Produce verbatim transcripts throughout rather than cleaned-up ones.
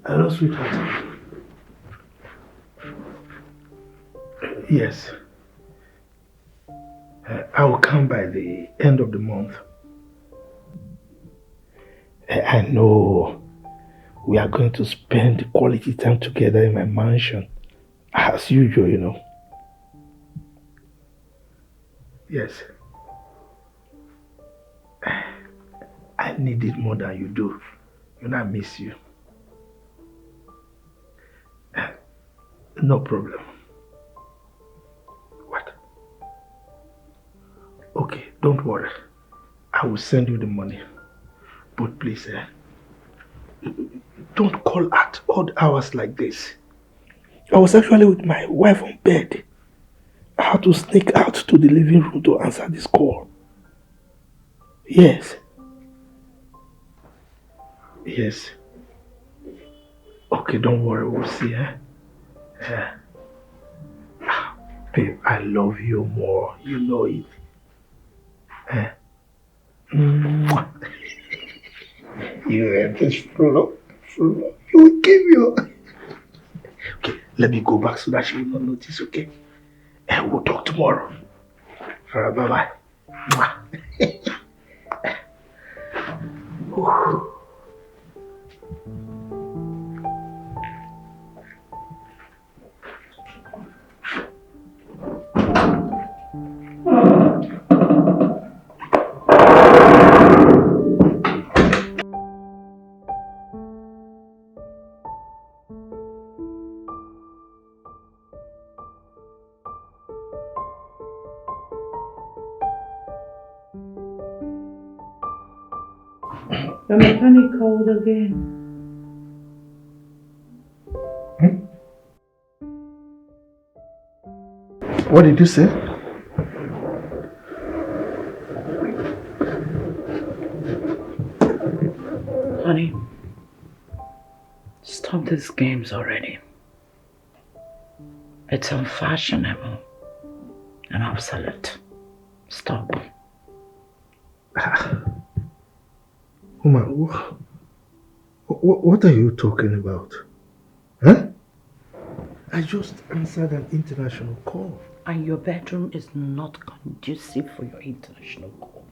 Hello, sweetheart. Yes. Uh, I will come by the end of the month. I I know we are going to spend quality time together in my mansion, as usual, you know. Yes. I need it more than you do. You know, I miss you. No problem. What? Okay, don't worry. I will send you the money. But please, eh, don't call at odd hours like this. I was actually with my wife on bed. I had to sneak out to the living room to answer this call. Yes. Yes. Okay, don't worry, we'll see, eh? Yeah. Ah, babe, I love you more. You know it. Eh? Mwah. You are this flow, flow. You will give you. Okay, let me go back so that she will not notice, okay? And we'll talk tomorrow. All right, bye-bye. Mwah. The mechanic called again. What did you say? Honey, stop these games already. It's unfashionable and obsolete. Stop. Woman, what, what, what are you talking about? Huh? I just answered an international call. And your bedroom is not conducive for your international call.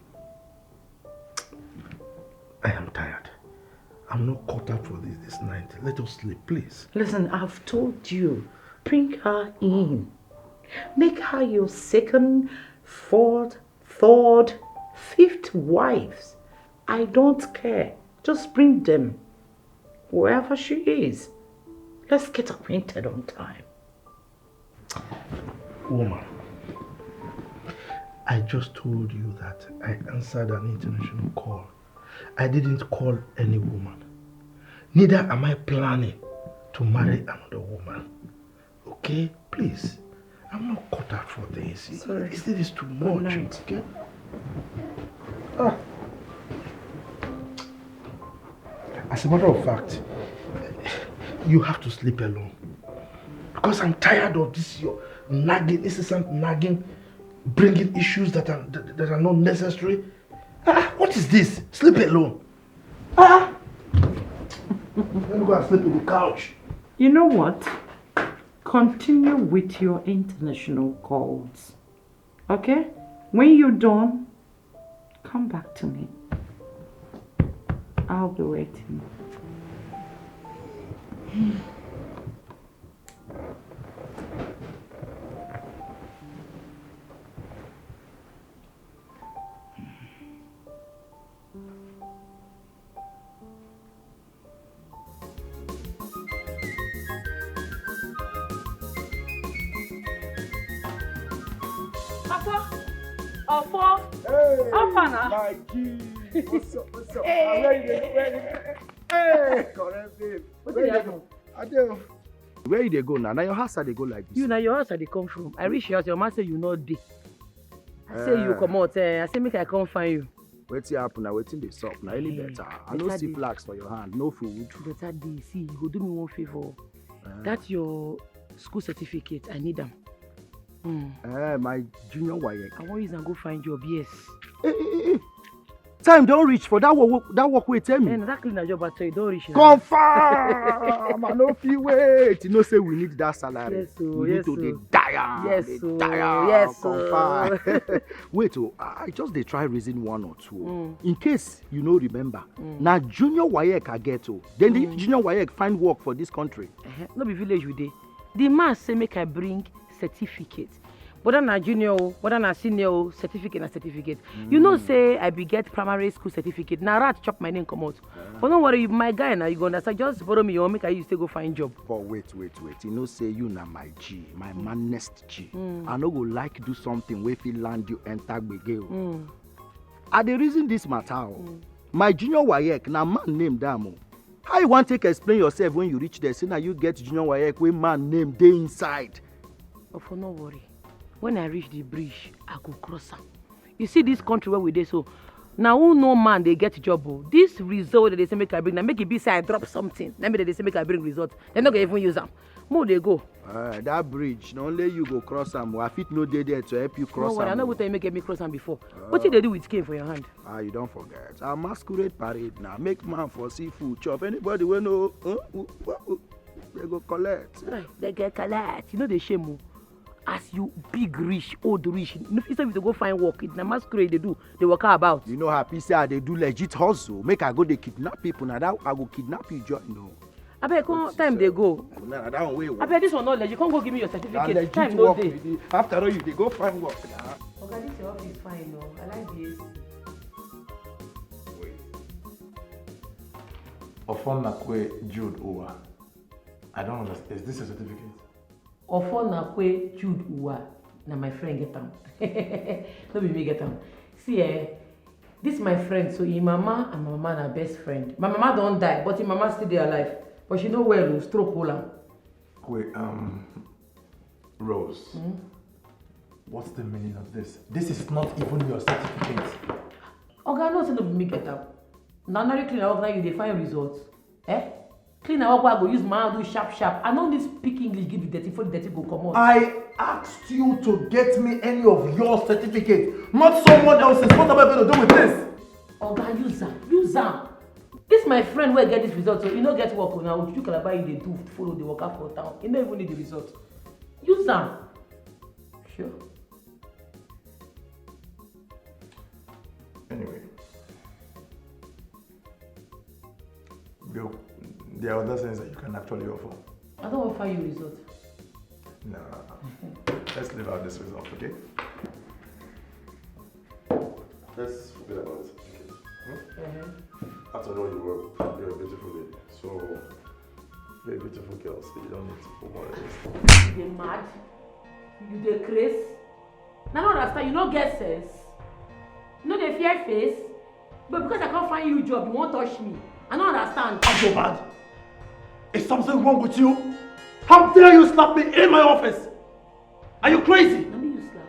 I am tired. I'm not cut out for this this night. Let us sleep, please. Listen, I've told you, bring her in. Make her your second, fourth, third, fifth wives. I don't care. Just bring them. Wherever she is. Let's get acquainted on time. Woman, I just told you that I answered an international call. I didn't call any woman. Neither am I planning to marry another woman. Okay? Please. I'm not cut out for this. Sorry. This is too much, okay? Ah. As a matter of fact, you have to sleep alone. Because I'm tired of this, your nagging, incessant nagging, bringing issues that are, that, that are not necessary. Ah, what is this? Sleep alone. Ah! Let me go and sleep in the couch. You know what? Continue with your international calls. Okay? When you're done, come back to me. I'll be waiting. Ofo. Ofo. Hey, how far now? My G. What's up? What's up? Hey. Where you dey go? Where you dey go? Hey, correct babe. Where you dey go? I do. Where you dey go now? Now your house I dey go like this. You, now your house I dey come from. I reach your house, your man say you no dey. I say you, eh, comot. Eh, I say make I come find you. Wetin happen now? Wetin dey sup now? Any, eh, better? I no see flags for your hand. No food. Better dey. See, you go do me one favor. Eh. That your school certificate, I need am. Mm. Eh, my junior waye. I wan use am go find job, yes. Eh, eh, eh, eh. Time don reach for that work, that work wey tell me. And that cleaner job, I tell you, don reach now. Confirm. I no fit wait. You know say we need that salary. Yes, o, we need yes, to dey o. die am. Yes, Dey o, die am. yes, o. Confirm. Wait, oh, I just dey try reason one or two. Oh. In case you no remember, na junior wayek I get. Oh, then the junior wayek find work for this country. Eh, no be village we dey. The man say make I bring certificate. Whether na junior o, whether na senior o, certificate na certificate. You know say I be get primary school certificate. Na rat chop my name comot. But no worry, you be my guy now. You go understand. Just borrow me your own, make I use take go find job. But wait, wait, wait. You know say you na my G, my manest G. I no go like do something wey fit land you enter gbege o. I dey reason this matter o. My junior wayek na man name dam o. How you wan take explain yourself when you reach there? Say na you get junior wayek wey man name dey inside. But for no worry, when I reach the bridge, I go cross am. You see this country where we dey so, na who no man dey get job o. This result wey dem dey say make I bring, na make e be say I drop something. Na me dem dey say make I bring result. Dem no go even use am. Mo dey go. Uh, that bridge, na only you go cross am. I fit no dey there to help you No cross worry, I am. no O. go tell you make I make cross am before. Wetin dey do with cane for your hand? Ah, you don forget. A masquerade parade na make man for see food chop. Anybody wey no, uh, uh, uh, uh, they go collect. Right, they get collect. You know they shame o. As you big rich, old rich, no fit say you to go find work. It na masquerade they do. They walk about. You know happy say I dey do legit hustle. Make I go dey kidnap people. Na that I go kidnap you join. No. Abeg, come time dey go. Na that one wey work. Abeg, this one no legit. Come go give me your Na certificate. legit Time no work dey. We dey. After all, you dey go find work na. Oga, this your office fine o. I like the A C. Wait. Ofonnakwe Jude Uwa. I don't understand. Is this a certificate? Ofonnakwe Jude Uwa. Na my friend get am. No be me get am. See, eh, this my friend. So him mama and my mama na best friend. My mama don die, but him mama still dey alive. But she no well o, stroke hold am. Wait, um, Rose, what's the meaning of this? This is not even your certificate. Oga, no say no be me get am. Na ordinary cleaner work na you dey find results. Eh? Cleaner work wey I go use my hand do sharp sharp. I no need speak English give the dirty before the dirty go comot. I asked you to get me any of your certificates, not someone else's. What am I going to do with this? Oga, use am, use am. This my friend wey get this result, so e no get work o. Na Ojuju Calabar e dey do, follow dey waka for town. E no even need the result. Use am. Sure. Anyway, there, there are other things that you can actually offer. I don offer you result. No, no, no. Let's leave out this result, okay? Let's forget about the certificate. Hmm? After all, you were, you're a beautiful lady. So, you're a beautiful girl, so you don't need to put more of this. You dey mad? You dey craze? Na no understand, you no get sense. You no dey fear face? But because I come find you job, you wan touch me. I no understand. I'm so bad. Is something wrong with you? How dare you slap me in my office? Are you crazy? Na me you slap.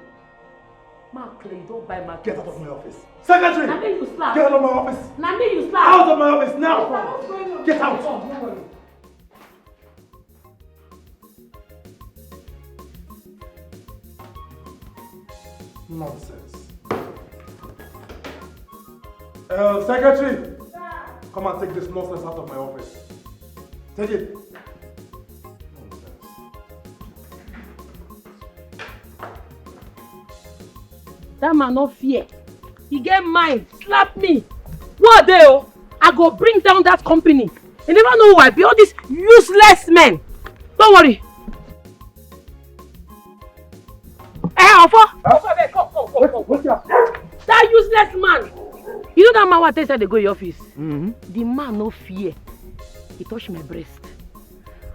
Ma clear, you don buy market. Get out of my office. Secretary! Na me you slap. Get out of my office! Na me you slap. Out of my office now! What's going on? Get out! Come, no worry. Nonsense. Uh, secretary! Come and take this nonsense out of my office. Take it. Nonsense. That man no fear. He get mind. Slap me. What dey o? I go bring down that company. You never know who I be. All these useless men. Don't worry. Eh, Ofo. Ofo, abeg, come, come, come, come. That useless man. You know that man wey I tell you say dey go your office? Mm-hmm. The man no fear. He touch my breast.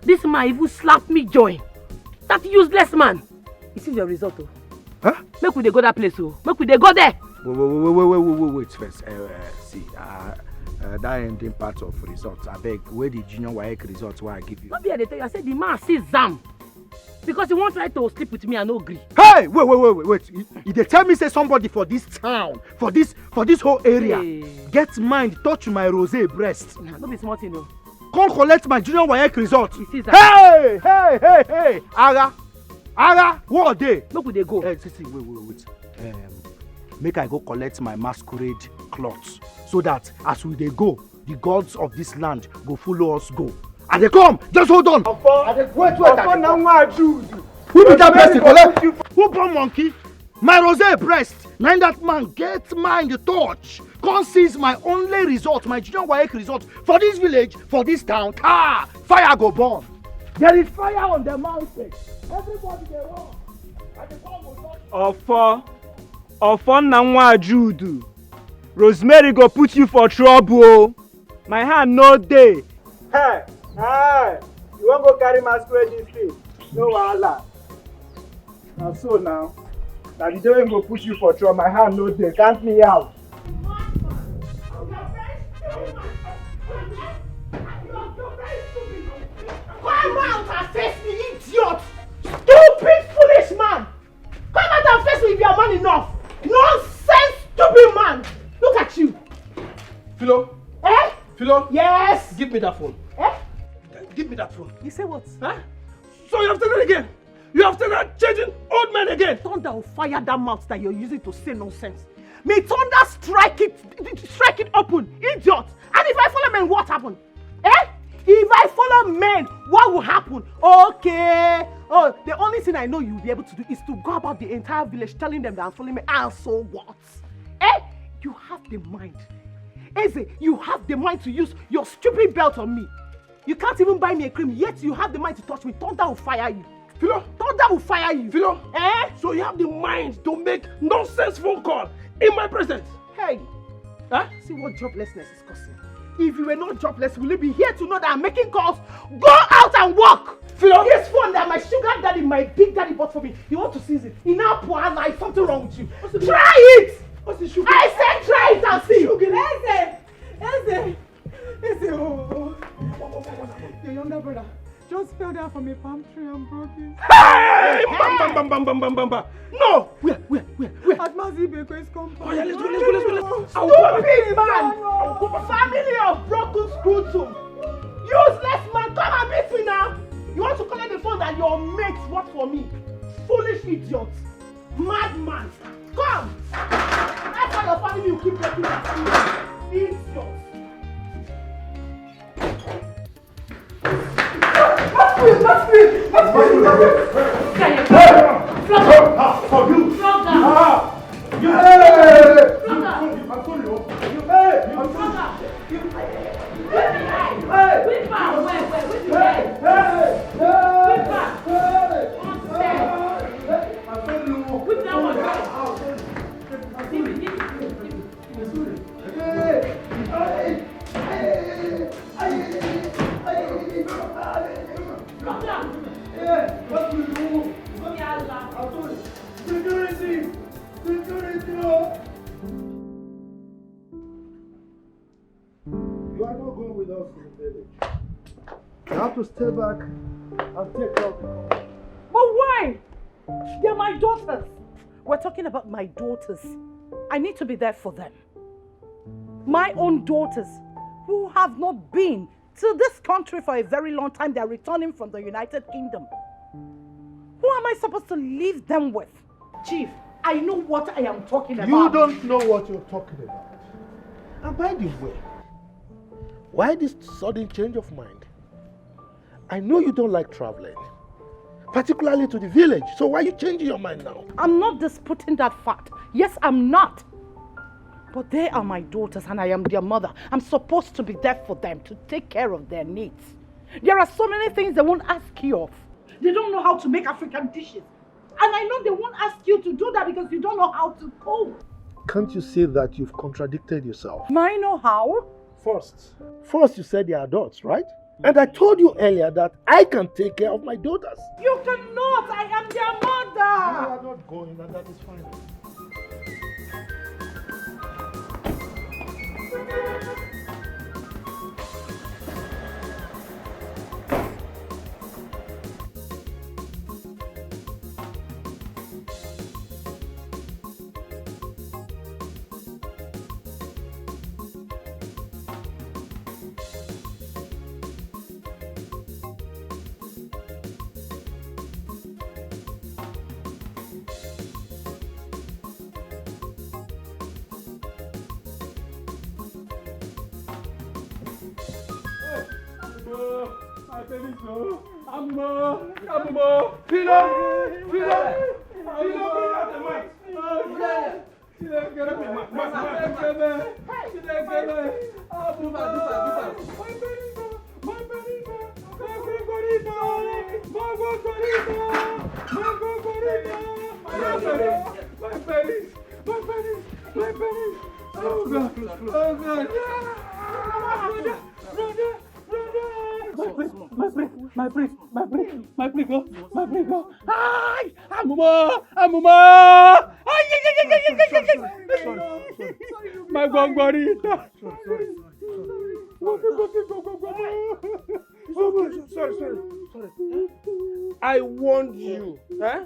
This man even slap me join. That useless man. You see your result o. Huh? Make we dey go that place o. Make we dey go there. Wait, wait, wait, wait, wait, wait, wait, wait first. Uh, uh, see, uh, uh, that ending part of results. I beg, where the junior wayek results wey I give you? No be I dey tell you. I say the man see zam. Because he wan try to sleep with me, I no gree. Hey, wait, wait, wait, wait, wait. You, you dey tell me say somebody for this town, for this, for this whole area, Hey. get mind touch my rose breast. Nah, no be small thing o. Come collect my junior wayek result. You see that? Hey, hey, hey, hey, ara, ara, what dey? Make we dey go. Hey, see, see, wait, wait, wait. Um, make I go collect my masquerade cloth, so that as we dey go, the gods of this land go follow us go. I dey come, just hold on. Ofo, I dey wait, wait, Ofo, I dey na come. Nwa Jude. Who be that person, Rosemary collect? Who born monkey? My rosary breast. Na that man get mind touch. Come seize my only result, my junior waec result for this village, for this town. Ah, fire go burn. There is fire on the mountain. Everybody dey run. I dey come with Ofo, Ofo na Nwa Jude. Rosemary go put you for trouble o. My hand no dey. Hey, hey, you wan go carry masquerade this thing? No wahala. Na so now. Na the day wey go push you for trouble. My hand no dey. Count me out. Come out and face me, idiot! Stupid, foolish man! Come out and face me if you are man enough! Nonsense, stupid man! Look at you! Philo. Eh? Philo. Yes. Give me that phone. Eh? Give me that phone. You say what? Huh? So you have started again. You have started changing old men again. Thunder will fire that mouth that you're using to say nonsense. May thunder strike it, strike it open, idiot. And if I follow men, what happened? Eh? If I follow men, what will happen? Okay. Oh, the only thing I know you'll be able to do is to go about the entire village telling them that I'm following men. And so what? Eh? You have the mind. Eze, you have the mind to use your stupid belt on me. You can't even buy me a cream, yet you have the mind to touch me. Thunder will fire you. Philo. Thunder will fire you. Philo. Eh? So you have the mind to make nonsense phone call in my presence? Hey. Huh? See what joblessness is causing. If you were not jobless, will you be here to know that I'm making calls? Go out and work. Philo. This phone that my sugar daddy, my big daddy bought for me, you want to seize it? Enough poor life, something wrong with you. Try it. What's the sugar? I said try it and see. Sugar. Eze, Eze, Eze, oh. Your younger brother just fell down from a palm tree and broke his. Hey! Bam, bam, bam, bam, bam, bam, bam, bam. No! Where, where, where, where? At Mazi Ibeko's compound. Oh, yeah, let's go, let's go, let's go. Stupid man! Family of broken scrotum. Useless man, come and meet me now. You want to collect the phone that your mates bought for me? Foolish idiot. Madman. Come. That's why your family will keep breaking their scrotum. Idiot. Not me, not me, not me, not me. Flog her. Ah, for you. Flog her. Ah. You. Hey. Flog her. You. Hey. Flog her. You. Hey. Whip her. Well, well, whip her. Hey. Hey. Whip her. Hey. Come on, step. Hey. Whip that one. Give me, give me, give me, give me. Security! Security! Oh! You are not going with us to the village. You have to stay back and take care of the company. But why? They're my daughters. We're talking about my daughters. I need to be there for them. My own daughters, who have not been to this country for a very long time, they are returning from the United Kingdom. Who am I supposed to leave them with? Chief, I know what I am talking about. You don't know what you're talking about. And by the way, why this sudden change of mind? I know you don't like traveling, particularly to the village. So why are you changing your mind now? I'm not disputing that fact. Yes, I'm not. But they are my daughters and I am their mother. I'm supposed to be there for them, to take care of their needs. There are so many things they won't ask you of. They don't know how to make African dishes. And I know they won't ask you to do that because you don't know how to cook. Can't you see that you've contradicted yourself? May I know how? First, first you said they are adults, right? And I told you earlier that I can take care of my daughters. You cannot. I am their mother. You are not going, and that is fine. My baby, so. Amumo, Amumo, Philo, Philo, Philo, bring out the mic. Philo, get up, man, man, man, man. Philo, get up. Amumo, my baby, so. My baby, so. My baby, so. My baby, so. My baby, so. My baby, my baby, my baby. Oh God, oh God. Brother, brother. My priest, my priest, my priest, my priest, my priest, oh, my priest, oh. Ay! Amumo! Amumo! Ay, ay, ay, ay, ay, ay, ay, ay, ay. My gongorita. Sorry, sorry, sorry, sorry. Sorry, sorry, sorry. I warned you. Eh?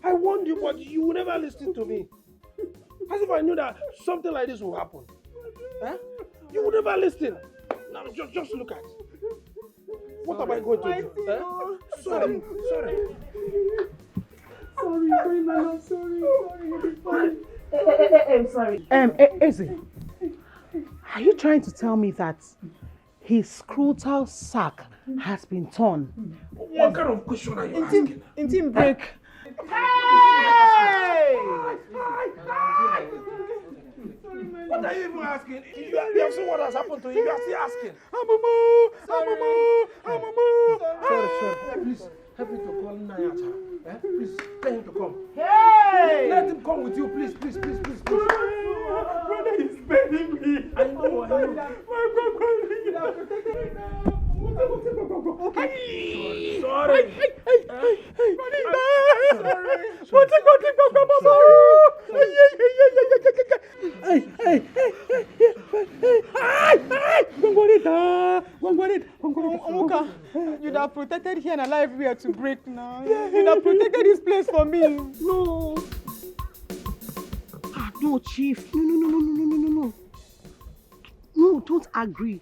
I warned you, but you never listened to me. As if I knew that something like this will happen. Eh? You would never listen. Now just, just look at. What am I going to do? Eh? Sorry, sorry. Sorry, sorry, my love, sorry, sorry, sorry. Eh, eh, eh, eh, I'm sorry. Um, eh, Eze, are you trying to tell me that his scrotal sac has been torn? What kind of question are you asking? Intim break. Hey! What are you even asking? You, you have seen what has happened to you. You are still asking. Amumu! Amumu! Amumu! Sorry, sorry. Please, help me to call Nnayacha. Eh? Please, tell him to come. Hey! Let him come with you, please, please, please, please, please. Brother is paining me. I know, I know. My God, my God. Sorry, sorry. Hey, hey, hey, hey, hey. Sorry. Sorry. Hey, hey, hey, hey, hey, hey, hey. Ay, ay, ay, ay, ay, ay. Ay, ay. Gwangwarita, gwangwarita, gwangwarita. Omuka, you'd have protected here and alive we are to break now. You'd have protected this place for me. No. Ah, no, Chief. No, no, no, no, no, no, no, no. No, don't agree.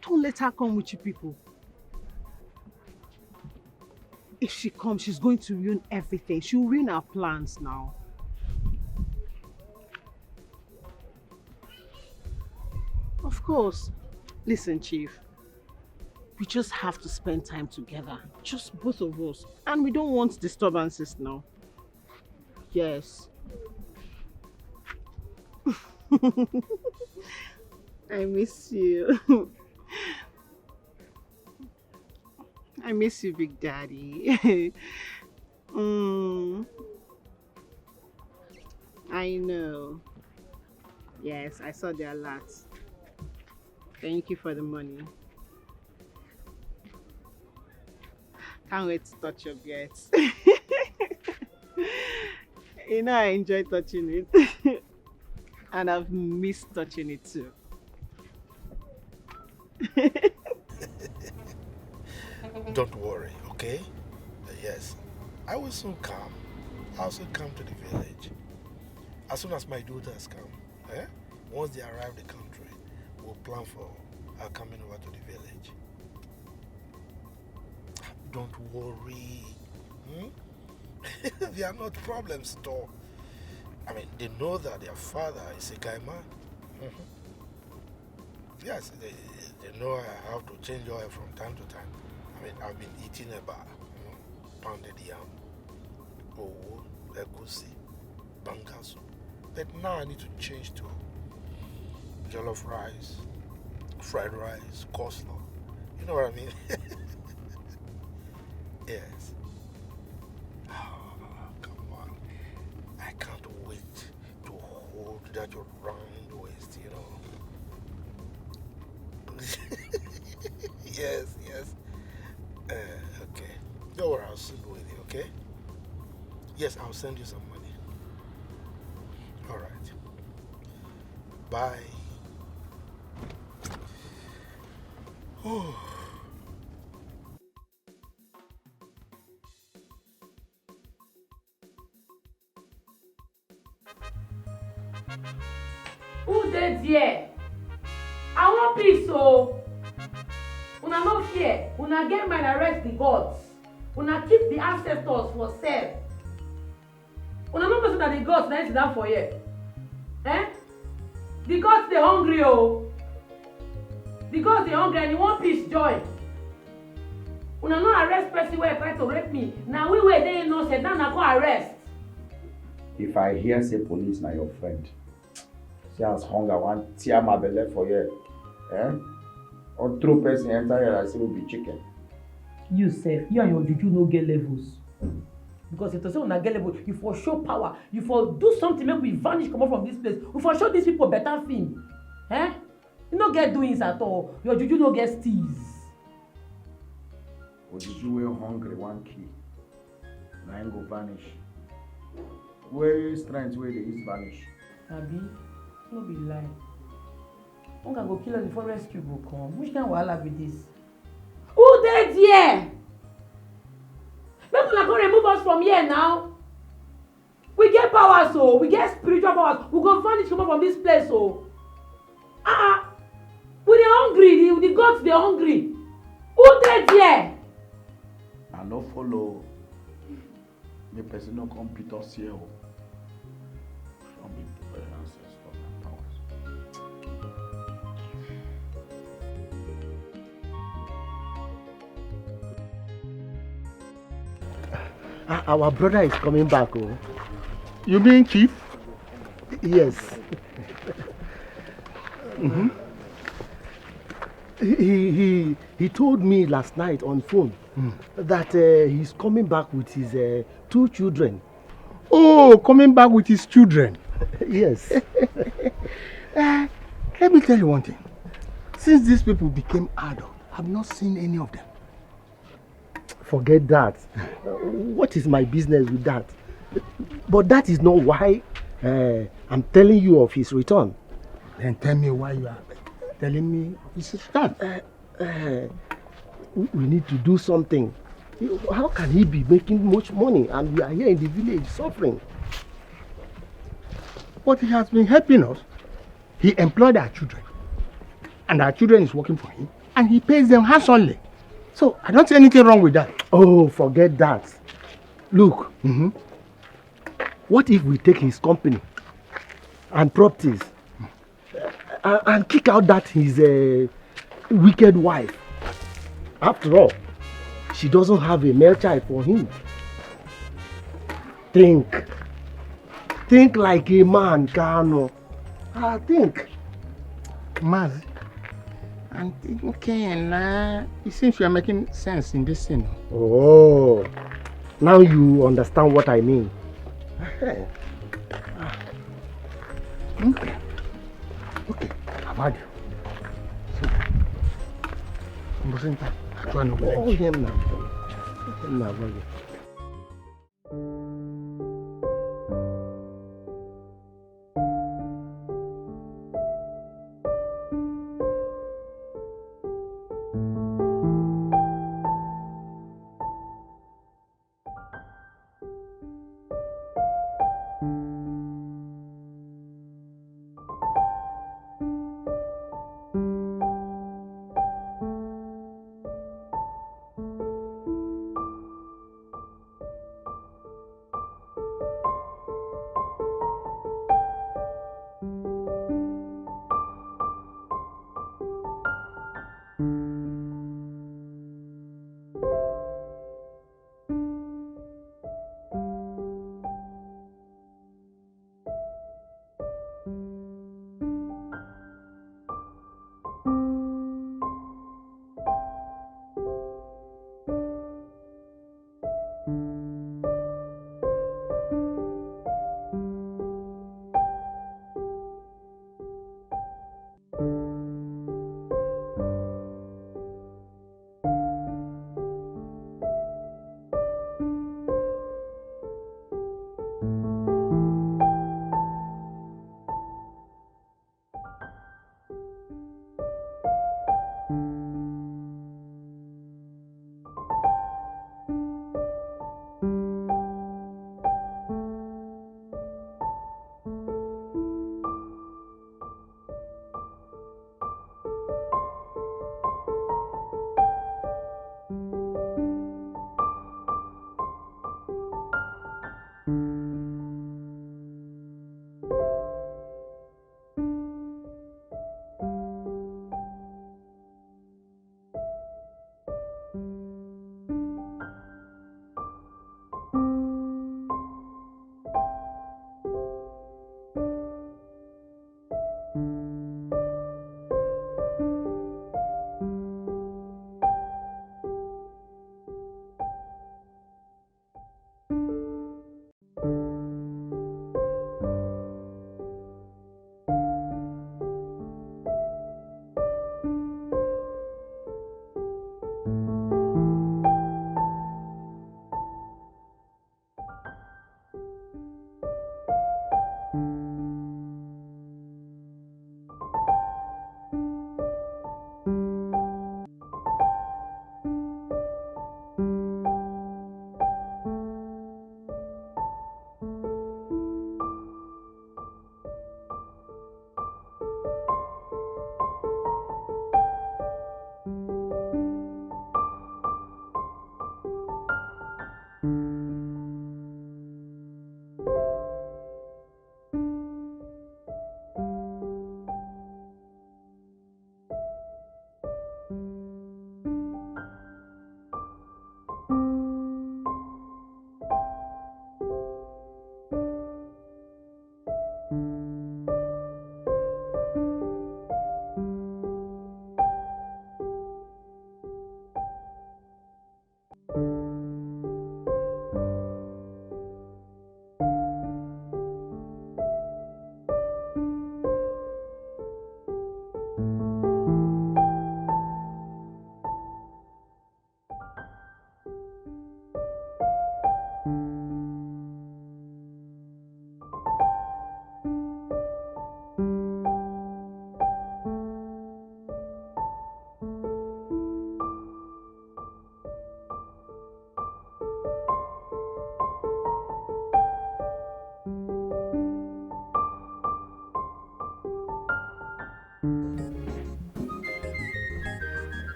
Don't let her come with you people. If she comes, she's going to ruin everything. She'll ruin our plans now. Of course. Listen, Chief. We just have to spend time together. Just both of us. And we don't want disturbances now. Yes. I miss you. I miss you, Big Daddy. Mm. I know. Yes, I saw the alert. Thank you for the money. Can't wait to touch your beard. You know I enjoy touching it. And I've missed touching it too. Don't worry, okay? Yes. I will soon come. I'll soon come to the village. As soon as my daughters come, eh? Once they arrive the country, we'll plan for our coming over to the village. Don't worry. Hmm? They are not problems at all. I mean, they know that their father is a guy man. Mhm. Yes, they, they know I have to change oil from time to time. I mean, I've been eating eba, you know, pounded yam, owo, egusi, banga soup. But now I need to change to jollof rice, fried rice, coleslaw. You know what I mean? Yes. Oh, come on. I can't wait to hold that round waist, you know. Yes, yes. Uh, okay. Don't worry, I'll soon go with you, okay? Yes, I'll send you some money. All right. Bye. Who dey there? I wan peace o. Una no fear. Una get mind, arrest the gods. Una keep the ancestors for cell. Una no know say na the gods na sit down for here? Eh? The gods dey hungry o. The gods dey hungry and you wan peace join. Una no arrest person wey try to rape me. Na we wey dey innocent, now na go arrest. If I hear say police na your friend, see as hunger wan tear my belle for here. Eh? Or throw person enter here like say we be chicken. You sef, you and your juju no get levels. Because if to say una get level, you for show power, you for do something make we vanish comot from this place. We for show these people better film. Eh? You no get doings at all. Your juju no get steez. Ojuju wey hungry wan kill, na im go vanish. Wey strength wey dey use vanish. Abi, no be lie. Hunger go kill us before rescue go come. Which kind wahala be this? Who dey there? Make una come remove us from here now. We get powers o, we get spiritual powers. We go vanish comot from this place o. Ah, ah. We dey hungry, the, the gods dey hungry. Who dey there? I no follow. Make person no come beat us here o. Some people wey ancestor na powers. Ah, our brother is coming back. Oh. You mean chief? Yes. Mm-hmm. He, he, he, he told me last night on phone mm. that uh, he's coming back with his uh, two children. Oh, coming back with his children? Yes. Uh, let me tell you one thing. Since these people became adult, I've not seen any of them. Forget that. What is my business with that? But that is not why uh, I'm telling you of his return. Then tell me why you are telling me of his return. Uh, uh, we need to do something. How can he be making much money and we are here in the village suffering? But he has been helping us. He employed our children, and our children is working for him, and he pays them handsomely. So I don't see anything wrong with that. Oh, forget that. Look, mm-hmm. What if we take his company and properties uh, and kick out that his uh, wicked wife? After all, she doesn't have a male child for him. Think. Think like a man, Kano. I think. Mazi, I'm thinking now. It seems you are making sense in this thing. Oh, now you understand what I mean. Okay. Okay. I've had you. So, I'm saying that. I try no Oh, him now. Him now, brother.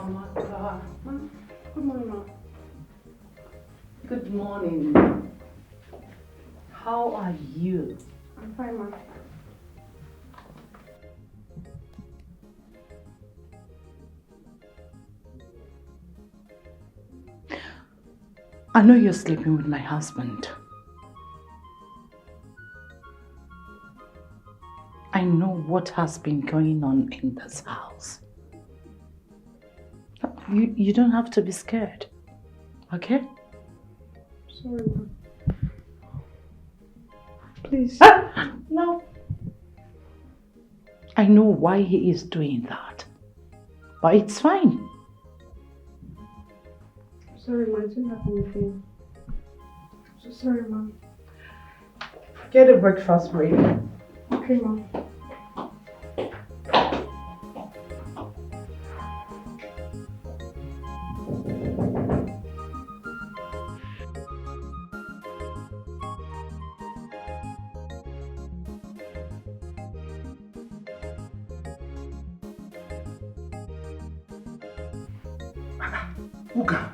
Amaka. Ma, good morning, ma. Good morning. How are you? I'm fine, ma. I know you're sleeping with my husband. I know what has been going on in this house. You, you don't have to be scared, okay? Sorry, ma. Please. Ah, no. I know why he is doing that, but it's fine. Sorry, ma. I didn't have anything. So sorry, ma. Get the breakfast ready. Okay, ma. Uka,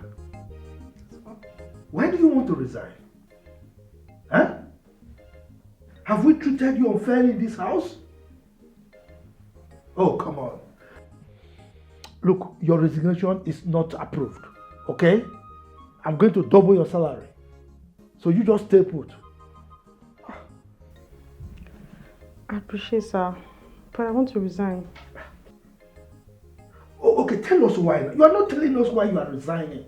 why do you want to resign? Huh? Have we treated you unfairly in this house? Oh, come on. Look, your resignation is not approved, okay? I'm going to double your salary. So you just stay put. I appreciate, sir, but I want to resign. Oh, okay, tell us why. You are not telling us why you are resigning.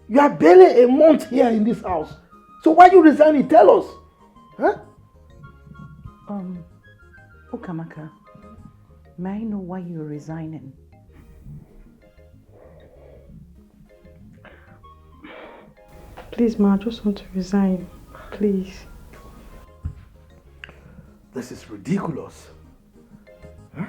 You are barely a month here in this house. So why you resigning? Tell us. Huh? Um, Ukamaka, may I know why you're resigning? Please, ma, I just want to resign. Please. This is ridiculous. Huh?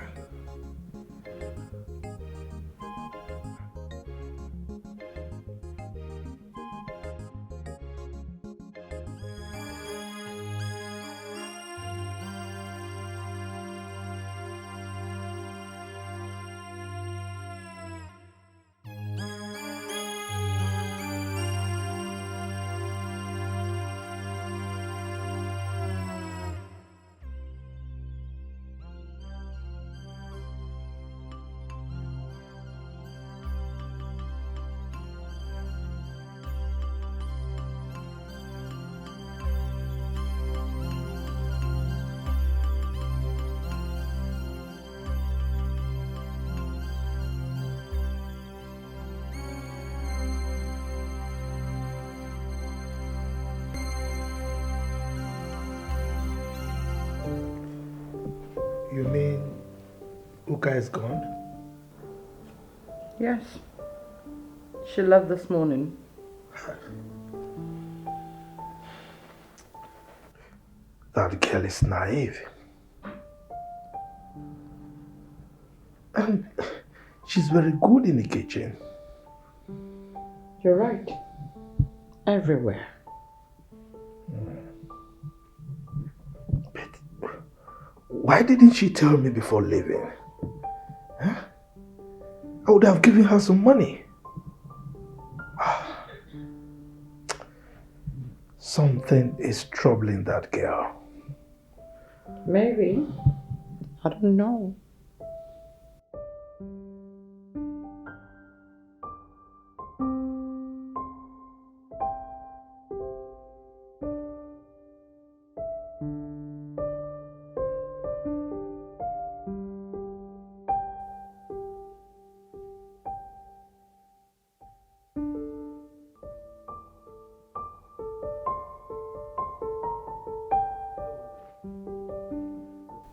You mean Uka is gone? Yes. She left this morning. That girl is naive. And she's very good in the kitchen. You're right. Everywhere. But why didn't she tell me before leaving? Huh? I would have given her some money. Something is troubling that girl. Maybe. I don't know.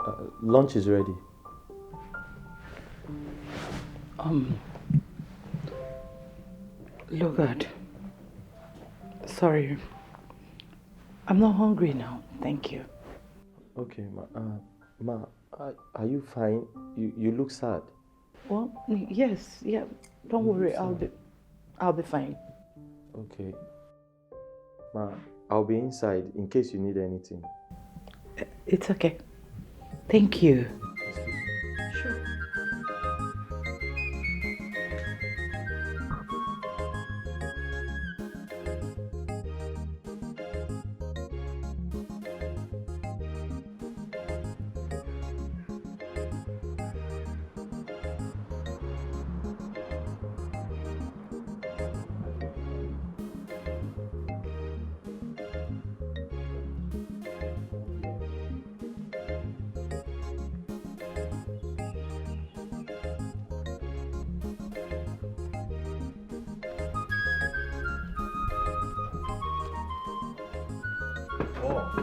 Uh, lunch is ready. Um, Lugard. Sorry. I'm not hungry now. Thank you. Okay, ma. Uh, ma, are, are you fine? You, you look sad. Well, yes, yeah. Don't worry. I'll be, I'll be fine. Okay. Ma, I'll be inside in case you need anything. It's okay. Thank you. Sure. Four.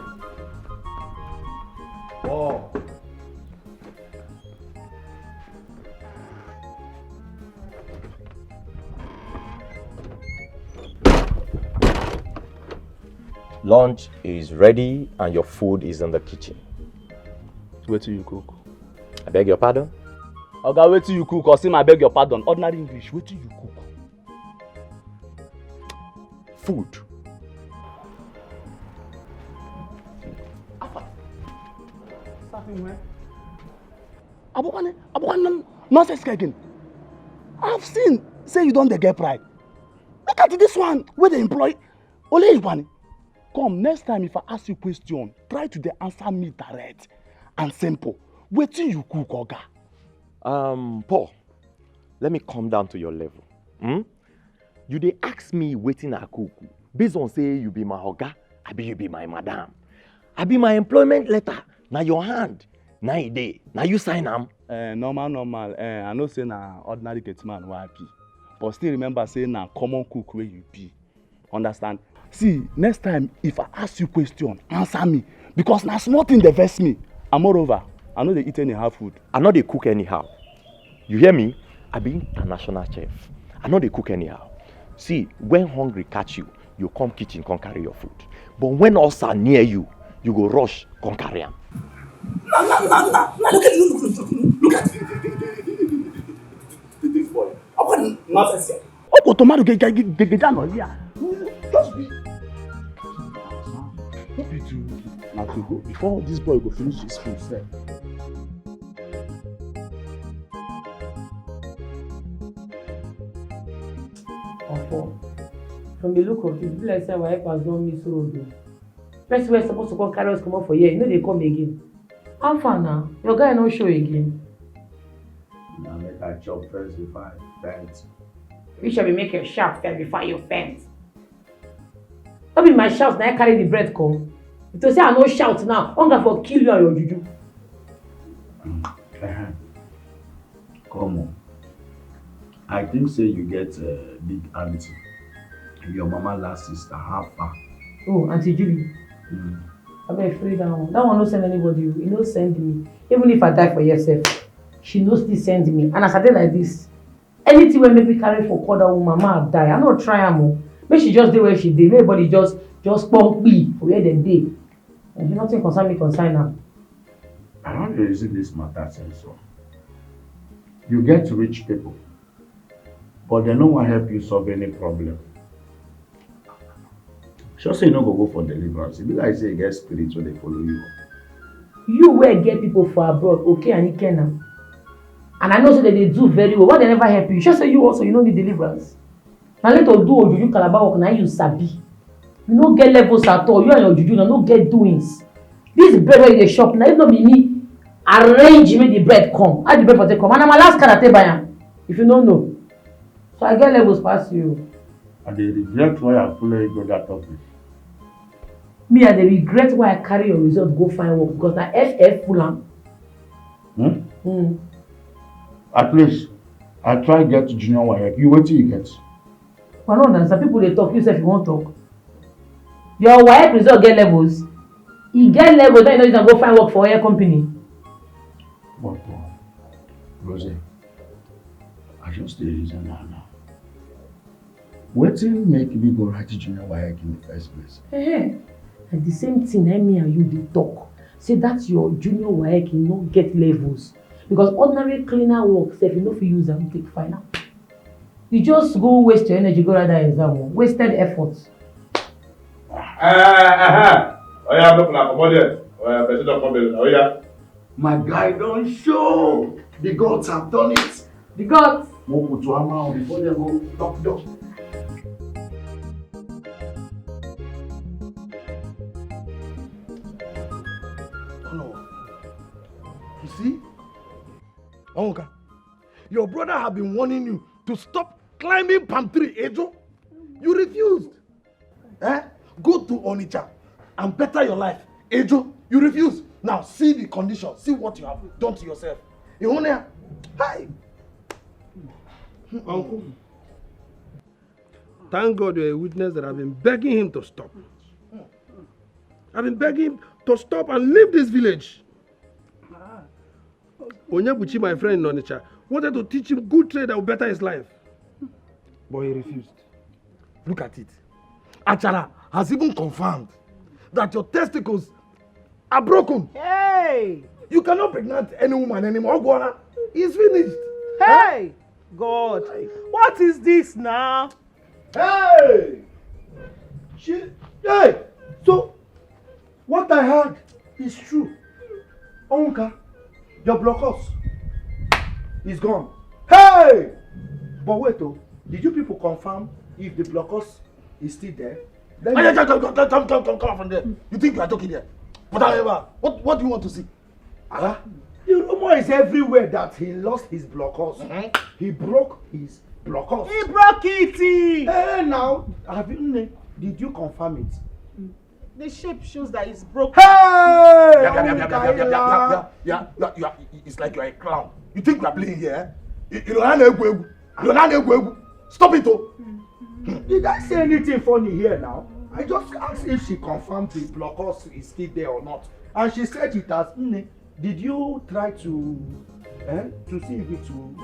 Four. Lunch is ready and your food is in the kitchen. Wetin you cook? I beg your pardon? Oga, wetin you cook? Osim, I beg your pardon. Ordinary English, wetin you cook? Food. Afa. Stop him, eh? Abokwane, Abokwane, non- nonsense again. I've seen say you don dey get pride. Look at this one wey dey employ Ole Igbani. Come, next time if I ask you question, try to dey answer me direct and simple. Wetin you cook, oga? Um, Paul, let me come down to your level. Hmm? You dey ask me wetin I cook based on say you be my oga, abi you be my madam, abi my employment letter na your hand na e dey, na you sign am. Eh, normal, normal. Eh, I know say na ordinary gate man wey I be, but still remember say na common cook wey you be. Understand? See, next time if I ask you question, answer me, because na small thing dey vex me. And moreover, I no dey eat anyhow food. I no dey cook anyhow. You hear me? I be international chef. I no dey cook anyhow. See, when hungry catch you, you come kitchen come carry your food. But when ulcer near you, you go rush come carry am. Na, na, na, na, na, look at, look, look, look, look at this boy. I want nonsense here. Ogo tomato get get get get down on here. Just be. No be to na to go before this boy go finish his food sef. Ofo, from the look of it, e be like say our helpers don miss road o. Person wey suppose to come carry us comot for here, e no dey come again. How far na? Your guy no show again. Na make I chop first before I faint. You shall be make your shout first before you faint. No be my shout na I carry the bread come. If to say I no shout now, hunger for kill you and your juju. Come on. I think say you get uh, big auntie. Your mama last sister, how far? Oh, Auntie Julie. Mm. I beg free that one. That one no send anybody. He no send me. Even if I die for yourself, she no still send me. And as I dey like this, anything wey make me carry for call that woman, ma die. I no try am o. Make she just dey where she dey. Make everybody just just pump me for where dem dey. And nothing concern me concern am. I don dey reason this matter since o. You get rich people, but dem no wan help you solve any problem. Sure say you no go go for deliverance. E be like say you get spirit wey dey follow you. You wey get people for abroad, okay and Ikenna. And I know say dem dey do very well. Why dem never help you? Sure say you also you no need deliverance. Na let us do ojuju calabar work na you sabi. You no get levels at all. You and your juju na no get doings. This bread wey you dey chop na if no be me arrange make the bread come. How the bread for take come? And na my last card I take buy am. If you no know. So I get levels pass you. I dey regret why I follow you go that office. Me, I dey regret why I carry your result go find work because na F F full am. Hmm? Mm. At least I try get junior waec. You wetin you get? I no understand. People dey talk. You sef you wan talk. Your waec result get levels. E get levels. Then you no use am go find work for oil company. But uh, Rose, I just dey reason am now. Wetin make me go write junior waec in the first place? Ehen. Na the same thing na me and you dey talk. Say that your junior waec e no get levels. Because ordinary cleaner work sef you no fit use am take find am. You just go waste your energy go write that exam o. Wasted effort. Eh, eh, eh. Oya, make una comot there. Oya, person don come there. Oya. My guy don show. The gods have done it. The gods. Mo kò tó a máa before they go knock door. Oh no. You see? Onwuka, your brother have been warning you to stop climbing palm tree, Ejo. You refused. Eh? Go to Onitsha and better your life. Ejo, you refuse. Now see the condition. See what you have done to yourself. Ihunia. Hi. Uncle, thank God you're a witness that I've been begging him to stop. I've been begging him to stop and leave this village. Onyebuchi, my friend in Onitsha, wanted to teach him good trade that will better his life. But he refused. Look at it. Achara has even confirmed that your testicles are broken. Hey! You cannot pregnant any woman anymore. Ogwara, it's finished. Hey! God, what is this now? Hey! She, hey! So, what I heard is true. Onka, your blockers is gone. Hey! But wait, oh, did you people confirm if the blockers is still there? Let me come, come, come, come, come, come, come from there. You think you are joking here? But however, what, what do you want to see? Huh? The rumor is everywhere that he lost his blockers. Mm-hmm. He broke his blockers. He broke it. Eh, now, have you, did you confirm it? The shape shows that it's broken. Hey! Yeah, yeah, yeah, yeah, yeah, yeah, yeah, yeah, yeah, yeah, yeah, yeah, yeah, it's like you're a clown. You think we're playing here? You, you don't have egwu. You don't have egwu. Stop it, oh. Did I say anything funny here now? I just asked if she confirmed the blockers is still there or not. And she said it has. Nne, did you try to, eh, to see if it will?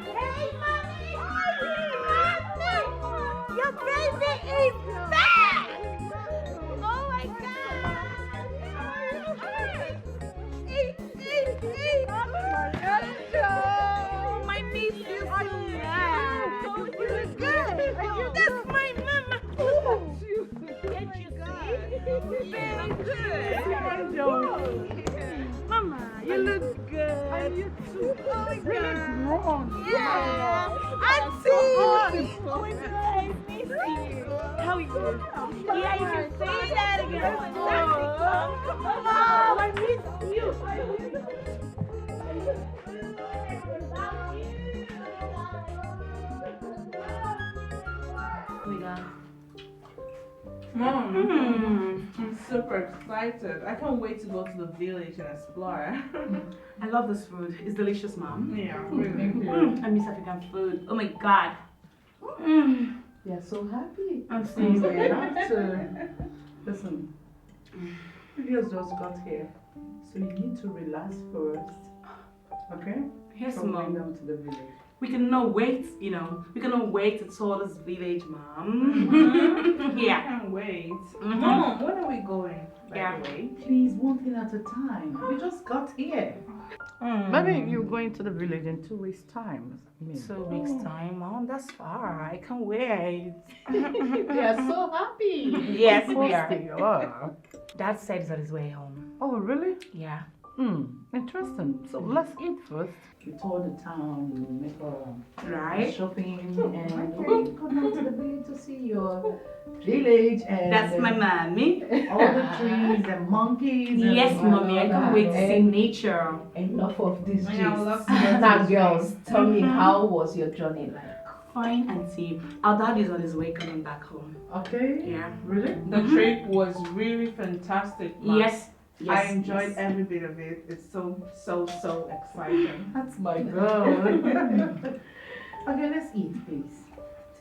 Hey, Mommy! Mommy! Your baby is back! Oh my God! Hey, hey, hey! Oh my God! I miss you so much. You're good. That's my mama. Can't you see? Very good. Mama, you look good. And you too. Oh my God. What is wrong? Yeah. Auntie. Oh my God, I miss you. How are you? Yeah, you can say that again. Mom, I miss you. Oh my God. Mom, I'm super excited. I can't wait to go to the village and explore. I love this food. It's delicious, Mom. Yeah, really. Mm, I miss African food. Oh my God. Mm. They are so happy. I'm seeing. They have to. Listen, you just got here, so you need to relax first. Okay? Yes, Mom. Going down to the village. We cannot wait, you know. We cannot wait to tour this village, Mom. Yeah. I can't wait. Mm-hmm. Mom, when are we going, by the way? Please, one thing at a time. We just got here. Mm. Maybe you're going to the village in two weeks' time. Two weeks' time, Mom? That's far. I can't wait. They are so happy. Yes, we are. Of course they are. Dad said he's on his way home. Oh, really? Yeah. Hmm, interesting. So let's eat first. We tour the town, we make our shopping, and we come down to the village to see your village and, that's my mommy, all the trees and monkeys. Yes, mommy, I can't wait to see nature. Enough of this gist. Now, girls, tell me, how was your journey like? Fine, auntie. Our dad is on his way coming back home. Okay. Yeah. Really? The trip was really fantastic, Ma. Yes. Yes, I enjoyed every bit of it. It's so, so, so exciting. That's my girl. Okay, let's eat, please.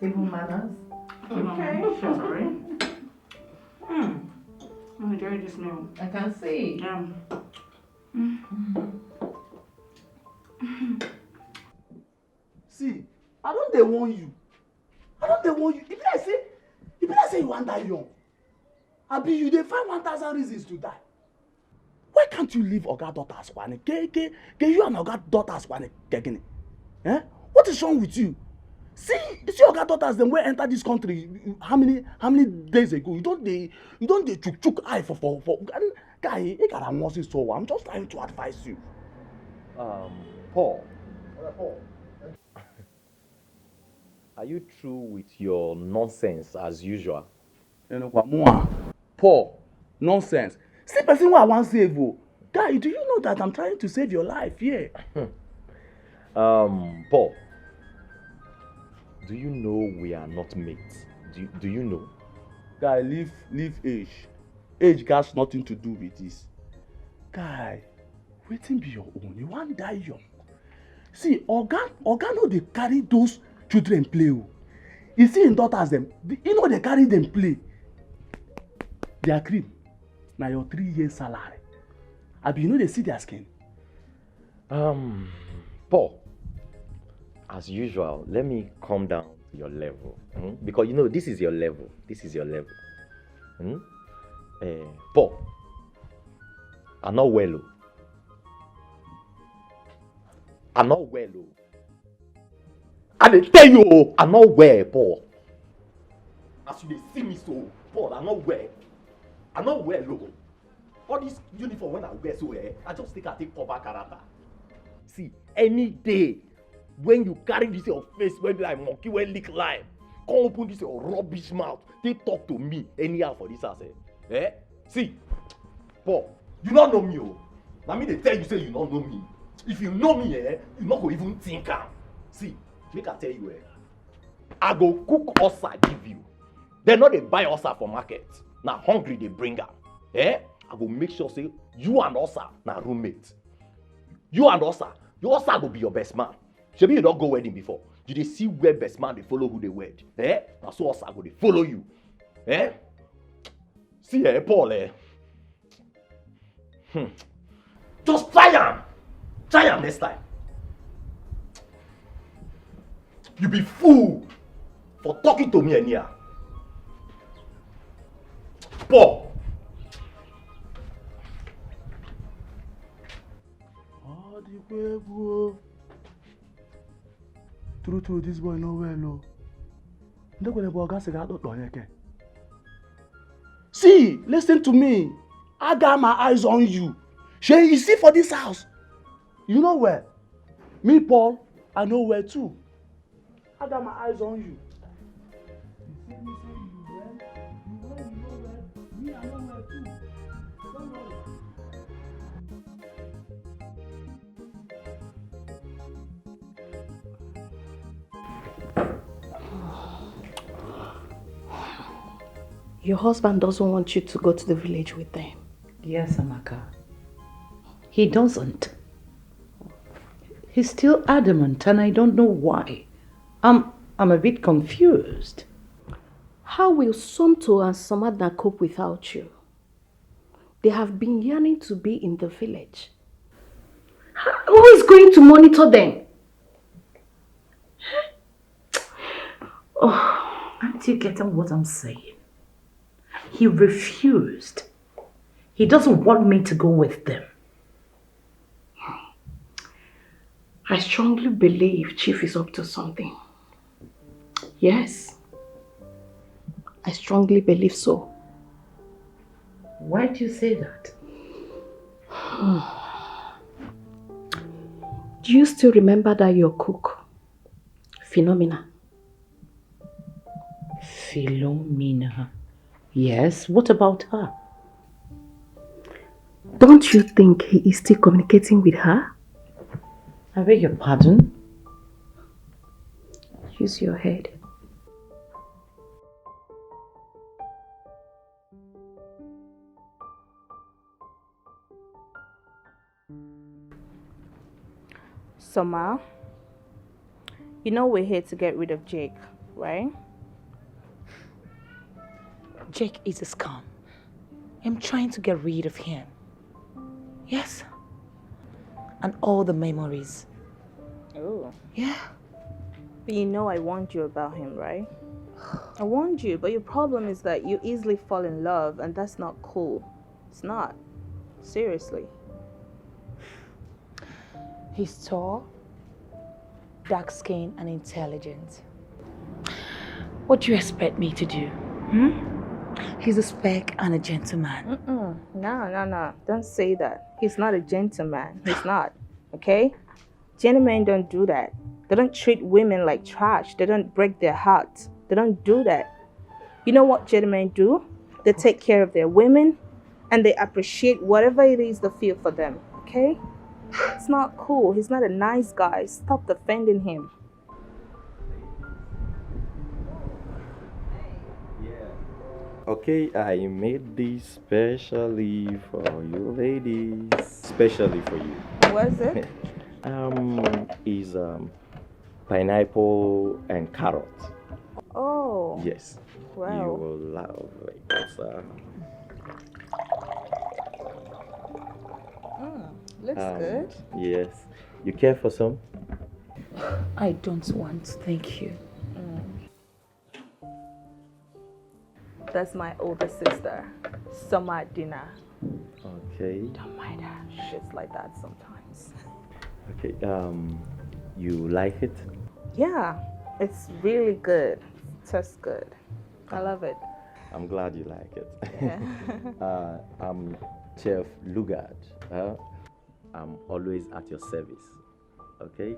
Table manners. Okay. Sorry. Mm. I'm enjoying this meal. I can see. Yeah. Mm. See, I don dey warn you. I don dey warn you. E be like say, e be like say you wan die young. Abi you dey find one thousand reasons to die? Why can't you leave Oga Daughters, Kwani? Ke, ke, ke you and Oga Daughters, Kwani, Kegini? Eh? What is wrong with you? See, see Oga Daughters, dem wey enter this country, how many, how many days ago? You don dey, you don dey chook, chook eye for, for, for, I mean, guy, you gotta mercy so. I'm just trying to advise you. Um, Paul. Are you through with your nonsense as usual? Paul, nonsense. See person wey I wan save o. Guy, do you know that I'm trying to save your life here? Um, Paul, do you know we are not mates? Do, do you know? Guy, leave leave age. Age has nothing to do with this. Guy, wetin be your own? You wan die young. See, oga oga no dey carry those children play o. You see im daughters dem, e no dey carry dem play. Their cream na your three years salary. Abi you no dey see their skin? Um, Paul, as usual, let me come down to your level. Hmm? Because you know, this is your level. This is your level. Hmm? Eh, Paul, I not well. Oh. I not well. Oh. I dey tell you, oh, I not well, Paul. As you dey see me so, Paul, I not well. I not well. Oh. All this uniform when I wear so, eh, I just think I take cover character. See, any day when you carry this your face wey be like monkey wey lick lime, come open this your rubbish mouth, take talk to me anyhow for this house, eh? Eh? See, Paul, you no know me, oh. Na me dey tell you say you no know me. If you know me, eh, you no go even think am. See, make I tell you, eh, I go cook osa give you. Dem no dey buy osa for market. Na hungry dey bring am. Eh? I go make sure say you and osa na roommate. You and osa, your osa go be your best man. Shebi you don go wedding before. You dey see where best man dey follow who dey wed. Eh? Na so osa go dey follow you. Eh? See, eh, Paul, eh? Hmm. Just try am. Try am next time. You be fool for talking to me anyhow. Paul. Ọ dịkwa egwu o. True true, this boy no well o. Ndị kwere bụ ọga sị ga-atụtụ onye ke. See, listen to me. I got my eyes on you. Shey, you see for this house. You know well. Me, Paul, I know well too. I got my eyes on you. You see me say you well, you well, you know well. Me, I know well too. Don't worry. Your husband doesn't want you to go to the village with them. Yes, Amaka. He doesn't. He's still adamant, and I don't know why. I'm, I'm a bit confused. How will Somto and Samadna cope without you? They have been yearning to be in the village. Who is going to monitor them? Oh, aren't you getting what I'm saying? He refused. He doesn't want me to go with them. I strongly believe Chief is up to something. Yes, I strongly believe so. Why do you say that? Do you still remember that your cook, Phenomena? Philomena. Yes, what about her? Don't you think he is still communicating with her? I beg your pardon? Use your head. Summer, you know we're here to get rid of Jake, right? Jake is a scum. I'm trying to get rid of him. Yes. And all the memories. Oh. Yeah. But you know I warned you about him, right? I warned you, but your problem is that you easily fall in love, and that's not cool. It's not. Seriously. He's tall, dark skin, and intelligent. What do you expect me to do? Hmm? He's a spec and a gentleman. Mm-mm. No, no, no. Don't say that. He's not a gentleman. He's not. Okay? Gentlemen don't do that. They don't treat women like trash. They don't break their hearts. They don't do that. You know what gentlemen do? They take care of their women. and they appreciate whatever it is they feel for them, okay? It's not cool. He's not a nice guy. Stop defending him. Okay, I made this specially for you ladies. Specially for you. Was it? Um, is um, pineapple and carrot. Oh, Yes. You wow. Will love it. Uh, Mm, looks um, good. Yes. You care for some? I don't want, thank you. That's my older sister, Summer Dinner. Okay. Don't mind her. She's like that sometimes. Okay. Um, you like it? Yeah, it's really good. Tastes good. I love it. I'm glad you like it. Yeah. Uh, I'm Chef Lugard. Uh, I'm always at your service. Okay?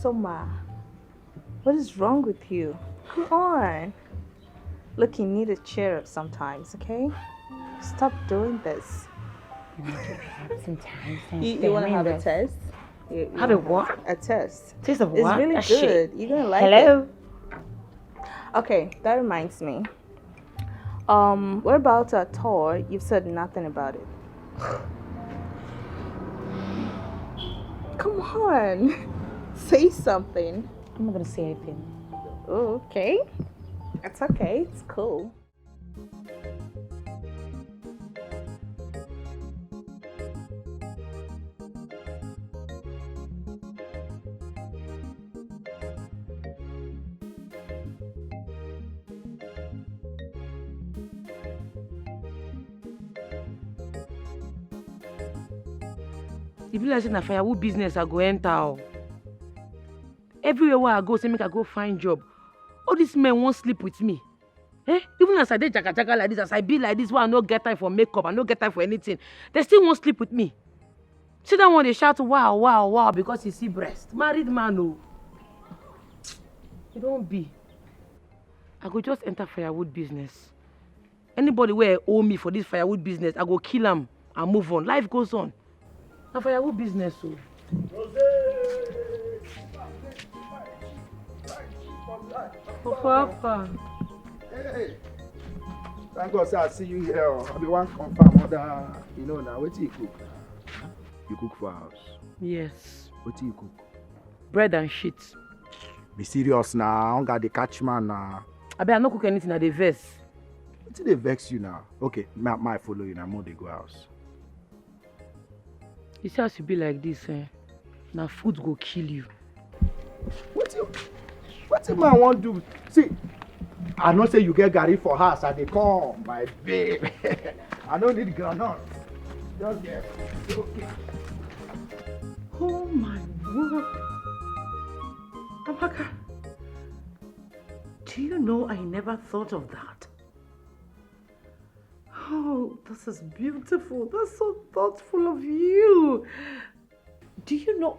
Soma, what is wrong with you? Come on. Look, you need to cheer up sometimes, okay? Stop doing this. Sometimes You, you want to have a test? You- you Have a wanna what? A test. Taste of It's what? Really A shit. Good. You're gonna like Hello? It. Okay, that reminds me. Um, we're about to tour. You've said nothing about it. Come on, say something. I'm not gonna say anything. Oh, okay. It's okay. It's cool. E be like say na firewood business I go enter o. Everywhere wey I go, say make I go find job. All these men wan sleep with me. Eh? Even as I dey jaga jaga like this, as I be like this, wey I no get time for makeup, I no get time for anything, they still wan sleep with me. See that one dey shout wow wow wow because he see breast. Married man o. E don be. I go just enter firewood business. Anybody wey owe me for this firewood business, I go kill am and move on. Life goes on. Na firewood business o. Papa, Papa. Hey, thank God say I see you here. I be wan confirm whether you know na wetin you cook. You cook for house. Yes. Wetin you cook? Bread and shit. Be serious na, hunger dey catch man na. Abi I no cook anything, I dey vex. Wetin dey vex you na? Okay, ma ma I follow you na, mo dey go house. You see as you be like this, eh? Na food go kill you. Wetin wetin man wan do? See, I know say you get garri for house, I dey come, my babe. I no need groundnut. Just get okay. Oh my word. Amaka, do you know I never thought of that? Oh, this is beautiful. That's so thoughtful of you. Do you know?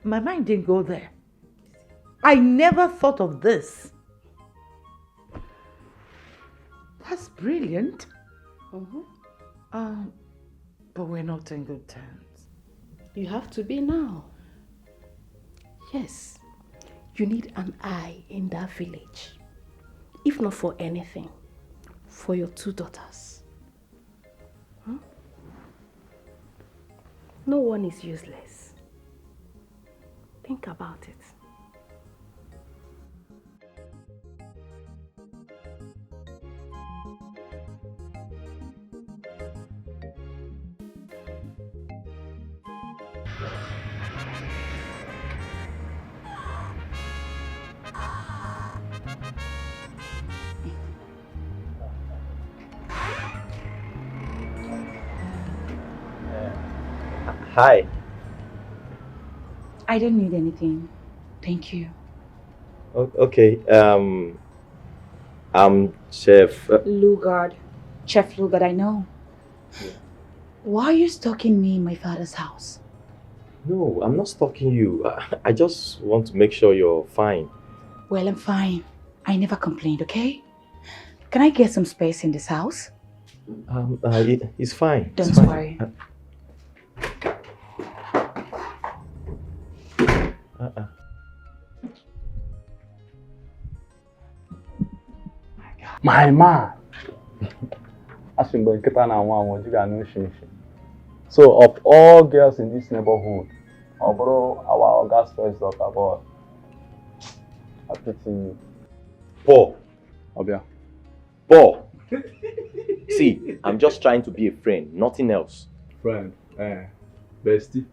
My mind didn't go there. I never thought of this. That's brilliant. Mm-hmm. Um, but we're not in good terms. You have to be now. Yes, you need an eye in that village. If not for anything, for your two daughters. Huh? No one is useless. Think about it. Hi. I don't need anything. Thank you. O- okay. Um, I'm Chef. Uh, Lugard. Chef Lugard, I know. Why are you stalking me in my father's house? No, I'm not stalking you. I, I just want to make sure you're fine. Well, I'm fine. I never complained, okay? Can I get some space in this house? Um, uh, it, it's fine. It's Don't fine. Worry. Uh, uh-uh. My man. Asị mgbe nkịta na-anwụ anwụ, ji ga-anụ nshi nshi. So of all girls in this neighborhood, ọ bụrụ our oga's first daughter, boy. I pity you. Paul. Ọbịa. Paul. See, I'm just trying to be a friend, nothing else. Friend, eh, bestie.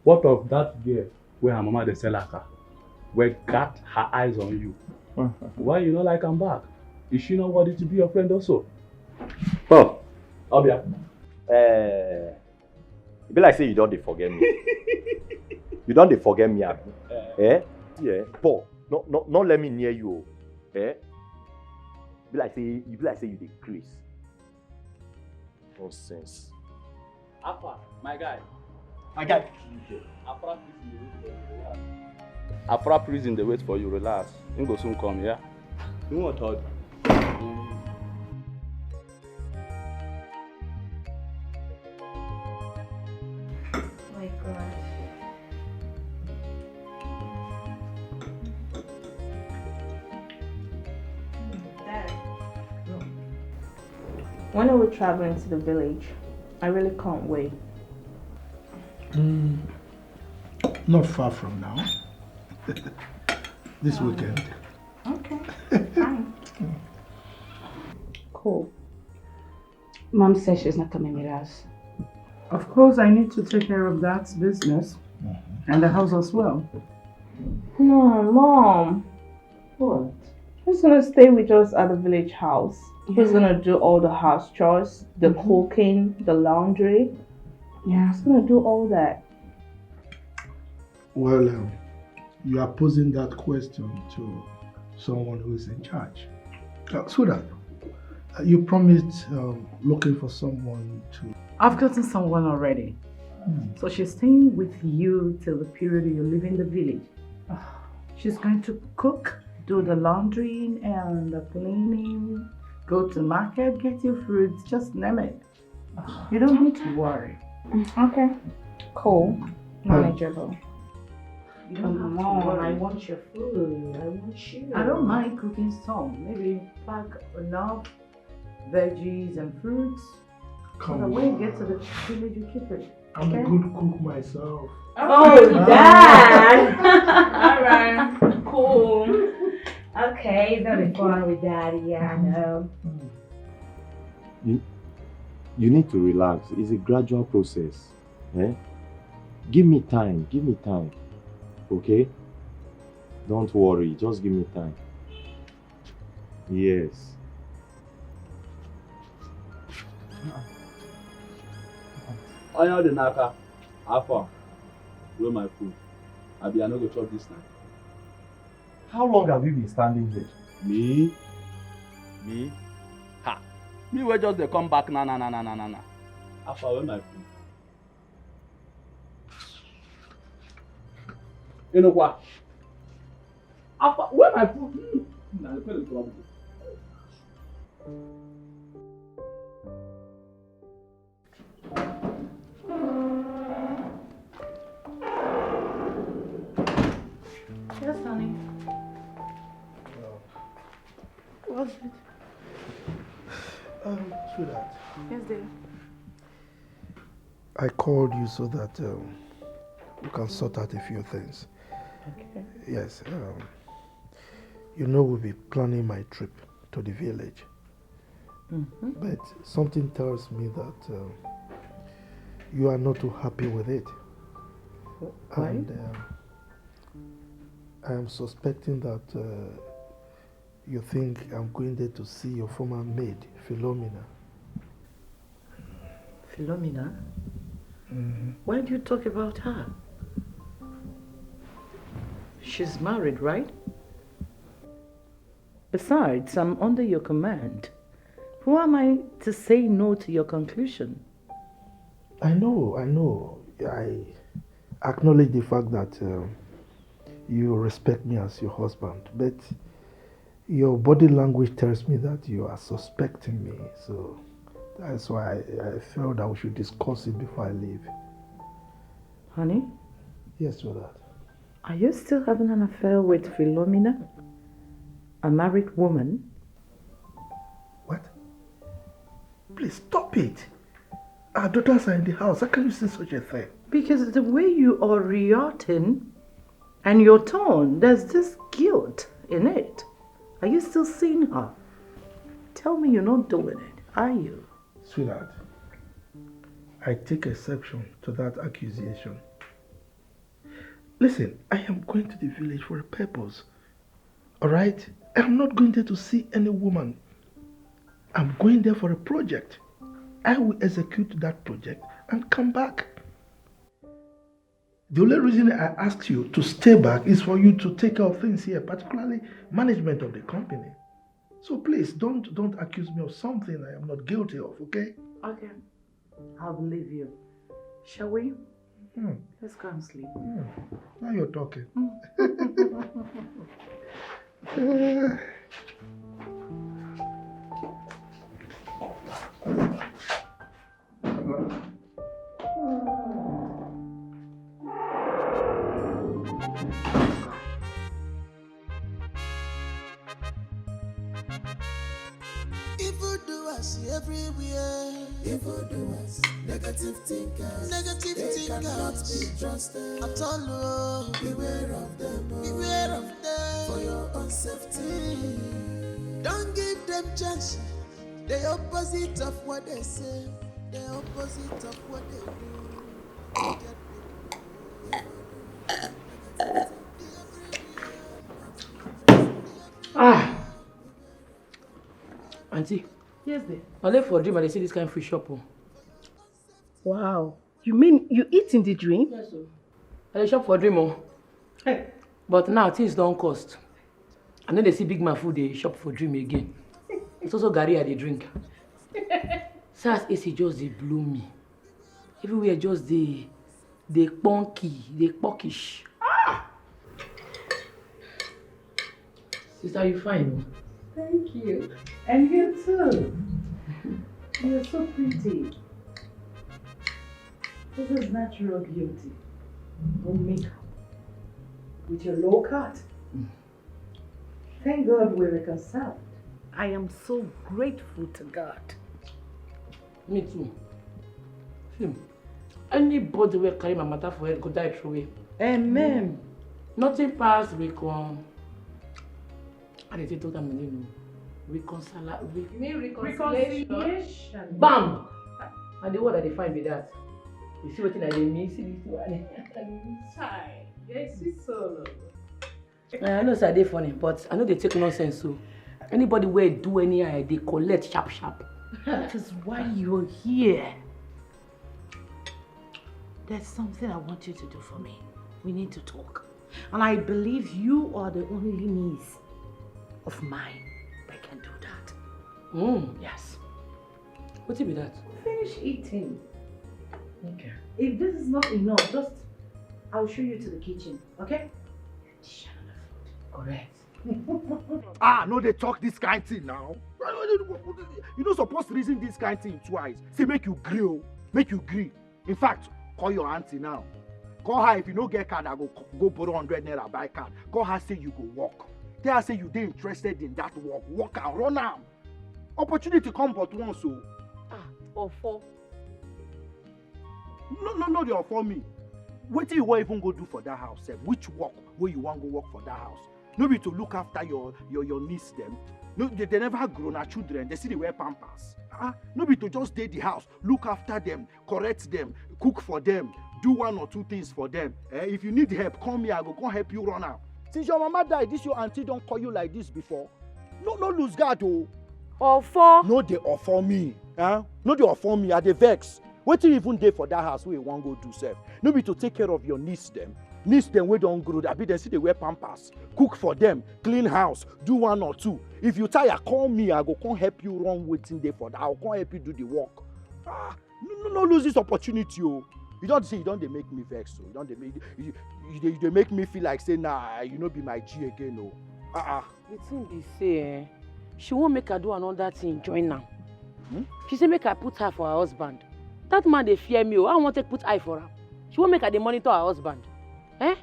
What of that girl where her mama dey sell aka? Where got her eyes on you? Why you not like am back? Is she not worthy to be your friend also? Paul. Ọbịa. Eh, e be like say you don dey forget me. You don dey forget me, abi? Eh? Yeah. Paul, no, no, no let me near you. Eh? Be like say you be like say you dey craze. Nonsense. Alpha, my guy. My guy. Afra prison dey wait for you, relax. Afra prison dey wait for you, relax. Him go soon come, yeah? You want talk? My God. Dad, when are we traveling to the village? I really can't wait. Mm, not far from now. This weekend. Okay, fine. Cool. Mom says she's not coming with us. Of course, I need to take care of that business and the house as well. No, Mom. What? Who's gonna stay with us at the village house? Who's gonna do all the house chores, the cooking, the laundry? Yeah, who's gonna do all that? Well, um, you are posing that question to someone who is in charge. Uh, so that uh, you promised um, looking for someone to. I've gotten someone already. So she's staying with you till the period you're leaving the village. She's going to cook, do the laundering and the cleaning, go to market, get your fruits, just name it. You don't need to worry. Okay. Cool. Manageable. You don't have to worry. Want your food. I want you. I don't mind cooking some. Maybe pack enough veggies and fruits. So that when you get to the village, you keep it. I'm a good cook myself. Oh, Dad. All right. Cool. Okay, very fun with Daddy. Yeah, I know. You, you need to relax. It's a gradual process. Eh? Give me time. Give me time. Okay? Don't worry. Just give me time. Yes. Onye ọ dị n'aka, afọ a, where my food? Abi I no go chop this night. How long have you been standing here? Me? Me? Ha! Me wey just dey come back na na na na na na na. Afọ a, where my food? Inukwa. Afọ a, where my food? Hmm. Na the problem. Yes, honey. What's it? Um, sweetheart, Yes, dear. I called you so that um, we can sort out a few things. Okay. Yes, um, you know we'll be planning my trip to the village. Mm-hmm. But something tells me that um, you are not too happy with it. Why? And um, I am suspecting that uh, you think I'm going there to see your former maid, Philomena. Philomena? Why do you talk about her? She's married, right? Besides, I'm under your command. Who am I to say no to your conclusion? I know, I know. I acknowledge the fact that um, you respect me as your husband, but your body language tells me that you are suspecting me. So that's why I, I felt that we should discuss it before I leave. Honey? Yes, sweetheart. Are you still having an affair with Philomena? A married woman? What? Please stop it. Our daughters are in the house. How can you say such a thing? Because the way you are reacting and your tone, there's this guilt in it. Are you still seeing her? Tell me you're not doing it, are you? Sweetheart, I take exception to that accusation. Listen, I am going to the village for a purpose. All right? I'm not going there to see any woman. I'm going there for a project. I will execute that project and come back. The only reason I asked you to stay back is for you to take care of things here, particularly management of the company. So please don't don't accuse me of something I am not guilty of, okay? Okay. I'll believe you. Shall we? Hmm. Let's go and sleep. Hmm. Now you're talking. Hmm. Evil doers everywhere. Evil doers, negative thinkers. Negative they thinkers cannot be trusted at all. Oh. Beware of them. Oh. Beware of them for your own safety. Don't give them chance. The opposite of what they say. The opposite of what they do. Ah! Auntie. Yes, dear. I live for a dream and I see this kind of free shop. Oh. Wow. You mean you eat in the dream? Yes, sir. I shop for a dream. Oh. Hey. But now things don't cost. I know they see big man food they shop for dream again. It's also Gary I they drink. Sars A C just they blew me. Everywhere just they they punky, they pockish. Ah! Sister, you fine? Thank you. And you too. You're so pretty. This is natural beauty. No makeup. With your low cut. Thank God we reconciled. I am so grateful to God. Me too. Hmm. Anybody will carry my matter for head go die through it. Amen. Nothing past recon. I dey take am again. Reconcile. Re- you mean reconciliation? Reconciliation. Bam! And the word that they find be that. You see what I dey mean? See this one. Chai, yes, see so. Eh, I know say I dey funny, but I know they take nonsense. So anybody where do any I they collect sharp sharp. That is why you're here. There's something I want you to do for me. We need to talk. And I believe you are the only niece of mine that can do that. Mm. Yes. What be that? Finish eating. Okay. If this is not enough, just I'll show you to the kitchen, okay? Correct. Ah, no, they talk this kind thing now. You no suppose reason this kind thing twice. Say make you gree, make you gree. In fact, call your auntie now. Call her if you no get card, I go go borrow hundred naira buy card. Call her say you go work. Tell her say you dey interested in that work. Work and run am. Opportunity come but once o. Ah, Ofo. No, no, no, dey offer me. Wetin you wan even go do for that house sef? Which work wey you wan go work for that house? No be to look after your your your niece dem. No, they, they never grow na children. They still dey wear pampers. Ah, no be to just dey the house, look after them, correct them, cook for them, do one or two things for them. Eh, if you need help, come here. I go come help you run am. Since your mama die, this your auntie don call you like this before. No, no lose guard o. Ofo. No dey offer me. Eh? No dey offer me. I dey vex. Wetin even dey for that house wey you wan go do sef? No be to take care of your niece dem. Niece dem wey don grow, abi dem still dey wear pampers, cook for them, clean house, do one or two. If you tire, call me, I go come help you run wetin dey for that. I go come help you do the work. Ah, No, no, no lose this opportunity o. You don see, you don dey make me vex o. You don dey make, you, you dey, you dey make me feel like say, nah, you no be my G again o. Ah ah. The thing be say, eh, she wan make I do another thing join am. Hmm? She say make I put her for her husband. That man dey fear me o. I wan take put eye for am. She wan make I dey monitor her husband. Eh?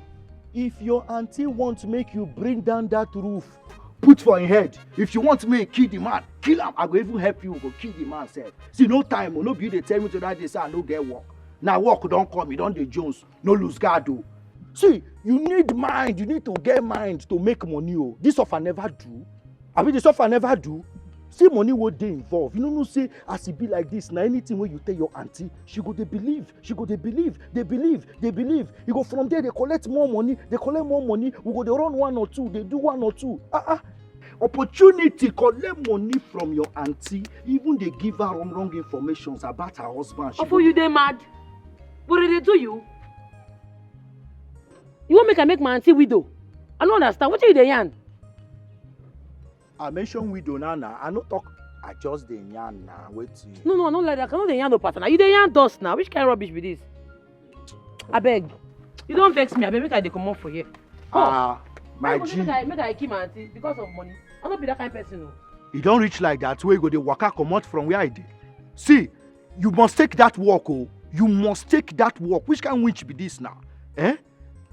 If your auntie want make you bring down that roof, put for him head. If you want me kill the man, kill am. I go even help you go kill the man sef. See, no time o. No be you dey tell me to that day say I no get work. Na work don come, you don dey jones. No lose guard o. See, you need mind, you need to get mind to make money o. This offer never do. Abi this offer never do. See money wey dey involved. You no know say as e be like this, na anything wey you tell your auntie, she go dey believe, she go dey believe, dey believe, dey believe. You go from there dey collect more money, dey collect more money. We go dey run one or two, dey do one or two. Ah ah. Opportunity collect money from your auntie, even dey give her wrong, wrong informations about her husband. She Ofo, go you dey mad? What did they do you? You wan make I make my auntie widow? I no understand. Wetin you dey yarn? I mention widow now, now. I no talk. I just dey yarn now. Wetin? No, no, I no like that. I no dey yarn no pattern. You dey yarn dust now. Which kind of rubbish be this? Abeg, you don vex me. Abeg, make I dey comot for here. Ah, my Why you go say G. Make I, make I kill my auntie because of money? I no be that kind person o. E don reach like that wey you go dey waka comot from where I dey. See, you must take that work o. You must take that work. Which kind witch be this now? Eh?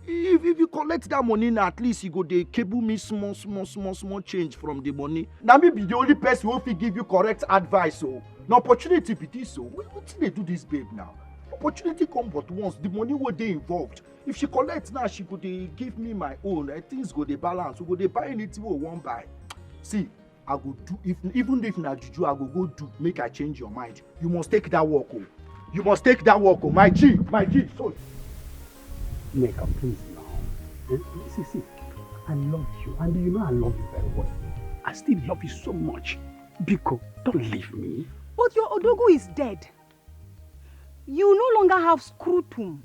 If, if you collect that money now, at least you go dey cable me small, small, small, small change from the money. Na me be the only person wey fit give you correct advice o. Na opportunity be this o. Wait, wetin dey do this babe now? Opportunity come but once. The money wey dey involved. If she collect now, she go dey give me my own. Eh, things go dey balance. We go dey buy anything we wan buy. See, I go do, if, even if na juju, I go go do, make I change your mind. You must take that work o. You must take that work o. My G, my G, so. Nneka, please now. Eh? See, see, I love you, and you know I love you very well. I still love you so much. Biko, don't leave me. But your Odogwu is dead. You no longer have scrotum.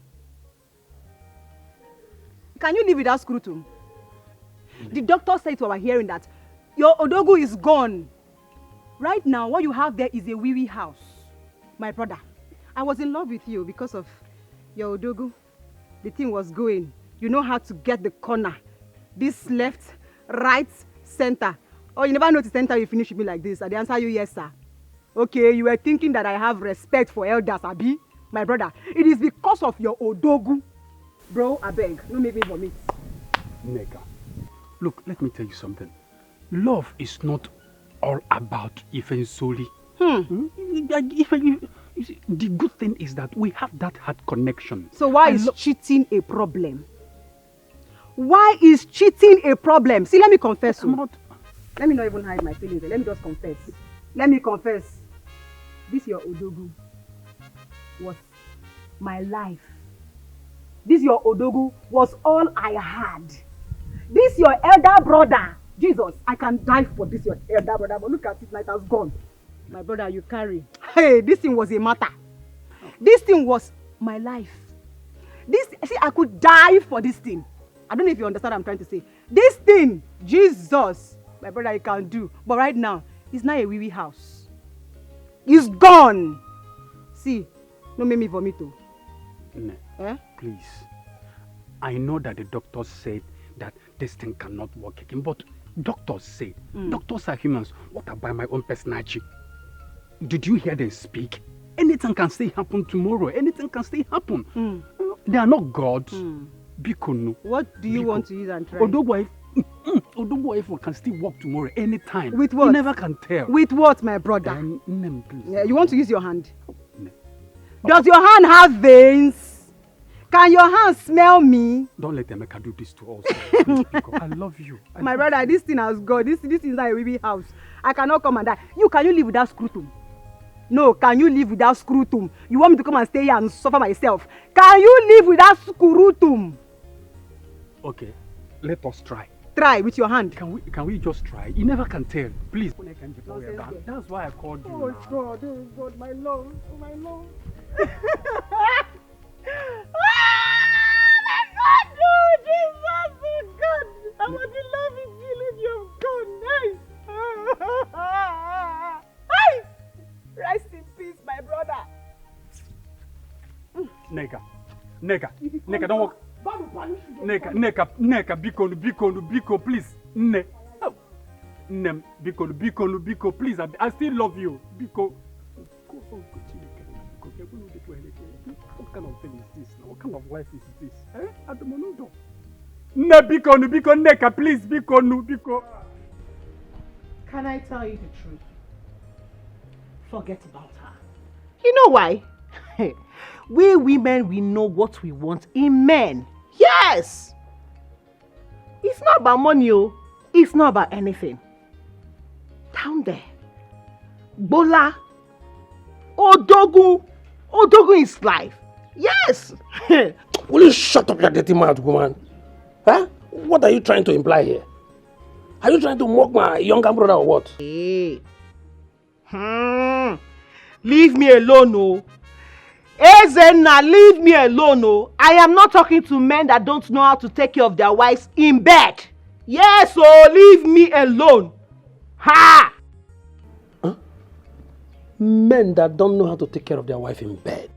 Can you live without scrotum? The doctor said to our hearing that your Odogwu is gone. Right now, what you have there is a wee-wee house. My brother, I was in love with you because of your Odogwu. The thing was going. You know how to get the corner. This left, right, center. Oh, you never noticed center you finish with me like this. I dey answer you, yes, sir. Okay, you were thinking that I have respect for elders, abi? My brother, it is because of your Odogwu. Bro, abeg, no make me vomit. Nneka, look, let me tell you something. Love is not all about Ifensoli. Hmm. Hmm? If, if, you see, the good thing is that we have that heart connection. So why I is lo- cheating a problem? Why is cheating a problem? See, let me confess. I'm o. Not. Let me not even hide my feelings. Let me just confess. Let me confess. This your Odogwu was my life. This your Odogwu was all I had. This your elder brother. Jesus, I can die for this your elder brother, but look at it, now it has gone. My brother, you carry. Hey, this thing was a matter. This thing was my life. This, see, I could die for this thing. I don't know if you understand what I'm trying to say. This thing, Jesus, my brother, you can do. But right now, it's not a wee-wee house. It's gone. See, no make me vomit o. Nne, eh? Please. I know that the doctor said that this thing cannot work again, but doctors say, mm, doctors are humans. What about my own personal G? Did you hear them speak? Anything can still happen tomorrow. Anything can still happen. Mm. They are not God. Mm. Biko no. What do you Biko. Want to use and try? Odogwu Ifo, mm, mm, Odogwu Ifo can still work tomorrow anytime. With what? You never can tell. With what, my brother? Then, nne m, please. Yeah, you want to use your hand? Nne. Does your hand have veins? Can your hand smell me? Don't let Emeka do this to us. Please, Biko. I love you. I My love brother, you. This thing has gone. This, this is not a wee-wee house. I cannot come and die. You, can you live without scrotum? No, can you live without scrotum? You want me to come and stay here and suffer myself? Can you live without scrotum? Okay, let us try. Try with your hand. Can we, can we just try? You never can tell. Please. Nonsense girl. That's why I called you now. Oh God, oh God, my love, oh my love. Ah, my God, oh Jesus, oh God. Our beloved Philip, you've gone. Hey. Hey! Rest in peace, my brother. Nneka, Nneka, don't work. Nneka, Nneka, Nneka, biko, biko, biko, please. Nne. Oh. Nne m, biko, biko, biko, please. I, I still love you. Biko. Go, go, go, Chineke. Biko, get one of the toilet. What kind of thing is this now? What kind of life is this? Eh? Adumonudo. Nne, biko, biko, Nneka, please, biko, biko. Can I tell you the truth? Forget about her. You know why? We women, we know what we want in men. Yes! It's not about money, oh. It's not about anything. Down there. Bola. Odogun. Odogun is life. Yes. Will you shut up your dirty mouth, woman? Huh? What are you trying to imply here? Are you trying to mock my younger brother or what? Hey. Hmm. Leave me alone, oh. Ezenna, leave me alone, oh. I am not talking to men that don't know how to take care of their wives in bed. Yes, oh, leave me alone. Ha! Huh? Men that don't know how to take care of their wife in bed.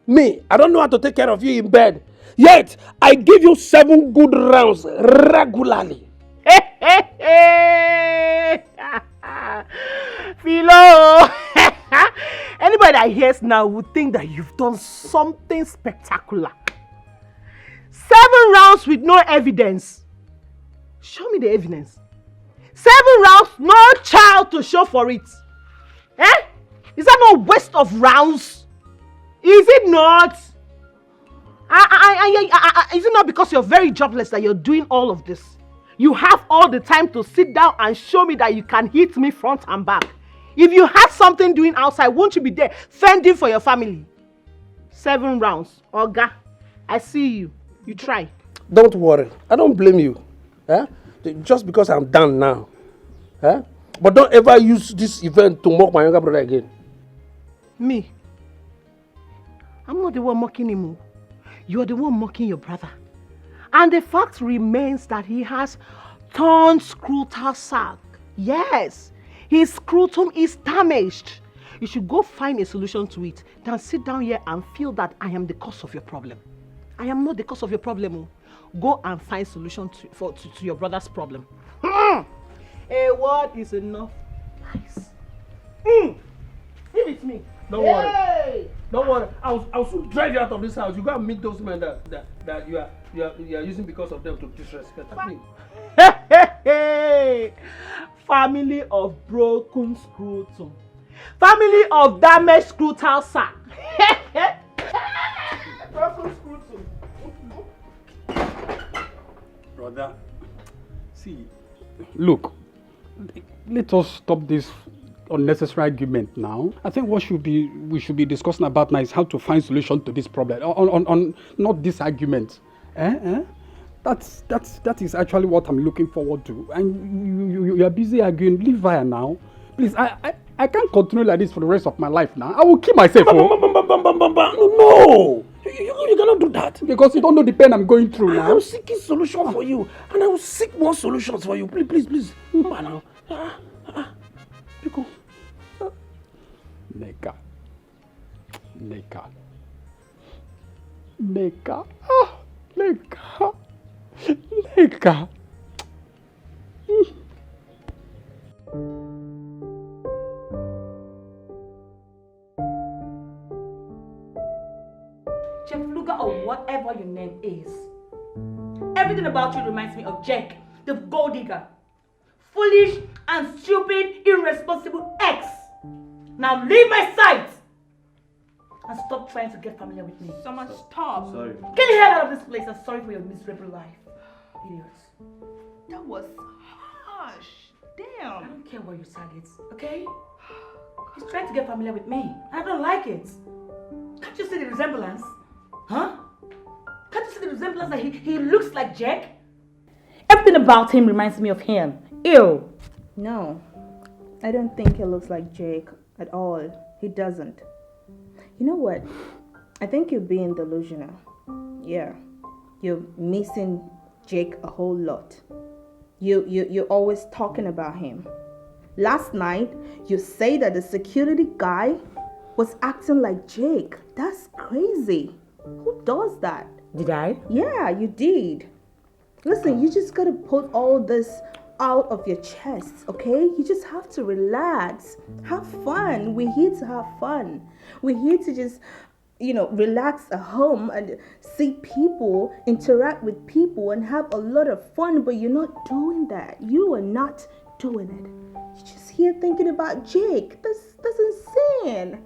Me, I don't know how to take care of you in bed. Yet, I give you seven good rounds regularly. Hey, hey, hey. Philo! Anybody that hears now would think that you've done something spectacular. Seven rounds with no evidence. Show me the evidence. Seven rounds, no child to show for it. Eh? Is that not waste of rounds? Is it not? I, I, I, I, I, I, is it not because you're very jobless that you're doing all of this? You have all the time to sit down and show me that you can hit me front and back. If you had something doing outside, won't you be there fending for your family? Seven rounds. Oga, I see you. You try. Don't worry. I don't blame you. Eh? Just because I'm down now. Eh? But don't ever use this event to mock my younger brother again. Me? I'm not the one mocking him, oh. You're the one mocking your brother. And the fact remains that he has torn scrotal sac. Yes, his scrotum is damaged. You should go find a solution to it than sit down here and feel that I am the cause of your problem. I am not the cause of your problem, oh. Go and find solution to, for, to, to your brother's problem. Hmm. A word is enough. Nice. Hmm. Give it me. Don't worry. Hey! Don't worry. I'll, I'll soon drive you out of this house. You go and meet those men that, that, that you are, you are, you are using because of them to disrespect me. Hey, hey, hey. Family of broken scrotum. Family of damaged scrotal sac. Broken scrotum. Brother, see, look, let us stop this unnecessary argument now. I think what should be we should be discussing about now is how to find solution to this problem. On, on, on not this argument. Eh? Eh? That's that's that is actually what I'm looking forward to. And you you, you, you are busy arguing. Leave her now. Please, I, I, I can't continue like this for the rest of my life now. I will kill myself. Ba, ba, oh. Ba, ba, ba, ba, ba, ba. No, no. You, you, you cannot do that. Because you don't know the pain I'm going through now. I'm seeking solution for you. And I will seek more solutions for you. Please, please, please. Mba now. Ah, ah, ah. Biko. Nneka. Nneka. Nneka. Ah, Nneka. Nneka. Chefluga or whatever your name is. Everything about you reminds me of Jack, the gold digger. Foolish and stupid, irresponsible ex. Now leave my sight and stop trying to get familiar with me. Summer, stop. Sorry. Get the hell out of this place and sorry for your miserable life. Idiot. That was harsh. Damn. I don't care what you target, okay? He's trying to get familiar with me. I don't like it. Can't you see the resemblance? Huh? Can't you see the resemblance that he, he looks like Jack? Everything about him reminds me of him. Ew. No, I don't think he looks like Jake at all. He doesn't. You know what? I think you're being delusional. Yeah, you're missing Jake a whole lot. You, you, you're always talking about him. Last night, you say that the security guy was acting like Jake. That's crazy. Who does that? Did I? Yeah, you did. Listen, you just gotta put all this out of your chest, okay? You just have to relax. Have fun. We're here to have fun. We're here to just, you know, relax at home and see people, interact with people, and have a lot of fun, but you're not doing that. You are not doing it. You're just here thinking about Jake. That's, that's insane.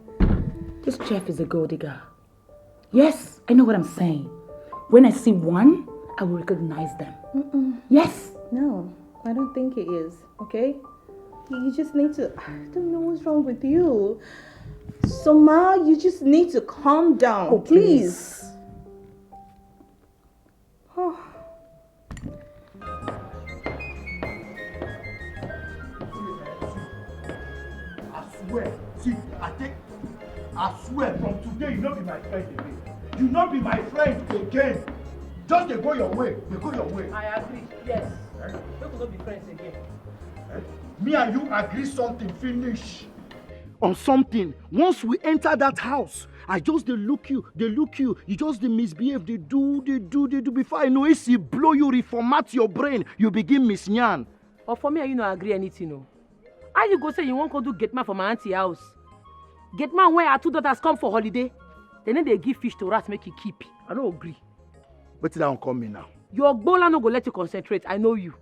This Jeff is a gold digger. Yes, I know what I'm saying. When I see one, I will recognize them. Yes. No, I don't think he is, okay? You just need to. I don't know what's wrong with you. Soma, you just need to calm down, Oh, please. please. Oh. I swear, see, I take, I swear, from today you no be my friend again. You no be my friend again. Just dey go your way, dey go your way. I agree, yes. Make we no be friends again. Me and you agree something, finish. On something. Once we enter that house, I just dey look you, dey look you. You just dey misbehave, dey do, dey do, dey do. Before I know, AC blow you, reformat your brain. You begin miss yan. But for me and you no agree anything o. How you go say you wan come do gate man for my aunty house? Gate man, when her two daughters come for holiday, dem no dey give fish to rat make e keep. I no agree. Wetin that one come mean now? Your gbola no go let you concentrate, I know you.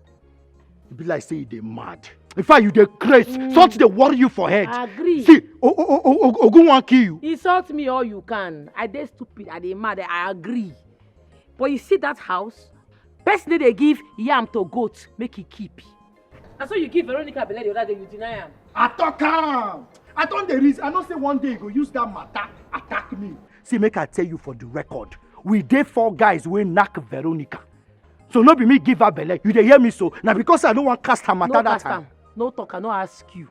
E be like say you dey mad. In fact, you dey craze. Something dey worry you for head. I agree. See, o- o- o- o- Ogun wan kill you. Insult me all you can. I dey stupid, I dey mad, I agree. But you see that house? Person no dey give yam to goat make e keep. Na so you give Veronica belle the other day, you deny am. I talk am. I don dey reason. I know say one day you go use that matter attack me. See, make I tell you for the record, we dey four guys wey knack Veronica. So no be me give her belle. You dey hear me so? Na because I no wan cast her matter No that cast time. Am. No talk, I no ask you.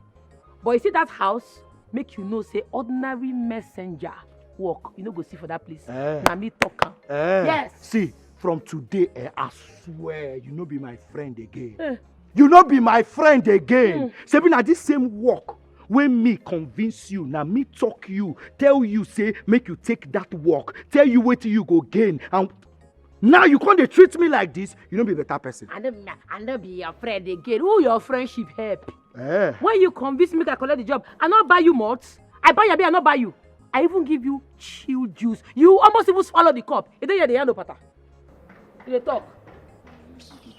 But you see that house, make you know say ordinary messenger work you no go see for that place. Eh. Na me talk am. Eh, Yes. See, from today, eh, I swear you no be my friend again. Eh. You no be my friend again. Sebi na this same work wey me convince you, na me talk you, tell you say make you take that work, tell you wetin you go gain, and now you come dey treat me like this. You no be better person. I no be, I no be your friend again. Who your friendship help? Eh. When you convince me to collect the job, I no buy you malt. I buy your beer, I no buy you. I even give you chill juice. You almost even swallow the cup. You dey hear the yellow pattern. You dey talk.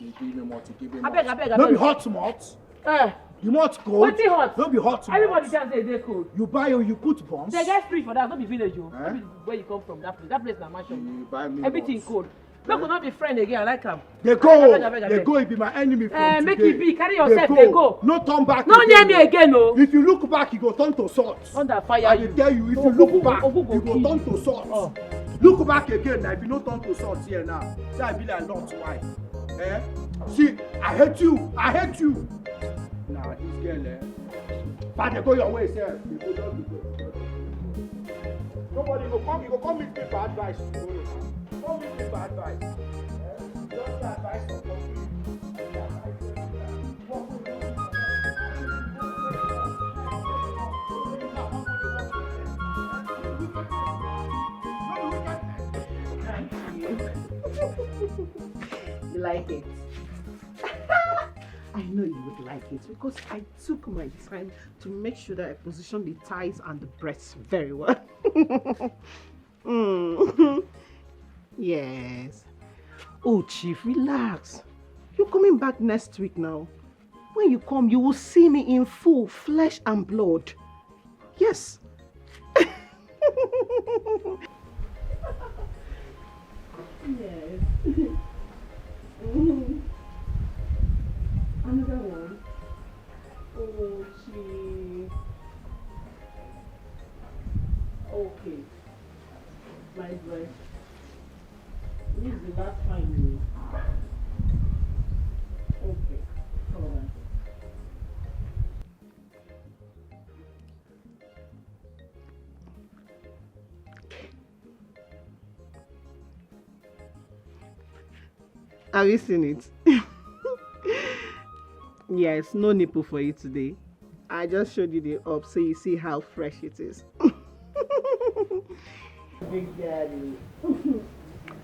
Abeg, abeg, abeg. No be hot malt. Eh, The malt cold. Wetin hot? No be hot malt. Everybody can say e dey cold. You buy, oh, you put buns. They get fridge for that, no be village o. Eh? No be where you come from, that place. That place na mansion. You buy me Everything malt. cold. Make we no be friend again, I like am. They Abeg, go, abeg, abeg, they abeg. go. It be my enemy from Eh, make today. e be, carry yourself, they go. No turn back. No near me again o. If you look back, you go turn to salt. Thunder fire I you. Dey tell you, if you Ogu- look Ogu- back, Ogu go you go kill turn you. To salt. Oh. Look back again now. If you no turn to salt here now, say I be like Lot wife. Eh? See, I hate you. I hate you. Nah, this girl, eh? But they go your way, sir. They go, just go. Nobody go come. You go come meet me for advice tomorrow. Come meet me for advice. Eh? Just advice for You like it? I know you would like it because I took my time to make sure that I position the thighs and the breasts very well. Mm. Yes. Oh, Chief, relax. You're coming back next week now. When you come, you will see me in full flesh and blood. Yes. Yes. Mm. Another one. Oh, Chief. Okay. My breath. This is the last time you. Okay. All right. Have you seen it? Yes, no nipple for you today. I just showed you the up so you see how fresh it is.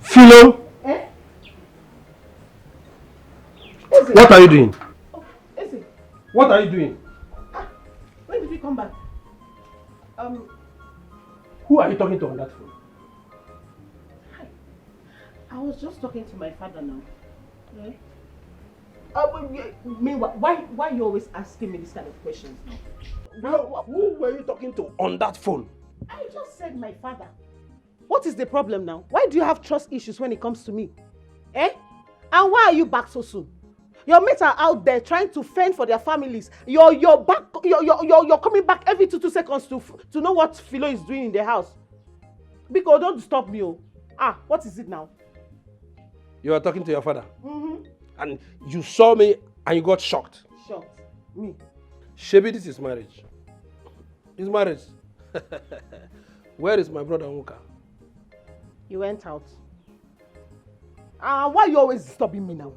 Philo, Eh? What are you doing? Eze, What are you doing? When did you come back? Um, Who are you talking to on that phone? I was just talking to my father now. Hmm? Uh, but, uh, meanwhile, why why you always asking me this kind of questions now? Who, who were you talking to on that phone? I just said my father. What is the problem now? Why do you have trust issues when it comes to me? Eh? And why are you back so soon? Your mates are out there trying to fend for their families. You're you're back. You're you're you're, you're coming back every two two seconds to f- to know what Philo is doing in the house. Because don't disturb me, oh. Ah, what is it now? You are talking to your father, Mm-hmm. And you saw me and you got shocked. Shocked. Me. Shebi, this is marriage. It's marriage. Where is my brother Nwoka? You went out. Ah, why you always disturbing me now?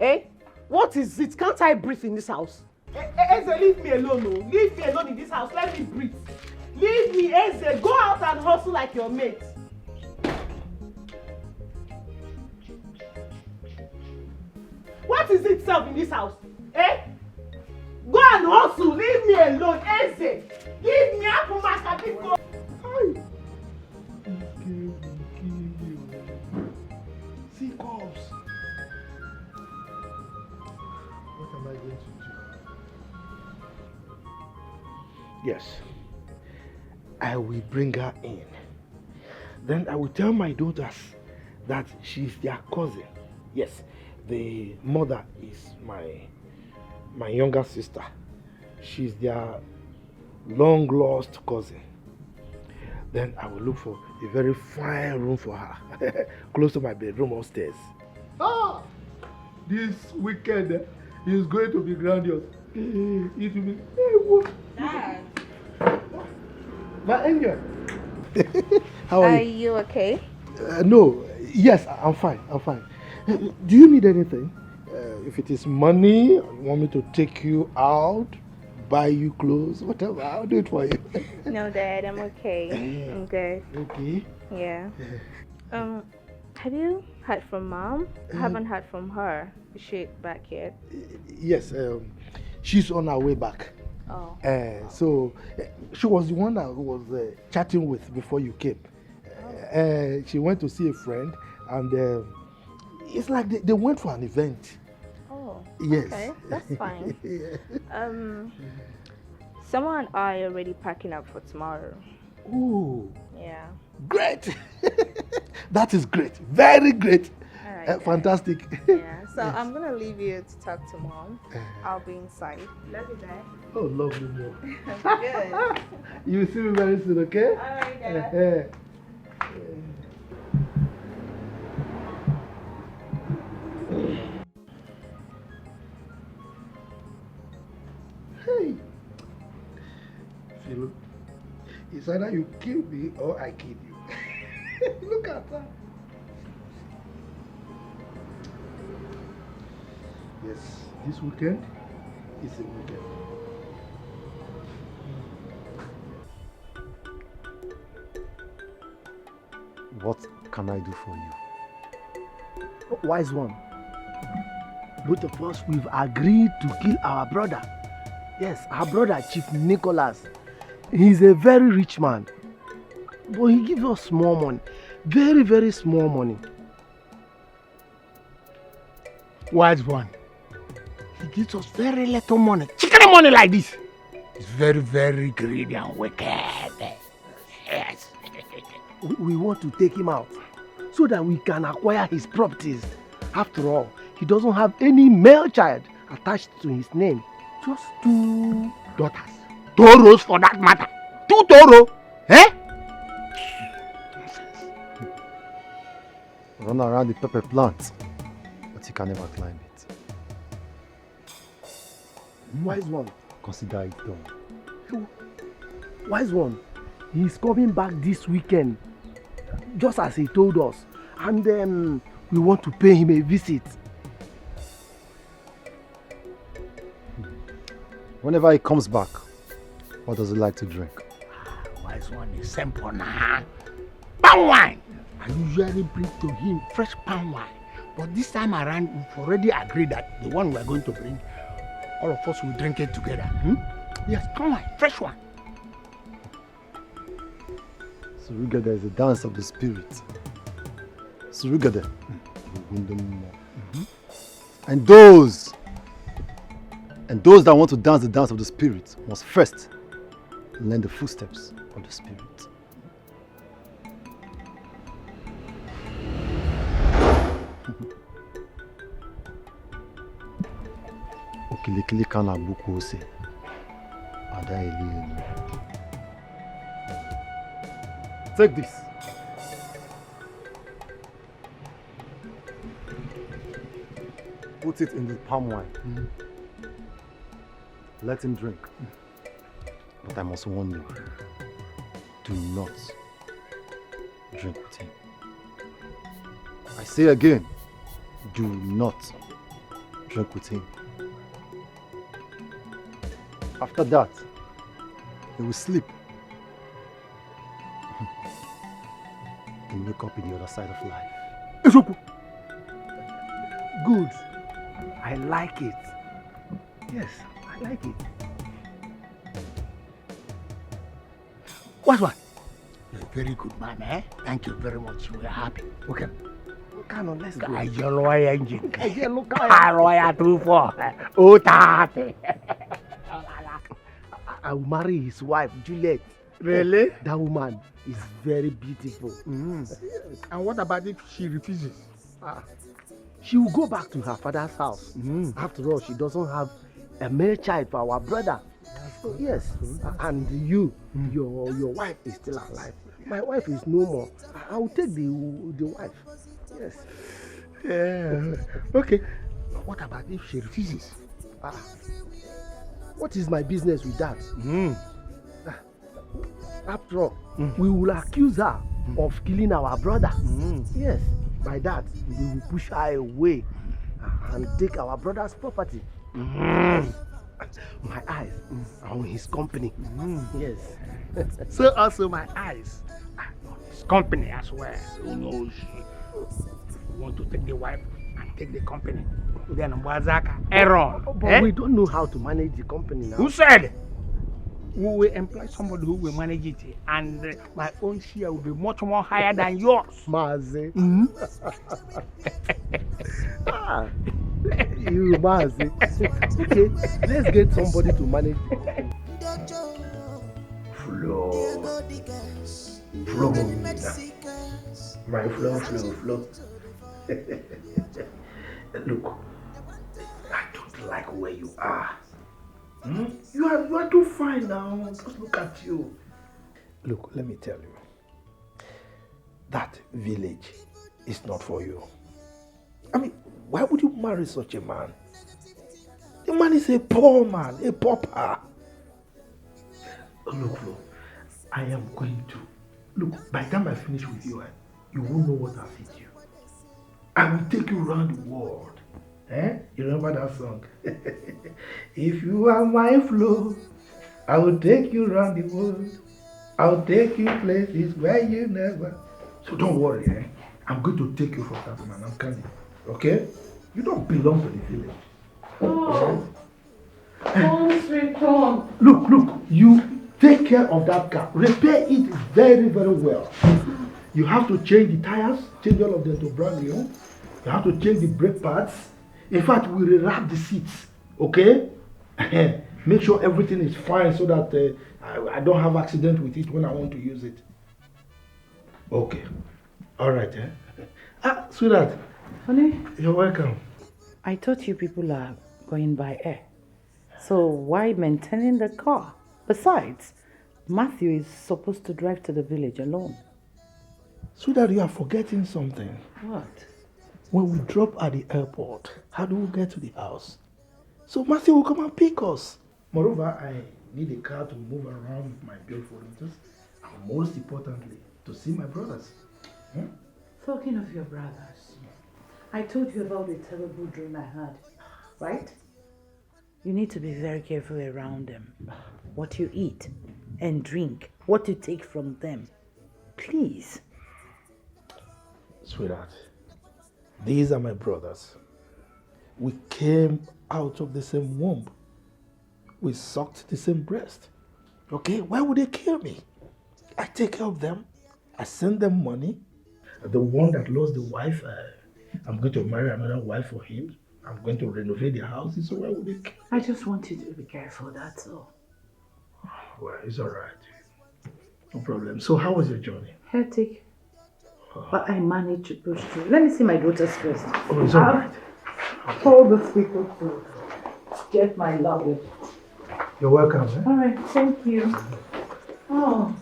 Eh? What is it? Can't I breathe in this house? Eh, eh, Eze, leave me alone, oh. Leave me alone in this house. Let me breathe. Leave me, Eze. Go out and hustle like your mate. What is it self in this house? Eh? Go and hustle. Leave me alone, Eze. Leave me, Akumaka, people. Hi. Ike will kill you. See cops. What am I going to do? Yes, I will bring her in. Then I will tell my daughters that she's their cousin. Yes, the mother is my my younger sister. She's their long lost cousin. Then I will look for a very fine room for her, close to my bedroom upstairs. Ah! This weekend is going to be grandiose. It will be. Dad. My angel. How are Are you? You okay? Uh, no, yes, I'm fine. I'm fine. Do you need anything? Uh, if it is money, you want me to take you out, buy you clothes, whatever, I'll do it for you. No, Dad, I'm okay. I'm good. Okay. Yeah. Um, have you heard from Mom? I Uh, haven't heard from her. Is she back yet? Yes, um, she's on her way back. Oh. Uh, so uh, she was the one that was uh, chatting with before you came. Uh, she went to see a friend, and um, it's like they, they went for an event. Oh. Yes. Okay, that's fine. Yeah. Um, someone and I already packing up for tomorrow. Oh, Yeah. great! That is great. Very great. All right. Uh, Dad. fantastic. Yeah. So Yes. I'm gonna leave you to talk to Mom. Uh, I'll be inside. Love you, Dad. Oh, lovely, mom. Good. You will see me very soon, okay? All right, Dad. Uh-huh. Hey, Philo, it's either you kill me or I kill you. Look at that. Yes, this weekend is a weekend. What can I do for you? Wise one. Both of us, we've agreed to kill our brother. Yes, our brother, Chief Nicholas. He's a very rich man. But he gives us small money. Very, very small money. Wise one. He gives us very little money. Chicken money like this. He's very, very greedy and wicked. Yes. We, we want to take him out so that we can acquire his properties. After all, he doesn't have any male child attached to his name. Just two daughters. Toros for that matter. Two Toro. Eh? Run around the pepper plant, but you can never climb it. Wise one. Consider it done. Wise one. He's coming back this weekend, just as he told us. And um, we want to pay him a visit. Whenever he comes back, what does he like to drink? Wise one is simple now. Palm wine. I usually bring to him fresh palm wine. But this time around, we've already agreed that the one we're going to bring, all of us will drink it together. Hmm? Yes, palm wine, fresh one. Surugada is a dance of the spirit. Surugada. And those and those that want to dance the dance of the spirit must first learn the footsteps of the spirit. Okilikili ka na-agbụkwa ose, ada eli elu. Take this. Put it in the palm wine. Let him drink. But I must warn you. Do not drink with him. I say again, do not drink with him. After that, he will sleep and wake up in the other side of life. Eziokwu. Good. I like it. Yes, I like it. What one? You're a very good man, eh? Thank you very much. We're happy. Okay. Kano, let's go. Ayọlọya engine. Ayọlọya. Alọya two four. Oh, thirty. I will marry his wife, Juliet. Really? That woman is very beautiful. Mm. And what about if she refuses? Ah. She will go back to her father's house. Mm. After all, she doesn't have a male child for our brother. So, yes, and you, your your wife is still alive. My wife is no more. I, I will take the the wife. Yes. Yeah. Okay. What about if she refuses? Ah. What is my business with that? Mm. Ah. After all, we will accuse her of killing our brother. Yes. By that, we will push her away and take our brother's property. My eyes are on his company. Yes. So also my eyes are on his company as well. Who knows? You want to take the wife and take the company. Then Wazaka, Aaron. But eh? We don't know how to manage the company now. Who said? We will employ somebody who will manage it, and uh, my own share will be much more higher than yours. Mazi. Mm-hmm. Ah, you Mazi. Okay, let's get somebody to manage the company. Flow. Flow. My flow, flow, flow. Look, I don't like where you are. Hmm? You are you are too fine now. Just look at you. Look, let me tell you. That village is not for you. I mean, why would you marry such a man? The man is a poor man, a pauper. Look, Flo, I am going to. Look, by the time I finish with you, eh, you won't know what I've hit you. I will take you around the world. Eh? You remember that song? If you are my Flo, I will take you around the world. I'll take you places where you never. So don't worry, eh? I'm going to take you for that man. I'm coming. Okay? You don't belong to the village. Oh. Come, sweet, come. Look, look, you take care of that car. Repair it very, very well. You have to change the tires, change all of them to brand new. You have to change the brake pads. In fact, we rewrap the seats, okay? Make sure everything is fine so that uh, I, I don't have accident with it when I want to use it. Okay. All right, eh? Ah, sweetheart. Honey? You're welcome. I thought you people are going by air. So why maintaining the car? Besides, Matthew is supposed to drive to the village alone. Sweetheart, you are forgetting something. What? When we drop at the airport, how do we get to the house? So Matthew will come and pick us. Moreover, I need a car to move around with my beautiful daughters, and most importantly, to see my brothers. Hmm? Talking of your brothers, I told you about the terrible dream I had, right? You need to be very careful around them. What you eat and drink, what you take from them. Please. Sweetheart, these are my brothers. We came out of the same womb. We sucked the same breast. Okay, why would they kill me? I take care of them. I send them money. The one that lost the wife, uh, I'm going to marry another wife for him. I'm going to renovate the house. So why would they kill? I just want you to be careful, that's all. Well, it's all right. No problem. So how was your journey? Hectic. But I managed to push through. Let me see my daughters first. Oh, it's all right. I'll call those people to get my luggage. You're welcome. Eh? All right, thank you. Oh.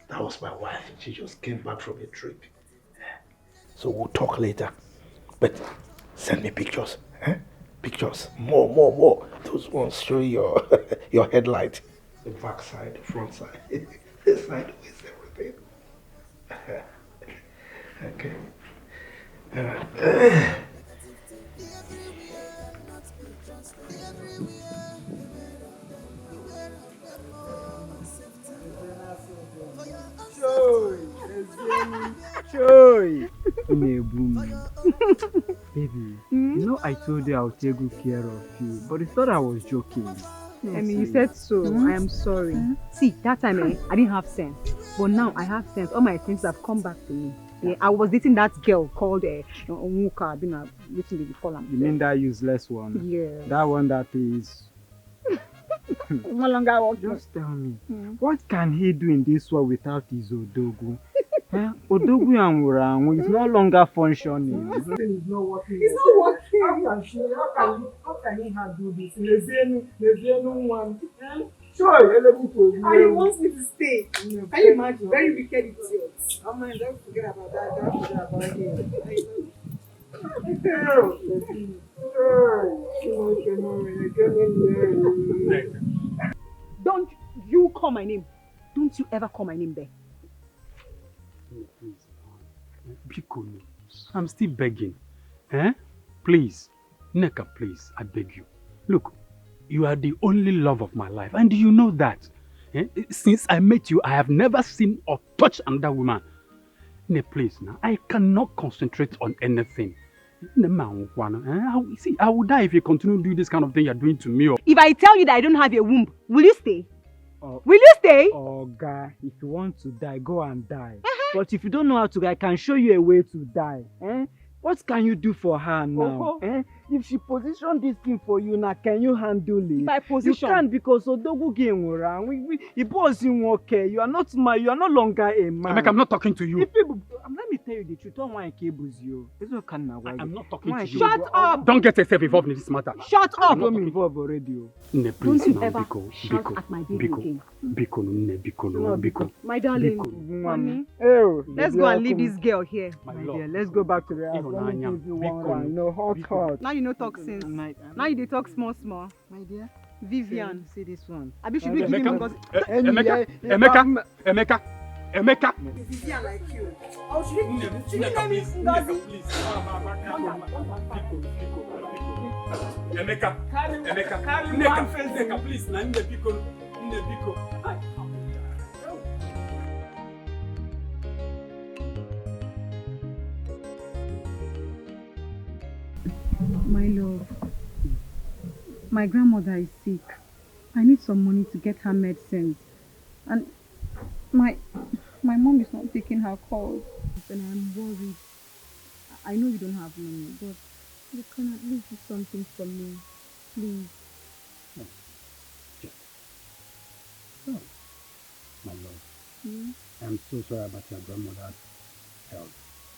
That was my wife. She just came back from a trip. So we'll talk later. But send me pictures. Eh? Pictures. More, more, more. Those ones show your your headlight. The back side, the front side, the sideways, everything. Okay. All right. Choi! Choi! Baby, you know I told you I would take good care of you, but you thought I was joking. Emi, you said so. I am sorry. See, that time eh, I didn't have sense, but now I have sense. All my senses have come back to me. Yeah, I was dating that girl called uh, Onwuka Abina. Wetin dey call am? You mean that useless one? Yeah. That one that is no longer working. Just tell me, what can he do in this world without his Odogwu? Eh? Odogwu anwụrụ anwụ is no longer functioning. This thing is not working. It's not working. How can she, how can, how can he handle this? Lezienu, lezienu nwa m. Eh? Sure, ele m kwuru. And he wants me to stay. Can you imagine? Very wicked idiot. Oh man, don't forget about that. Don't forget about him. Don't you call my name. Don't you ever call my name there. Please, biko, I'm still begging. Eh? Please, Nneka, please, I beg you. Look, you are the only love of my life, and you know that. Eh? Since I met you, I have never seen or touched another woman. Nne, please, now, I cannot concentrate on anything. Nne, ma, ngwanụ, eh? I will, see, I will die if you continue doing this kind of thing you're doing to me. Oh. If I tell you that I don't have a womb, will you stay? Oh. Will you stay? Oga, if you want to die, go and die. Uh-huh. But if you don't know how to, I can show you a way to die. Eh? What can you do for her now? Eh? If she position this thing for you now, can you handle it? If I position. You can't, because Odogwu gị nwụrụ anwụ. Ị bụzi nwoke. You are not my, you are no longer a man. Emeka, I'm not talking to you. If people, um, let me tell you the truth. Don't want to abuse you. It's not kind of. I'm not talking to you. Shut up. Don't get yourself involved in this matter. Shut up. I'm involved already. Nne, please, don't you ever shout at my baby again. Biko, nne, biko, biko. My darling, honey, let's go and leave this girl here. My dear, let's go back to the house. Let me give you one round. You know, hot, hot. Now you no talk sense. Now you dey talk small, small. My dear, Vivian, see this one. Abi should we give him Ngozi? Emeka, Emeka, Emeka, Emeka. Vivian like you. Oh, should we, should we name him Ngozi? Emeka, Emeka, Nneka, Nneka, please, na nne biko, nne biko. My love, my grandmother is sick. I need some money to get her medicines. And my my mom is not taking her calls. And I'm worried. I know you don't have money, but you can at least do something for me, please. No. Just, no. My love, I'm so sorry about your grandmother's health.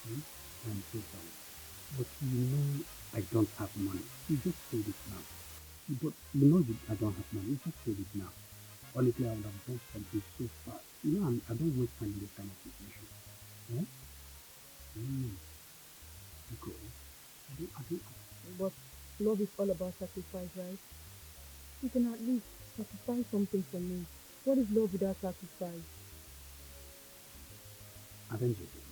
Hmm? I'm so sorry. But you know I don't have money. You just said it now. But you know you, I don't have money. You just said it now. Honestly, I would have done something so fast. You know, I'm, I don't waste time in this kind of situation. Eh? Mm. Because I don't, I don't. But love is all about sacrifice, right? You can at least sacrifice something for me. What is love without sacrifice? Avenge yourself.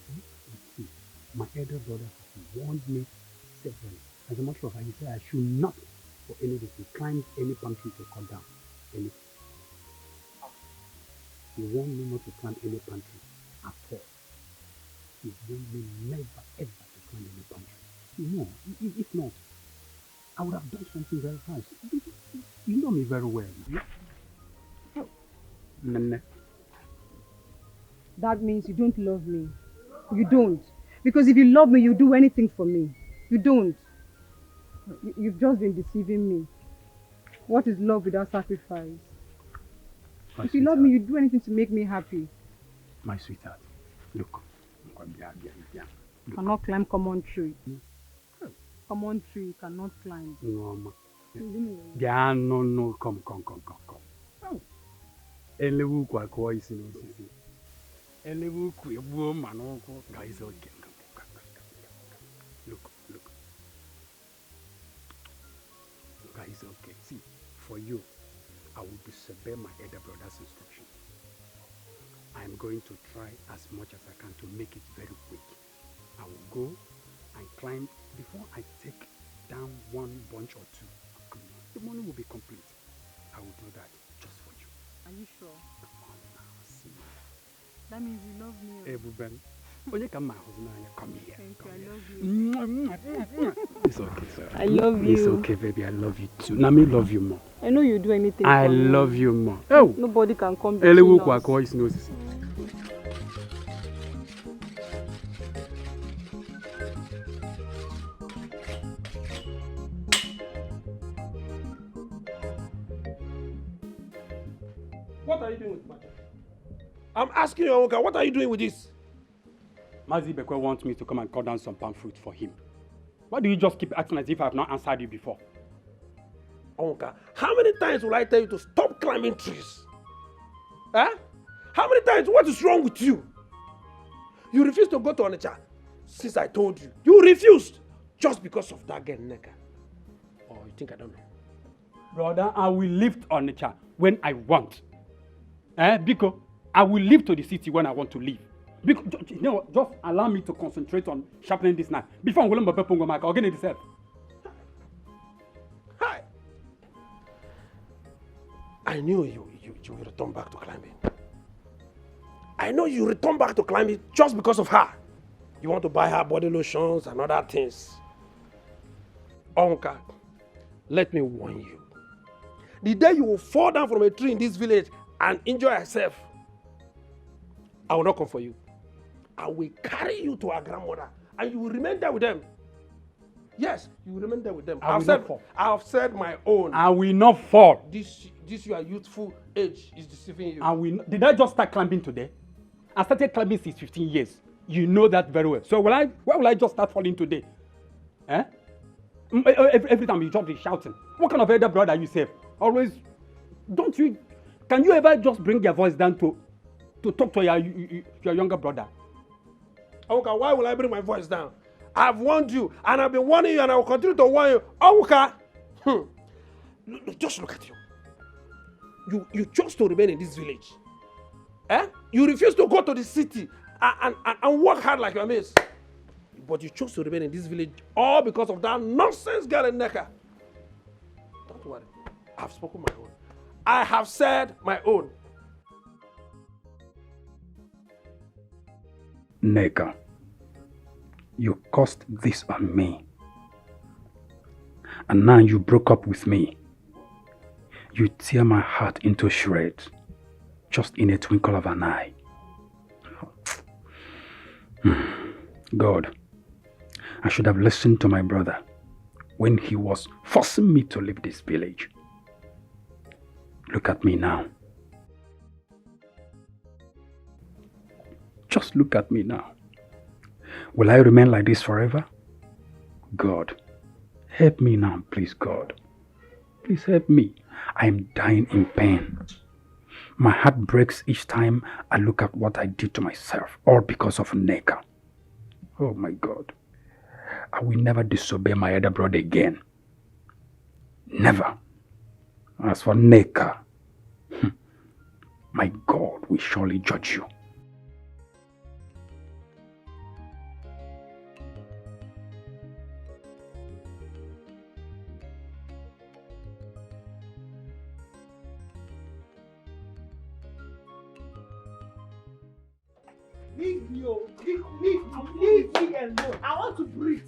Eh? You see, my elder brother has warned me severally. As a matter of fact, he said I should not Any day, to climb any palm tree to cut down. Any. He warned me not to climb any palm tree at all. He warned me never ever to climb any palm tree. No, i- i- if not, I would have done something very harsh. You know me very well. Nene. That means you don't love me. You don't. Because if you love me, you do anything for me. You don't. You- You've just been deceiving me. What is love without sacrifice? My If you love me, sweetheart, you do anything to make me happy. my sweetheart, look. Bịa, bịa, bịa. Cannot climb common tree. Common tree you cannot climb. Nneọma. Leave me alone. Bịa, no, no, come, come, come, come, come. Elewe ukwu akụọ isi n'osisi. Elewe ukwu egbuo mma n'ụkwụ. Guys, okay. Look, look. Guys, okay. See, for you, I will disobey my elder brother's instruction. I'm going to try as much as I can to make it very quick. I will go and climb before I take down one bunch or two. The money will be complete. I will do that just for you. Are you sure? Come on now, see. That means you love me. Ebube m. Onye ka m ma ahụzi n'anya? Come here. Thank you. Come I here. love you. Mwah, mwah, mwah, mwah. It's okay, sir. I love It's you. Okay, baby. I love you too. Now me love you more. I know you do anything I for me. Love you more. Oh, Nobody can come elewe between ukwu us. akụọ isi n'osisi. What are you doing with my child? I'm asking you, Onwuka, what are you doing with this? Mazi Bekwe wants me to come and cut down some palm fruit for him. Why do you just keep acting as if I have not answered you before? Onwuka, how many times will I tell you to stop climbing trees? Huh? How many times? What is wrong with you? You refuse to go to Onitsha since I told you. You refused just because of that girl, Nneka. Oh, you think I don't know? Brother, I will leave Onitsha when I want. Eh, Biko, I will leave to the city when I want to leave. Biko, ju- ju- you know what? Just allow me to concentrate on sharpening this knife. Before I'm going to put my again in the self. Hi! I knew you, you, you will return back to climbing. I know you return back to climbing just because of her. You want to buy her body lotions and other things. Onwuka, let me warn you. The day you will fall down from a tree in this village and injure yourself, I will not come for you. I will carry you to our grandmother and you will remain there with them. Yes, you will remain there with them. I I've will said, not fall. I've said my own. I will not fall. This, this your youthful age is deceiving you. I will. Not, did I just start climbing today? I started climbing since fifteen years. You know that very well. So will I? Why will I just start falling today? Eh? Mm, eh, eh, Every, every time you just be shouting. What kind of elder brother are you, sef? Always. Don't you? Can you ever just bring your voice down to, to talk to your, your, your younger brother? Onwuka, why will I bring my voice down? I've warned you, and I've been warning you, and I will continue to warn you. Onwuka, hmm. Look, look, just look at you. You, you chose to remain in this village. Eh? You refuse to go to the city and, and, and, and work hard like your mates. But you chose to remain in this village all because of that nonsense girl in Nneka. Don't worry. I've spoken my own. I have said my own. Nneka, you caused this on me. And now you broke up with me. You tear my heart into shreds just in a twinkle of an eye. God, I should have listened to my brother when he was forcing me to leave this village. Look at me now. Just look at me now. Will I remain like this forever? God, help me now, please, God. Please help me. I am dying in pain. My heart breaks each time I look at what I did to myself, all because of Nneka. Oh my God. I will never disobey my elder brother again. Never. As for Nneka, hmm, my God will surely judge you. Leave me, oh. Leave, leave, leave me alone. I want to breathe.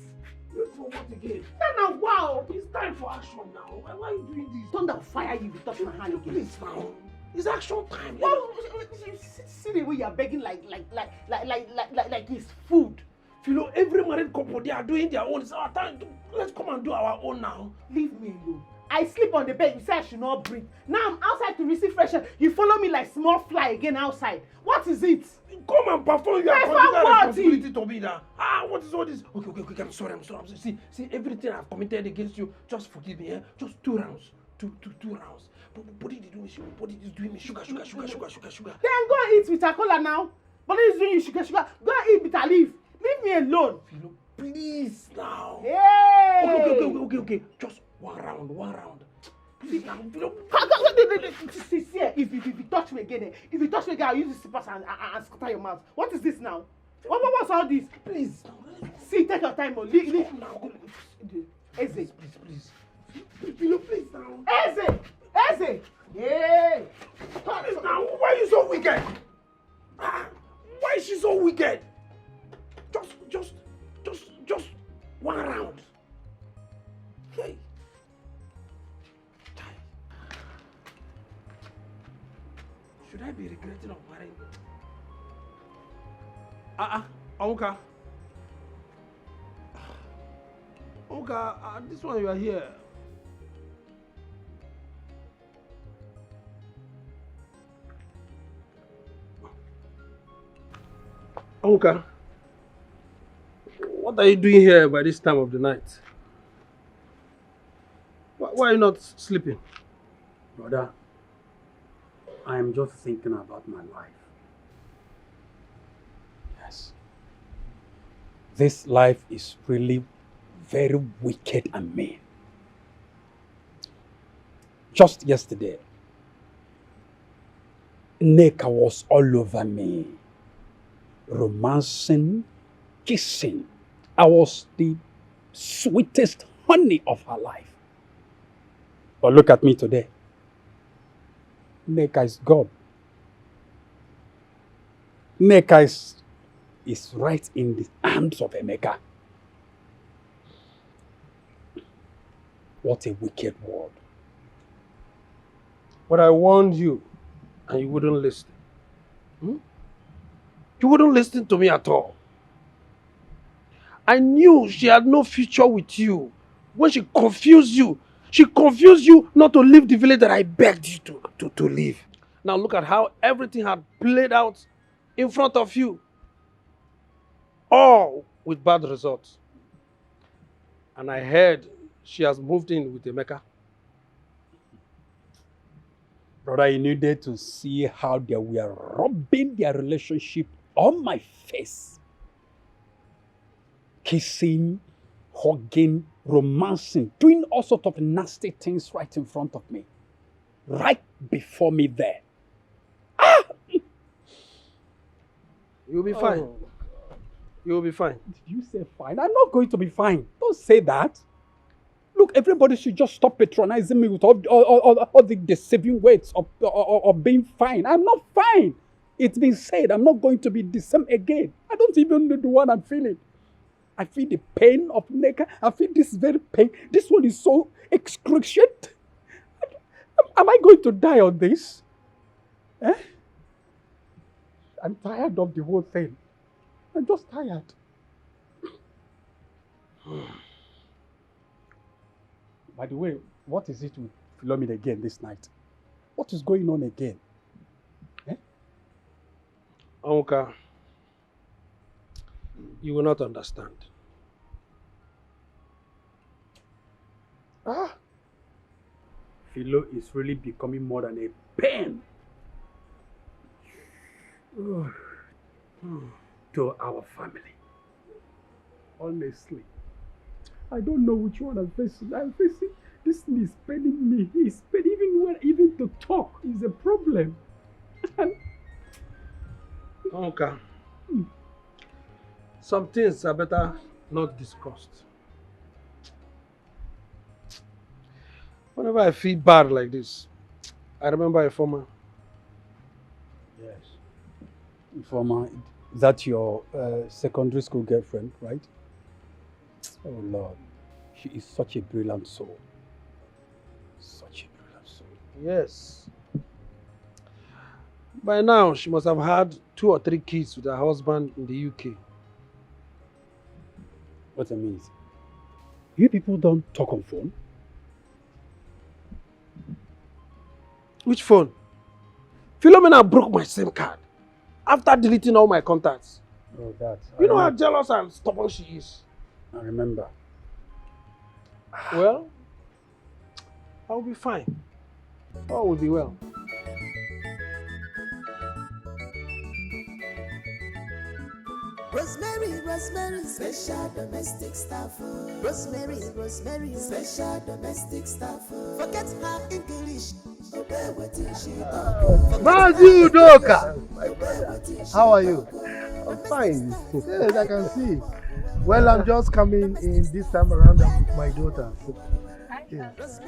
Wait for what again? Then now, wow. It's time for action now. Why, why are you doing this? Thunder fire you, you touch my hand again. Please now. It's action time. Well, see, see the way you are begging like like like like like like like, like it's food. You know, every married couple, they are doing their own. It's our time. To, let's come and do our own now. Leave me alone. I sleep on the bed. You say I should not breathe. Now I'm outside to receive fresh air. You follow me like small fly again outside. What is it? Come and perform your Perform conjugal what? Responsibility to me now. Ah, what is all this? Okay, okay, okay, I'm sorry, I'm sorry, I'm sorry. See, see, everything I've committed against you, just forgive me, eh? Just two rounds. Two, two, two rounds. But, but body is doing me sugar, body is doing me sugar, sugar, sugar, sugar, sugar, sugar. Then go and eat bitter kola now. But it's doing you sugar, sugar. Go and eat bitter leaf. Leave me alone. You know, please now. Hey. Okay, okay, okay, okay, okay. Just one round, one round. Please now. You know, Come, come, come, come, come, come, see, see, see, eh, if, if, if you touch me again, eh, if you touch me again, I'll use the slippers and, and, and scatter your mouth. What is this now? What, what, what's all this? please now. See, take your time, oh. Leave, leave. Come now. Eze, Please, please. You know, please now. Eze, Eze. Hey. Please now. Why are you so wicked? Ah, why is she so wicked? Just, just, just, just one round. Hey. Chai. Should I be regretting of marrying? Ah, ah, Onwuka. Onwuka, ah, this one you are here. Onwuka, what are you doing here by this time of the night? Why, why are you not sleeping? Brother, I am just thinking about my life. Yes. This life is really very wicked and mean. Just yesterday, Nneka was all over me, romancing, kissing. I was the sweetest honey of her life. But look at me today. Nneka is gone. Nneka is, is right in the arms of Emeka. What a wicked world. But I warned you, and you wouldn't listen. Hmm? You wouldn't listen to me at all. I knew she had no future with you. When she confused you, she confused you not to leave the village that I begged you to, to, to leave. Now look at how everything had played out in front of you. All with bad results. And I heard she has moved in with Emeka. Brother, you needed to see how they were rubbing their relationship on my face. Kissing, hugging, romancing, doing all sorts of nasty things right in front of me. Right before me there. You'll be fine. You'll be fine. Did you say fine? I'm not going to be fine. Don't say that. Look, everybody should just stop patronizing me with all, all, all, all, all the deceiving words of, of, of being fine. I'm not fine. It's been said, I'm not going to be the same again. I don't even know the one I'm feeling. I feel the pain of Nneka. I feel this very pain. This one is so excruciating. Am, am I going to die on this? Eh? I'm tired of the whole thing. I'm just tired. By the way, what is it with Philomena again this night? What is going on again? Onwuka, you will not understand. Ah! Philo is really becoming more than a pain to our family. Honestly, I don't know which one I'm facing. I'm facing this thing is paining me. It's paining even when even to talk is a problem. Okay. Some things are better not discussed. Whenever I feel bad like this, I remember Ifeoma. Yes. Ifeoma, Is that your uh, secondary school girlfriend, right? Oh Lord, she is such a brilliant soul. Such a brilliant soul. Yes. By now, she must have had two or three kids with her husband in the U K. What I mean is, you people don't talk on phone? Which phone? Philomena broke my SIM card after deleting all my contacts. Oh, that. You know how jealous and stubborn she is. I remember. Well, I'll be fine. All will be well. Rosemary, Rosemary, special domestic staff. Rosemary, Rosemary, special domestic staff. Forget her English. Mazi Udoka, how are you? I'm fine. Yes, I can see. Well, I'm just coming in this time around with my daughter. Yes.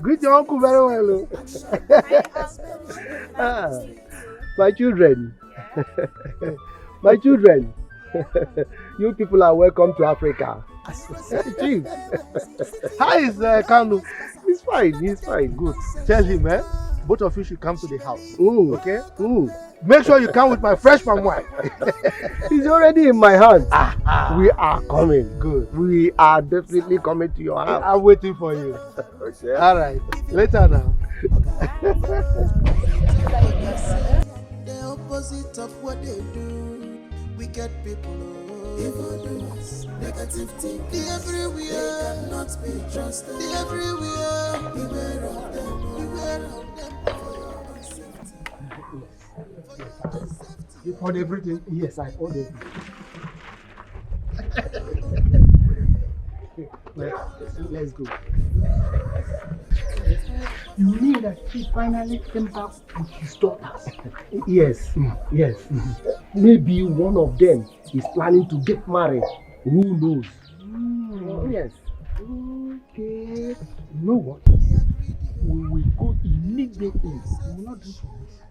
Greet your uncle very well. Oh. Ah, my children. My children. You people are welcome to Africa. Chief, how is uh, Kanu? He's fine. He's fine. Good. Tell him, eh? Both of you should come to the house. Mm. Okay? Mm. Make sure you come with my fresh palm wine. He's already in my hand. Ah, ah. We are coming. Good. We are definitely coming to your house. I'm waiting for you. Okay. All right. Later now. The opposite of what they do. Wicked people, oh. Evil doers, negative thing. They everywhere. They cannot be trusted. They everywhere. Beware of them. Beware of them for your own safety. You found everything? Yes, I found everything. Well, let's go. You mean that she finally came back with his daughters? Yes, mm, yes. Mm-hmm. Maybe one of them is planning to get married. Who knows? Mm. Yes. Okay. You know what? We will go immediately. We will not do for this.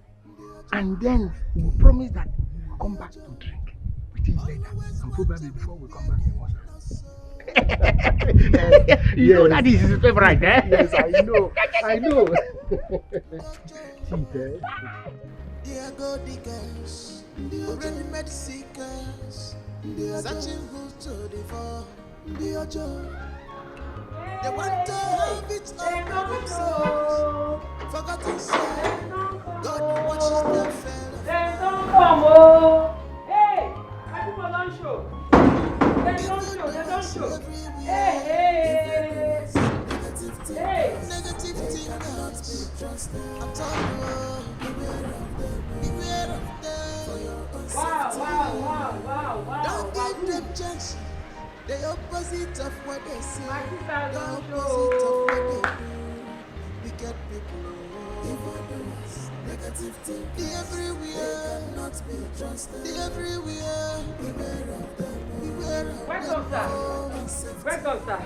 And then we promise that we will come back to drink. We think later. And probably before we come back, we must. Yes. You know that is his favorite, eh? Yes, I know. I know. See there. They are gold diggers, they are ready-made seekers, they are searching who to devour. They want to have it all for themselves, forgotten say God watches their fair. Dem don come o. Hey, my people don show. Dem don show, dem don show. Hey, hey. Negative thing, hey. Negative thing cannot be trusted. I'm telling you, beware of them. Beware of them for your own safety. Wow, wow, wow, wow, wow. Don't give them chance. The opposite of what they say. My sister, the opposite of what they do. Wicked people, evil doers, negative thinking. They everywhere. They cannot be trusted. They everywhere. Beware of them. Beware of them. Welcome, sir. Welcome, sir.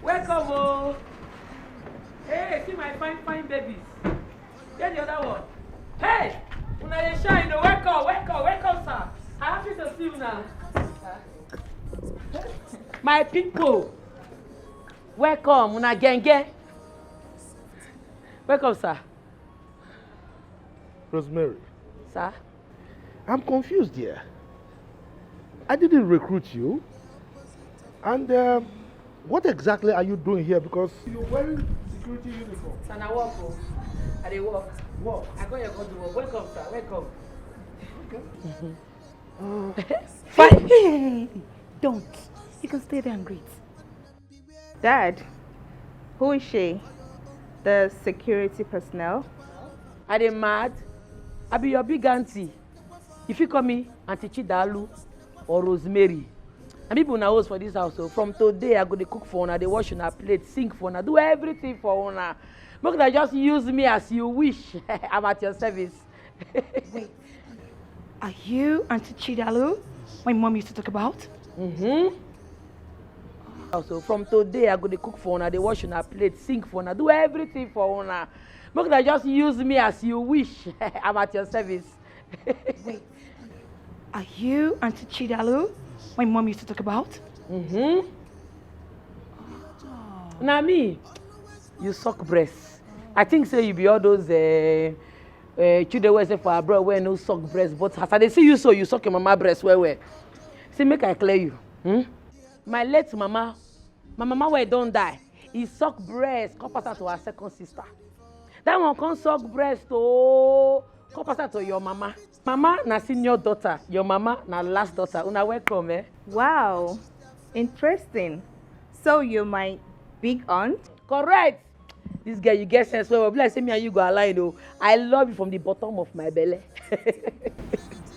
Welcome, oh. Hey, see my fine, fine babies. Get the other one. Hey! Una dey shine o. Welcome, welcome, welcome, sir. I happy to see you now. My people, welcome, una genge. Welcome, sir. Rosemary. Sir? I'm confused here. I didn't recruit you. And um, what exactly are you doing here? Because you're wearing security uniform. Sir, na work o. I dey work. Work? I go here go do work. Welcome, sir. Welcome. Okay. Fine. Don't. You can stay there and greet. Dad, who is she? The security personnel? Are they mad? I be your big auntie. If you call me Auntie Chidalu or Rosemary, and people na host for this house. So from today, I go dey cook for una, dey wash una plate, sing for una, do everything for una. Make una just use me as you wish. I'm at your service. Wait, are you Auntie Chidalu my mom used to talk about? Mm-hmm. Also, from today, I go dey cook for una, dey wash una plate, sing for una, do everything for una. Make una just use me as you wish. I'm at your service. Wait, are you Auntie Chidalu my mom used to talk about? Mm-hmm. Na me. You suck breast. I think say you be all those uh, uh, children wey say for abroad wey no suck breast, but as I dey see you so, you suck your mama breast well well. See, make I clear you. Hmm? My late mama, my mama wey don die, e suck breast come pass am to her second sister. That one come suck breast oh, come pass am to your mama. Mama na senior daughter, your mama na last daughter. Una welcome, eh? Wow, interesting. So you're my big aunt? Correct. This girl, you get sense well. Be like say me and you go align o. I love you from the bottom of my belly.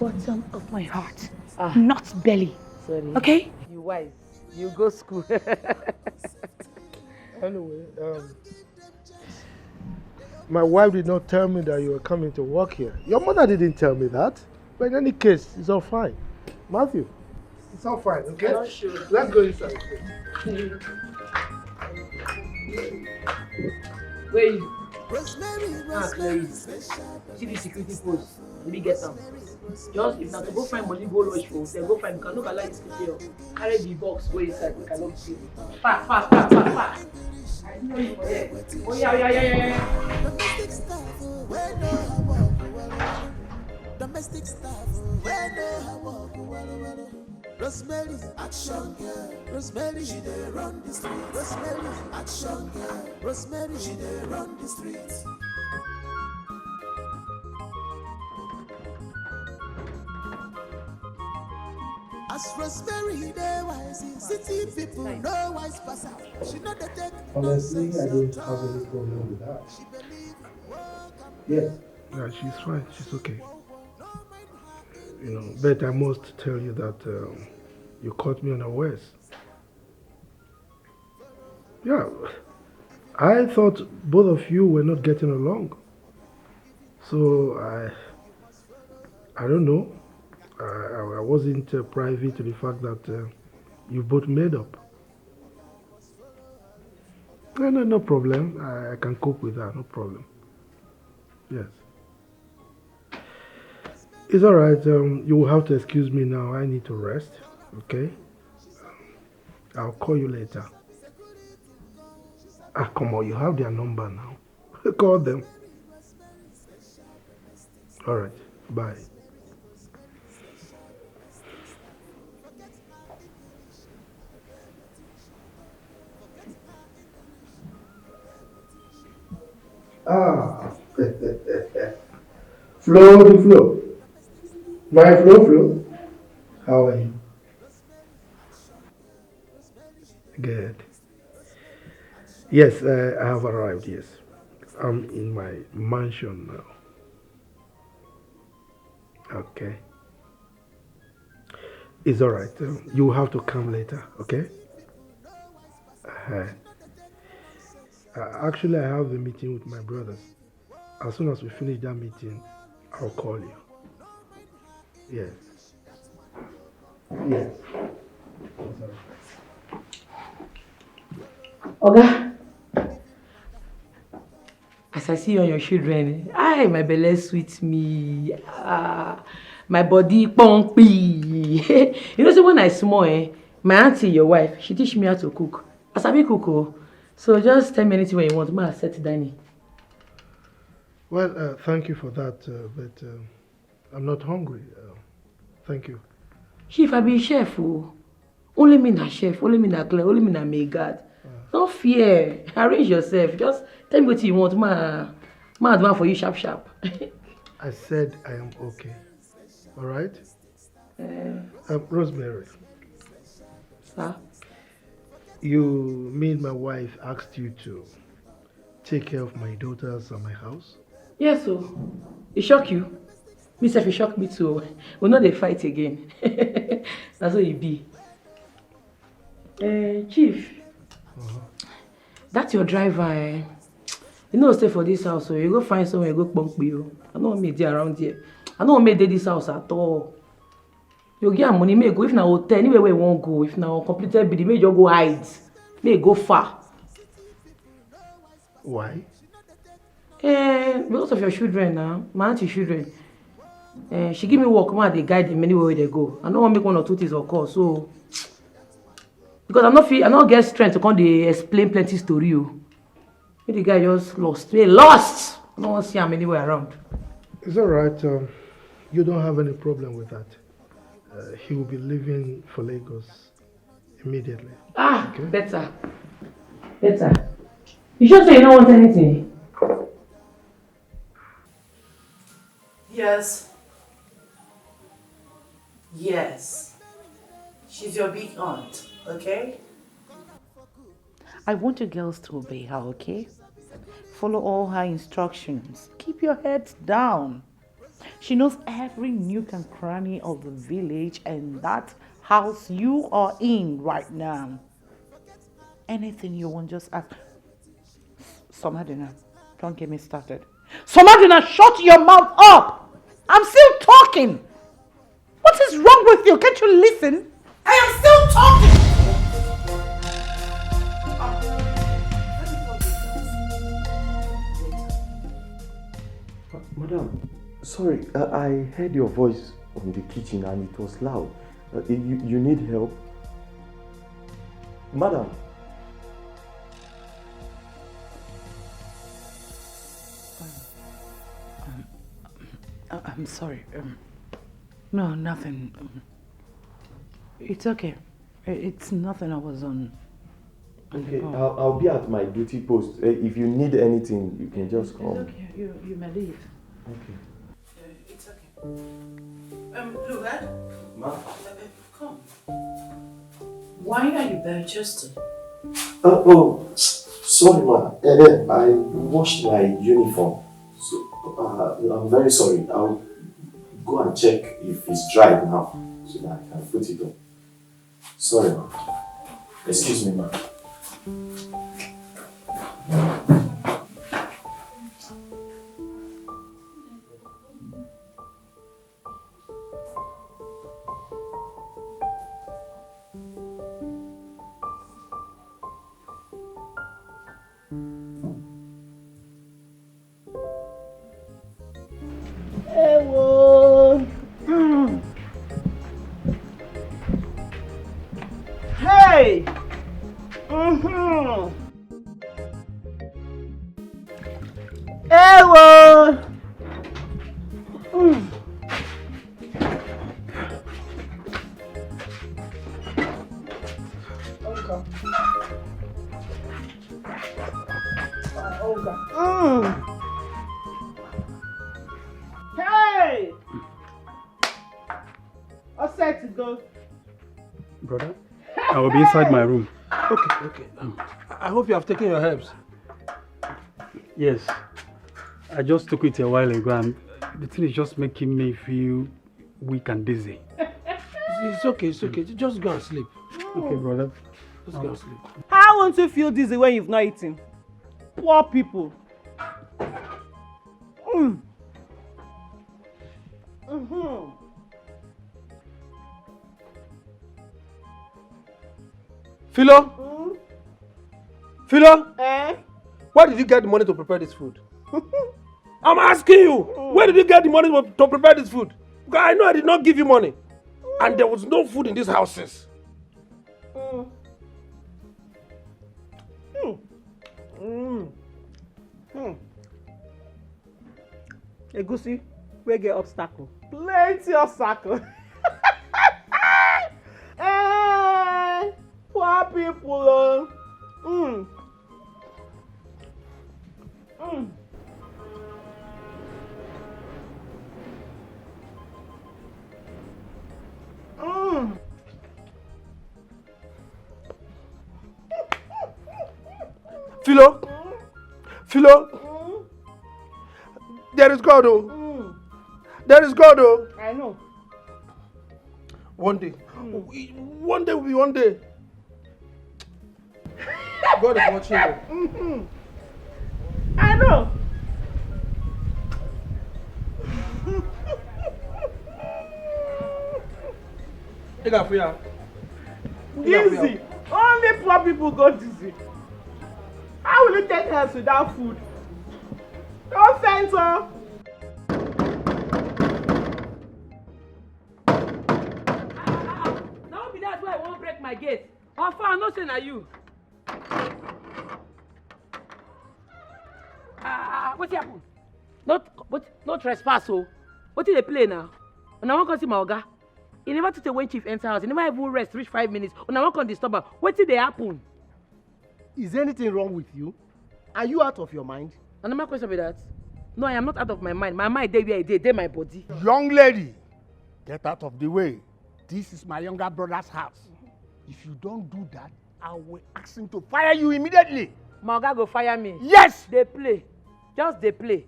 Bottom of my heart, ah, not belly. Sorry. Okay? You wise. You go school. Anyway, um, my wife did not tell me that you were coming to work here. Your mother didn't tell me that. But in any case, it's all fine. Matthew, it's all fine, okay? Let's go inside. Where you? Rosemary, ah, Rosemary. See the security post. Let me get some. Just if not to go find money, go lodge for hotel, go find. You cannot allow this to fail. Carry the box, go inside. We cannot see. Pack, pack, pack, pack, pack. I see you for there. Oh yeah, yeah, yeah, yeah, yeah. Domestic staff, where no work, domestic staff, where no work. Rosemary, action girl. Rosemary, she dey run the street. Rosemary, action girl. Rosemary, she dey run the street. As Rosemary dey wise, city people no wise pass her. She no dey take. Honestly, I don't have any problem with that. She believe in work and. Yes. Yeah, she's fine. She's okay. You know, but I must tell you that um, you caught me unawares. Yeah, I thought both of you were not getting along. So I, I don't know. I, I wasn't uh, privy to the fact that uh, you both made up. No, no, no problem. I, I can cope with that. No problem. Yes. It's all right. Um, you will have to excuse me now. I need to rest. Okay. I'll call you later. Ah, come on. You have their number now. Call them. All right. Bye. Ah, flow the flow. My flow flow. How are you? Good. Yes, uh, I have arrived. Yes, I'm in my mansion now. Okay. It's all right. Um, you have to come later, okay? Uh, actually, I have a meeting with my brothers. As soon as we finish that meeting, I'll call you. Yes. Yes. Oga, as I see you and your children, I my belly sweet me. Ah, my body pumpy. You know, so when I small, eh, my auntie, your wife, she teach me how to cook. I sabi cook, oh. So just tell me anything when you want. Ma set dining. Well, uh, thank you for that, uh, but uh, I'm not hungry. Uh, thank you. Chief, I be chef, oh. Only me na chef, only me na clear, only me na may God. Uh, Don't fear. Arrange yourself. Just tell me what you want, ma. Ma, do for you sharp sharp. I said I am okay. All right. Uh, um, Rosemary. Sir. You mean my wife asked you to take care of my daughters and my house? Yes, so it shock you. Me self, it shock me too. We no dey fight again. That's what it be. Uh, Chief, uh-huh. That's your driver. Eh? You know, stay for this house, so you go find somewhere, go pump you. I don't want me there around here. I don't want me there this house at all. You get money, may go. If na hotel, anywhere where you won't go. If na completed building, may you go hide. May go far. Why? Eh, because of your children now, my auntie children. Eh, she give me work, man, they guide them anywhere they go. I don't want to make one or two things occur. So, because I not feel, I not get strength to come dey explain plenty story. Oh. Make the guy just lost. He lost. I don't want to see him anywhere around. It's all right. Um, you don't have any problem with that. Uh, he will be leaving for Lagos immediately. Ah, okay. Better. Better. You sure say you don't want anything? Yes. Yes. She's your big aunt, okay? I want you girls to obey her, okay? Follow all her instructions. Keep your heads down. She knows every nook and cranny of the village and that house you are in right now. Anything you want, just ask. Somebody now, don't get me started. Somebody now, shut your mouth up! I'm still talking! What is wrong with you? Can't you listen? I am still talking! Madam, sorry, uh, I heard your voice on the kitchen and it was loud. Uh, you, you need help? Madam. Um, um, I- I'm sorry. Um, no, nothing. Um, it's okay. I- It's nothing. I was on. on the Okay, call. I'll, I'll be at my duty post. Uh, if you need anything, you can just It's call. Okay. You you may leave. Okay. It's okay. Um, Luga, Ma. come. Why are you bare chested? Uh, oh, sorry, ma. Uh, I washed my uniform. So, uh, I'm very sorry. I'll go and check if it's dried now so that I can put it on. Sorry, ma. Excuse me, ma. Ewo. Mm. Hey. Mm-hmm. Ewo. Mm. Oga. Oga. Mm. Hey! All set to go. Brother, I will be inside my room. Okay, okay. Um, I hope you have taken your herbs. Yes. I just took it a while ago and the thing is just making me feel weak and dizzy. It's okay, it's okay. Just go and sleep. Okay, brother. Just go and sleep. How won't you feel dizzy when you've not eaten? Poor people. Mm. Mm-hmm. Philo? Mm. Philo? Eh? Where did you get the money to prepare this food? I'm asking you, where did you get the money to, to prepare this food? Because I know I did not give you money. And there was no food in these houses. Mm. Mm. Mm. Mm. Egusi, we get obstacle. Plenty obstacle. Eh, poor people. Oh. Mm. Mm. Mm. Philo? Philo? There is God, oh. There is God, oh. I know. One day. One day will be one day. God is watching you. Mm-hmm. I know. Take am for ya. Dizzy. Only poor people go dizzy. How will you take herbs without food? Don't faint o. Now be that way I wan break my gate. Ofa, I know say na you. Ah, wetin happen? No, what, no trespass o. Wetin dey play now? Una wan come see my oga? E never too tey when chief enter house. E never even rest reach five minutes. Una wan come disturb am. Wetin dey happen? Is anything wrong with you? Are you out of your mind? Na normal question be that. No, I am not out of my mind. My mind dey where e dey, dey my body. Young lady, get out of the way. This is my younger brother's house. If you don't do that, I will ask him to fire you immediately. My oga go fire me. Yes! Dey play. Just dey play.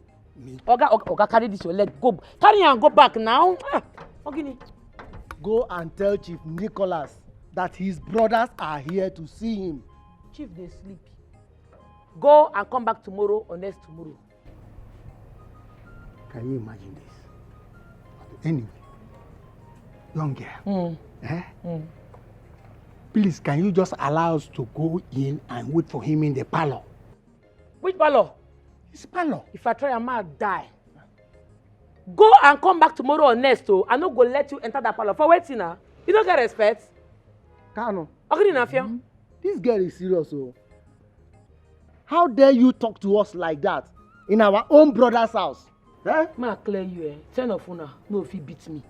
Oga, oga, oga, carry this your leg. Go. Carry am go back now. Ah, Ogini. Go and tell Chief Nicholas that his brothers are here to see him. Chief dey sleep. Go and come back tomorrow or next tomorrow. Can you imagine this? But anyway, young girl, mm. Eh? Mm. Please, can you just allow us to go in and wait for him in the parlor? Which parlor? His parlor. If I try, I might die. Go and come back tomorrow or next, oh. I no go let you enter that parlor. For waiting now. You don't get respect. Kano. Okini na fiam. This girl is serious, oh. How dare you talk to us like that in our own brother's house? Eh? Ma clear you, eh? Ten of una no fit beat me.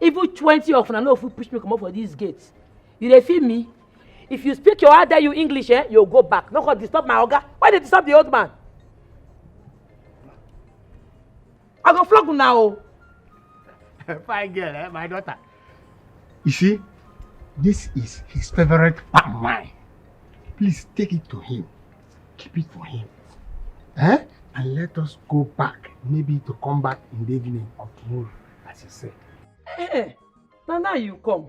Even twenty of una no fit push me comot for this gate. You dey feel me? If you speak your how dare you English, eh, you go back. No go disturb my oga. Why dey disturb the old man? I go flog una o. Fine girl, eh, my daughter. You see, this is his favorite palm wine. Please take it to him. Keep it for him. Eh? And let us go back, maybe to come back in the evening of tomorrow, as you said. Eh, na now you come.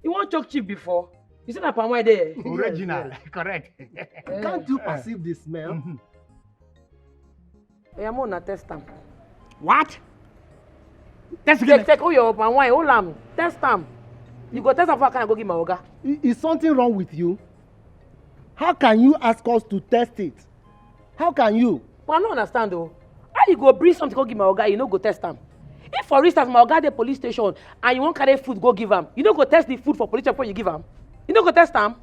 You wan choke chief before? You say na palm wine dey here. Original, correct. Can't you perceive the smell? Oya, mo na test am. What? Test again. Take, take, hold your palm wine, hold am, test am. You go test am before I carry am go give my oga. I- Is something wrong with you? How can you ask us to test it? How can you? But I no understand o. How you go bring something go give my oga, you no go test am? If for instance my oga dey police station and you wan carry food go give am, you no go test the food for police station before you give am? You no go test am?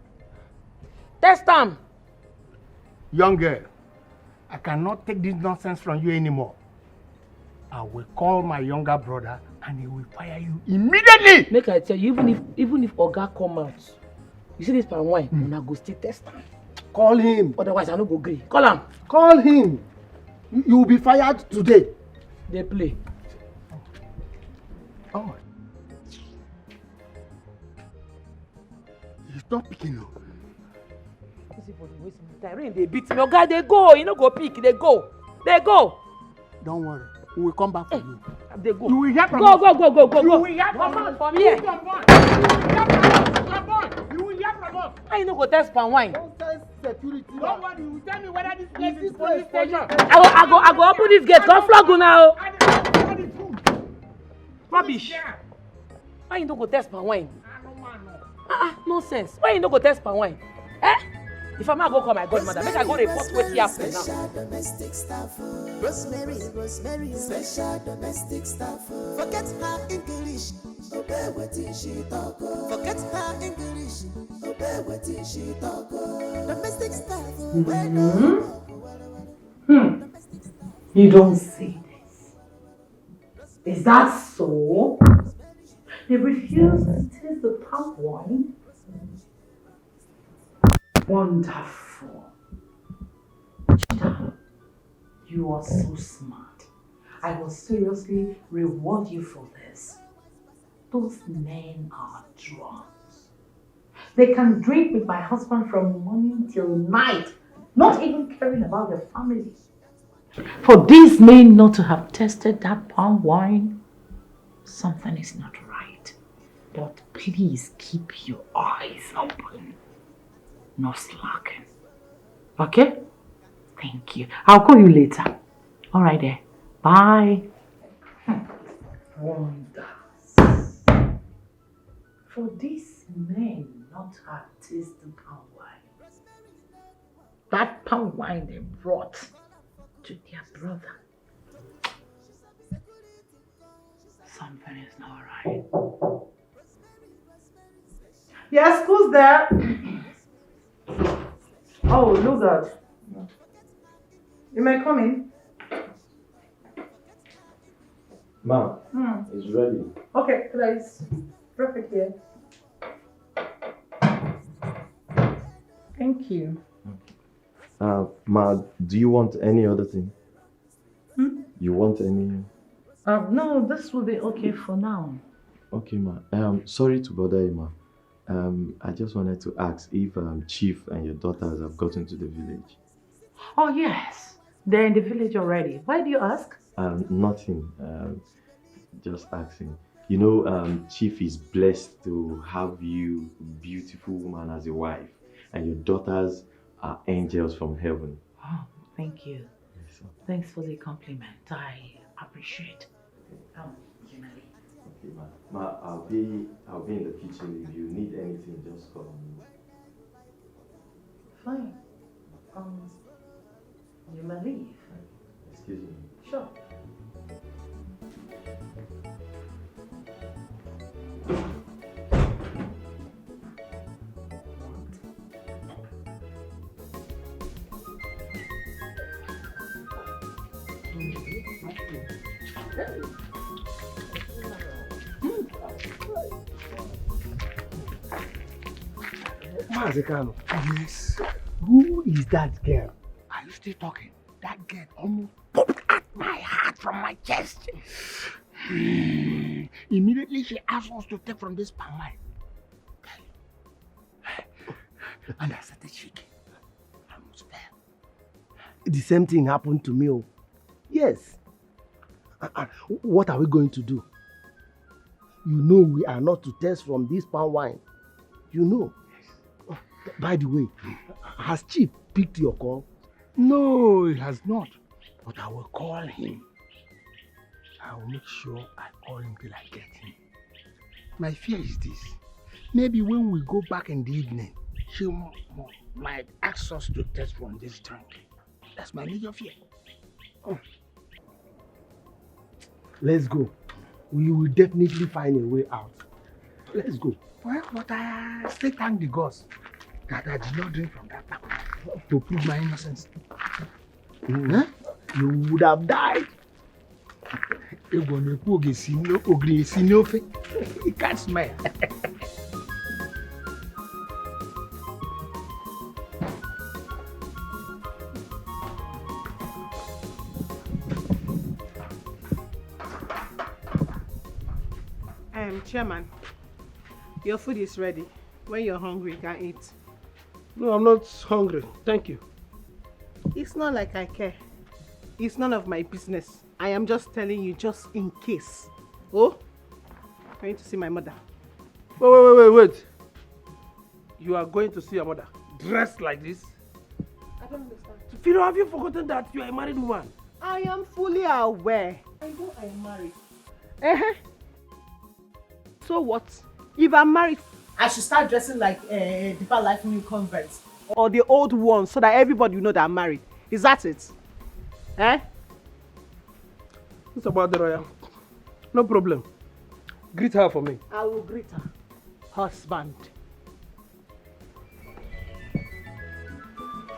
Test am. Young girl, I cannot take this nonsense from you anymore. I will call my younger brother and he will fire you immediately. Make I tell you, even if even if oga come out, you see this palm wine, una go still test am. Call him. Otherwise, I no go gree. Call am. Call him. You, you will be fired today. Dey play. Oh. He's not picking up. This is for the waste of time. Rain dey beat me. Oga, dey go. You no go pick. Dey go. Dey go. Don't worry. We will come back for you. Dey go. You will hear from us. Go, go, go, go, go, go. You will hear from us. Come here. You will hear from us. Come on. You will hear from us. Why you no go test palm wine? Don't test security. Don't worry. You will tell me whether this place is police station. I go, I go, I go open this gate. Come flog una o. Rubbish. Why you no go test palm wine? Ah, ah, nonsense. Why you no go test palm wine? Eh? If I ma go call my godmother, make I go report wetin happen now. Special domestic staff. Rosemary, Rosemary, special domestic staff. Forget her English, obey wetin she talk. Forget her English, obey wetin she talk. Domestic staff. Mm-hmm. Hmm. You don't say this. Is that so? They refuse to taste the palm wine? Wonderful. Chita, you are so smart. I will seriously reward you for this. Those men are drunks. They can drink with my husband from morning till night, not even caring about their family. For these men not to have tested that palm wine, something is not right. But please keep your eyes open. No slacking. Okay? Thank you. I'll call you later. All right, there. Bye. Wonders. For these men not to have tasted palm wine, that palm wine they brought to their brother Something is not right. Yes, who's there? Oh, look at. You may come in. Ma, hmm. It's ready. Okay, please. Perfect here. Thank you. Uh, ma, do you want any other thing? Hmm? You want any? Uh, no, this will be okay for now. Okay, ma. Um, sorry to bother you, ma. Um, I just wanted to ask if um, Chief and your daughters have gotten to the village. Oh, yes. They're in the village already. Why do you ask? Um, nothing. Um, just asking. You know, um, Chief is blessed to have you, beautiful woman, as a wife, and your daughters are angels from heaven. Oh, thank you. Yes, thanks for the compliment. I appreciate. Um, okay, ma. Ma, I'll be, I'll be in the kitchen. If you need anything, just call me. Fine. Um, you may leave. Excuse me. Sure. Maazị Kanu. Yes. Who is that girl? Are you still talking? That girl almost popped at my heart from my chest. Immediately she asked us to take from this palm wine. And I started shaking. I almost fell. The same thing happened to me. Oh. Yes. Uh, uh, what are we going to do? You know we are not to test from this palm wine. You know. Oh, by the way, has Chief picked your call? No, he has not. But I will call him. I will make sure I call him till I get him. My fear is this. Maybe when we go back in the evening, she might ask us to test from this drink. That's my major fear. Oh. Let's go. We will definitely find a way out. Let's go. Well, but I still thank the gods that I did not drink from that cup to prove my innocence. Mm. Eh? You would have died. Egwu ọ na-ekwu oge si n'o- ogiri esi n'ofe. You can't smile. Um, Chairman, your food is ready. When you're hungry, you can eat. No, I'm not hungry. Thank you. It's not like I care. It's none of my business. I am just telling you, just in case. Oh, going to see my mother. Wait, wait, wait, wait, wait. You are going to see your mother dressed like this? I don't understand. Philo, have you forgotten that you are a married woman? I am fully aware. I know I am married. Uh-huh. So what? If I'm married, I should start dressing like uh, Deeper Life new converts or the old ones so that everybody will know that I'm married. Is that it? Eh? It's about the royal. No problem. Greet her for me. I will greet her. Husband.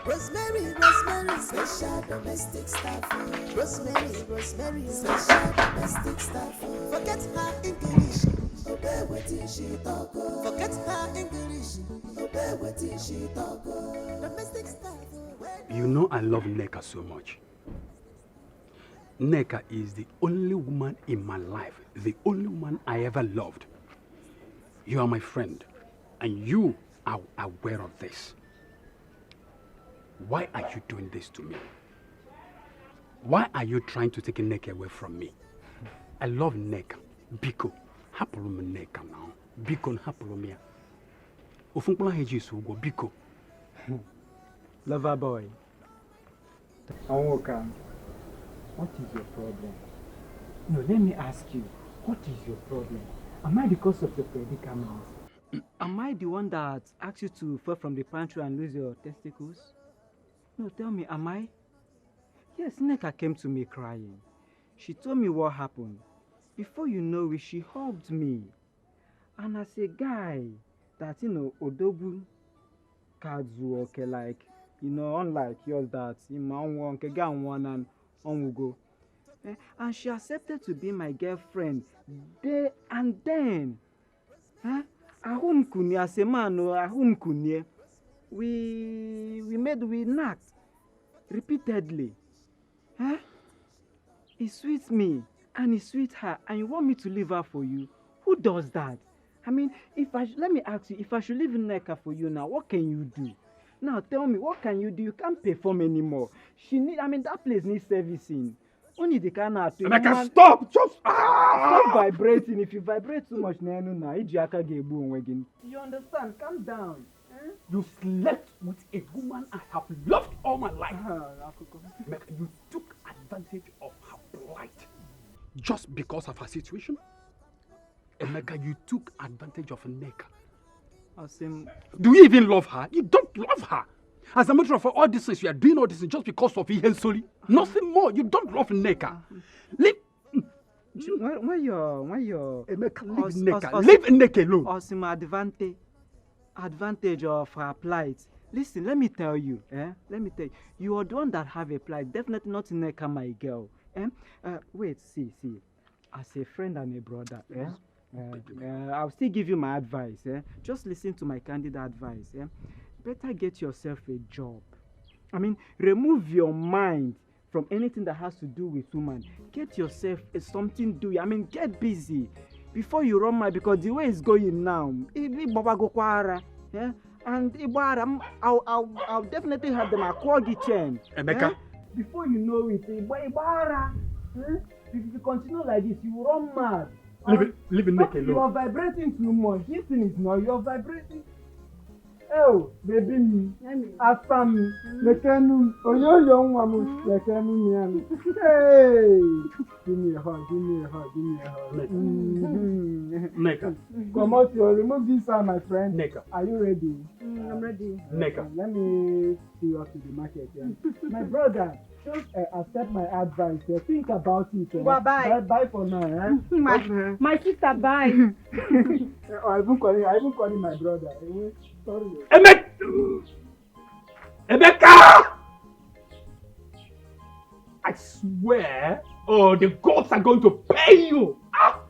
Rosemary, Rosemary, special domestic staff. Rosemary, Rosemary, special domestic staff. Forget her English, obey wetin she talk. Forget her English, obey wetin she talk. Domestic staff. You know I love Nneka so much. Nneka is the only woman in my life, the only woman I ever loved. You are my friend, and you are aware of this. Why are you doing this to me? Why are you trying to take Nneka away from me? I love Nneka. Biko, hapụrụ m Nneka now. Biko, hapụrụ m ya. Ofu mkpụrụ ahụ eji esi ụgwọ, biko. Lover boy. Onwuka, what is your problem? No, let me ask you, what is your problem? Am I the cause of your predicament? Am I the one that asked you to fall from the pantry and lose your testicles? No, tell me, am I? Yes, Nneka came to me crying. She told me what happened. Before you know it, she hugged me. And as a guy that, you know, Odogwu Kazu, okay, like, you know, unlike yours that in my own one, Kega one and Onwugo. Eh, and she accepted to be my girlfriend there and then. Eh? Ahụ m kunie, as a man, oh, ahụ m kunie. We, we made, we knocked repeatedly. Eh? It sweets me and it sweets her, and you want me to leave her for you? Who does that? I mean, if I sh- let me ask you, if I should leave Nneka for you now, what can you do? Now tell me, what can you do? You can't perform anymore. She need, I mean, that place needs servicing. Only the kind of thing. Emeka, stop! Just Stop ah! Vibrating. If you vibrate too much, na enu na iji aka ga-egbu onwe gị. You understand? Calm down. Eh? You slept with a woman I have loved all my life. Ah, akụkọ. Emeka, you took advantage of her plight just because of her situation. Emeka, you took advantage of Nneka. Asị m, Do you even love her? You don't love her. As a matter of fact, all these things, you are doing all these things just because of Ihensoli. Nothing more. You don't love Nneka. Leave when, when you're, when you're, Emeka, leave Us- Nneka. us- us- Leave Nneka alone. Osim advantage, advantage of her plight. Listen, let me tell you, eh? Let me tell you, you are the one that have a plight. Definitely not Nneka, my girl. Eh? Uh, wait, see, see. As a friend and a brother, eh? Uh, uh, I'll still give you my advice, eh? Just listen to my candid advice, eh? Better get yourself a job. I mean, remove your mind from anything that has to do with woman. Get yourself a something do. I mean, get busy before you run mad, because the way it's going now, igbabagokwara, eh? And igbara, I'll, I'll, I'll definitely have them. I call the chain. Emeka. Eh? Before you know it, igba- igbara. Eh? If you continue like this, you will run mad. Leave it. Leave it, Stop, Nneka you alone. Are vibrating too much. This thing is not. You are vibrating. Oh, baby me. Let me. After me. Lekenu. Oyoyo nwa m. Lekenu me. Hey. Give me a hug. Give me a hug. Give me a hug. Nneka. Mhm. Nneka. Come out, you remove this one, my friend. Nneka. Are you ready? Mm, I'm ready. Nneka. Let me see you up to the market. Yeah. My brother, just uh, accept my advice. Uh, think about it. Uh, Ngwa, bye. Bye, bye for now. Eh? My, my sister, bye. Uh, I even calling. I even calling my brother. Eh, sorry. Emeka. Emeka. I swear, oh, the gods are going to pay you. Ah!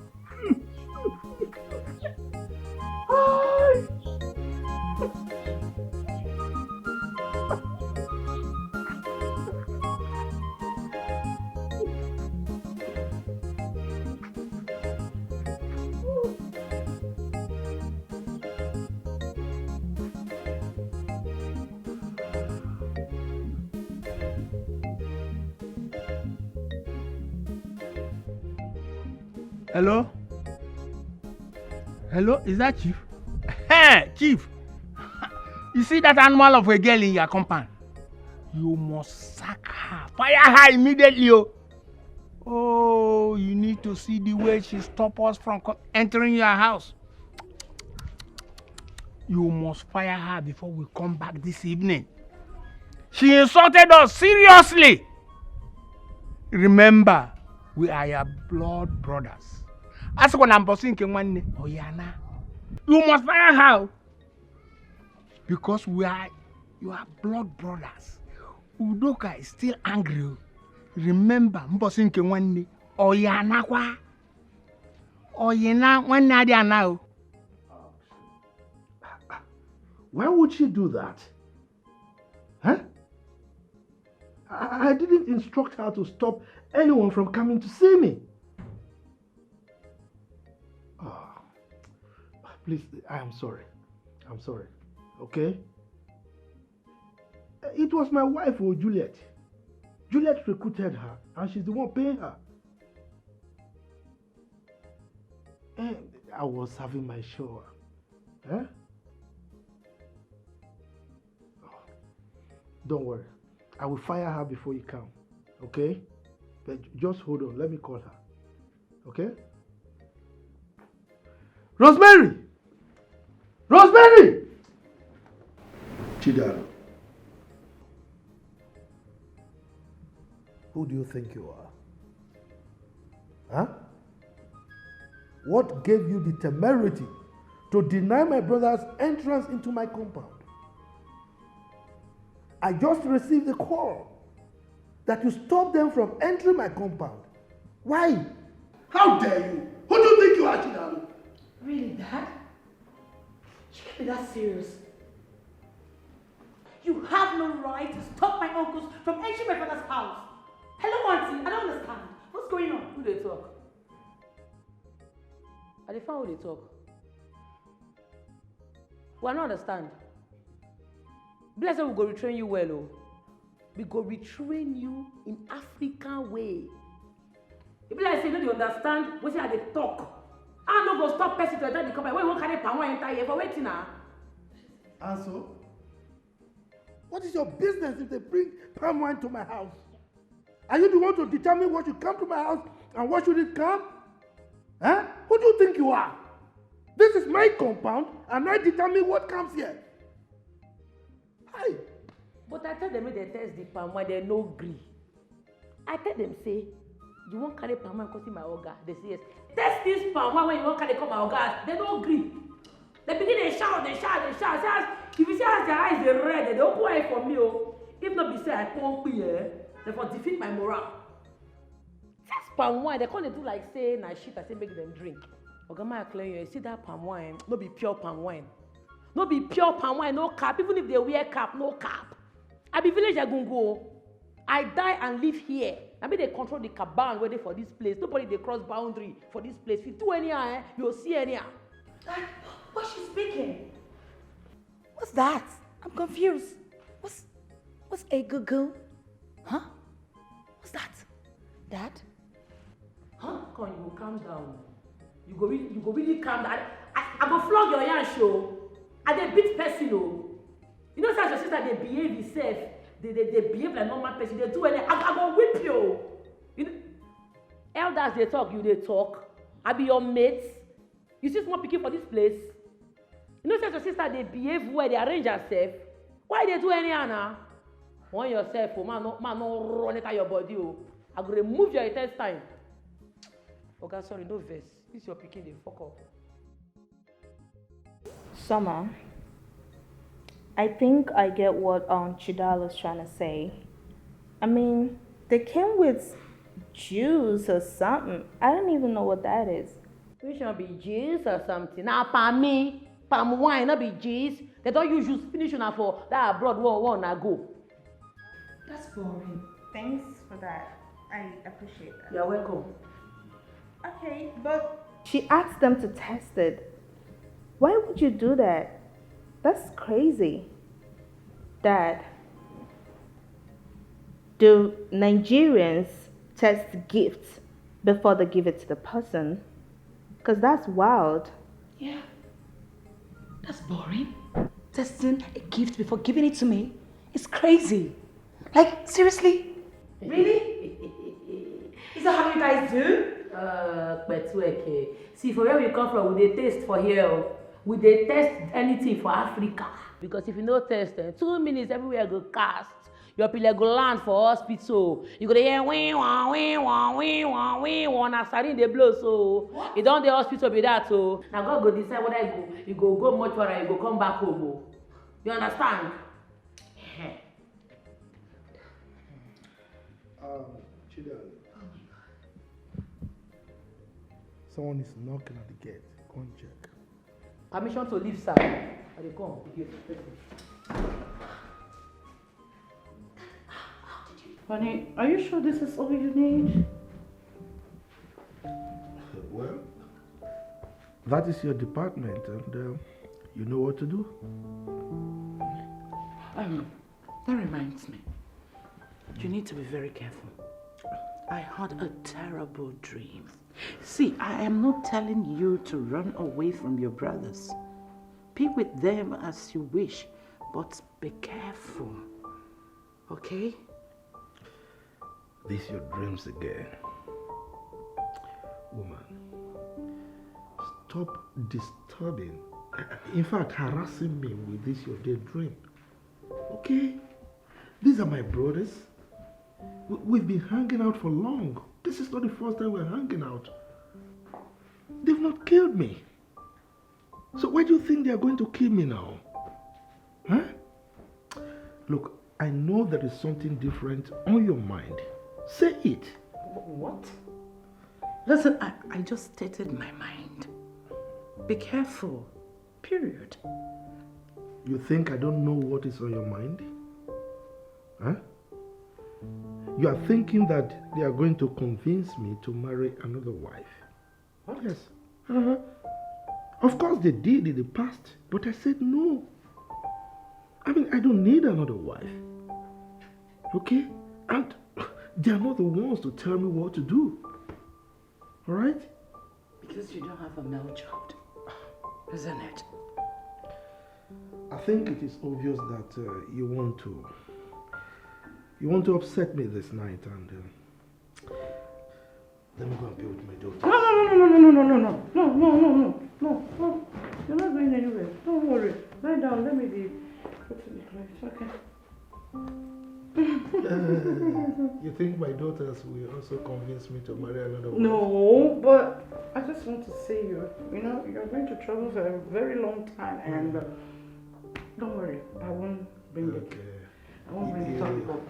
Hello? Hello, is that Chief? Hey, Chief! You see that animal of a girl in your compound? You must sack her. Fire her immediately, oh! Oh, you need to see the way she stop us from co- entering your house. You must fire her before we come back this evening. She insulted us seriously. Remember, we are your blood brothers. Asịkwa na mbọsị nke nwanne, ọ ya na. You must fire her, oh, because we are your blood brothers. Udoka is still angry, oh. Remember, mbọsị nke nwanne, ọ ya nakwa. Ọ ya na, nwanne adị ana, oh. Why would she do that? Huh? I, I didn't instruct her to stop anyone from coming to see me. Oh, please, I am sorry. I'm sorry. Okay? It was my wife, oh, Juliet. Juliet recruited her, and she's the one paying her. And I was having my shower. Eh? Oh, don't worry. I will fire her before you come. Okay? But j- just hold on. Let me call her. Okay? Rosemary! Rosemary! Chidaro. Who do you think you are? Huh? What gave you the temerity to deny my brothers entrance into my compound? I just received a call that you stopped them from entering my compound. Why? How dare you? Who do you think you are, Chinalo? Really, Dad? You can't be that serious. You have no right to stop my uncles from entering my father's house. Hello, Auntie. I don't understand. What's going on? Who they talk? I dey find who dey talk. Well, I no understand. Be like say we go retrain you well o. We go retrain you in African way. E be like say you no dey understand wetin I dey talk. I no go stop person to enter the company wey wan carry palm wine enter here for wetin na? And so, what is your business if they bring palm wine to my house? Are you the one to determine what should come to my house and what shouldn't come? Eh? Who do you think you are? This is my compound and I determine what comes here. Hi! But I tell them make dem test the palm wine, dem no gree. I tell them say, you wan carry palm wine come see my oga? They say yes. Test this palm wine wey you wan carry come my oga house, dem no gree. Dem begin dey shout, dey shout, dey shout. Say as if you see as their eyes dey red, dem dey open eye for me o. If no be say I pon kpi eh, dem for defeat my morale. Test palm wine, dem come dey do like say na shit I say make dem drink. Oga, make I clear you, you see that palm wine, no be pure palm wine. No be pure palm wine, no cap. Even if they wear cap, no cap. I be village egungun o. I die and live here. Na me dey control the cabal wey dey for this place. Nobody dey cross boundary for this place. If you do anyhow, eh, you go see anyhow. What she's speaking? What's that? I'm confused. What's what's egungun? Huh? What's that? Dad? Huh? Come, you go calm down. You go really, you go really calm down. I, I, I go flog your yansh o. I dey beat person o. You know say as your sister dey behave herself, dey dey dey behave like normal person, dey do any, I, I go whip you o. You know, elders dey talk, you dey talk. I be your mate. You see small pikin for this place? You know say as your sister dey behave well, dey arrange herself. Why you dey do anyhow na? Warn yourself o, make I no, make I no run enter your body o. I go remove your intestine. Oga, sorry, no vex. This your pikin dey fuck up. Summer, I think I get what um Chidal is trying to say. I mean, they came with juice or something. I don't even know what that is. Which one be juice or something? Na palmy, palm wine, no be juice. They don use juice finish una for that abroad one, one una go. That's boring. Thanks for that. I appreciate that. You're welcome. Okay, but she asked them to test it. Why would you do that? That's crazy. Dad, do Nigerians test gifts before they give it to the person? Because that's wild. Yeah. That's boring. Testing a gift before giving it to me? It's crazy. Like, seriously? Really? Is that how you guys do? Uh, Kpetueke. See, for where we come from, we dey taste for here o. We dey test anything for Africa. Because if you no test, eh, two minutes everywhere go cast. Your pile go land for hospital. You go dey hear win won, win won, win won, win won. Na siren dey blow so. What? You don dey hospital be that o. Na God go decide whether you go, you go go mortuary, you go come back home o. You understand? Um, Chidal. Someone is knocking at the gate. Go and check. Permission to leave, sir. I dey come. Honey, are you sure this is all you need? Well, that is your department, and uh, you know what to do. Um, that reminds me. You need to be very careful. I had a terrible dream. See, I am not telling you to run away from your brothers. Be with them as you wish, but be careful. Okay? This your dreams again. Woman, stop disturbing, in fact, harassing me with this your day dream. Okay? These are my brothers. We, we've been hanging out for long. This is not the first time we're hanging out. They've not killed me. So why do you think they are going to kill me now? Huh? Look, I know there is something different on your mind. Say it. What? Listen, I, I just stated my mind. Be careful. Period. You think I don't know what is on your mind? Huh? You are thinking that they are going to convince me to marry another wife. What? Yes. Uh-huh. Of course they did in the past, but I said no. I mean, I don't need another wife. Okay? And they are not the ones to tell me what to do. All right? Because you don't have a male child, isn't it? I think it is obvious that uh, you want to you want to upset me this night, and uh, let me go and be with my daughter. No, no, no, no, no, no, no, no, no, no, no, no, no, no, no, no. You're not going anywhere. Don't worry. Lie down. Let me be. Go to the place. Okay. Uh, you think my daughters will also convince me to marry another woman? No, but I just want to see you. You know, you're going to travel for a very long time, and uh, don't worry, I won't bring it. Okay. I won't bring it up.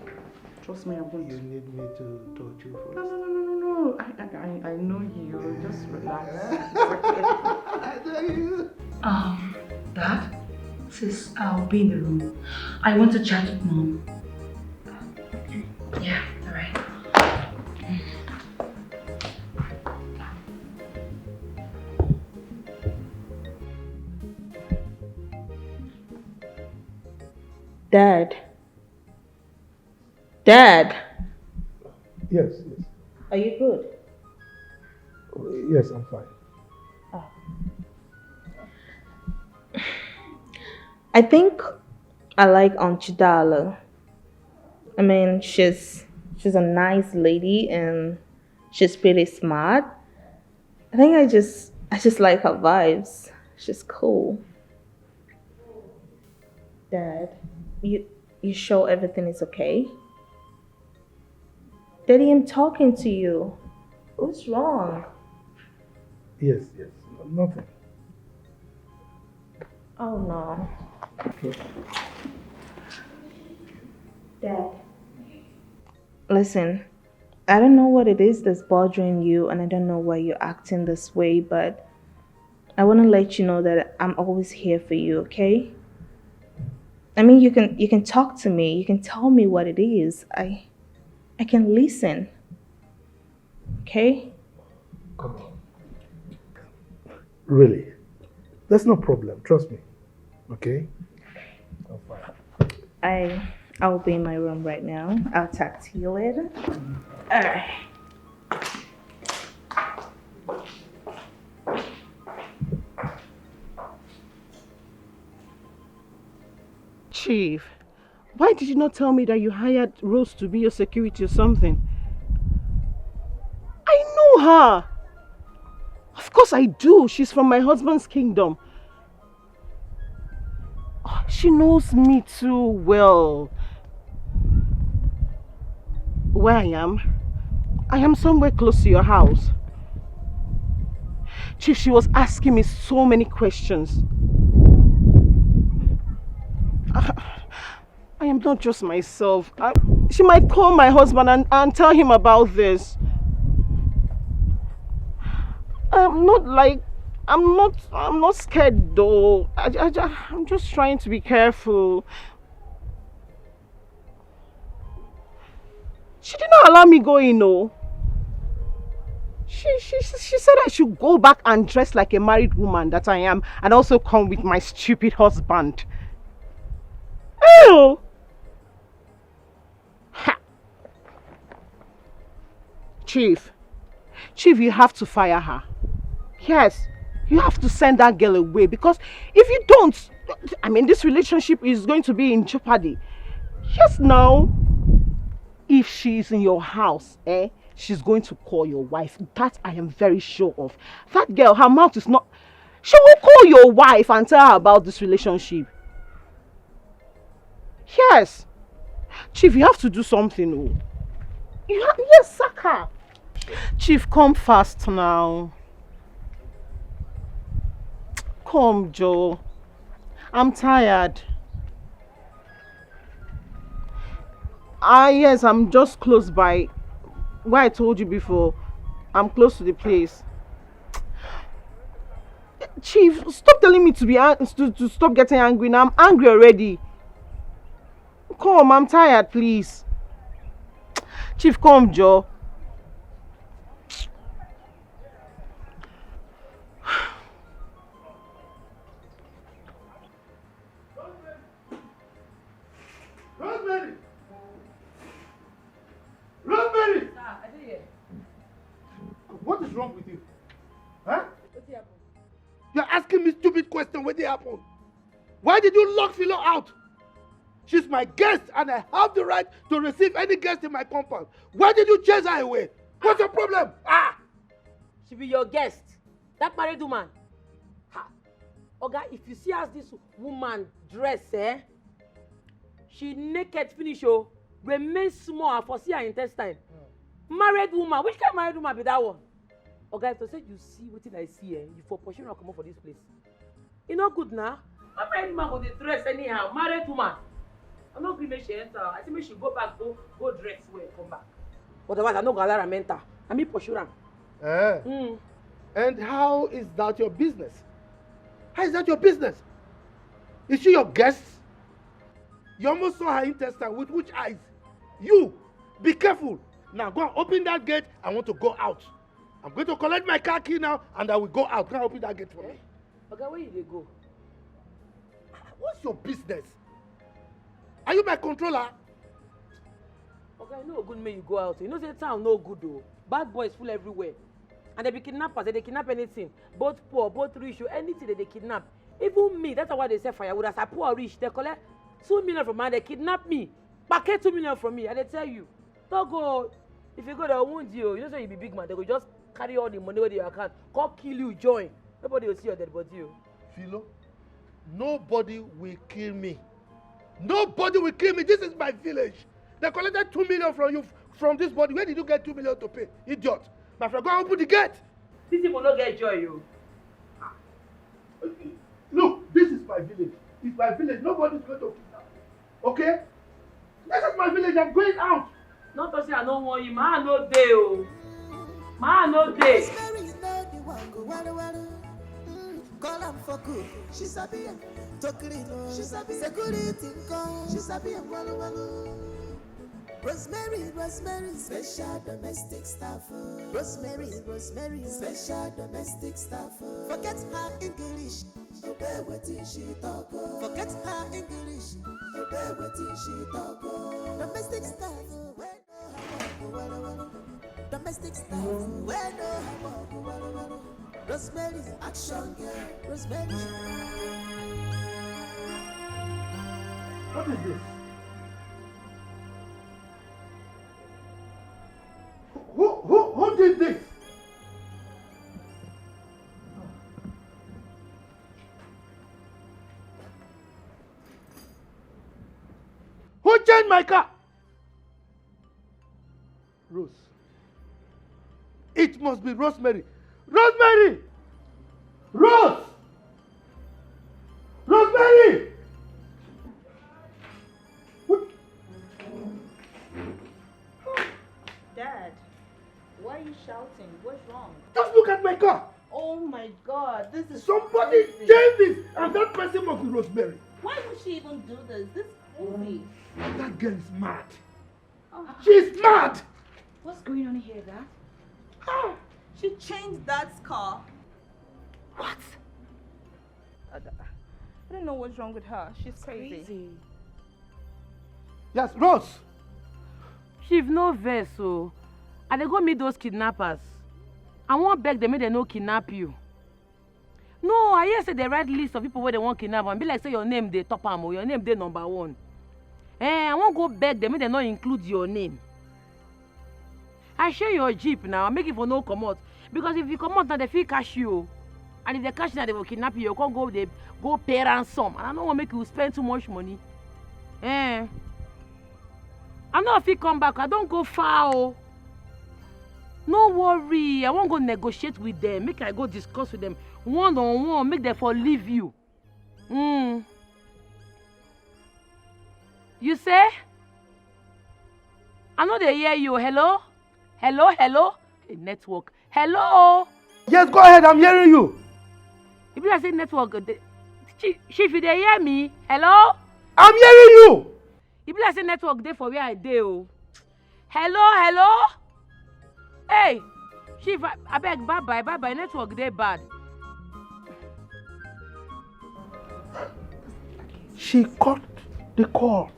Trust me, I won't. You need me to touch you first? No, no, no, no, no, no. I, I, I know you. Just relax. I know you. Um, Dad, sis, I'll be in the room. I want to chat with Mom. Yeah, all right. Dad. Dad. Yes, yes. Are you good? Yes, I'm fine. Oh. I think I like Aunt Chidala. I mean, she's she's a nice lady and she's pretty smart. I think I just I just like her vibes. She's cool. Dad, you you sure everything is okay? Daddy, I'm talking to you. What's wrong? Yes, yes, nothing. Oh no. Okay. Dad. Listen, I don't know what it is that's bothering you, and I don't know why you're acting this way, but I want to let you know that I'm always here for you, okay? I mean, you can you can talk to me. You can tell me what it is. I I can listen. Okay? Come on. Really? That's no problem. Trust me. Okay? I'm fine. I I'll be in my room right now. I'll talk to you later. All right. Chief, why did you not tell me that you hired Rose to be your security or something? I know her. Of course I do. She's from my husband's kingdom. Oh, she knows me too well. Where I am? I am somewhere close to your house. Chief, she was asking me so many questions. I, I am not just myself. I, she might call my husband and, and tell him about this. I'm not like, I'm not, I'm not scared though. I, I, I'm just trying to be careful. She did not allow me go in, oh. She, she, she said I should go back and dress like a married woman that I am and also come with my stupid husband. Oh! Ha! Chief, Chief, you have to fire her. Yes, you have to send that girl away, because if you don't, I mean, this relationship is going to be in jeopardy. Yes, now, if she is in your house, eh, she's going to call your wife. That I am very sure of. That girl, her mouth is not. She will call your wife and tell her about this relationship. Yes. Chief, you have to do something, oh. You ha-, yes, sack her. Chief, come fast now. Come, Joe. I'm tired. Ah, yes, I'm just close by. Where I told you before, I'm close to the place. Chief, stop telling me to be an- to, to stop getting angry. Now I'm angry already. Come, I'm tired, please. Chief, come, Joe. Rosemary! Rosemary! Sir, I dey here. What is wrong with you? Huh? Wetin happen? You're asking me stupid question. What did happen? Why did you lock Philo out? She's my guest and I have the right to receive any guest in my compound. Why did you chase her away? What's your problem? Ah! She be your guest. That married woman. Ha! Oga, if you see as this woman dress, eh? She naked finish, oh. Remain small, I for see her intestine. Married woman, which kind married woman be that one? Oga, if to say you see wetin I see, eh? You for pursue her comot for this place. E no good na. How married woman go dey dress anyhow? Married woman. I no gree make she enter. I say make she go back, go go dress well, come back. Otherwise, I no go allow am enter. I mean pursue am. Eh? Mm. And how is that your business? How is that your business? Is she your guest? You almost saw her intestine with which eyes? You, be careful. Now go and open that gate. I want to go out. I'm going to collect my car key now and I will go out. Go and open that gate for me. Oga, where you dey go? What's your business? Are you my controller? Oga, e no good make you go out. You know say town no good o. Bad boys full everywhere. And they be kidnappers, they dey kidnap anything. Both poor, both rich o, anything they dey kidnap. Even me, that's why they sell firewood. As I poor rich, they collect two million from my hand, they kidnap me. Packet two million from me, I dey tell you. No go o. If you go, they wound you o. You know say you be big man, they go just carry all the money wey dey your account, come kill you join. Nobody go see your dead body o. Philo, nobody will kill me. Nobody will kill me. This is my village. They collected two million from you, from this body. Where did you get two million to pay? Idiot. My friend, go and open the gate. These people no get joy o. Look, this is my village. It's my village. Nobody is going to kidnap me. Okay? This is my village. I'm going out. No talk say I no want you. Ma no dey o. Ma no dey. Rosemary no dey wan go waru waru. Mm, call am for cook. She sabi am. Tokiri no. She sabi security nko. She sabi am waru waru. Rosemary, Rosemary, special domestic staff. Rosemary, Rosemary, special domestic staff. Forget her English. Obey wetin she talk o. Forget her English. Obey wetin she talk o. Domestic staff o, wey no have work o, well, well. Domestic staff o, wey no have work o, well, well. Rosemary, action girl. Rosemary. What is this? Who, who, who did this? Who chained my car? Rose. It must be Rosemary. Rosemary! Rose! Rosemary! What? Dad, why are you shouting? What's wrong? Just look at my car. Oh my God, this is Somebody crazy. Change this, and that person must be Rosemary. Why would she even do this? This is crazy. That girl is mad. Oh. She's mad. What's going on here, Dad? Ah. She changed Dad's car. What? I don't know what's wrong with her. She's crazy. crazy. Yes, Rose. Chief, no vex o. I dey go meet those kidnappers. I wan beg dem make dem no kidnap you. No, I hear say dem write list of people wey dem wan kidnap and be like say your name dey top am o, your name dey number one. Eh, I wan go beg dem make dem no include your name. I share your jeep now, make e for no comot. Because if you comot now, dem fit catch you o. And if dem catch you now, dem go kidnap you, you go come go dey go pay ransom. And I no wan make you spend too much money. Eh. I no fit come back, I don go far o. No worry, I wan go negotiate with them, make I go discuss with them one on one, make them for leave you. Mm. You say? I no dey hear you. Hello? Hello, hello? A network. Hello? Yes, go ahead, I'm hearing you. E be like say network dey. Chief, Chief, you dey hear me? Hello? I'm hearing you. E be like say network dey for where I dey o. Hello, hello? Hey, Chief, a- abeg, bye bye, bye bye. Network dey bad. She cut the call.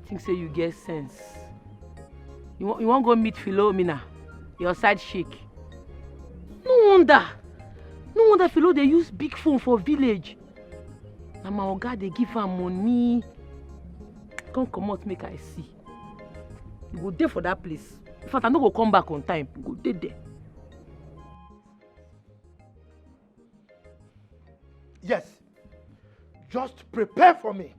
Think say you get sense. You wan, you wan go meet Philomena, your side chick. No wonder. No wonder Philo dey use big phone for village. Na my oga dey give am money. Come comot make I see. You go dey for that place. In fact, I no go come back on time. You go dey there. Yes. Just prepare for me.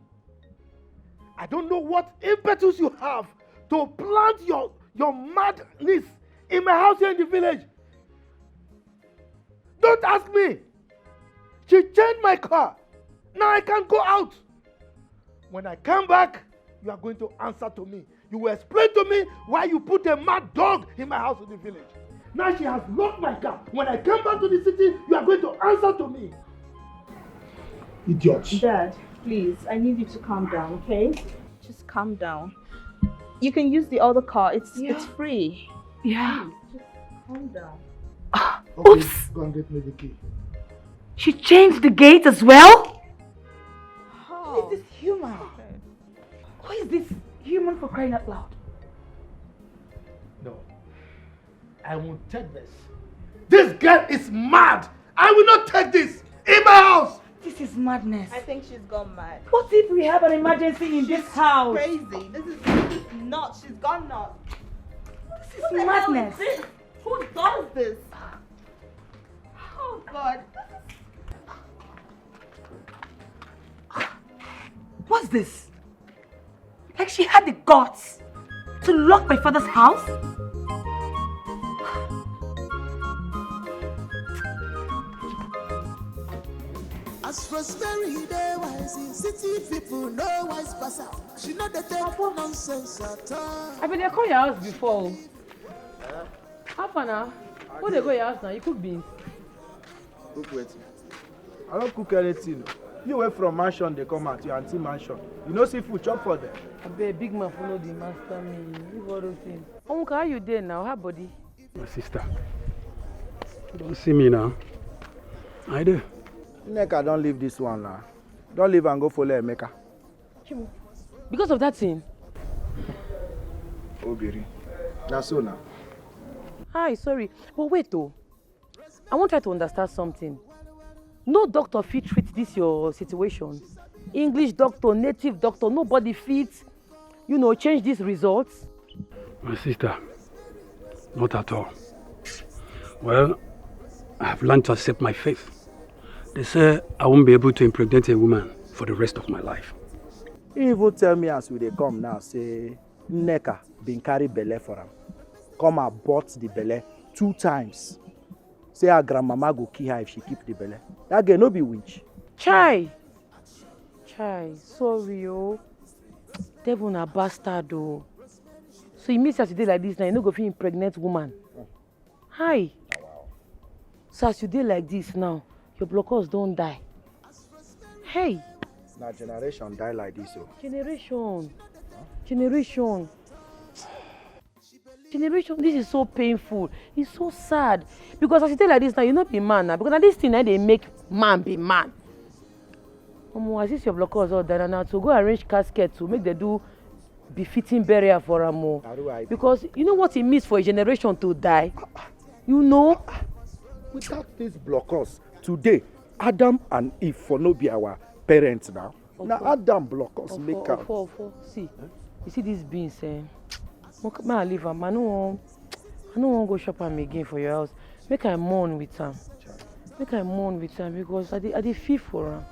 I don't know what impetus you have to plant your, your madness in my house here in the village. Don't ask me. She changed my car. Now I can go out. When I come back, you are going to answer to me. You will explain to me why you put a mad dog in my house in the village. Now she has locked my car. When I come back to the city, you are going to answer to me. Idiot. Dad, please, I need you to calm down, okay? Just calm down. You can use the other car. It's Yeah. it's free. Yeah. Please, just calm down. Okay, Oops. Go and get me the key. She changed the gate as well? How? Who is this human? Who is this human, for crying out loud? No. I won't take this. This girl is mad. I will not take this in my house. This is madness. I think she's gone mad. What if we have an emergency in this house? Crazy. This is, this is not. She's gone nuts. This is What the hell is madness. this? Who does this? Oh God. What's this? Like she had the guts to lock my father's house? As Rosemary dey wise, city people no wise pass her. She no dey take nonsense at all. I been dey call your house before. How far now? Who dey go your house now? You cook beans? Cook wetin? I don't cook anything. You went from mansion, they come out, your auntie mansion. You know see food, chop for them. Abeg, big man, follow the master me. Leave all those things. Omuka, how you dey now? How body? My sister, you don't see me now. I do. Nneka don't leave this one now. Don't leave and go follow Emeka. Chimo, because of that thing? Obiri. Na so now. Hi, sorry. But wait though. I wan try to understand something. No doctor fit treat this your situation. English doctor, native doctor, nobody fit, you know, change these results. My sister, not at all. Well, I have learned to accept my faith. They say I won't be able to impregnate a woman for the rest of my life. He even tell me as we dey come now, say Nneka been carry belle for am. Come abort the belle two times. Say her grandmama go kill her if she keep the belle. That girl no be witch. Chai! Chai, sorry o. Devil na bastard o. So e mean say as you dey like this now, you no go fit impregnate woman? Hi! So as you dey like this now, your blockers don die. Hey! Na generation die like this o. Generation. Generation. Generation, this is so painful. It's so sad. Because as you dey like this now, you no be man now. Because na this thing na dey make man be man. Omo, as this your blockers all die now, to go arrange casket to make dem do befitting burial for am o. Aru, I Because you know what it means for a generation to die? You know? Without these blockers, today, Adam and Eve for no be our parents now. Na Adam block us, make am. Ofo, ofo, see, you see these beans, eh? Make I leave am. I no wan, I no wan go shop am again for your house. Make I mourn with am. Make I mourn with am because I dey, I dey feel for am.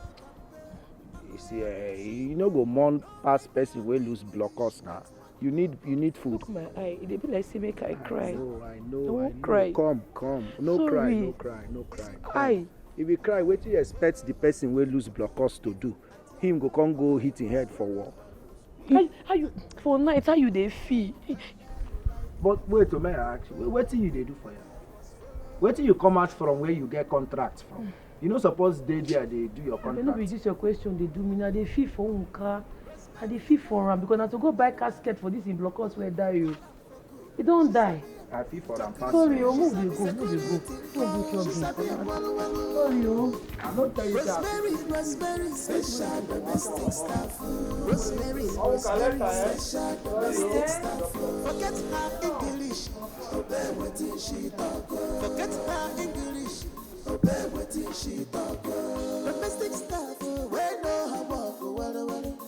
You see, eh, you no go mourn pass person wey lose block us na. You need you need food. Look my eye, e dey be like say make I cry. No, I I know, wan I know. Cry. Come, come. No Sorry. Cry, no cry, no cry. Come. Aye. If you cry, wetin you expect the person wey lose blockers to do? Him go come go hit him head for wall. How, how you for night? How you dey feel? But wait, oh, may I ask you, wetin you dey do for here? Wetin you come out from where you get contract from? You no suppose dey there dey do your I no be contract. This your question dey do me. Na dey feel for Nka. I dey feel for am because na to go buy casket for this im blockers wey die o. E don die. I feel for am pass. Sorry You. o, move dey go, move dey go. No go chop me. Sorry o. I no tell you that. Rosemary, Rosemary, special domestic staff. Rosemary, Rosemary, special domestic staff. Forget her English, obey wetin she talk. Forget her English, obey wetin she talk. Domestic staff, wey know her work well well.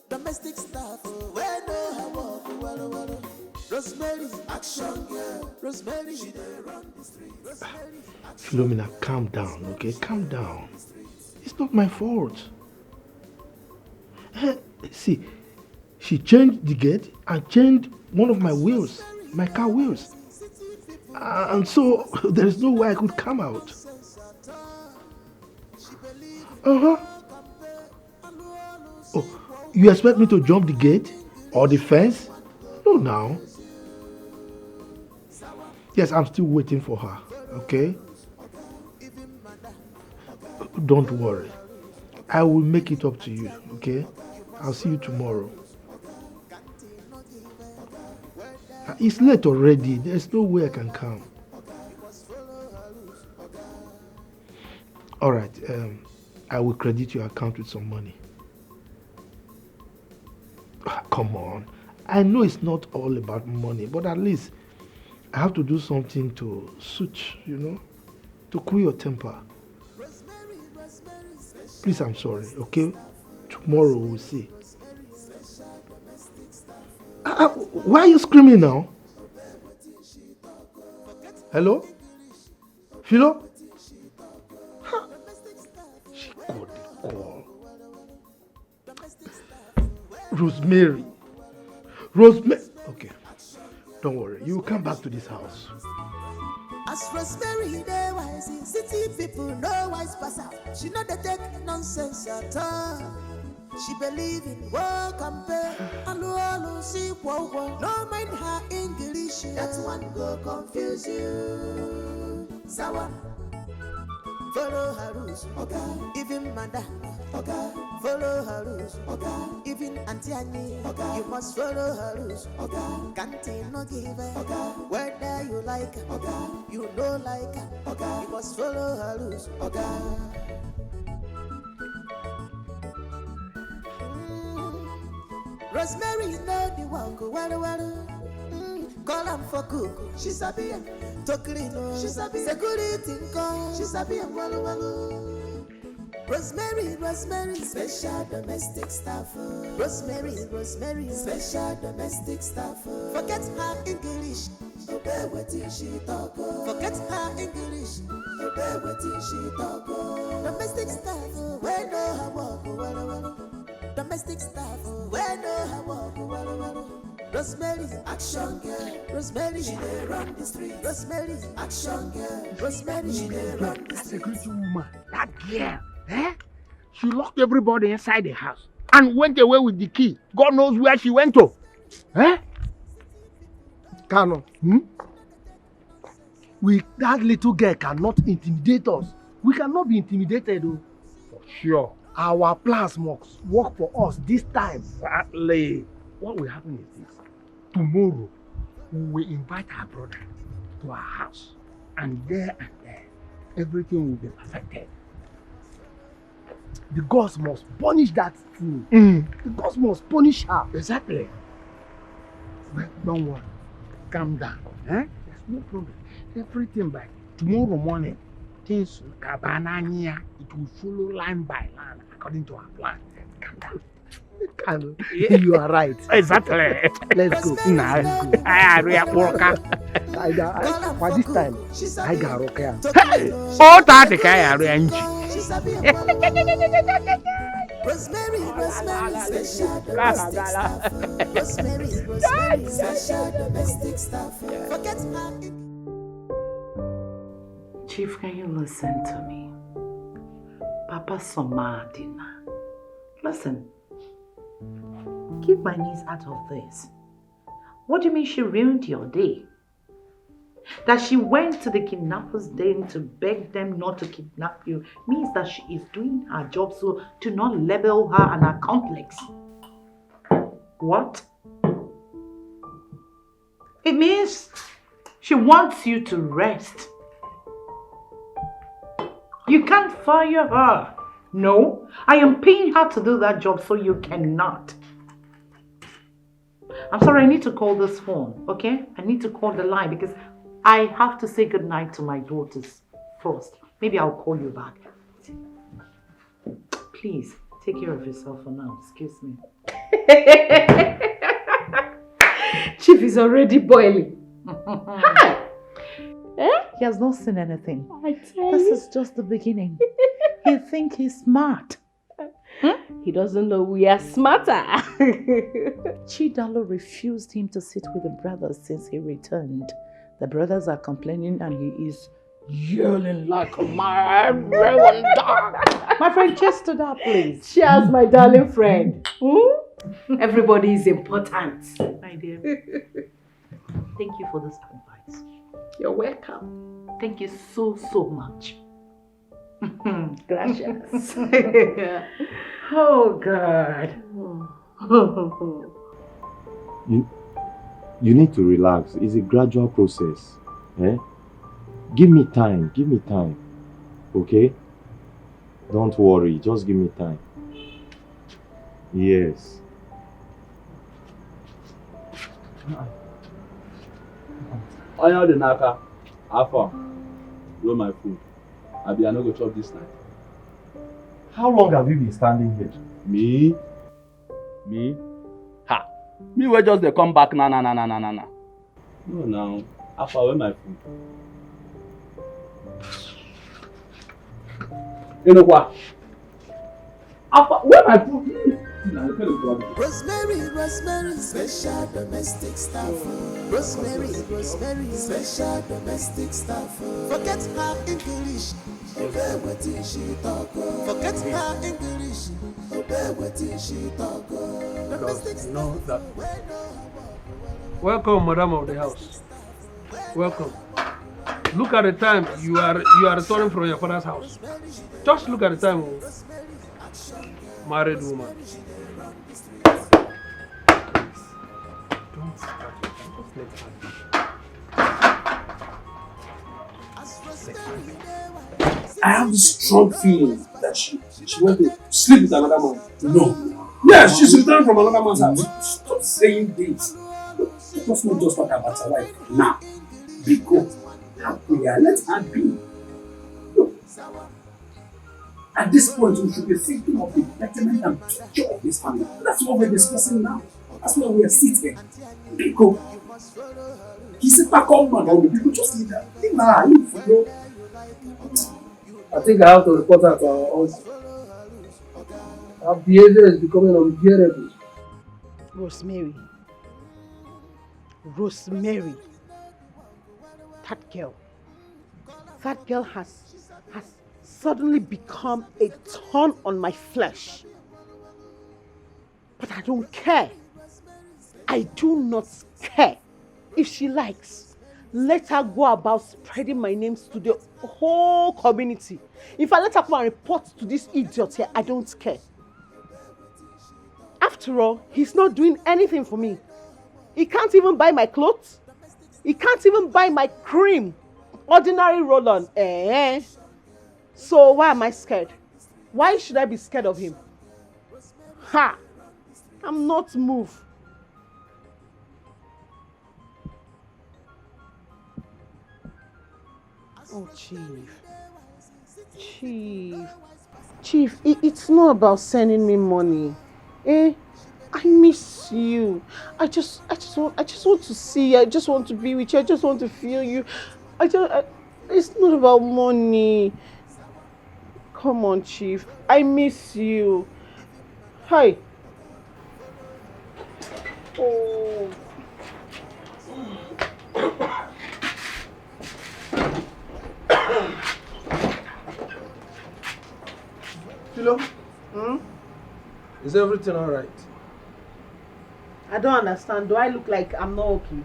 Domestic staff, wey know her work well well. Rosemary, action girl. Rosemary, she dey run the street. Rosemary, Philomena, calm down, okay? Calm down. It's not my fault. Eh, see, she changed the gate and changed one of my wheels, my car wheels. Uh, and so there is no way I could come out. Uh huh. Oh, you expect me to jump the gate or the fence? No, now. Yes, I'm still waiting for her, okay? Don't worry. I will make it up to you, okay? I'll see you tomorrow. Uh, It's late already. There's no way I can come. All right, um, I will credit your account with some money. Ah, come on. I know it's not all about money, but at least I have to do something to suit, you know, to cool your temper. Please, I'm sorry, okay? Tomorrow we'll see. Ah, ah, why are you screaming now? Hello? Philo? Ha! She got the call. Rosemary. Rosemary. Okay. Don't worry. You will come back to this house. As Rosemary dey wise, city people no wise pass her. She no dey take nonsense at all. She believe in work and pay. Alu alu si kwo kwo. No mind her English, that one go confuse you. Sawa. Follow her rules, okay. Even madam, okay. Follow her rules, okay. Even Auntie Annie, okay. You must follow her rules, okay. Can't no give her, okay. Whether you like her, okay. You no like her, okay. You must follow her rules, okay. Mm. Rosemary know the work well well. Mm. Call am for cook, she sabi am. To clean, oh, she sabi am. Security nko, she sabi am well well. Rosemary, Rosemary, special domestic staff. Oh. Rosemary, Rosemary, special domestic staff. Oh. Forget her English. Obey wetin she talk. Oh. Forget her English. Obey wetin she talk. Oh. Domestic staff, oh, wey know her work, oh, well, well. Domestic staff, oh, wey know her work, oh, well, well. Rosemary, action girl. Rosemary, she dey run the street. Rosemary, action girl. Rosemary, she dey run the That street. security woman, that girl, eh? She locked everybody inside the house and went away with the key. God knows where she went to. Eh? Kano, Hmm? we that little girl cannot intimidate us. We cannot be intimidated, oh. For sure. Our plans must work for us this time. Exactly. What will happen is this. Tomorrow, we will invite our brother to our house. And there and there, everything will be perfected. The gods must punish that fool. Mm. The gods must punish her. Exactly. But don't worry. Calm down. Eh? There's no problem. Everything by tomorrow morning, things, Kabanania, it will follow line by line according to our plan. Calm down. Kano, Yeah. You are right. Exactly. Let's go. Nah, I agree, Aporka. I, I, by this time, I got okay. Hey, all that the guy arrange. She sabi am well, well. Rosemary, Rosemary, special domestic staff. Rosemary, Rosemary, special domestic staff. Forget her. Chief, can you listen to me? Papa Somadina. Listen, keep my niece out of this. What do you mean she ruined your day? That she went to the kidnappers' den to beg them not to kidnap you means that she is doing her job, so do not label her an accomplice. What? It means she wants you to rest. You can't fire her. No, I am paying her to do that job, so you cannot. I'm sorry, I need to call this phone, okay? I need to call the line because I have to say goodnight to my daughters first. Maybe I'll call you back. Please, take care of yourself for now. Excuse me. Chief is already boiling. Hi! Eh? He has not seen anything. I tell This you. Is just the beginning. He think he's smart. Hmm? He doesn't know we are smarter. Chidalo refused him to sit with the brothers since he returned. The brothers are complaining and he is yelling like a mad raven dog. My friend, cheers to that, please. Cheers, my darling friend. Hmm? Everybody is important. My dear, thank you for this advice. You're welcome. Thank you so, so much. Gracias. Oh, God. You, you need to relax. It's a gradual process. Eh? Give me time. Give me time. Okay? Don't worry. Just give me time. Yes. Onye ọ dị n'aka, afọ, where my food? Abi I no go chop this night. How long have you been standing here? Me? Me? Ha! Me wey just dey come back na na na na na na na. No now, afọ, where my food? Enokwa. After when I put you, na the kind of problem. Rosemary, Rosemary, special domestic staff. Rosemary, Rosemary, special domestic staff. Forget her English, obey wetin she talk. Forget her English, obey wetin she talk. Domestic staff. Welcome, madam of the house. Welcome. Look at the time you are you are returning from your father's house. Just look at the time, oh. Married woman. Please, don't start with me. Just let her be. Let her be. I have this strong feeling that she she went to sleep with another man. No. Yes, she's returning from another man's house. Stop saying this. Let us not just talk about her life now. Because her prayer, let her be. Look, at this point, we should be thinking of the betterment and future of this family. That's what we're discussing now. That's why we're sitting. Because he's a back up man, or people just leave her. Leave her, leave her. I think I have to report her to our uncle. Her behavior is becoming unbearable. Rosemary. Rosemary. That girl. That girl has has suddenly become a thorn on my flesh. But I don't care. I do not care. If she likes, let her go about spreading my names to the whole community. If I let her come and report to this idiot here, I don't care. After all, he's not doing anything for me. He can't even buy my clothes. He can't even buy my cream. Ordinary roll-on. Eh? So why am I scared? Why should I be scared of him? Ha! I'm not moved. Oh, Chief. Chief. Chief, it, it's not about sending me money. Eh? I miss you. I just, I just want, I just want to see you. I just want to be with you. I just want to feel you. I just, I, it's not about money. Come on, Chief. I miss you. Hi. Oh. Kilo, Hmm? Is everything all right? I don't understand. Do I look like I'm not okay?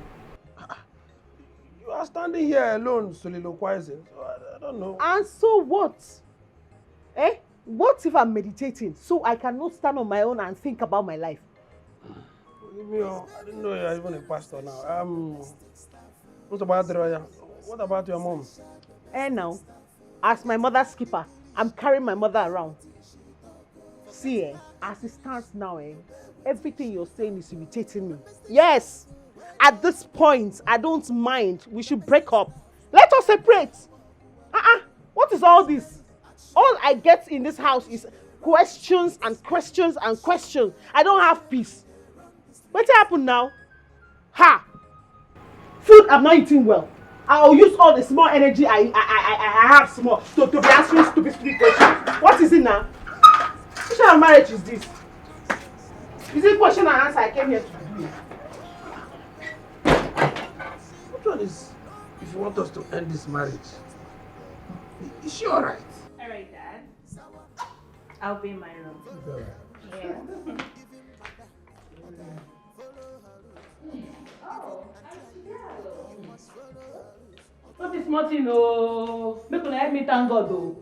You are standing here alone soliloquizing. So I, I don't know. And so what? Eh? What if I'm meditating so I cannot stand on my own and think about my life? Forgive me, oh, I didn't know you're even a pastor now. Um, what about Adroya? What about your mom? Eh, now, as my mother's keeper, I'm carrying my mother around. See, eh, as it stands now, eh, everything you're saying is irritating me. Yes, at this point, I don't mind. We should break up. Let us separate. Uh-uh. What is all this? All I get in this house is questions and questions and questions. I don't have peace. What happened now? Ha! Food I'm not eating well. I'll use all the small energy I I I, I have small to, to be answering stupid stupid questions. What is it now? Which kind of marriage is this? Is it question and answer I came here to do? Which one is, if you want us to end this marriage? Is she all right? All right, Dad. I'll be in my room. It's all right. Yeah. No be small thing o. Make una help me thank God o.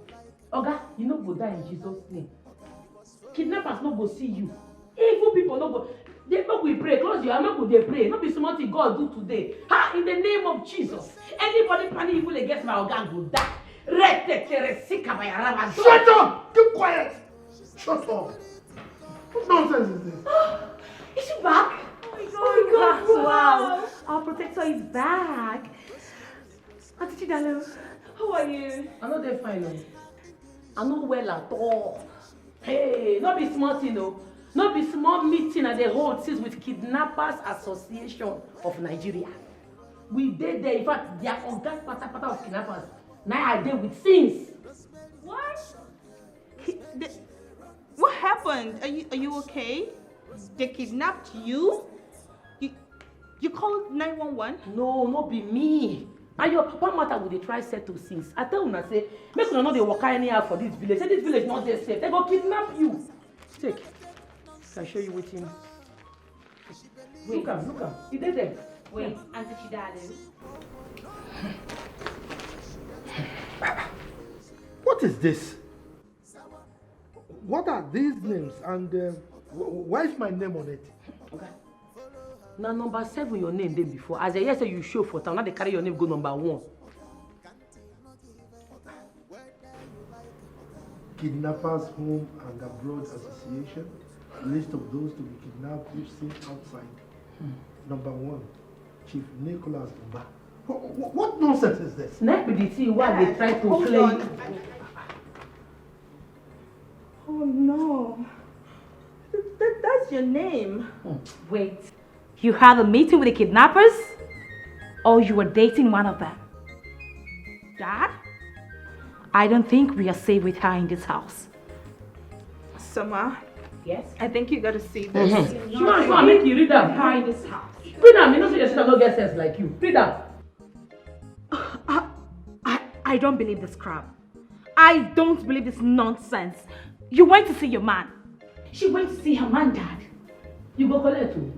Oga, you no go die in Jesus name. Kidnappers no go see you. Evil people no go. Dey make we pray, close your eye, make we dey pray. No be small thing God do today. Ha, in the name of Jesus. Anybody planning evil against my oga go die. Retetere sikabayarama. Shut up! Keep quiet! Shut up! What nonsense is this? Is she back? Oh my God, wow. Our protector is back. Auntie Chidalo, how are you? I no dey fine o. I no well at all. Hey, no be small thing o. No be small meeting I dey hold since with Kidnappers Association of Nigeria. We dey there, in fact, their oga patapata of kidnappers na I dey with since. What? Ki- the- What happened? Are you are you okay? They kidnapped you? You you called nine one one? No, no be me. Na your papa matter we dey try settle since. I tell una say make una no dey waka anyhow for this village. Say this village no dey safe. They go kidnap you. Take. I show you wetin. Look am, look am. E dey there. Wait, Auntie Chidalo. What is this? What are these names and uh, wh- wh- why is my name on it? Oga, na number seven your name dey before. As I hear say you show for town, now they carry your name go number one. Kidnappers Home and Abroad Association, list of those to be kidnapped if seen outside. Number one, Chief Nicholas Mba. What, what nonsense is this? Na be the thing wey I dey try to Hold play. On. Oh no. That, that's your name. Wait. You had a meeting with the kidnappers? Or you were dating one of them? Dad? I don't think we are safe with her in this house. Summer, Yes? I think you gotta see this. Sure, sure, make you read am. Her in this house. Read am, you know say your sister no get sense like you. Read am. I, I, I don't believe this crap. I don't believe this nonsense. You went to see your man. She went to see her man, Dad. You go collect o.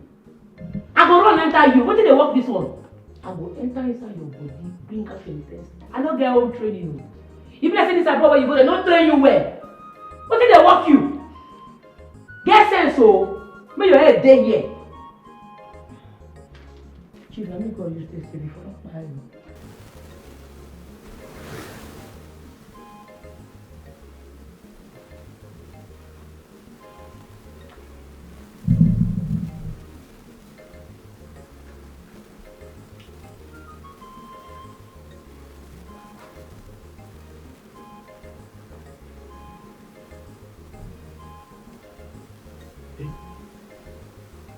I go run enter you. Wetin dey work this one? I go enter inside your body, bring out your intestine. I no get home training o. You be like say this abroad wey you go, they no train you well. Wetin dey work you? Get sense o. Make your head dey here. Chief, na me God use take save you for that time.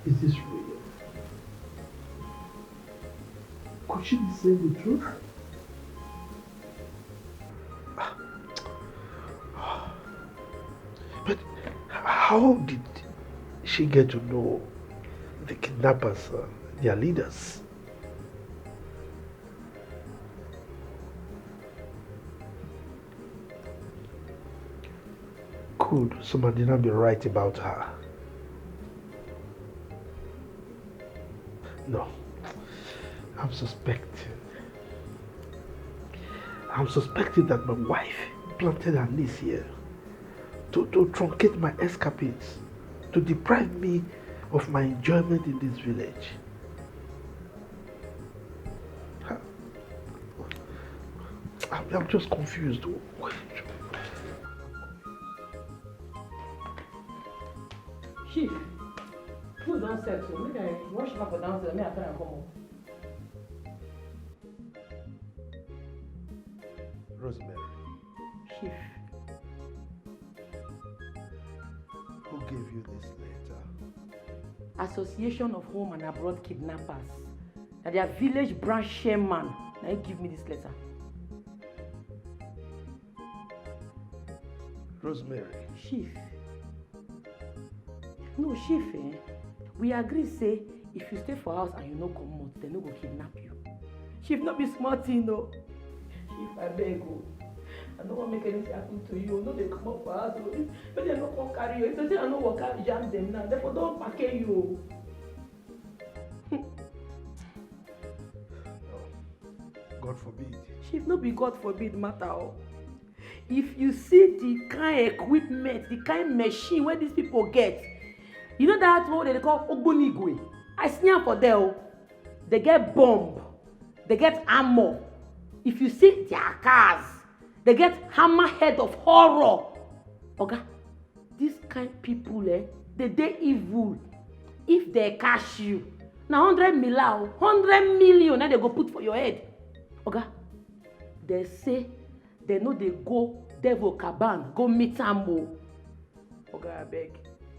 Is this real? Could she be saying the truth? But how did she get to know the kidnappers, uh, their leaders? Could Madina be right about her? No. I'm suspecting. I'm suspecting that my wife planted her niece here to, to truncate my escapades, to deprive me of my enjoyment in this village. I'm, I'm just confused. Chief, food don set o. Make I wash back for downstairs. Make I carry am come up. Rosemary. Chief. Who gave you this letter? Association of Home and Abroad Kidnappers. Na their village branch chairman na him give me this letter. Rosemary. Chief. No, Chief, eh? We agree say if you stay for house and you no comot, dem no go kidnap you. Chief, no be small thing o. Chief, abeg o. I no wan make anything happen to you. No dey comot for house o. Make dem no come carry you. If dem say I no waka jam dem now, dem for don package you o. God forbid. Chief, no be God forbid matter o. If you see the kind equipment, the kind machine wey these people get, you know that one wey dem dey call ogbonigwe? I see am for there o. They get bomb, they get armor. If you see their cars, they get hammer head of horror. Oga, this kind people, eh, dem dey evil. If dem catch you, na hundred mila o, hundred million na dem go put for your head. Oga, dem say dem no dey go devil caban go meet am o. Oga, abeg,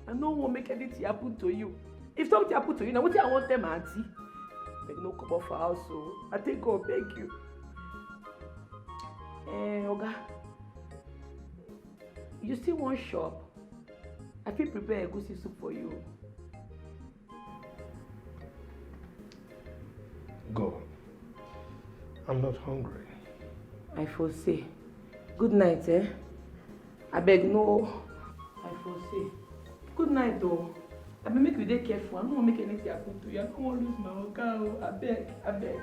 I no wan make anything happen to you. If something happen to you, na wetin I wan tell my aunty? Abeg, no comot for house o. I take God beg you. Eh, Oga, you still wan chop? I fit prepare egusi soup for you. Go. I'm not hungry. I for say. Good night, eh? Abeg, no. I for say. Good night o. Abeg, make you dey careful. I no wan make anything happen to you. I no wan lose my oga o. Abeg, abeg.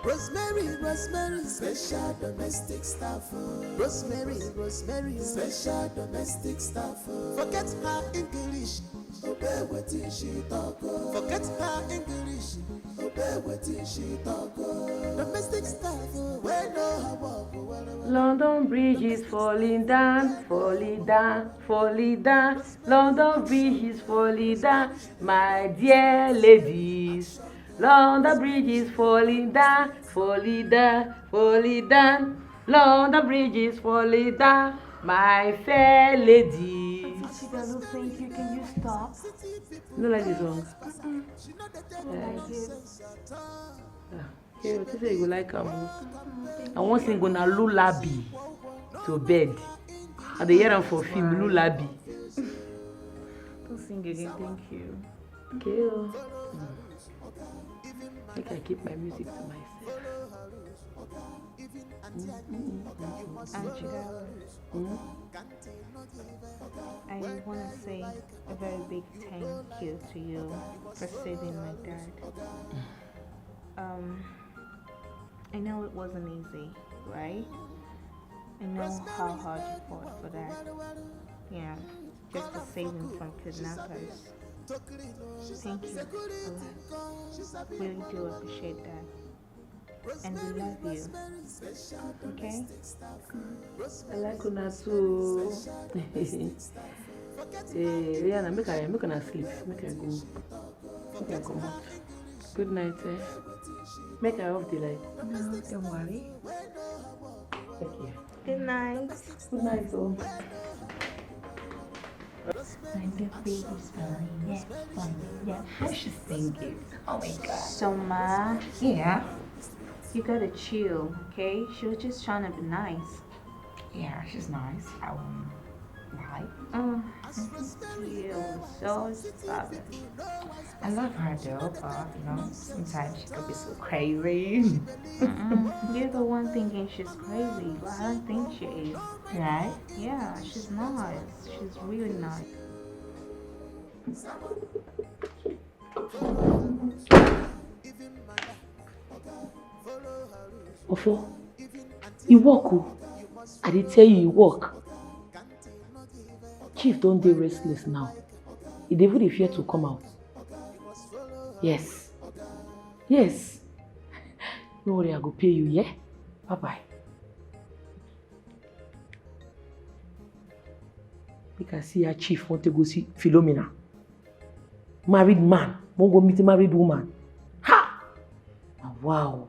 Rosemary, Rosemary, special domestic staff. Rosemary, Rosemary, special domestic staff. Forget her English, obey wetin she talk. Forget her English, obey wetin she talk. Domestic staff, wey know her work well well. London Bridge is falling down, falling down, falling down. London Bridge is falling down, my dear ladies. London Bridge is falling down, falling down, falling down. London Bridge is falling down, my fair ladies. Auntie Chidalu, thank you. Can you stop? You no like the song? I don't like it. Okay, you say you go like am o. I wan sing una lullaby to bed. I dey hear am for film, lullaby. Don't sing again, thank you. Okay o. Make I keep my music to myself. Auntie Chidalu, I want to say a very big thank you to you for saving my dad. Um, I know it wasn't easy, right? I know how hard you fought for that. Yeah, just to save him from kidnappers. Thank you a lot. Really do appreciate that. And we love you. Okay? I like una too. Eh, Rihanna, make I make una sleep. Make I go. Make I comot. Good night, eh? Make I off the light. No, don't worry. Okay. Good night. Good night o. When the baby's falling, yeah, falling, yeah. How she sing it? Oh my God. So, Ma, Yeah. You gotta chill, okay? She was just trying to be nice. Yeah, she's nice. Um, Why? Mm, you so stubborn. I love her though, but you know, sometimes she could be so crazy. Mm-mm. You're the one thinking she's crazy, but I don't think she is. Right? Yeah, she's nice. She's really nice. Ofo, e work o. I dey tell you, e work. Chief don dey restless now. E dey even dey fear to come out. Yes. Yes. No worry, I go pay you, yeah? Bye bye. Make I see how chief want to go see Philomena. Married man won't go meet a married woman. Ha! Na wow.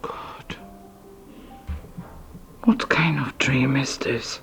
God, what kind of dream is this?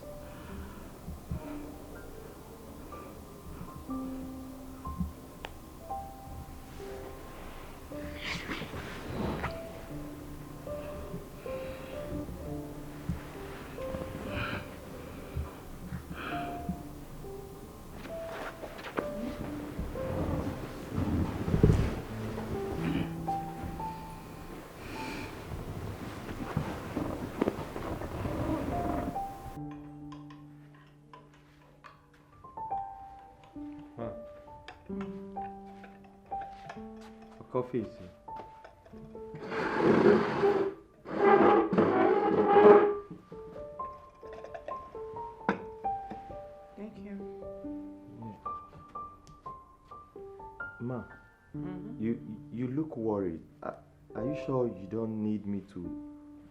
Huh. For coffee, sir. Thank you. Ma, mm -hmm. you you look worried. Are, are you sure you don't need me to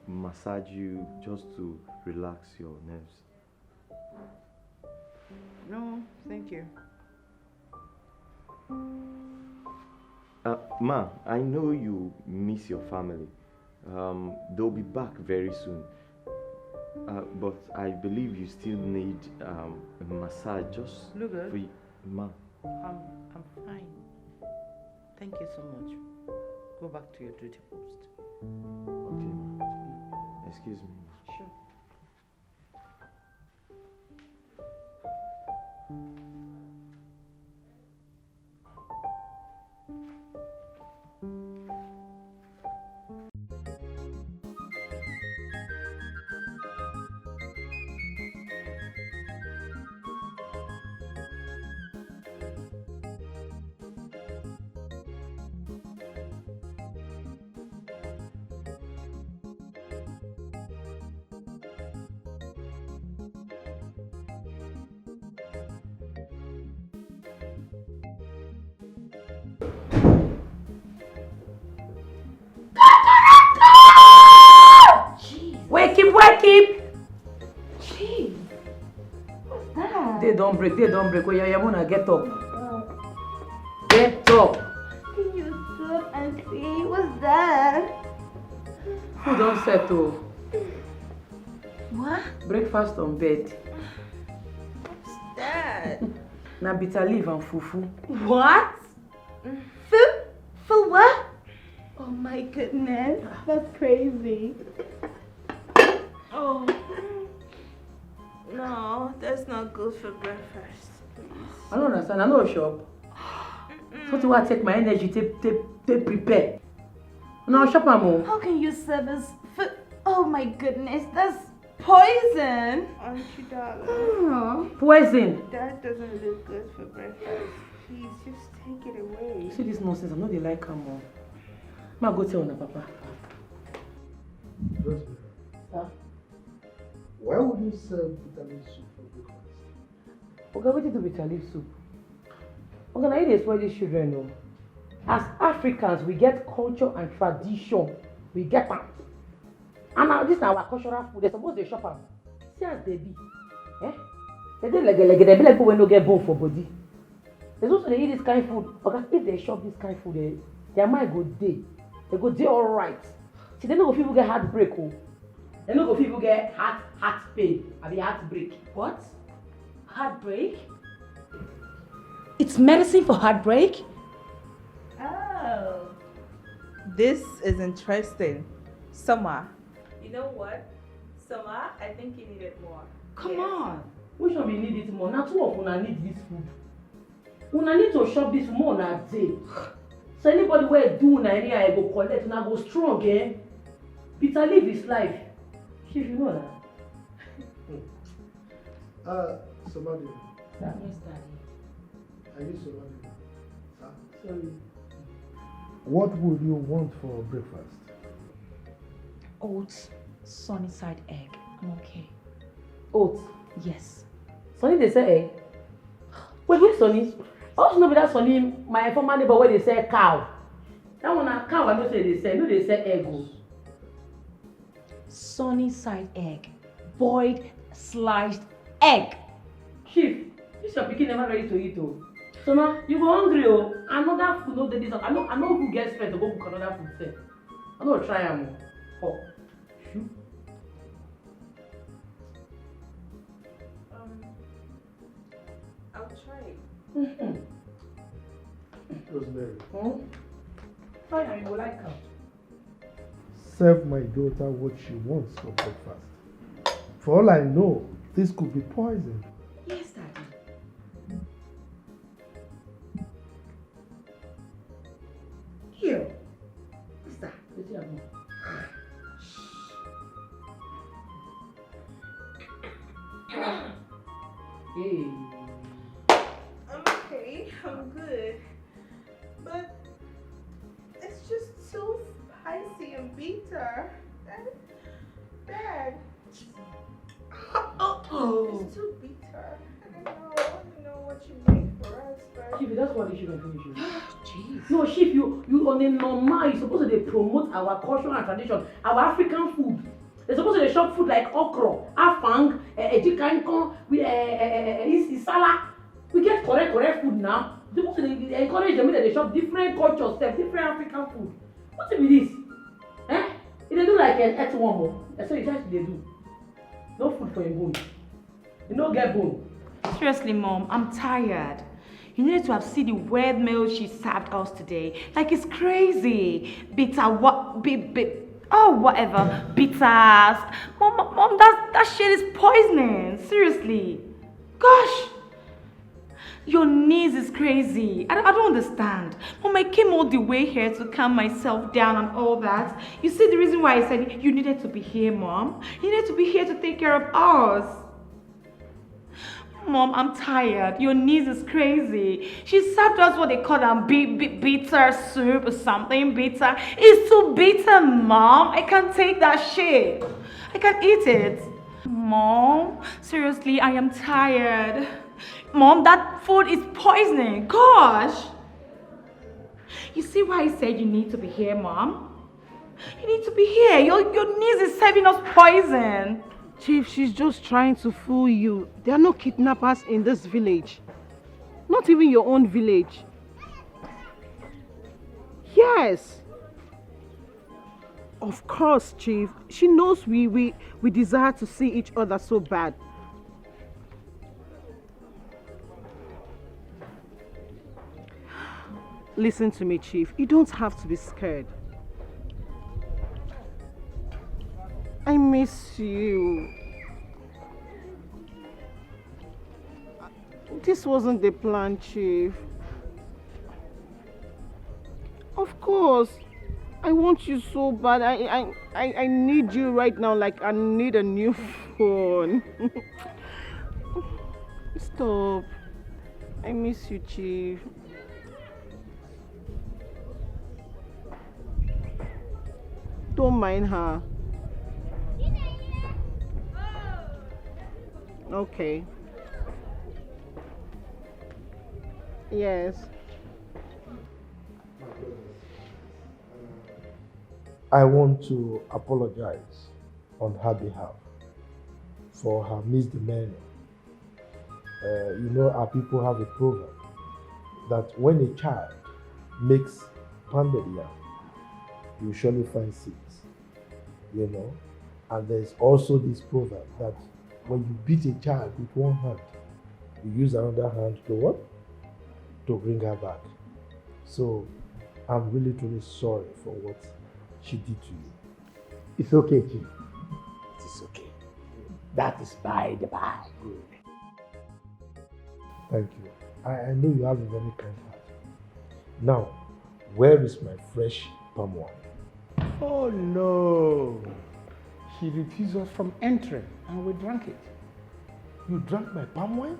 massage you just to relax your nerves? No, thank you. Uh, Ma, I know you miss your family. Um, they'll be back very soon. Uh, but I believe you still need um, a massage just Look good. For you. Ma. I'm, I'm fine. Thank you so much. Go back to your duty post. Okay, ma. Excuse me. Sure. Wake up, wake up! Day don break, day don break. Oya, oya, una get up. Get up. Can you stop and see what's that? Food don set o. What? Breakfast on bed. What's that? Na bitter leaf and fufu. What? Fu- for what? Oh my goodness, that's crazy. Oh. No, that's not good for breakfast. I don't understand. I no shop. Something wey I take my energy take take take prepare. Una shop am o. How can you serve us food? Oh my goodness, that's poison. Auntie darling, Oh. Poison. That doesn't look good for breakfast. Please just take it away. See this nonsense. I no dey like am o. Ma go tell una papa. Rosemary, Sir? Why would you serve bitter leaf soup for breakfast? Oga, wetin do bitter leaf soup? Oga, na you dey spoil these children o. As Africans, we get culture and tradition. We get am. And na this na our cultural food. They suppose dey shop am. See as they be. Eh? They dey legelege. They be like people wey no get bone for body. They suppose dey eat this kind food. Oga, if they shop this kind food, eh, their mind go dey. They go dey alright. See, they no go fit even get heartbreak o. They no go fit even get heart heart pain abi heartbreak. What? Heartbreak? It's medicine for heartbreak? Oh. This is interesting. Summer. You know what? Summer, I think you need it more. Come Yes. on. Which one be need it more? Na two of una need this food. Una need to shop this more na day. So anybody wey do una anyhow, e go collect, una go strong, eh? Bitter leaf is life. Chief, you know na. Uh, Somebody, Sir. Yes, Daddy. Are you Somebody? Sir? Sorry. What would you want for breakfast? Oats, sunny side egg. I'm okay. Oats. Yes. Sunny dey sell egg. Wait, which Sunny? I also know be that Sunny, my former neighbor wey dey sell cow. That one na cow I know say dey sell, no dey sell egg o. Sunny side egg. Boiled sliced egg. Chief, this your pikin never ready to eat o. So now you go hungry o. Another food no dey this house. I no I no go get strength to go cook another food sef. I no try am o. Oh. Shoo. Um, I'll try it. Mm-hmm. Rosemary, Hmm? Try am, you go like am. Serve my daughter what she wants for breakfast. For all I know, this could be poison. Yes, Daddy. Here. What's that? Wetin happen? Hey. I'm okay. I'm good. But it's just too spicy and bitter. And bad. It's too bitter. I don't know. I don't know what you make for us, but Chief, that's what you should finish. Jeez. No, Chief, you you on a normal, you supposed to dey promote our culture and tradition, our African food. They supposed to dey shop food like okra, afang, eh, ejikankon, we eh, eh, eh, eh, is- isala. We get correct correct food now. They supposed to dey encourage them make they shop different cultures, sef, different African food. What be this? Eh? E dey do like an earthworm o. That's what you try to dey do. No food for your bone. You no get bone. Seriously, Mom, I'm tired. You needed to have seen the weird meal she served us today. Like, it's crazy. Bitter what? Bi- bi- oh, whatever. Bitters. Mom, Mom, that, that shit is poisoning. Seriously. Gosh. Your niece is crazy. I, I don't understand. Mom, I came all the way here to calm myself down and all that. You see the reason why I said you needed to be here, Mom? You needed to be here to take care of us. Mom, I'm tired. Your niece is crazy. She served us what they call a bi- bi- bitter soup or something bitter. It's too bitter, Mom. I can't take that shit. I can't eat it. Mom, seriously, I am tired. Mom, that food is poisoning. Gosh. You see why I said you need to be here, Mom? You need to be here. Your, your niece is serving us poison. Chief, she's just trying to fool you. There are no kidnappers in this village. Not even your own village. Yes. Of course, Chief. She knows we, we, we desire to see each other so bad. Listen to me, Chief. You don't have to be scared. I miss you. This wasn't the plan, Chief. Of course. I want you so bad. I, I, I, I need you right now like I need a new phone. Stop. I miss you, Chief. Don't mind her. Okay. Yes. I want to apologize on her behalf for her misdemeanor. Uh, you know, our people have a proverb that when a child makes pounded yam, you surely find seeds. You know, and there's also this proverb that when you beat a child with one hand, you use another hand to what? To bring her back. So I'm really truly sorry for what she did to you. It's okay, Chief. It is okay. That is by the by. Thank you. I, I know you have a very kind heart. Now, where is my fresh palm wine? Oh no! She refused us from entering and we drank it. You drank my palm wine?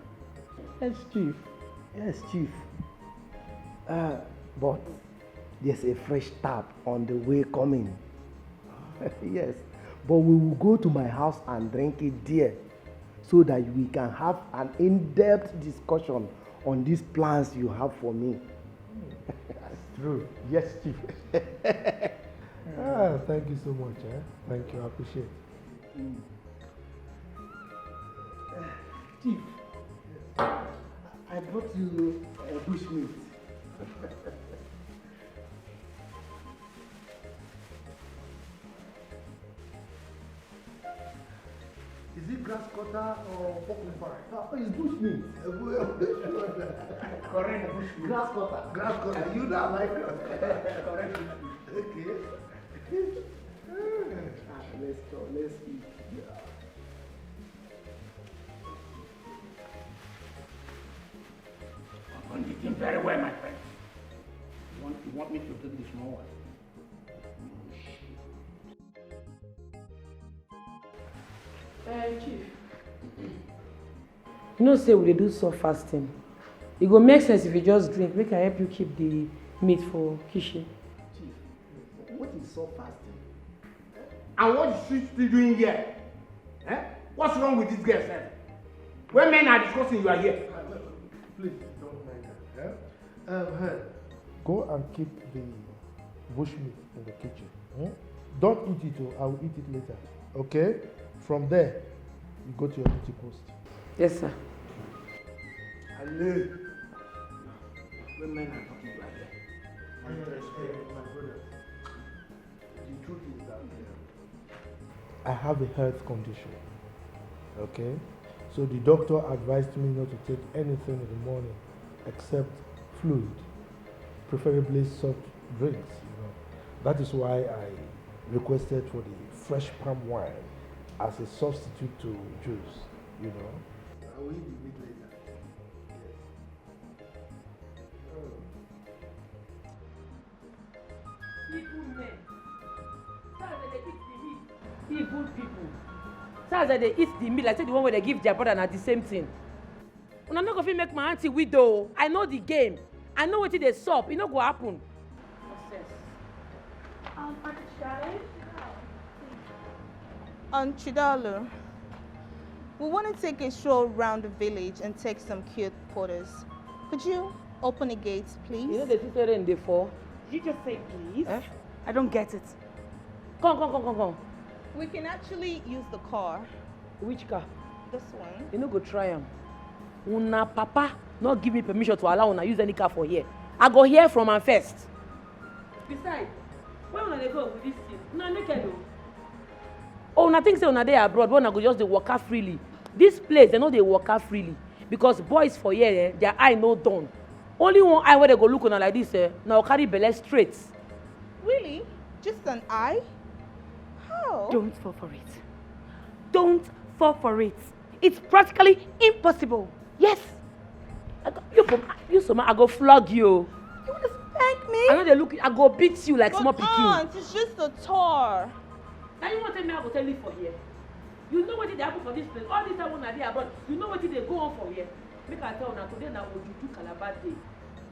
Yes, Chief. Yes, Chief. Uh, but there's a fresh tap on the way coming. Yes, but we will go to my house and drink it there so that we can have an in-depth discussion on these plans you have for me. That's true. Yes, Chief. Ah, thank you so much. Eh? Thank you. I appreciate it. Chief, I brought you a bush meat. Is it grass cutter or porcupine? Ah, it's bush meat. Correct bush meat. Grass cutter. Grass cutter. You don't like grass cutter. Correct bush meat. Okay. Ah, let's go. Let's eat. I've done the thing very well, my friend. You want, you want me to take the small one? Uh, Chief, you know say we dey do soft fasting. E go make sense if you just drink, make I help you keep the meat for kitchen. Chief, what is soft fasting? And what is she still doing here? Eh? What's wrong with this girl, sir? When men are discussing, you are here. Please don't mind her. Eh? Um, hey. Go and keep the bushmeat in the kitchen. Hmm? Don't eat it, oh, I will eat it later. Okay? From there, you go to your duty post. Yes, sir. Ale. When men are talking, you are here. My brother. The truth is that uh, I have a health condition. Okay? So the doctor advised me not to take anything in the morning except fluid, preferably soft drinks. You know. That is why I requested for the fresh palm wine as a substitute to juice. You know. I will eat the meat later. Yes. Evil men. So as they dey eat the meat. Evil people. So as they dey eat the meat, like say the one wey they give their brother na the same thing. Una no go fit make my aunty widow o. I know the game. I know wetin dey sup. E no go happen. Nonsense. Um, Auntie Charlotte? Aunt Chidalu, we want to take a stroll around the village and take some cute photos. Could you open the gates, please? You know the thing say rain dey fall. Did you just say please? Eh? I don't get it. Come, come, come, come, come. We can actually use the car. Which car? This one. You no go try am. Una papa no give me permission to allow una use any car for here. I go hear from am first. Besides, where una dey go with this thing? Una naked o. Oh, una think say una dey abroad, but una go just dey waka freely. This place, dem no dey waka freely because boys for here, eh, their eye no done. Only one eye wey dem go look una like this, eh, na go carry belle straight. Really? Just an eye? How? Don't fall for it. Don't fall for it. It's practically impossible. Yes. I go, you, go- you, Soma, I go flog you. You want to spank me? I know they look. I go beat you like But small pikin. Aunt, it's just a tour. Now you want to tell me I go tell you for here? You know what they happen for this place? All this time when I dey abroad, you know what they go on for here? Make I tell una today na Ojuju Calabar day.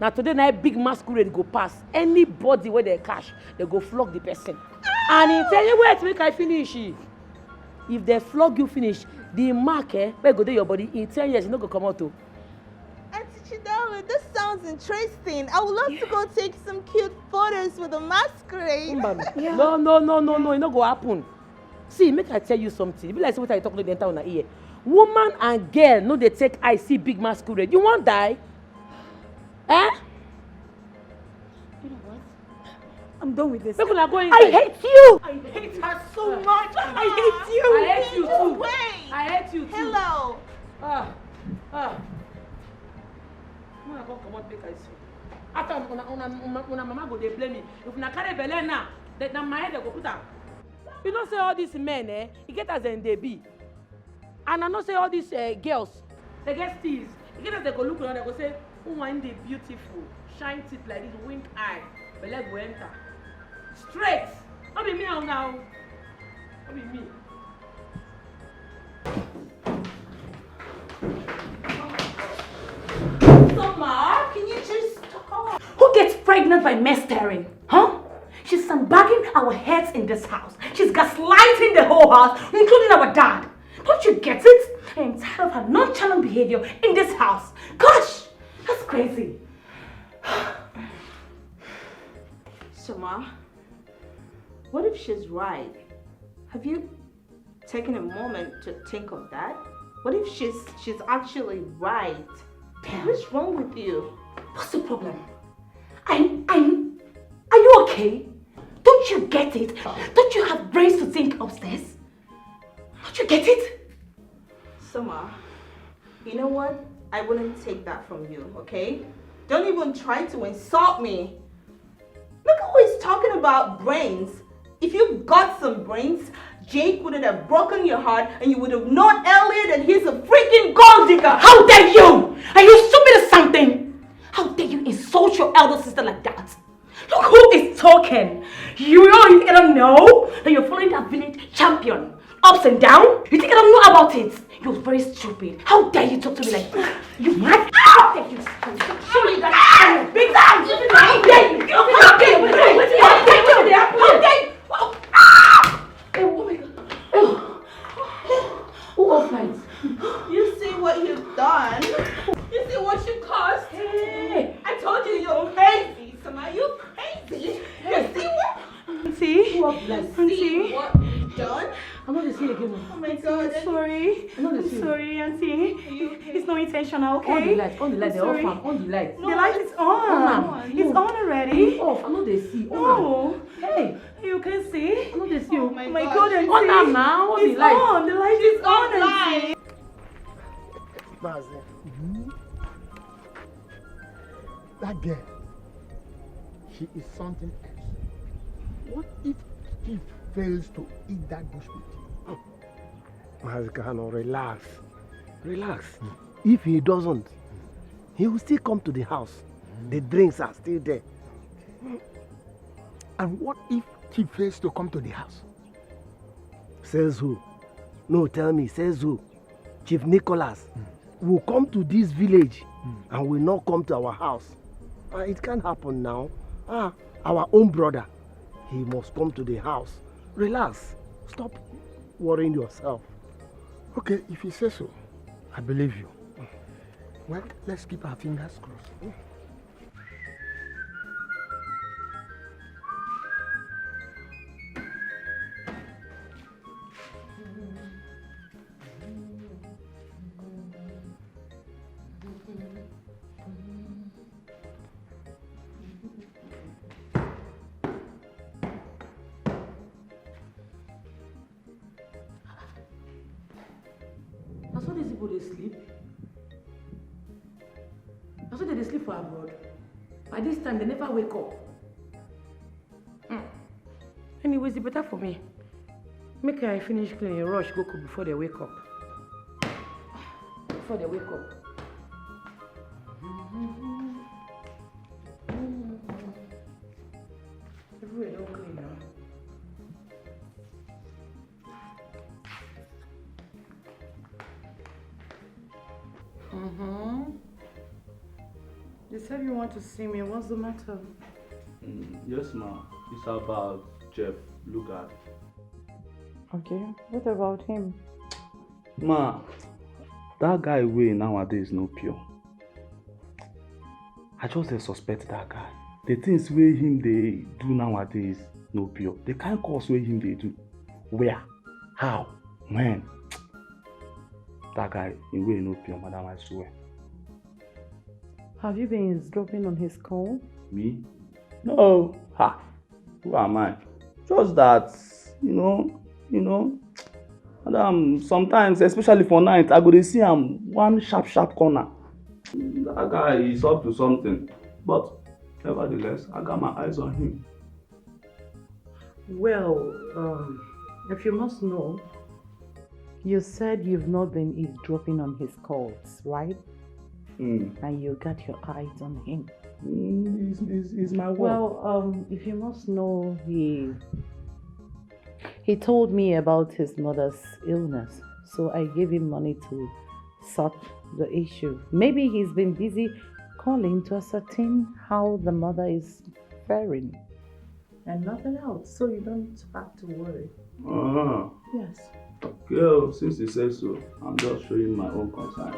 Na today na big masquerade go pass. Anybody wey dem catch, dem go flog the person. And he tell you wait make I finish. If dem flog you finish, the mark eh, wey go dey your body in ten years, e no go comot o. Auntie Chidalu, this sounds interesting. I would love to go take some cute photos with a masquerade. Mba, no, no, no, no, no, e no go happen. See, make I tell you something. E be like say wetin I talk no dey enter una ear. Woman and girl no dey take eye see big masquerade. You wan die? Eh? You know what? I'm done with this. Make una go I inside. Hate you. I hate her so much. I hate you. I hate you too. Wait. I hate you too. Hello. Ah, ah. Una come comot make I see. After una una una una mama go dey blame me. If una carry belle now, then na my head dem go put am. You know say all these men eh, e get as dem dey be. And I know say all these uh, girls, they get steals. E get as dem go look una, dem go say, who wan dey beautiful, shine teeth like this, wink eye, belle go enter. Straight. No be me and una o. No be me. Soma, can you just stop? Who gets pregnant by mistering? Huh? She's sandbagging our heads in this house. She's gaslighting the whole house, including our dad. Don't you get it? I am tired of her nonchalant behavior in this house. Gosh, that's crazy. Soma, what if she's right? Have you taken a moment to think of that? What if she's she's actually right? Damn. What's wrong with you? What's the problem? I, I, are you okay? Don't you get it? Don't you have brains to think upstairs? Don't you get it? Soma, you know what? I wouldn't take that from you, okay? Don't even try to insult me. Look who is talking about brains. If you got some brains, Jake wouldn't have broken your heart and you would have known earlier that he's a freaking gold digger. How dare you? Are you stupid or something? How dare you insult your elder sister like that? Look who is talking. You don't, you don't know that you're following that village champion ups and down? You think I don't know about it? You're very stupid. How dare you talk to me like that? You mad? How dare you? Show me that big time. How dare you? How dare you? How dare you? How dare you? Oh, oh my God. Who offends? You see what you've done? You see what you caused? Hey. I told you you're crazy, Soma. You're crazy. You see what? Auntie, See Auntie, what you've done? I no dey see again. Oh my God. Sorry. I no dey I'm see. Sorry, Auntie. You okay? It's not intentional, On the okay? light, on the light, I'm they off sorry. am, on the light. The light is On on. am. It's No. on already. Off, I no dey see. On am. No. Hey, You can see. I no dey see. Oh Oh. my My God. God, Auntie. On am now, on the It's light. On. The light is on, Auntie. Mazi, that girl, she is something else. What if Chief fails to eat that bush meat? Mazi Kano, relax. Relax. If he doesn't, he will still come to the house. The drinks are still there. And what if Chief fails to come to the house? Says who? No, tell me, says who? Chief Nicholas will come to this village and will not come to our house. Ah, it can't happen now. Ah, our own brother, he must come to the house. Relax. Stop worrying yourself. Okay, if you say so, I believe you. Well, let's keep our fingers crossed. Go dey sleep. Na so dem dey sleep for abroad. By this time, dem never wake up. Hmm. Anyways, e better for me. Make I finish cleaning, rush go cook before dem wake up. Before dem wake up. Everywhere don clean now. Mm-hmm. You said you want to see me. What's the matter? Mm, yes, ma. It's about Jeff Lugard. Okay. What about him? Ma, that guy way nowadays no pure. I just dey suspect that guy. The things wey him dey do nowadays no pure. The kind course wey him dey do, where, how, when? That guy, him way no pure, madam, I swear. Have you been eavesdropping on his call? Me? No. Ha! Who am I? Just that, you know, you know, madam, sometimes, especially for night, I go dey see am one sharp, sharp corner. That guy is up to something. But nevertheless, I got my eyes on him. Well, um, if you must know, you said you've not been eavesdropping on his calls, right? Mm. And you got your eyes on him. Mm, he's, he's, he's my work. Well, um, if you must know, he he told me about his mother's illness, so I gave him money to sort the issue. Maybe he's been busy calling to ascertain how the mother is faring. And nothing else, so you don't have to worry. Ah. Yes. Okay, oh, since you say so, I'm just showing my own concern.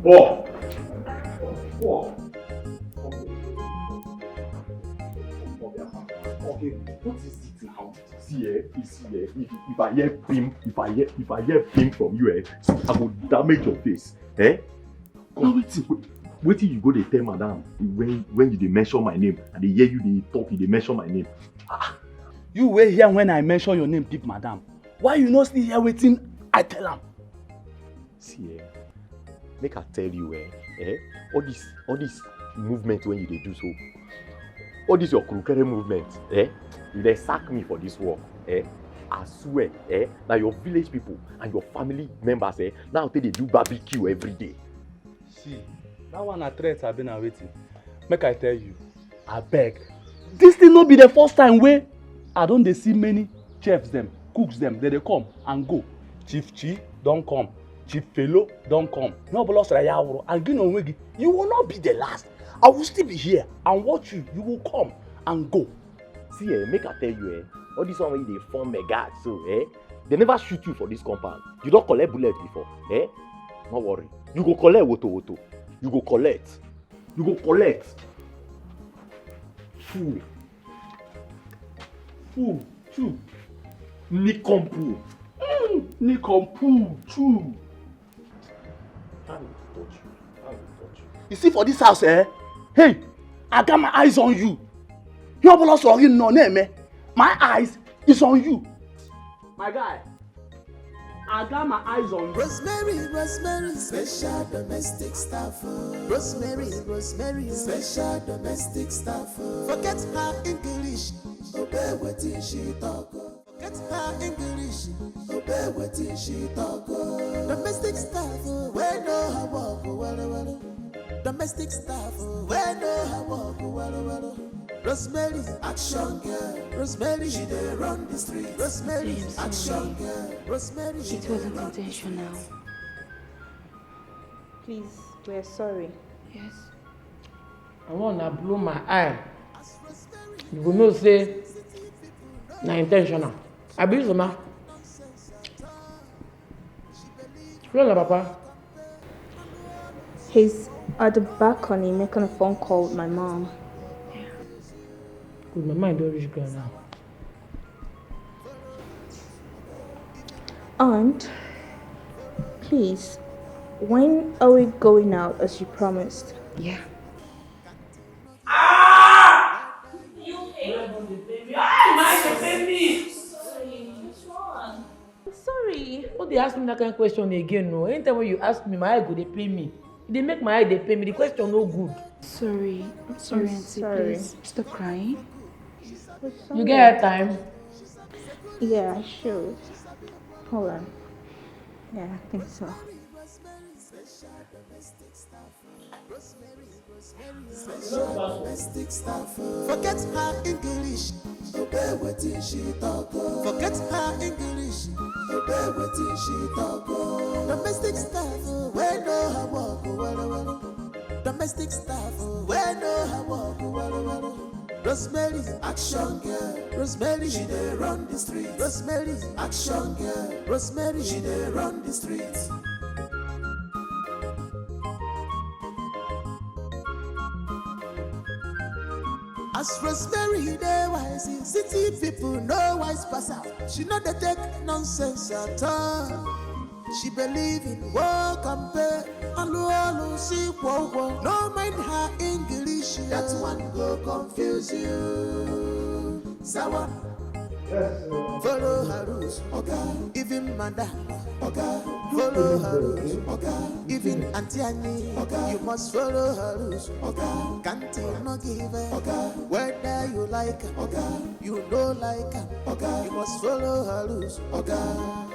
Four. Four. Okay, what is it now? See, eh, you see, eh, if, if I hear beam, if I hear, if I hear beam from you, eh, see, I go damage your face, eh? Now wetin, wetin you go dey tell madam when, when you dey mention my name? I dey hear you dey talk, you dey mention my name. Ah, you wey hear when I mention your name, big madam. Why you no still hear wetin I tell am? See, eh, make I tell you, eh, eh, all this, all this movement when you dey do so, all this your kurukere movement, eh, you dey sack me for this work, eh. I swear, eh, na your village people and your family members, eh, now take dey do barbecue every day. See, that one na threat, abi na wetin? Make I tell you. Abeg, this thing no be the first time wey I don dey see many chefs dem, cooks dem, dem dey come and go. Chief Chi don come, Chief Felo don come. No bolo sara ya wuro, and gị na onwe gị, you will not be the last. I will still be here and watch you. You will come and go. See, eh, make I tell you, eh, all this one wey you dey form mega so, eh, they never shoot you for this compound. You don collect bullet before, eh? No worry. You go collect woto woto. You go collect. You go collect. Fool. Fool. True. Nikompu. Mm. Nikompu. True. How will touch you? How will touch you? You see for this house, eh? Hey, I got my eyes on you. Your boss already know name, eh? My eyes is on you. My guy, I got my eyes on you. Rosemary, Rosemary, special domestic staff. Oh. Rosemary, Rosemary, special domestic staff. Oh. Forget her English, obey wetin she talk. Oh. Forget her English, obey wetin she talk. Oh. Domestic staff, oh, wey know her work, oh, well, well. Domestic staff, oh, wey know her work, oh, well, well. Rosemary, action girl. Rosemary, she dey run the street. Rosemary, action girl. Rosemary, she dey run the street. It wasn't intentional. Please, we're sorry. Yes. I want to blow my eye. You go know say na intentional. Abi, Zuma? Where na Papa? He's at the balcony making a phone call with my mom. Good, my mind don reach ground now. Aunt, please, when are we going out as you promised? Yeah. Ah! You pay? Why am I to pay me? Sorry, which one? Sorry. No dey ask me that kind of question again. No, anytime when you ask me, my eye go dey pain me. E dey make my eye dey pain me. The question no good. Sorry. I'm sorry, Auntie. Please stop crying. You get time? Yeah, I should. Hold on. Yeah, I think so. Domestic staff. Forget her English. Obey wetin she talk. Forget her English. Obey wetin she talk. Domestic staff. Wey know her work well well. Domestic staff. Wey know her work well well. Rosemary, action girl. Rosemary, she dey run the street. Rosemary, action girl. Rosemary, she dey run the street. As Rosemary dey wise, city people no wise pass her. She no dey take nonsense at all. She believe in work and pay. Alu alu si kwo kwo. No mind her English, that one go confuse you. Sawa. Follow her rules, oga. Even madam, oga. Follow her rules, oga. Even Auntie Annie, oga. You must follow her rules, oga. Can't you not give her, oga. Whether you like her, oga. You no like her, oga. You must follow her rules, oga.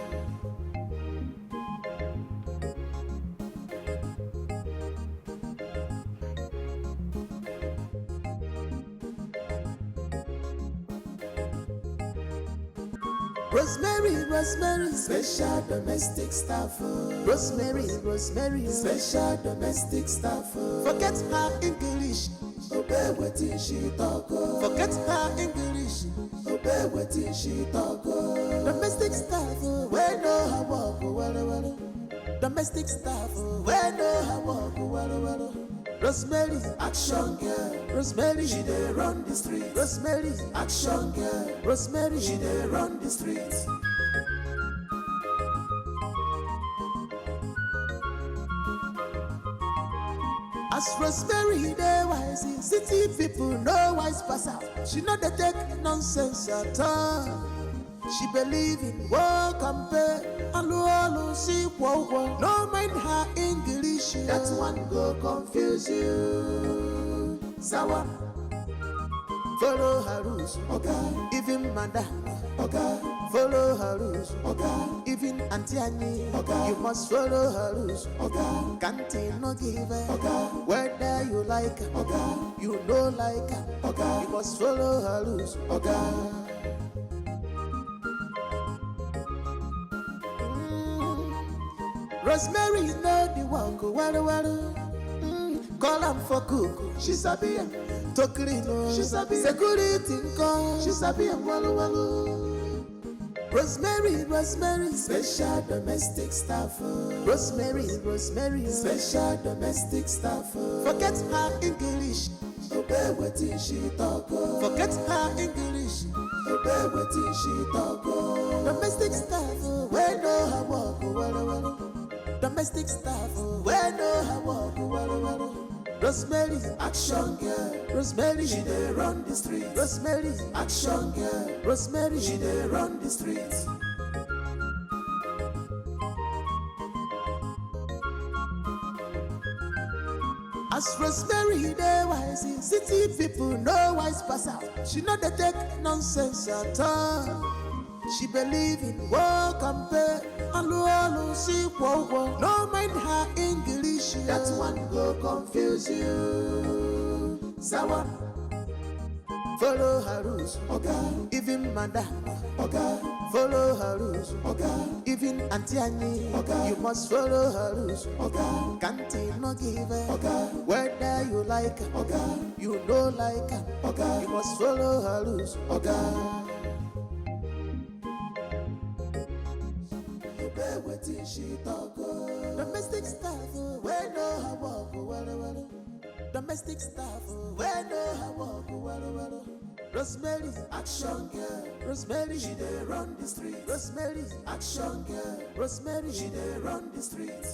Rosemary, Rosemary, special domestic staff. Oh. Rosemary, Rosemary, special domestic staff. Oh. Forget her English, obey wetin she talk. Oh. Forget her English, obey wetin she talk. Oh. Domestic staff, oh, wey know her work, oh, well, well. Domestic staff, oh, wey know her work, oh, well, well. Rosemary, action girl. Rosemary, she dey run the street. Rosemary, action girl. Rosemary, she dey run the street. As Rosemary dey wise, city people no wise pass her. She no dey take nonsense at all. She believe in work and pay. Alu alu si kwo kwo. No mind her English. That one go confuse you. Sawa. Follow her rules, oga. Even madam, oga. Follow her rules, oga. Even Auntie Annie, oga. You must follow her rules, oga. Can't you not give her, oga. Whether you like her, oga. You no like her, oga. You must follow her rules, oga. Mm. Rosemary know the work, well, well. Mm. Call am for cook, she sabi am. To clean, oh, she sabi. Security nko, she sabi am, well, well. Rosemary, Rosemary, special domestic staff. Oh. Rosemary, Rosemary, special domestic staff. Oh. Forget her English. Obey wetin she talk. Oh. Forget her English. Obey wetin she talk. Oh. Domestic staff, oh, wey know her work, oh, well, well. Domestic staff, oh, wey know her work, oh, well, well. Rosemary, action girl. Rosemary, she dey run the street. Rosemary, action girl. Rosemary, she dey run the street. As Rosemary dey wise, city people no wise pass her. She no dey take nonsense at all. She believe in work and pay. Alu alu si kwo kwo. No mind her English. That one go confuse you. Sawa. Follow her rules, oga. Even madam, oga. Follow her rules, oga. Even Auntie Annie, oga. You must follow her rules, oga. Can't you not give her, oga. Whether you like her, oga. You no like her, oga. You must follow her rules, oga. Obey wetin she talk, oh. Domestic staff, oh, wey know her work, oh, well, well. Domestic staff, oh, wey know her work, oh, well, well. Rosemary, action girl. Rosemary, she dey run the street. Rosemary, action girl. Rosemary, she dey run the street.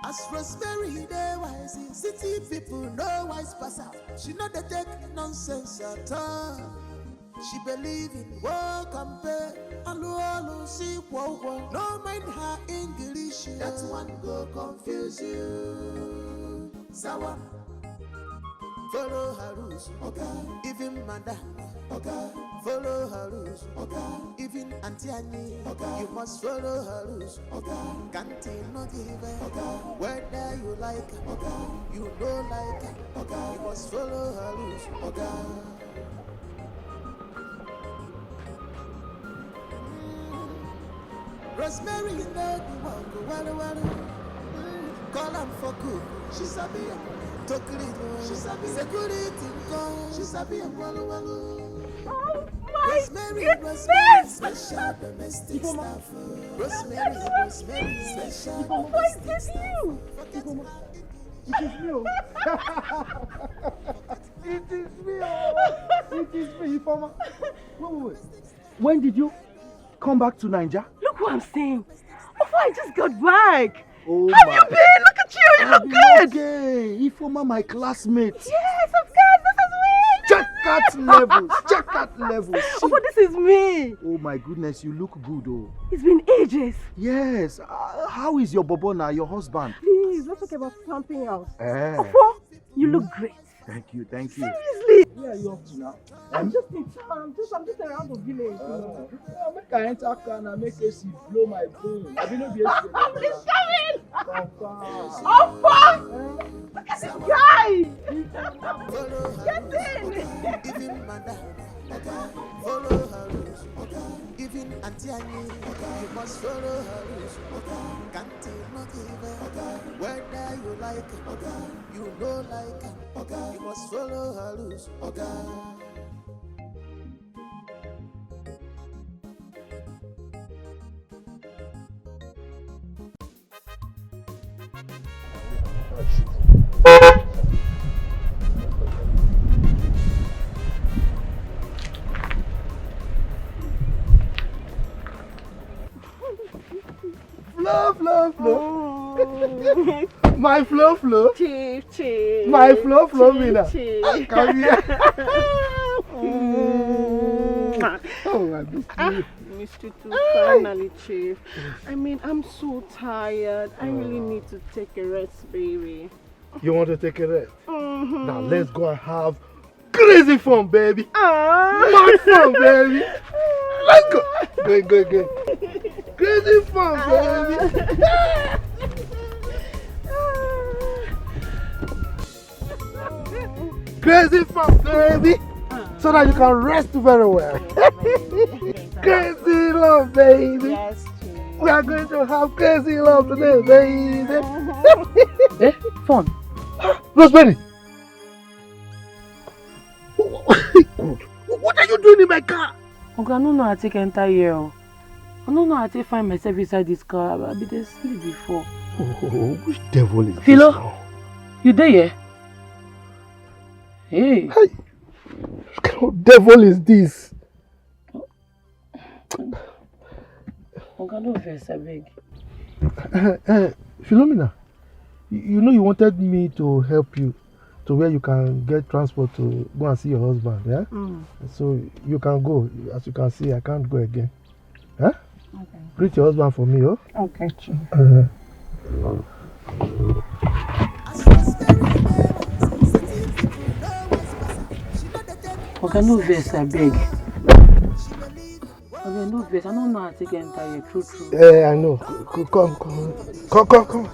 As Rosemary dey wise, city people no wise pass her. She no dey take nonsense at all. She believe in work and pay. Alu alu si kwo kwo. No mind her English. That one go confuse you. Sawa. Follow her rules. Okay. Even madam. Okay. Follow her rules. Okay. Even Auntie Annie. Okay. You must follow her rules. Okay. Can't no give her. Okay. Whether you like her. Okay. You no like her. Okay. You must follow her rules. Okay. Rosemary, you know the work, well, well. Mm, call am for cook, she sabi am. To clean, she sabi. Security, nko, she sabi am, well, well. Oh my Rosemary, goodness! Rosemary, special domestic staff. Rosemary, Rosemary, special domestic staff. Forget how it is. It is me, oh. It is me, oh. It is me, Ifeoma. Wait, wait, wait. When did you come back to Naija? Look what I'm saying. Before I just got back. Oh, have you been? Look at you. You look good. Okay. Ifeoma, my classmate. Yes, of course. This is me. Check out levels. Check out levels. Oh, but this is me. Oh my goodness, you look good, oh. It's been ages. Yes. Uh, how is your bobo now, your husband? Please, let's talk about something else. Eh. Ofo, you look great. Thank you, thank you. Seriously? Where are you off to now? I'm just in town. I'm just, I'm just around the village. You know. Uh, make I enter car and make A C blow my brain. I be no be A C. I'm coming. Confirm. Ofo! Look at this guy! Get in! Even madam, follow her rules. Even Auntie Annie, you must follow her rules. Can't no give her. Whether you like her, you no like her, you must follow her rules. Flow, flow, flow. Oh. My flow, flow. Chief, chief. My flow, flow, chief, Mina. Chief. Ah, come here. Mm. Oh, I miss you. Ah, missed you too. Finally, chief. I mean, I'm so tired. I really need to take a rest, baby. You want to take a rest? Mm-hmm. Now let's go and have crazy fun, baby. Ah. Mad fun, baby. Let's go. Go, go, go. Crazy fun, baby. Crazy fun, baby. So that you can rest very well. Crazy love, baby. Yes, chief. We are going to have crazy love today, baby. Eh? Fun. Rosemary! God, what are you doing in my car? Oga, I no know how I take enter here. Oh. I no know how I take find myself inside this car. I be dey sleep before. Oh, which devil is this now? Philo, you dey here? Hey. Hey, what kind of devil is this? Oga, no vex, abeg. Eh, eh, Philomena, you, you know you wanted me to help you to where you can get transport to go and see your husband, yeah? Mm. So you can go. As you can see, I can't go again. Huh? Okay. Greet your husband for me, oh? Okay, chief. Uh-huh. Oga, no vex, abeg. Oga, no vex. I no know how I take enter here, true, true. Eh, I know. C-, c-, come, come. Come, come, come.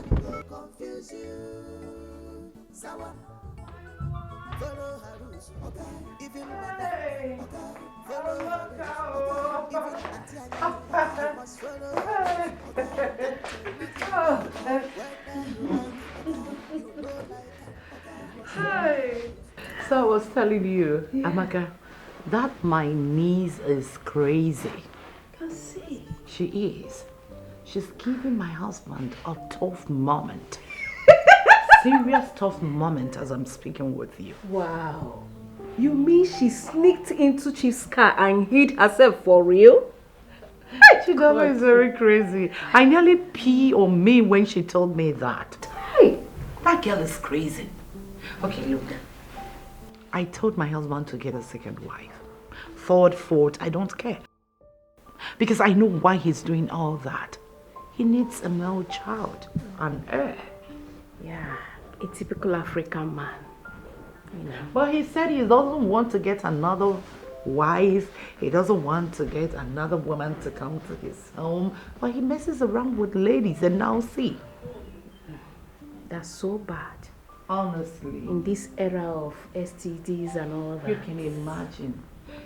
So I was telling you, Amaka, that my niece is crazy. Can see. She is. She's giving my husband a tough moment. Serious tough moment as I'm speaking with you. Wow. You mean she sneaked into Chief's car and hid herself for real? Hey, Chief, that one is very crazy. I nearly pee on me when she told me that. That girl is crazy. Okay, look. I told my husband to get a second wife. Third, fourth, I don't care. Because I know why he's doing all that. He needs a male child, an heir. Yeah, a typical African man. You know. But he said he doesn't want to get another wife. He doesn't want to get another woman to come to his home. But he messes around with ladies, and now see. That's so bad. Honestly. In this era of S T Ds and all that. You can imagine.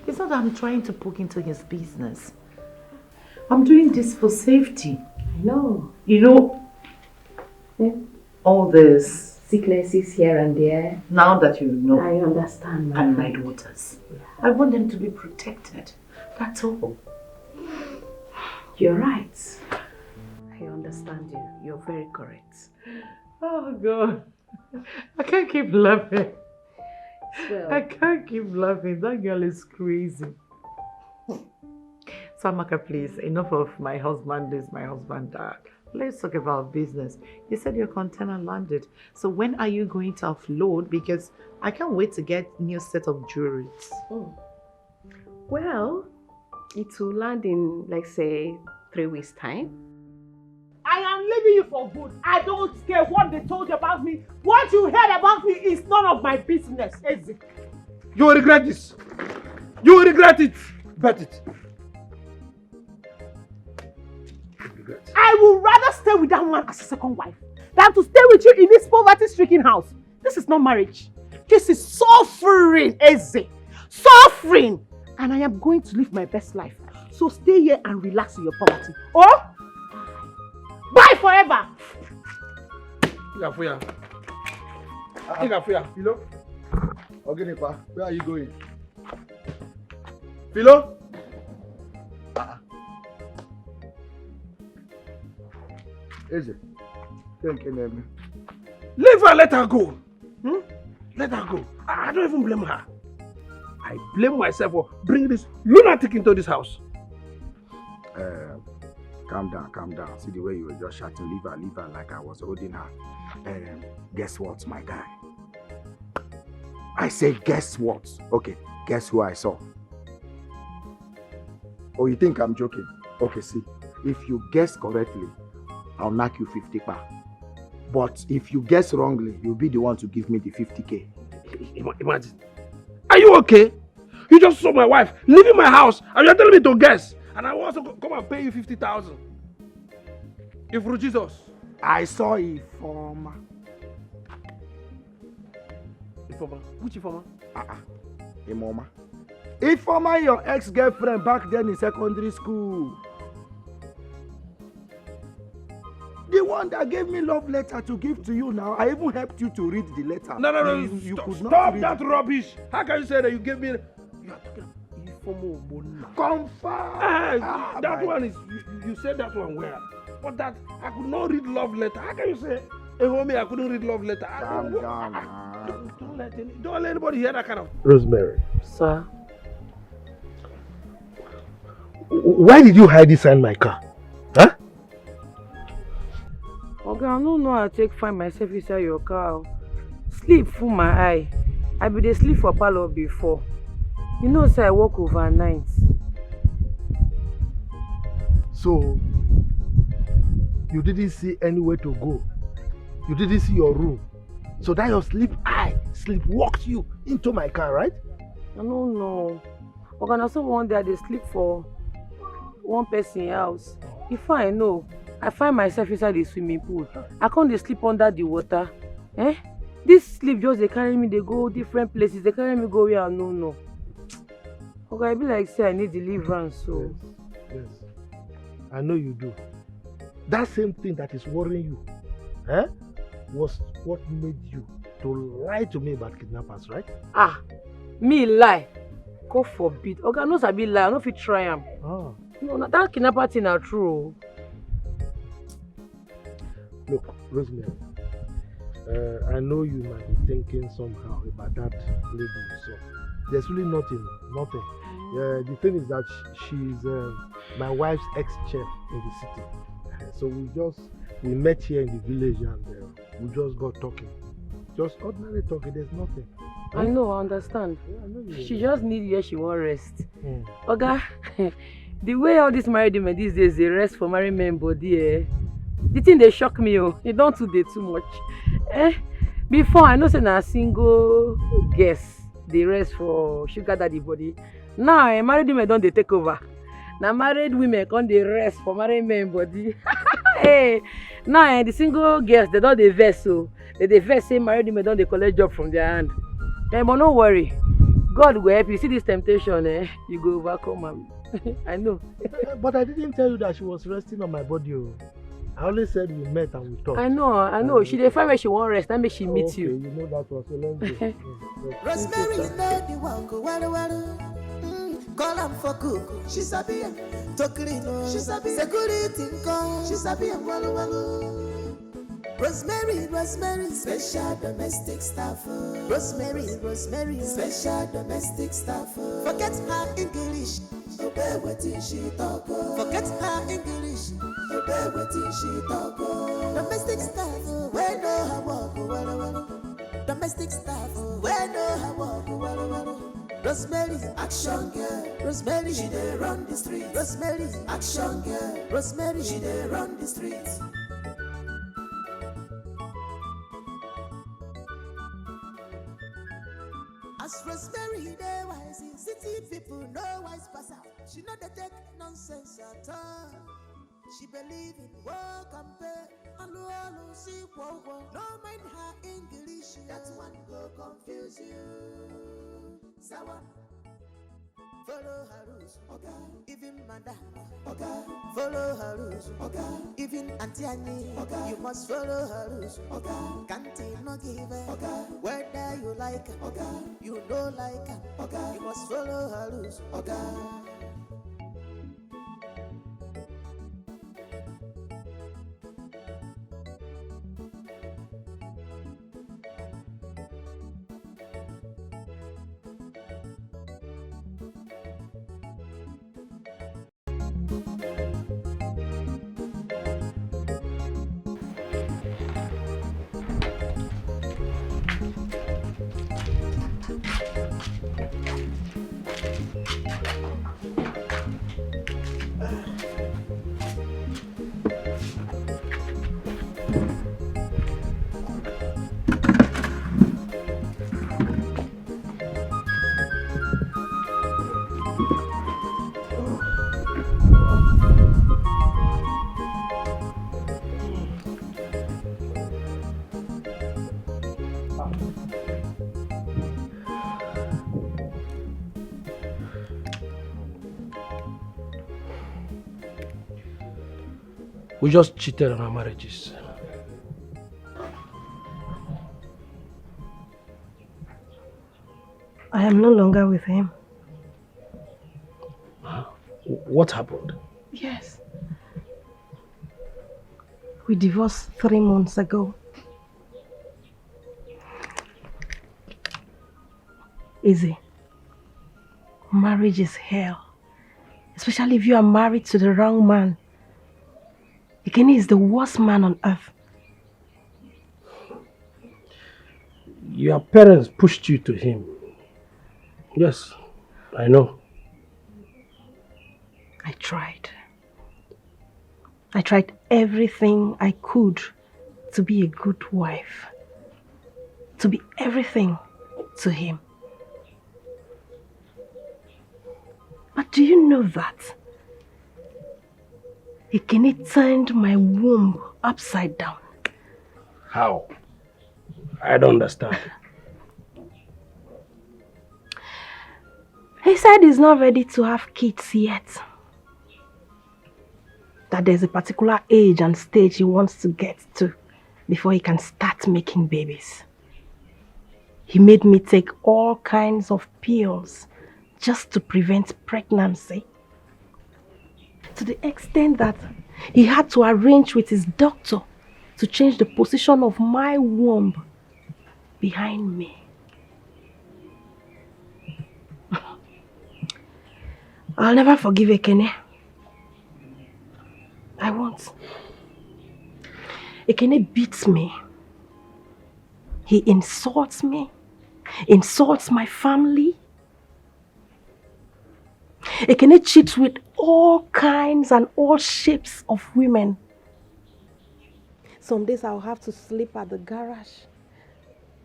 It's not that I'm trying to poke into his business. I'm doing this for safety. I know. You know, all this sicknesses here and there. Now that you know. I understand, my And my friend. Daughters. I want them to be protected. That's all. You're right. I understand you. You're very correct. Oh, God. I can't keep laughing. Well, I can't keep laughing. That girl is crazy. So, Amaka, please, enough of my husband this, my husband that. Let's talk about business. You said your container landed. So when are you going to offload? Because I can't wait to get new set of jewelries. Oh. Well, it will land in, like, say, three weeks' time. I am leaving you for good. I don't care what they told you about me. What you heard about me is none of my business, Eze. You will regret this. You will regret it. Bet it. You will regret. I would rather stay with that man as a second wife than to stay with you in this poverty-stricken house. This is not marriage. This is suffering, Eze. Suffering. And I am going to live my best life. So stay here and relax in your poverty. Oh? Bye forever. Ị ga-afụ ya. Ị ga-afụ ya. Philo? Ọ gịnịkwa? Where are you going? Philo? Ah. Eze, ke nke na-eme? Leave her, let her go. Hmm? Let her go. I, I don't even blame her. I blame myself for bringing this lunatic into this house. Uh, calm down, calm down. See the way you were just shouting, "Leave her, leave her," like I was holding her. Um, guess what, my guy? I say, guess what? Okay, guess who I saw? Oh, you think I'm joking? Okay, see, if you guess correctly, I'll knock you fifty pa. But if you guess wrongly, you'll be the one to give me the fifty K. Ima-, imagine. Are you okay? You just saw my wife leaving my house and you're telling me to guess. And I will also co-, come and pay you fifty thousand. If Jesus. I saw Ifeoma. Ifeoma? Which Ifeoma? Ah, ah. Imoma. Ifeoma, your ex-girlfriend back then in secondary school. The one that gave me love letter to give to you now, I even helped you to read the letter. No, no, no, you, you stop, could not stop read that rubbish. How can you say that you gave me, you are talking about Ifeoma Ogbonna. Confirm. Ah, that one is, you, you said that one well. But that, I could not read love letter. How can you say, "Hey, homie, I couldn't read love letter"? Calm down, ah. Don't, don't let any, don't let anybody hear that kind of. Rosemary. Sir. Why did you hide inside my car? Huh? Oga, I no know how I take find myself inside your car o. Sleep full my eye. I be dey sleep for parlour before. You know say I work overnight. So, you didn't see anywhere to go. You didn't see your room. So that your sleep eye, sleep walked you into my car, right? I no know. Oga, na so one day I dey sleep for one person house. Before I know, I find myself inside the swimming pool. I come dey sleep under the water. Eh? This sleep just dey carry me, dey go different places, dey carry me go where I no know. Oga, e be like say I need deliverance, so. Yes, yes. I know you do. That same thing that is worrying you, eh, was what made you to lie to me about kidnappers, right? Ah, me lie? God forbid. Oga, no sabi lie, I no fit try am. Ah. No, na that kidnapper thing na true o. Look, Rosemary, uh, I know you might be thinking somehow about that lady you saw. There's really nothing, nothing. Uh, the thing is that sh-, she's, uh, my wife's ex-chef in the city. So we just we met here in the village and uh, we just got talking. Just ordinary talking, there's nothing. I know, I understand. Yeah, I know you. She just need where she wan rest. Mm. Oga, the way all these married women these days dey rest for married men body, eh? The thing dey shock me o. E don too dey too much. Eh? Before, I know say na single girls dey rest for sugar daddy body. Now, eh, married women don dey take over. Na married women come dey rest for married men body. Hey, now, eh, the single girls, they don dey vex o. They dey vex say married women don dey collect job from their hand. Eh, but no worry. God go help you. See this temptation, eh? You go overcome am. I know. Eh, but I didn't tell you that she was resting on my body. Oh. I only said we met and we talked. I know, I know. She dey find where she wan rest. That make she meet Okay, you. You know that was so let's go. Mm, let's Rosemary let's no dey work waru waru. Mm, call am for cook, she sabi am. To clean, oh, she sabi am. Security nko, she sabi am waru waru. Rosemary, Rosemary, special domestic staff. Oh. Rosemary, Rosemary, special domestic staff. Oh. Forget her English, obey wetin she talk. Oh. Forget her English, obey wetin she talk. Oh. Domestic staff, oh, wey know her work, oh, waru waru. Domestic staff, oh, wey know her work, oh, waru waru. Rosemary, action girl. Rosemary, she dey run the street. Rosemary, action girl. Rosemary, she dey run the street. As Rosemary dey wise, city people no wise pass her. She no dey take nonsense at all. She believe in work and pay. Alu alu si kwo kwo. No mind her English. That one go confuse you. Sawa. Follow her rules, okay. Even madam, okay. Follow her rules, okay. Even Auntie Annie, okay. You must follow her rules, okay. Can't no give her, okay. Whether you like her, okay. You no like her, okay. You must follow her rules, okay. We just cheated on our marriages. I am no longer with him. What happened? Yes. We divorced three months ago. Easy. Marriage is hell, especially if you are married to the wrong man. Ekene is the worst man on earth. Your parents pushed you to him. Yes, I know. I tried. I tried everything I could to be a good wife, to be everything to him. But do you know that Ekene turned my womb upside down? How? I don't understand. He said he's not ready to have kids yet. That there's a particular age and stage he wants to get to before he can start making babies. He made me take all kinds of pills just to prevent pregnancy. To the extent that he had to arrange with his doctor to change the position of my womb behind me. I'll never forgive Ekene. I won't. Ekene beats me. He insults me, insults my family. Ekene cheats with all kinds and all shapes of women. Some days I'll have to sleep at the garage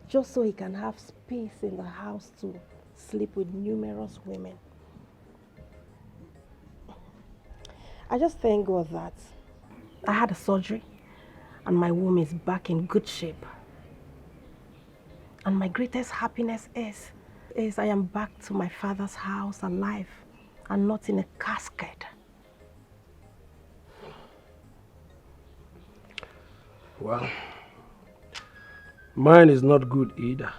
just so he can have space in the house to sleep with numerous women. I just thank God that I had a surgery and my womb is back in good shape. And my greatest happiness is, is I am back to my father's house alive and not in a casket. Well, mine is not good either.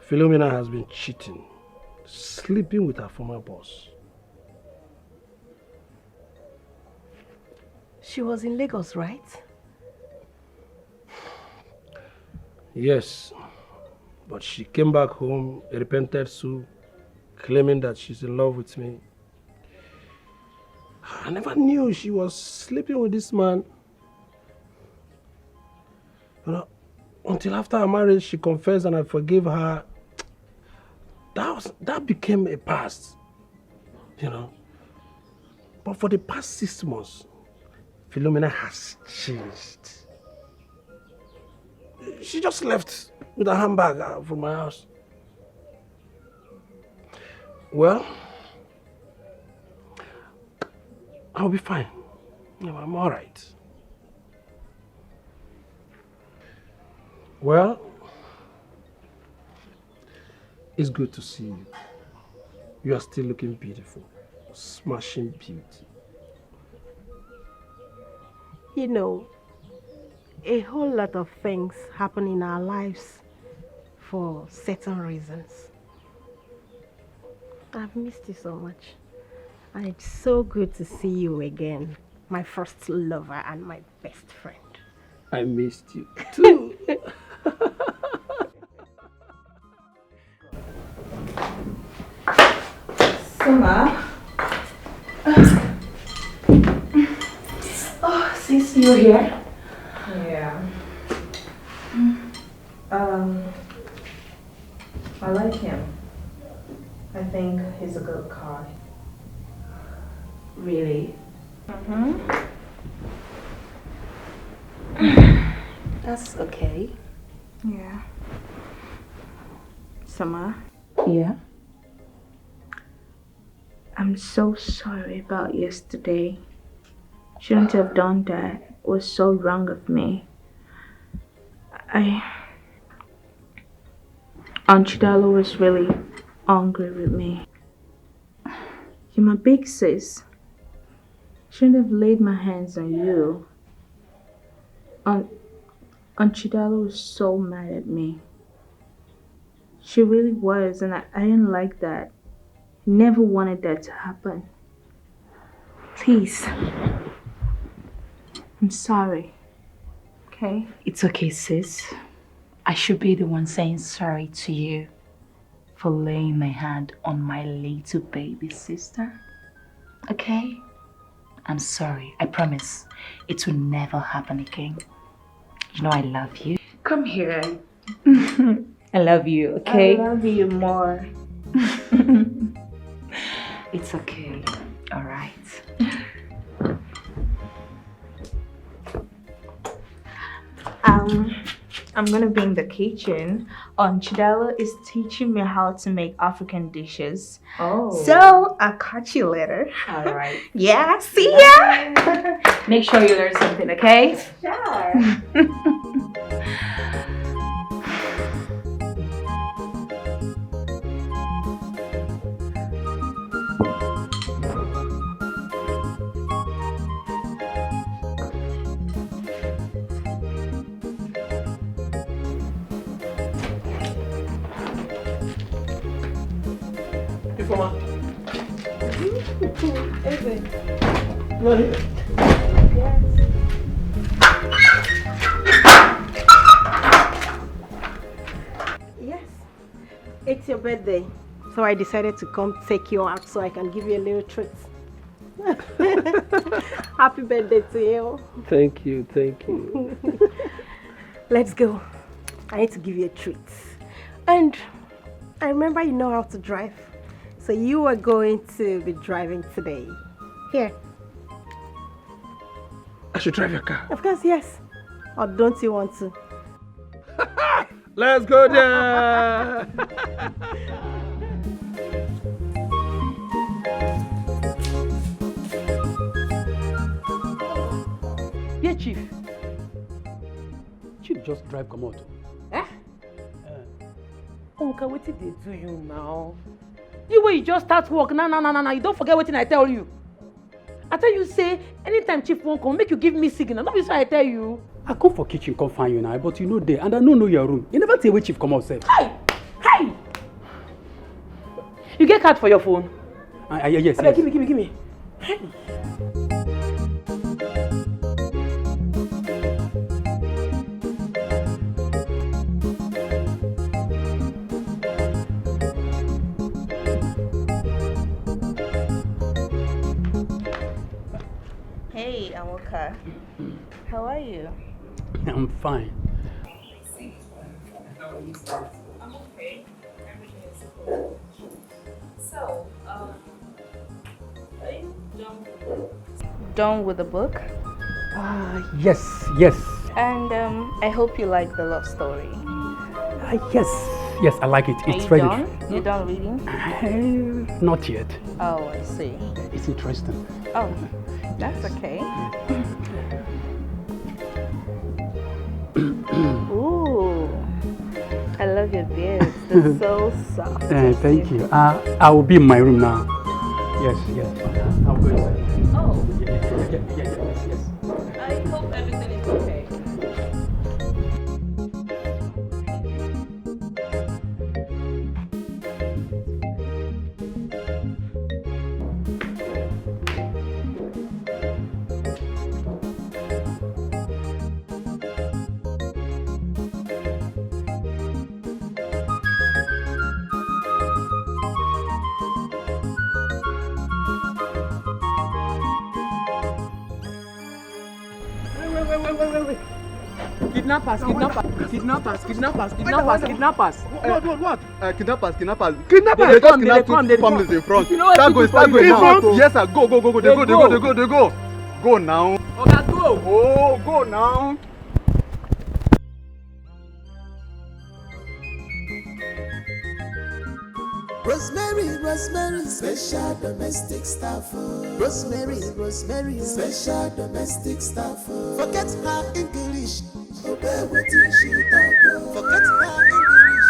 Philomena has been cheating, sleeping with her former boss. She was in Lagos, right? Yes, but she came back home, repented so, claiming that she's in love with me. I never knew she was sleeping with this man. You know, until after our marriage, she confessed and I forgave her. That was, that became a past, you know. But for the past six months, Philomena has changed. She just left with her handbag uh, from my house. Well, I'll be fine. Yeah, I'm all right. Well, it's good to see you. You are still looking beautiful. Smashing beauty. You know, a whole lot of things happen in our lives for certain reasons. I've missed you so much. And it's so good to see you again, my first lover and my best friend. I missed you too. Summer. Oh, since you're here. Yeah. Um, I like him. I think he's a good guy. Really? Mm-hmm. That's okay. Yeah. Summer. Yeah. I'm so sorry about yesterday. Shouldn't have done that. It was so wrong of me. I. Aunt Chidalo was really angry with me. You're my big sis. Shouldn't have laid my hands on you. Aunt, Aunt Chidalo was so mad at me. She really was, and I, I didn't like that. Never wanted that to happen. Please. I'm sorry. Okay? It's okay, sis. I should be the one saying sorry to you for laying my hand on my little baby sister. Okay? I'm sorry. I promise it will never happen again. You know I love you. Come here. I love you, okay? I love you more. It's okay. All right. Um, I'm gonna be in the kitchen. Aunt Chidalo is teaching me how to make African dishes. Oh. So I'll catch you later. All right. Yeah, see ya. Make sure you learn something, okay? Sure. Ifeoma. Eze. You are here. Yes. It's your birthday. So I decided to come take you out so I can give you a little treat. Happy birthday to you. Thank you, thank you. Let's go. I need to give you a treat. And I remember you know how to drive. So you are going to be driving today. Here. I should drive your car. Of course, yes. Or don't you want to? Let's go there. Yeah, chief. Chief just drive come out. Eh? Unka, wetin dey do you now? You wey you just start work now, now, now, now, now, you don forget wetin I tell you. I tell you say anytime chief wan come, make you give me signal. No be so I tell you. I come for kitchen come find you now, but you no dey, and I no know your room. You never tell where chief come out sef. Hey! Hey! You get card for your phone? Ah, ah, yes, abeg, yes. Give me, give me, give me. Hey! Hey, Awoka. How are you? I'm fine. I'm okay. Everything is cool. So, um, are you done with the book? Done with the book? Ah, yes, yes. And um, I hope you like the love story. Ah, yes, yes, I like it. Are It's you very done? You done reading? Uh, not yet. Oh, I see. It's interesting. Oh, that's okay. Ooh, I love your beard. It's so soft. Uh, thank you. Uh, I will be in my room now. Yes, yes. I'll go inside. Oh, Yeah, yeah, yeah, yeah, yeah, yes, yes. I hope everything is okay. Wait, wait, wait, wait, wait, wait. Kidnappers, kidnappers, kidnappers, kidnappers, kidnappers, kidnappers. What, what, what? Uh, kidnappers, kidnappers. Kidnappers. They They come, just they kidnapped come, two they come. families in front. If you know what Start people going, start for you going now, now. go. Yes, sir. Go, go, go, go, go. They They go, they go, go. they go, they go. Go now. Oga, go. Oh, go now. Rosemary, Rosemary, special domestic staff. Oh. Rosemary, Rosemary, special domestic staff. Oh. Forget her English. Obey wetin she talk. Oh. Forget her English.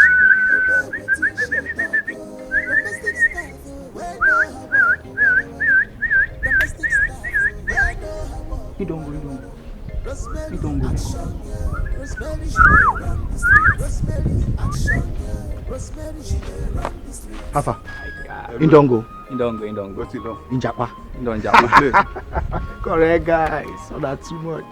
Obey wetin she talk. Oh. Domestic staff. Oh. Well done. Domestic staff. Oh. Well done. You don't go, you don't go. You don't go. Rosemary, she dey run the street. Rosemary, action girl. Rosemary, she dey run the street. How far? He don go. He don go, he don go. Wetin don? Njapa. He don japa. Play. Correct guys. So that too much.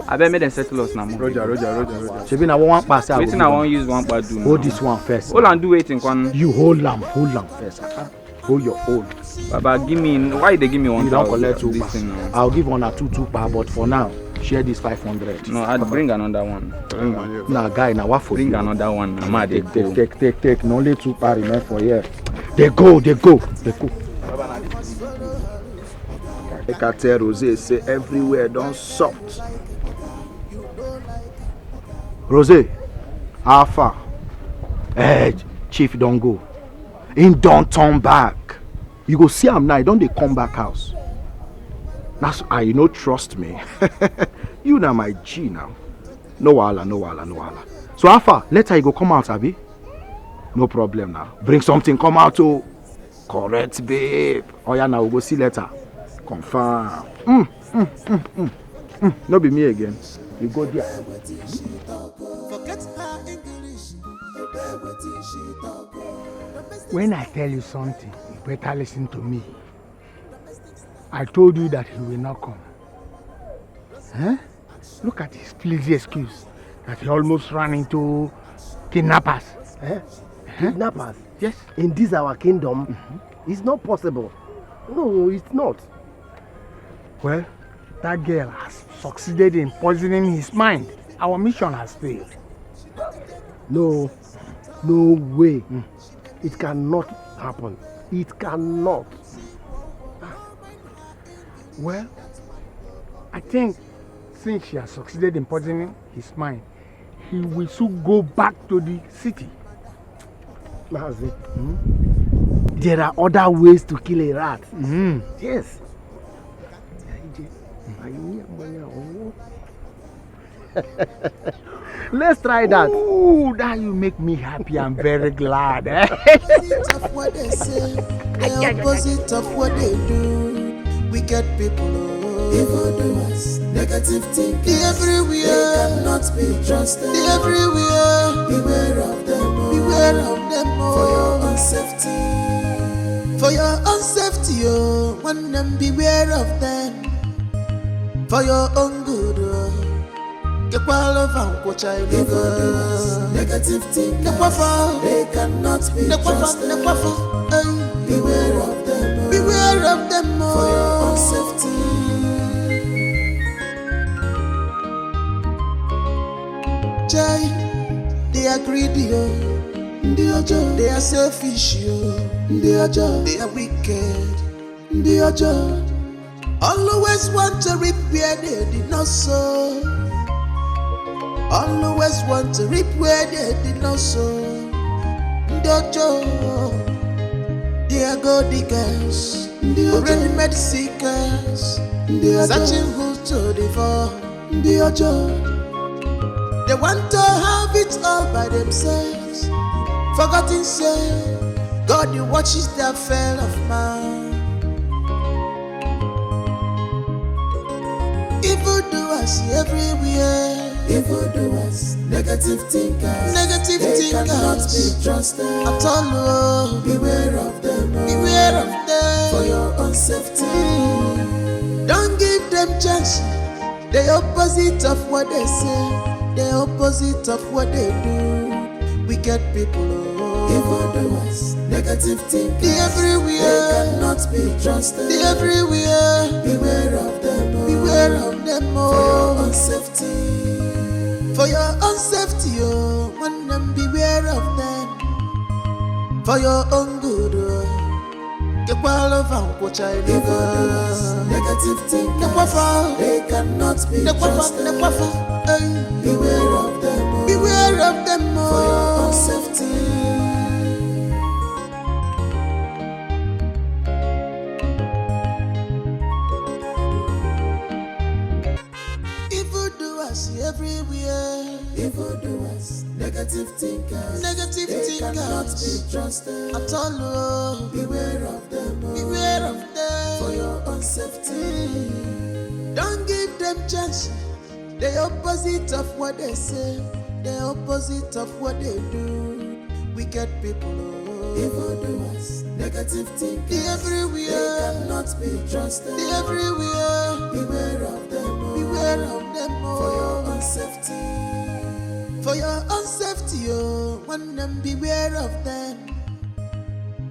Abeg, make dem settle us now. Roger, Roger, Roger, Roger. Shebi na one pass. Wetin I wan use one part do now? Hold this one first. Hold and do wetin, kwan. You hold am, hold am first. Ah, hold your own. Baba, give me. Why you dey give me one You don thousand? Collect two This pa. Thing now. I'll give una two two pa, but for now, share this five hundred. No, I bring another one. Bring money. Na guy, na what for Bring you? another one. Na ma dey Take, take, go. Take, take, take. Na only two pa remain for here. Dey go, dey go, dey go. Make I tell Rose say everywhere don soft. Rose, how far? Eh, chief don go. Him don turn back. You go see am now, he don dey come back house. That's, ah, you no trust me. You na my G now. No wahala, no wahala, no wahala. So how far? Later you go come out, abi? No problem now. Bring something come out o. Correct, babe. Oya now, we go see later. Confirm. Mm, mm, mm, mm, mm. No be me again. You go there. Forget her English. Obey wetin she talk. When I tell you something, you better listen to me. I told you that he will not come. Eh? Look at his flimsy excuse that he almost ran into kidnappers. Eh? Kidnappers? Yes. In this our kingdom? It's not possible. No, it's not. Well, that girl has succeeded in poisoning his mind. Our mission has failed. No, no way. Mm. It cannot happen. It cannot. Well, I think since she has succeeded in poisoning his mind, he will soon go back to the city. Mazi, hmm? There are other ways to kill a rat. Mm. Yes. Let's try that. Ooh, that you make me happy. I'm very glad. Eh? Opposite of what they say, the opposite of what they do. Wicked people, oh. Evil doers, negative thinkers. They everywhere. They cannot be trusted. They everywhere. Beware of them, oh. Beware of them, oh. For your own safety. For your own safety, oh. When them beware of them. For your own good, oh. Kekwala fa nkwocha ilugo. Negative thing. Nekwafa. They cannot be trusted. Nekwafa. Hey. Beware of them, oh. Beware of them, oh. For your own safety. Chai, they are greedy, oh. Ndị ọjọọ. They are selfish, oh. Ndị ọjọọ. They are wicked. Ndị ọjọọ. Always want to reap where they did not sow. Always want to reap where they did not sow. Ndị ọjọọ, they are gold diggers. Ndị ọjọọ. Ready-made seekers. Ndị ọjọọ. Searching who to devour. Ndị ọjọọ. They want to have it all by themselves. Forgotten say, God, you watches the affair of man. Evil doers everywhere. Evil doers, negative thinkers. Negative thinkers. They cannot be trusted at all, oh. Beware of them, oh. Beware of them. For your own safety. Don't give them chance. The opposite of what they say, the opposite of what they do. Wicked people, oh. Evil doers, negative thinkers. They everywhere. They cannot be trusted. They everywhere. Beware of them, oh. Beware of them, oh. For your own safety. For your own safety, oh. When them beware of them. For your own good, oh. Kekwala fa nkwocha ilugo. Evil doers, negative thinkers. Nekwafa. They cannot be trusted. Nekwafa. Hey. Beware of them, oh. Beware of them, oh. For your own safety. Evil doers everywhere. Evil doers, negative thinkers. Negative thinkers. They cannot be trusted at all, oh. Beware of them, oh. Beware of them. For your own safety. Don't give them chance. The opposite of what they say, the opposite of what they do. Wicked people, oh. Evil doers, negative thinkers. They everywhere. They cannot be trusted. They everywhere. Beware of them, oh. Beware of them, oh. For your own safety. For your own safety, oh. When them beware of them.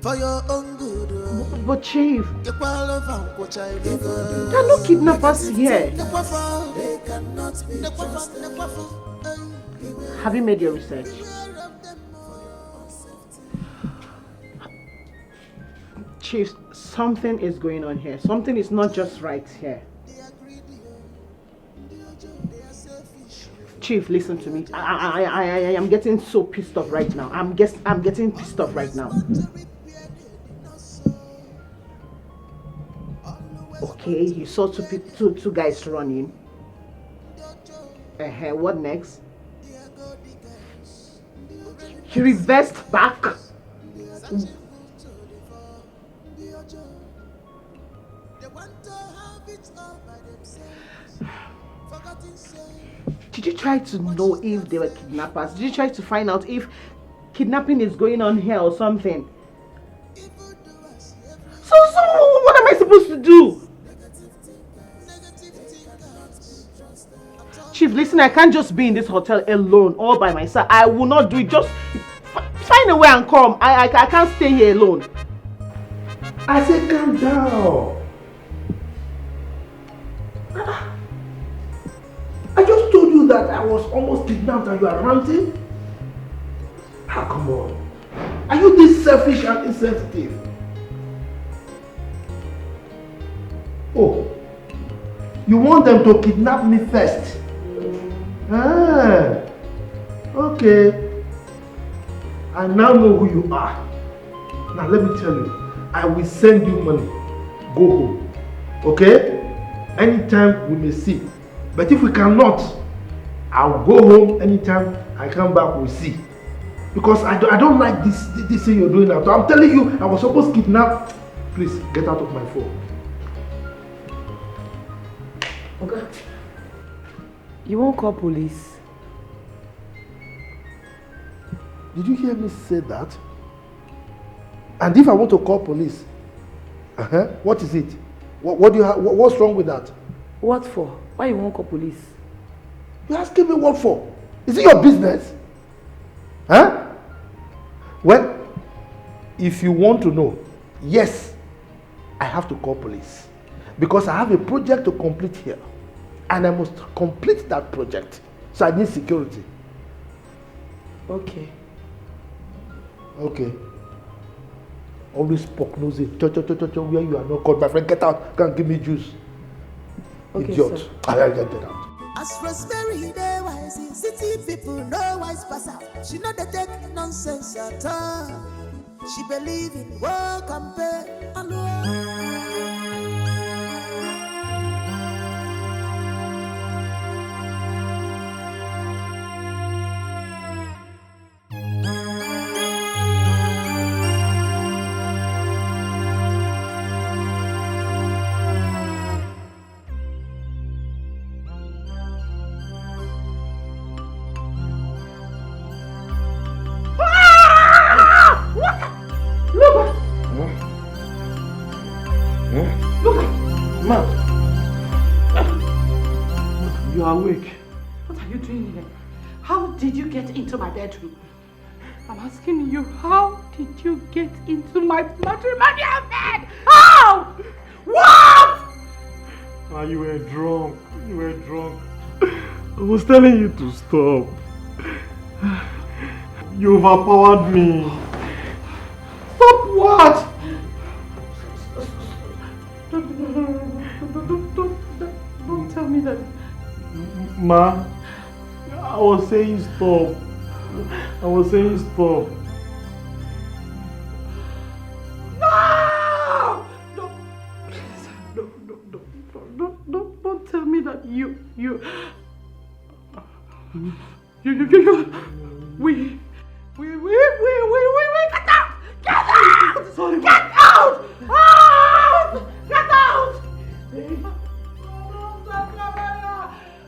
For your own good, oh. But Chief, Kekwala fa nkwocha ilugo. There are no kidnappers here. They cannot be trusted. Have you made your research? Chief, something is going on here. Something is not just right here. Chief, listen to me. I, I, I, I, I am getting so pissed off right now. I'm guess, I'm getting pissed off right now. Okay, you saw two people, two, two guys running. Uh-huh. What next? He reversed back. Did you try to know if they were kidnappers? Did you try to find out if kidnapping is going on here or something? So, so what am I supposed to do? Chief, listen, I can't just be in this hotel alone, all by myself. I will not do it. Just f-, find a way and come. I, I, I can't stay here alone. I say calm down. Ah, I just told you that I was almost kidnapped and you are ranting. Ah, come on. Are you this selfish and insensitive? Oh, you want them to kidnap me first? Ah, okay. I now know who you are. Now let me tell you, I will send you money. Go home. Okay? Anytime we may see. But if we cannot, I'll go home. Anytime I come back, we'll see. Because I, do, I don't like this, this thing you're doing now. I'm telling you, I was supposed to kidnap. Please, get out of my phone. Okay. You won't call police? Did you hear me say that? And if I want to call police, uh-huh, what is it? What, what do you ha- what, what's wrong with that? What for? Why you won't call police? You're asking me what for? Is it your business? Huh? Well, if you want to know, yes, I have to call police because I have a project to complete here, and I must complete that project. So I need security. Okay. Okay. Always poke nose in. Cho, cho, cho, cho, cho, where you are not called. My friend, get out. Go and give me juice. Okay, Idiot. Sir. I, I get out. As Rosemary dey wise, city people no wise pass her. She no dey take nonsense at all. She believe in work and pay. Alua. Look at, look at, ma, you are awake. What are you doing here? How did you get into my bedroom? I'm asking you, how did you get into my matrimonial bed? How? What? Ah, you were drunk. You were drunk. I was telling you to stop. You overpowered me. Stop what? Don't, don't, don't, don't, don't, don't, don't tell me that. Ma, I was saying stop. I was saying stop. No! No! Please, no, no, no, no, no, don't, don't tell me that you, you, you, you, you, you, we, we, we, we, we, we, we, get out! Get out! Sorry, get out! Out! Get out!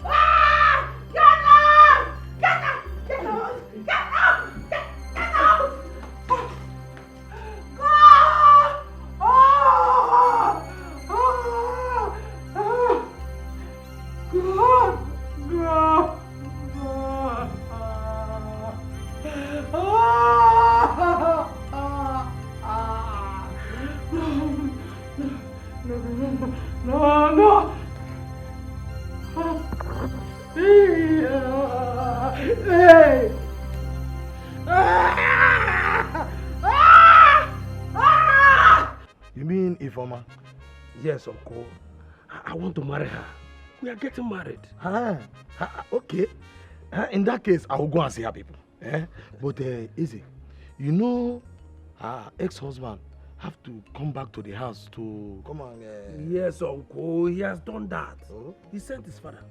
Ah! Get out! Get out! Get out! Get out! Get, get out! Ah! Ah! Ah! Ah! God! God! God! Ah! Ah! Ah! Ah! No, no, no, no, no, no. Hey! Ah! Ah! Ah! Ah! You mean Ifoma? Yes, uncle. I, I want to marry her. We are getting married. Ah, ah, okay. Ah, in that case, I will go and see her people. Eh? But uh, easy. You know, her ex-husband have to come back to the house to come and. Uh... Yes, uncle. He has done that. Oh? He sent his father.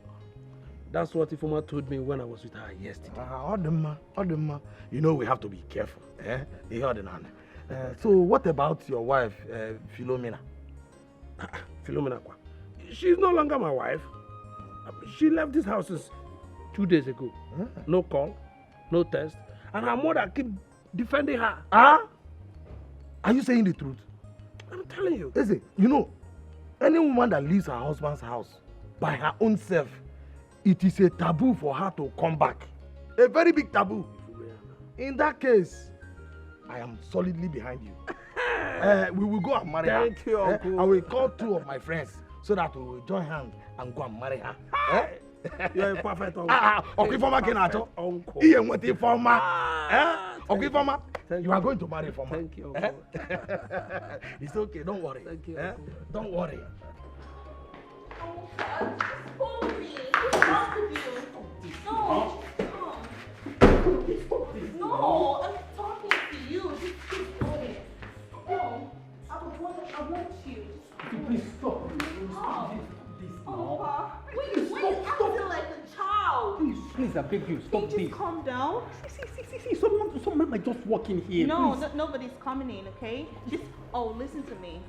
That's what Ifoma told me when I was with her yesterday. Ah, ọ dị mma, ọ dị mma. You know we have to be careful. Eh? Ihe ọdịnala. Uh, so what about your wife, uh, Philomena? Ah, Philomena kwa. She's no longer my wife. She left this house since two days ago. No call, no text, and her mother keep defending her. Ah? Are you saying the truth? I'm telling you. Eze, you know, any woman that leaves her husband's house by her own self, it is a taboo for her to come back. A very big taboo. In that case, I am solidly behind you. Eh, we will go and marry her. Thank you, Eh, uncle. I will call two of my friends so that we will join hands and go and marry her. Eh? You're a perfect uncle. Ah, ah, Uncle Ifeoma ka ị na-achọ? Perfect uncle. Ị ga-enweta Ifeoma. Eh? Ah, Uncle Ifeoma, thank you are you. Going to marry Ifeoma. Thank you, Eh? uncle. It's okay, don't worry. Thank you, Eh? Uncle. Don't worry. Just follow me. What's wrong with you? No, come. No, I'm talking to you. Just keep going. No, I want, I want you. Just Please stop. Stop. This Oh, now. Papa. Why you, why you acting like a child? Please, please, I beg you, Can stop you just this. Calm down? See, see, see, see, see, someone, someone might just walk in here. No, Please. No, nobody's coming in, okay? Just, oh, listen to me.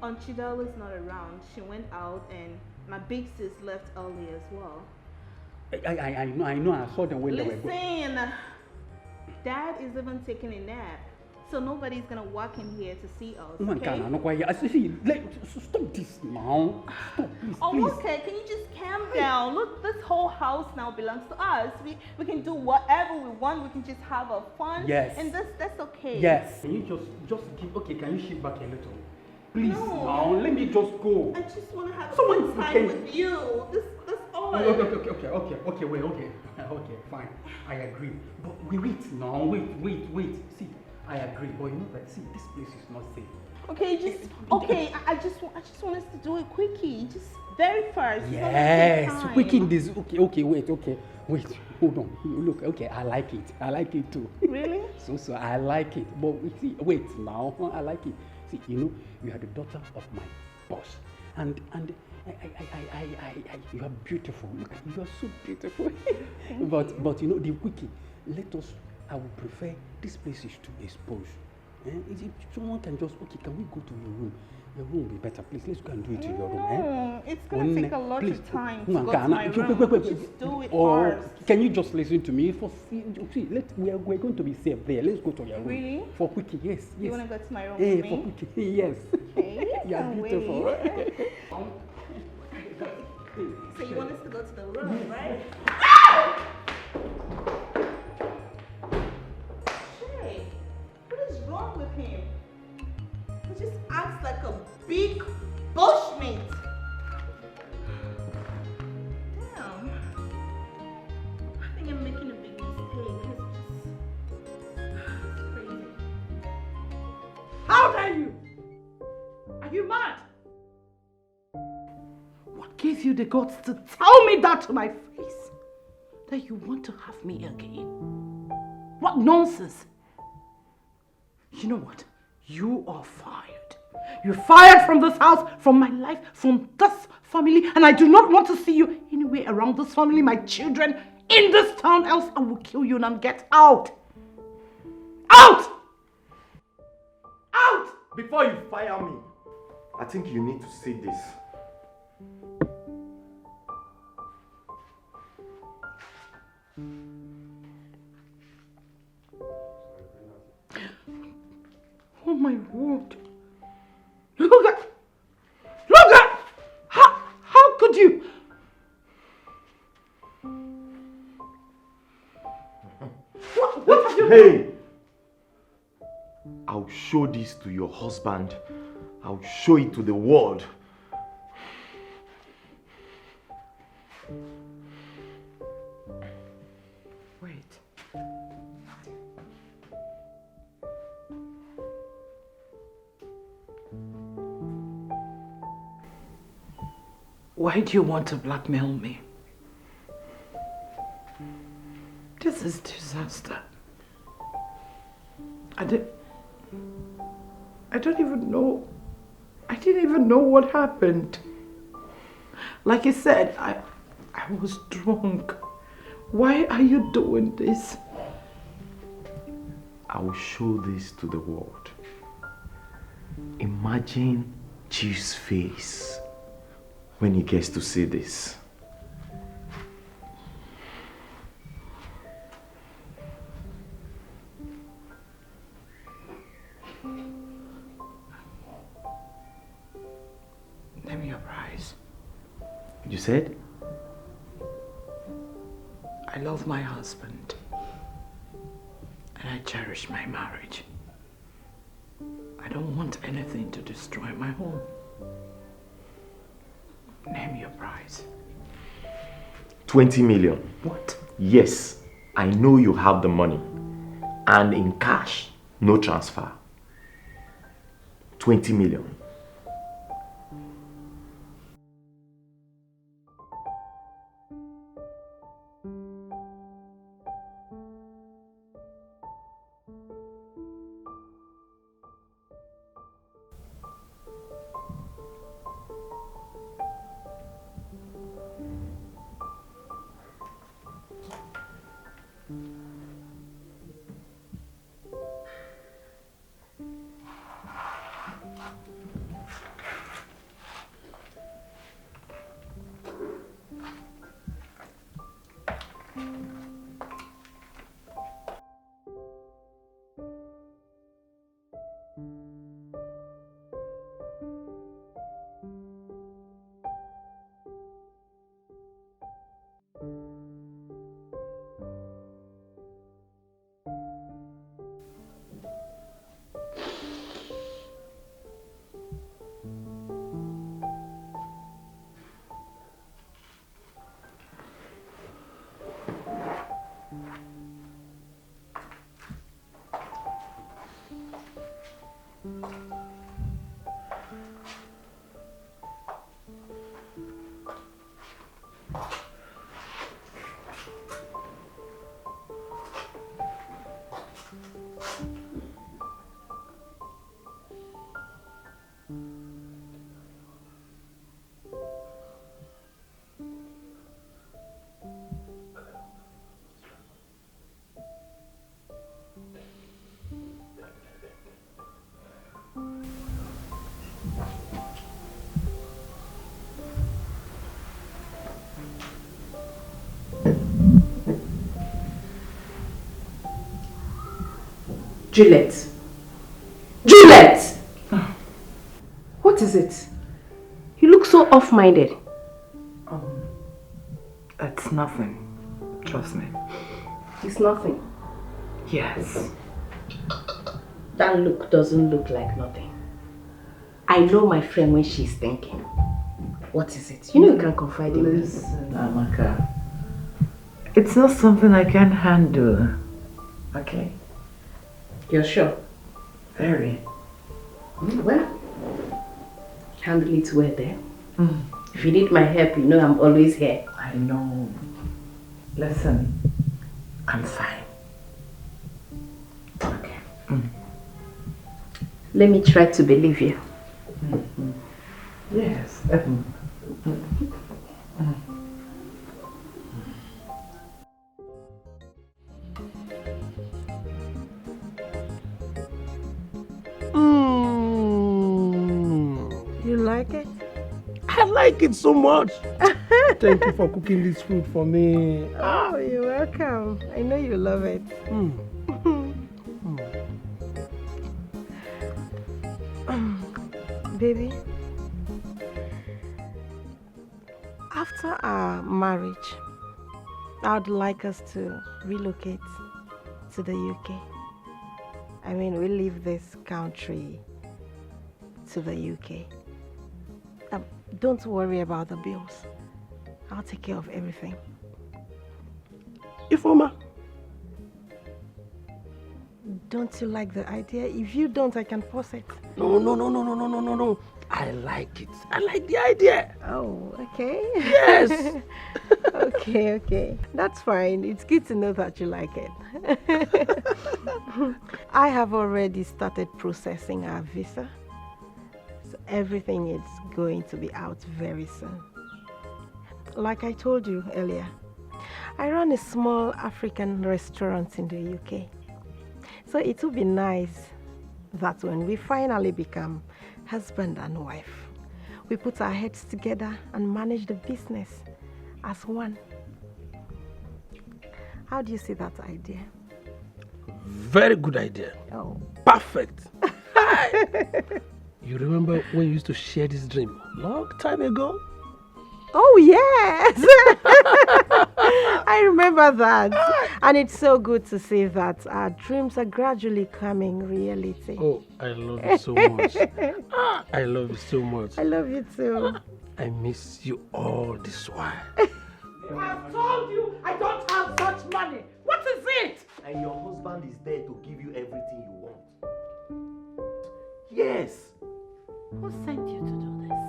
Aunt Chidala's not around. She went out and my big sis left early as well. I, I, I, I know, I know. I saw them when they were going. Listen, Dad is even taking a nap. So nobody's gonna walk in here to see us, Woman, okay? Can I not quite hear? I see, see, let, s- stop this now. Stop, please, Oh, please. Okay, can you just calm down? Look, this whole house now belongs to us. We, we can do whatever we want. We can just have our fun. Yes. And that's, that's okay. Yes. Can you just, just give, okay, can you shift back a little? Please, No. Now, let me just go. I just want to have Someone some time can- With you. This, that's all I Okay, okay, okay, okay, okay, okay, wait, okay, okay, fine. I agree. But we wait now, wait, wait, wait. See, I agree, but you know that, see, this place is not safe. Okay, just okay. I, I just wa- I just want us to do it quickie, just very fast. It's gonna take Yes, time. Quick in this. Okay, okay, wait, okay, wait, hold on. Look, okay, I like it. I like it too. Really? So, so I like it. But we see, wait now, I like it. See, you know, you are the daughter of my boss, and and I, I, I, I, I, I, you are beautiful. Look, you are so beautiful. But but you know, the quickie. Let us. I would prefer this place is to expose. Eh? If someone can just, okay, can we go to your room? Your room will be better. Please, let's go and do it in your room. Eh? Mm, it's gonna One- take a lot please, of time to woman, go to can my I- room. wait, wait, wait, wait. Just do it Or first. Can you just listen to me? For see, see, let we are, we're going to be safe there. Let's go to your room. Really? For quickie, yes, yes. You wanna go to my room Eh, with for me? Quickie, yes. Okay, You are can't beautiful. Wait. So you want us to go to the room, right? Shay, what is wrong with him? He just acts like a big bushmeat. Damn. I think I'm making a big mistake. It's just, it's crazy. How dare you? Are you mad? What gives you the guts to tell me that to my face? That you want to have me again? What nonsense! You know what? You are fired. You're fired from this house, from my life, from this family, and I do not want to see you anywhere around this family, my children, in this town, else I will kill you now. Get out! Out! Out! Before you fire me, I think you need to see this. Oh my word. Look at, look at, how, how could you? What, what have you done? Hey! I'll show this to your husband. I'll show it to the world. Wait. Why do you want to blackmail me? This is disaster. I did, I don't even know. I didn't even know what happened. Like I said, I, I was drunk. Why are you doing this? I will show this to the world. Imagine Chief's face when he gets to see this. Name your price. You said? I love my husband. And I cherish my marriage. I I don't want anything to destroy my home. Name your price. Twenty million. What? Yes, I know you have the money. And in cash, no transfer. Twenty million. Juliet. Juliet! What is it? You look so off-minded. Um, it's nothing. Trust me. It's nothing. Yes. That look doesn't look like nothing. I know my friend when she's thinking. What is it? You know you can confide in me. Listen, Amaka. It's not something I can handle. Okay? You're sure? Very. Mm, well, handle it well then. If you need my help, you know I'm always here. I know. Listen, I'm fine. Okay. Let me try to believe you. Yes. Um, Mm. You like it? I like it so much. Thank you for cooking this food for me. Oh, you're welcome. I know you love it. Mm. Baby, after our marriage, I would like us to relocate to the U K. I mean, we leave this country to the U K. Um, don't worry about the bills. I'll take care of everything. Ifeoma. Don't you like the idea? If you don't, I can force it. No, no, no, no, no, no, no, no, no. I like it. I like the idea. Oh, okay. Yes. Okay, okay. That's fine. It's good to know that you like it. I have already started processing our visa. So everything is going to be out very soon. Like I told you earlier, I run a small African restaurant in the U K. So it would be nice that when we finally become husband and wife, we put our heads together and manage the business as one. How do you see that idea? Very good idea. Oh. Perfect. Hi. You remember when you used to share this dream long time ago? Oh, yes. I remember that. And it's so good to see that our dreams are gradually coming reality. Oh, I love you so much. Ah, I love you so much. I love you too. I miss you all this while. I've told you I don't have such money. What is it? And your husband is there to give you everything you want. Yes. Who sent you to do this?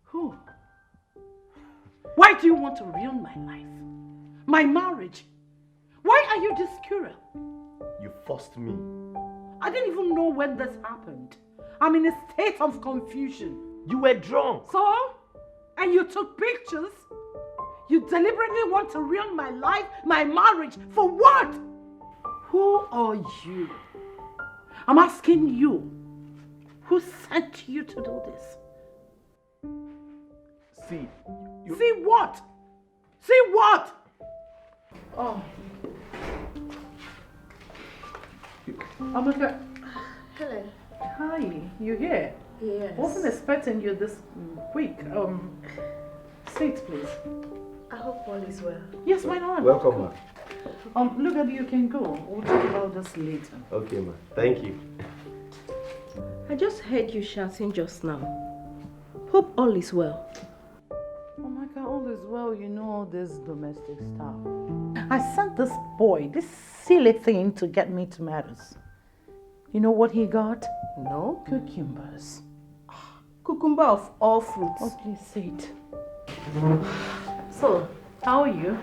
Who? Why do you want to ruin my life? My marriage? Why are you this cruel? You forced me. I didn't even know when this happened. I'm in a state of confusion. You were drunk. So? And you took pictures? You deliberately want to ruin my life, my marriage, for what? Who are you? I'm asking you, who sent you to do this? See, you... See what? See what? Oh. Amaka. Hello. Hi, you here? Yes. Wasn't expecting you this quick. Um, sit, please. I hope all is well. Yes, my love. Welcome, ma. Um, look at you can go. We'll talk about this later. Okay, ma. Thank you. I just heard you shouting just now. Hope all is well. Oh my God, all is well. You know all this domestic stuff. I sent this boy, this silly thing, to get me tomatoes. You know what he got? No cucumbers. Cucumber of all fruits. Oh, please sit. So, how are you?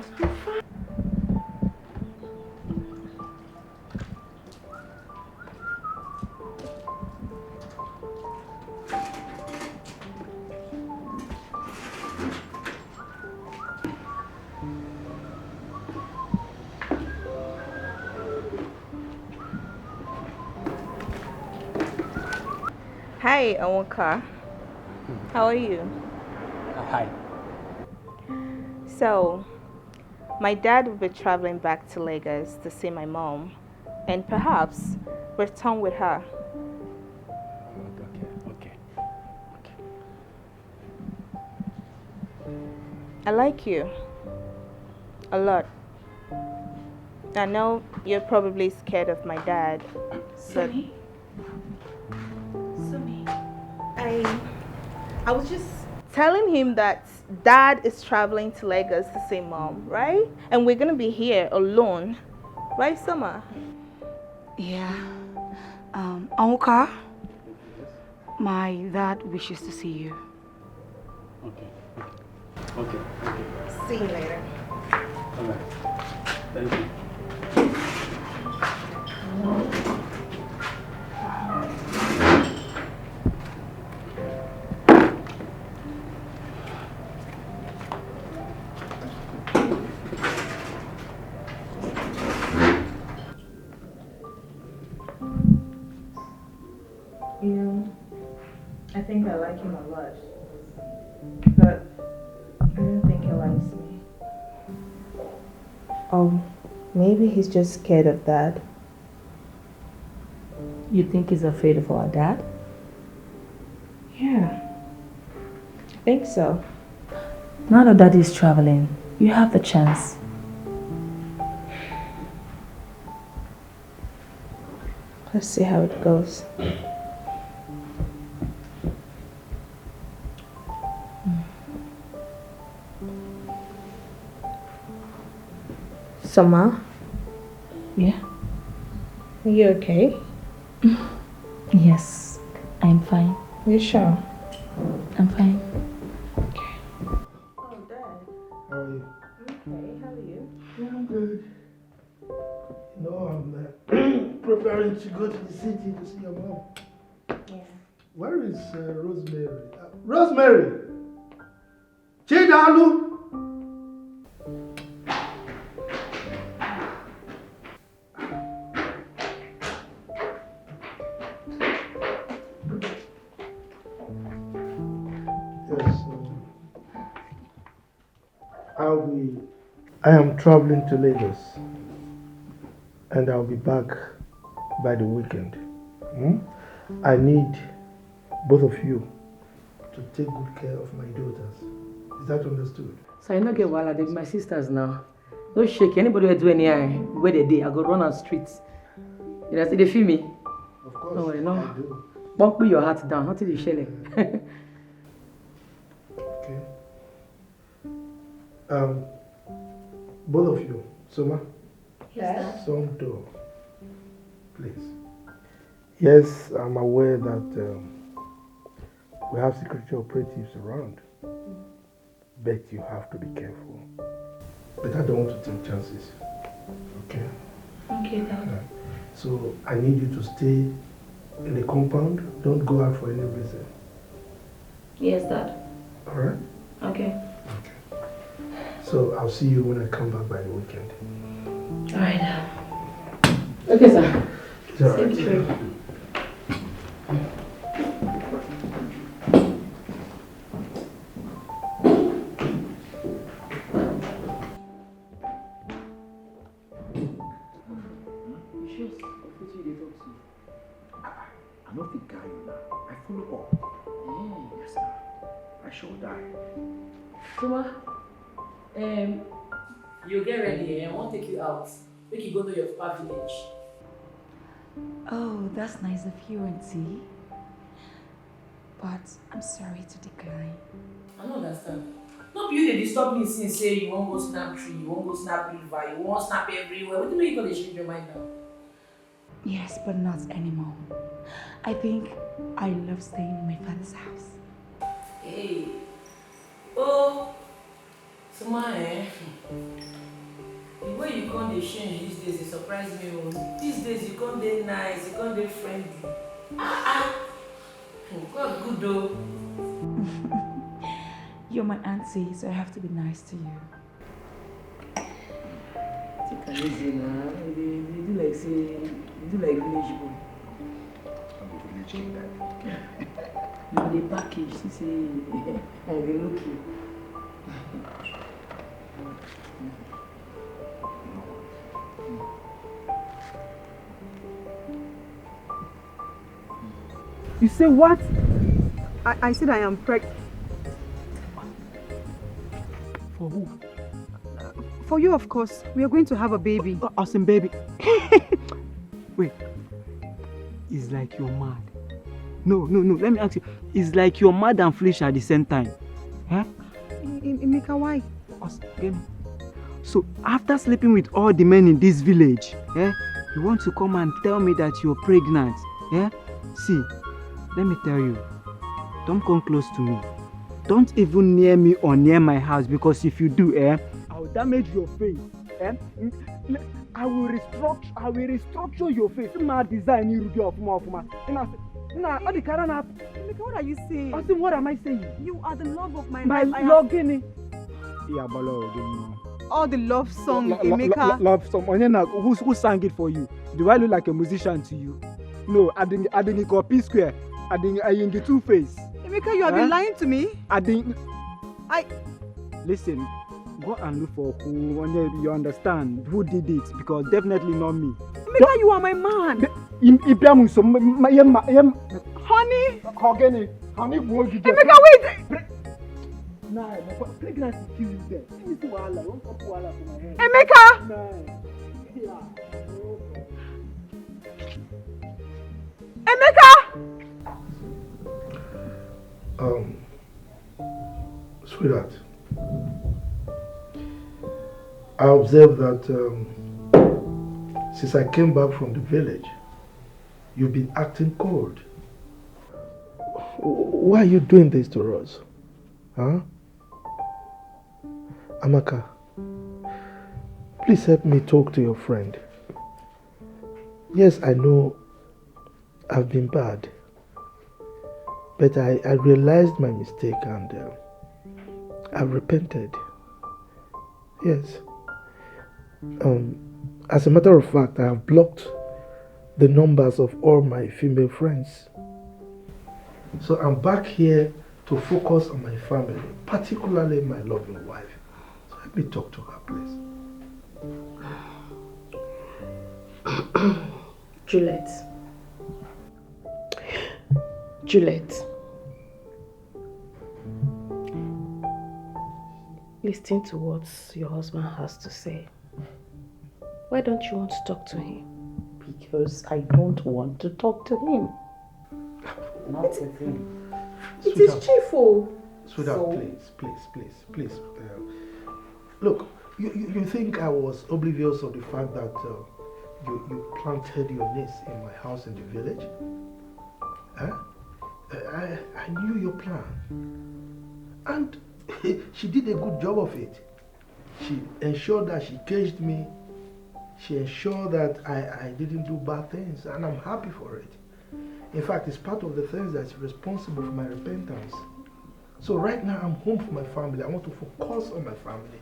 Hi, Onwuka. How are you? Uh, hi. So, my dad will be traveling back to Lagos to see my mom and perhaps return with her. Okay, okay. I like you a lot. I know you're probably scared of my dad. Sumi? Sumi? I I was just telling him that dad is traveling to Lagos to see mom, right? And we're gonna be here alone. Right, Summer? Yeah. Um, Onwuka, my dad wishes to see you. Okay. Okay. Okay. See you later. All right. Thank you. You know, I think I like him a lot. But I don't think he likes me. Oh, maybe he's just scared of dad. You think he's afraid of our dad? Yeah, I think so. Now that daddy is traveling, you have the chance. Let's see how it goes. Summer? Yeah? Are you okay? Yes, I'm fine. You sure? I'm fine. Oh, Dad. How are you? Okay, how are you? Yeah, I'm good. You know, I'm uh, preparing to go to the city to see your mom. Yeah. Where is uh, Rosemary? Uh, Rosemary! Chidalu! Yes, um, I'll be. I am traveling to Lagos, and I'll be back by the weekend. Hmm? I need both of you to take good care of my daughters. Is that understood? So I no get wahala, they be my sisters now. No shake, anybody wey do any eye, where they dey, I go run am street. You know, see, they feel me. Of course, No worry, no. I do. Don't put your heart down, nothing dey shele. Okay. Um, both of you, Soma, Yes, Dad. Some door, please. Yes, I'm aware that um, we have security operatives around, but you have to be careful. But I don't want to take chances. Okay? Okay, Dad. Right. So I need you to stay in the compound. Don't go out for any reason. Yes, Dad. All right? Okay. Okay. So I'll see you when I come back by the weekend. All right, Dad. Okay, sir. It's all right. Safe trip. Yes, of which you dey talk to? Ah, I no fit guy you now. I follow up. Mm, yes, sir. I sure die. Soma, um, you get ready, eh? I wan take you out. Make you go know your papa village. Oh, that's nice of you, Auntie. But I'm sorry to decline. I don't understand. No be you dey disturb me since say you wan go snap tree, you wan go snap river, you wan snap everywhere. Wetin make you come dey change your mind now? Yes, but not anymore. I think I love staying in my father's house. Hey. Oh, Soma, eh? The way you come dey change these days, dey surprise me o. These days, you come dey nice, you come dey friendly. Ah, ah. Hmm, God good o. You're my auntie, so I have to be nice to you. Take am easy na. You dey, you dey do like say, you do like village boy. I'm a village king, Daddy. You dey package, see say I dey look you. You say what? I, I said I am pregnant. For who? For you, of course. We are going to have a baby. Uh, as in baby. Wait. It's like you're mad. No, no, no. Let me ask you. It's like you're mad and foolish at the same time. Huh? I- I- Emeka, why? Us, get me? So, after sleeping with all the men in this village, eh, you want to come and tell me that you're pregnant? Eh? See, let me tell you, don't come close to me. Don't even near me or near my house, because if you do, eh, I will damage your face. Eh? I will restructure, I will restructure your face. My design, you do ofuma ofuma. Ina, ina, all the karana. Emeka, what are you saying? I say, what am I saying? You are the love of my My life. I love have Gini. Iya bolo Gini. All the love song, Lo- lo- lo- Emeka. Lo- love song. Onye na, who, who sang it for you? Do I look like a musician to you? No, I didn't. I didn't call P Square. I didn't. I in the two face. Emeka, you have been Huh? lying to me. I didn't. I Listen. Go and look for who. Onye, you understand who did it, because definitely not me. Emeka, you are my man. Im- Ibiamu so my, my, my, my, Honey. Kogene. Honey, go get Emeka, wait. Nah, my pregnancy kill you there. This wahala, don't talk wahala for my head. Emeka. Nah. Yeah. Emeka. Um, sweetheart, I observe that um, since I came back from the village, you've been acting cold. Why are you doing this to us? Huh? Amaka, please help me talk to your friend. Yes, I know I've been bad, but I, I realized my mistake and uh, I've repented. Yes. Um, as a matter of fact, I have blocked the numbers of all my female friends. So I'm back here to focus on my family, particularly my loving wife. So let me talk to her, please. Juliet. Juliet. Listen to what your husband has to say. Why don't you want to talk to him? Because I don't want to talk to him. That's the thing. It is chief o. Sweetheart, please, please, please, please. Uh, look, you, you, you think I was oblivious of the fact that uh, you, you planted your niece in my house in the village? Huh? Uh, I, I knew your plan. And she did a good job of it. She ensured that she caged me. She ensured that I, I didn't do bad things, and I'm happy for it. In fact, it's part of the things that's responsible for my repentance. So right now, I'm home for my family. I want to focus on my family.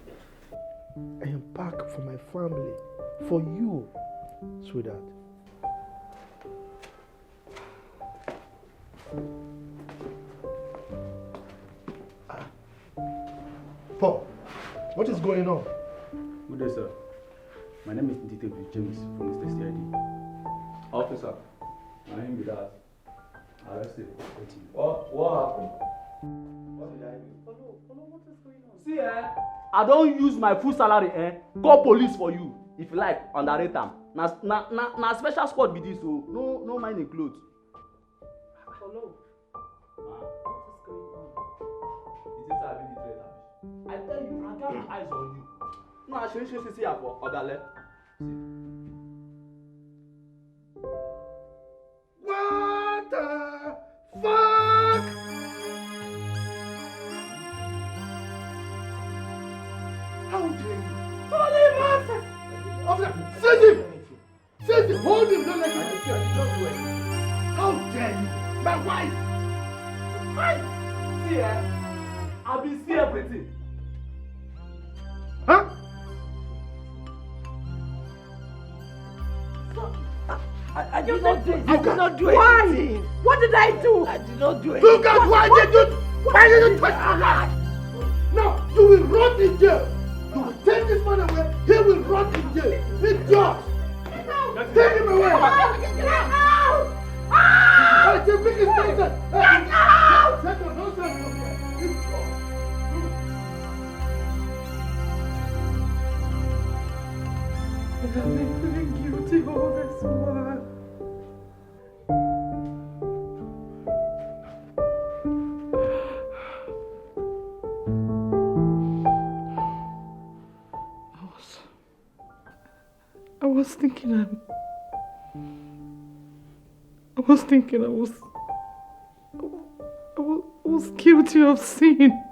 I am back for my family, for you, sweetheart. Ah. Paul, what is going on? Good day, sir. My name is Detective James from Mister C I D. Officer, my name is that. Arrested. What, what happened? What did I do? Follow, follow, what is going on? See, eh? I don't use my full salary, eh? Call police for you. If you like, underrate am. Na, na, na, na special squad be this, so no, no mind the clothes. Follow. Ma. What is going on? Is this how I be the threat, abi? I tell you, I got my eyes on you. No, I should, should, should see her for other left. See. What the fuck? How dare you? Holy Master! Officer, seize him! Seize him! Hold him! Don't let him escape! Don't do it! How dare you? My wife! Hi! See, eh? I be see everything. Huh? I, I did not do it. I Look did at not do Why? anything. What did I do? I did not do it. Look at why did you why did you touch my wife? Now you will rot in jail. You will take this man away. He will rot in jail. Idiot! Take him away. Get out! I say, bring this nonsense. Get out! Take your nonsense from here. Idiot! I have been feeling guilty all this while. I was, I was thinking I'm, I was thinking I was, I was, I was guilty of sin.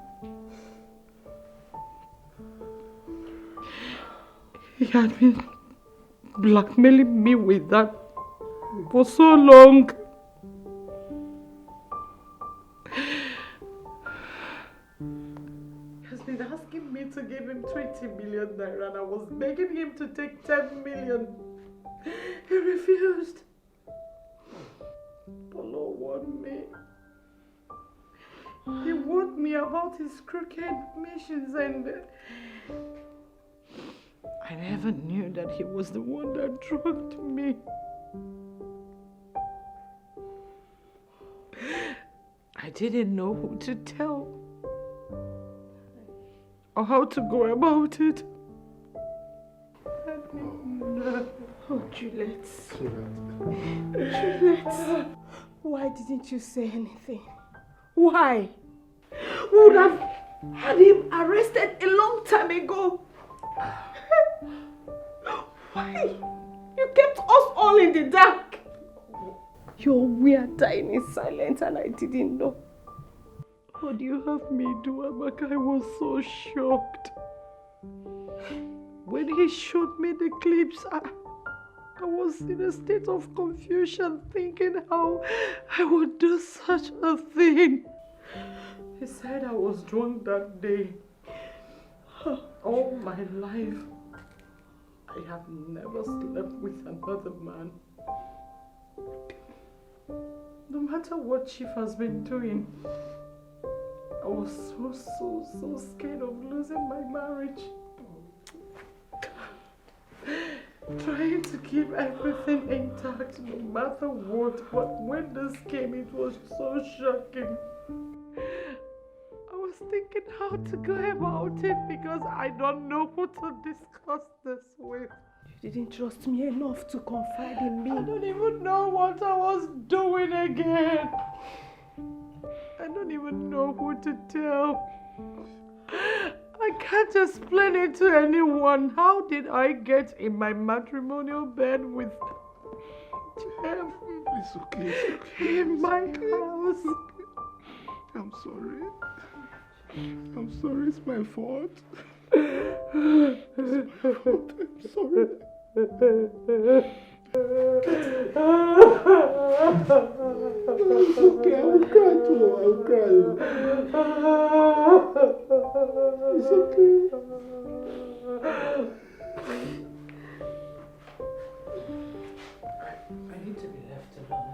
He had been blackmailing me with that for so long. He has been asking me to give him twenty million naira, and I was begging him to take ten million. He refused. Polo warned me. He warned me about his crooked missions, and I never knew that he was the one that drugged me. I didn't know who to tell or how to go about it. Oh, Juliet. Juliet. Why didn't you say anything? Why? We would have had him arrested a long time ago. Why? You kept us all in the dark. Your we are dying in silence and I didn't know. What do you have me do, Amaka? I was so shocked. When he showed me the clips, I, I was in a state of confusion, thinking how I would do such a thing. He said I was drunk that day. All my life, I have never slept with another man. No matter what Chief has been doing, I was so, so, so scared of losing my marriage. Trying to keep everything intact no matter what, but when this came, it was so shocking. I was thinking how to go about it because I don't know who to discuss this with. You didn't trust me enough to confide in me. I don't even know what I was doing again. I don't even know who to tell. I can't explain it to anyone. How did I get in my matrimonial bed with Jeff? It's okay, it's okay. In my house. I'm sorry. I'm sorry, it's my fault. It's my fault. I'm sorry. It's okay, I will cry too. I will cry. It's okay. I need to be left alone.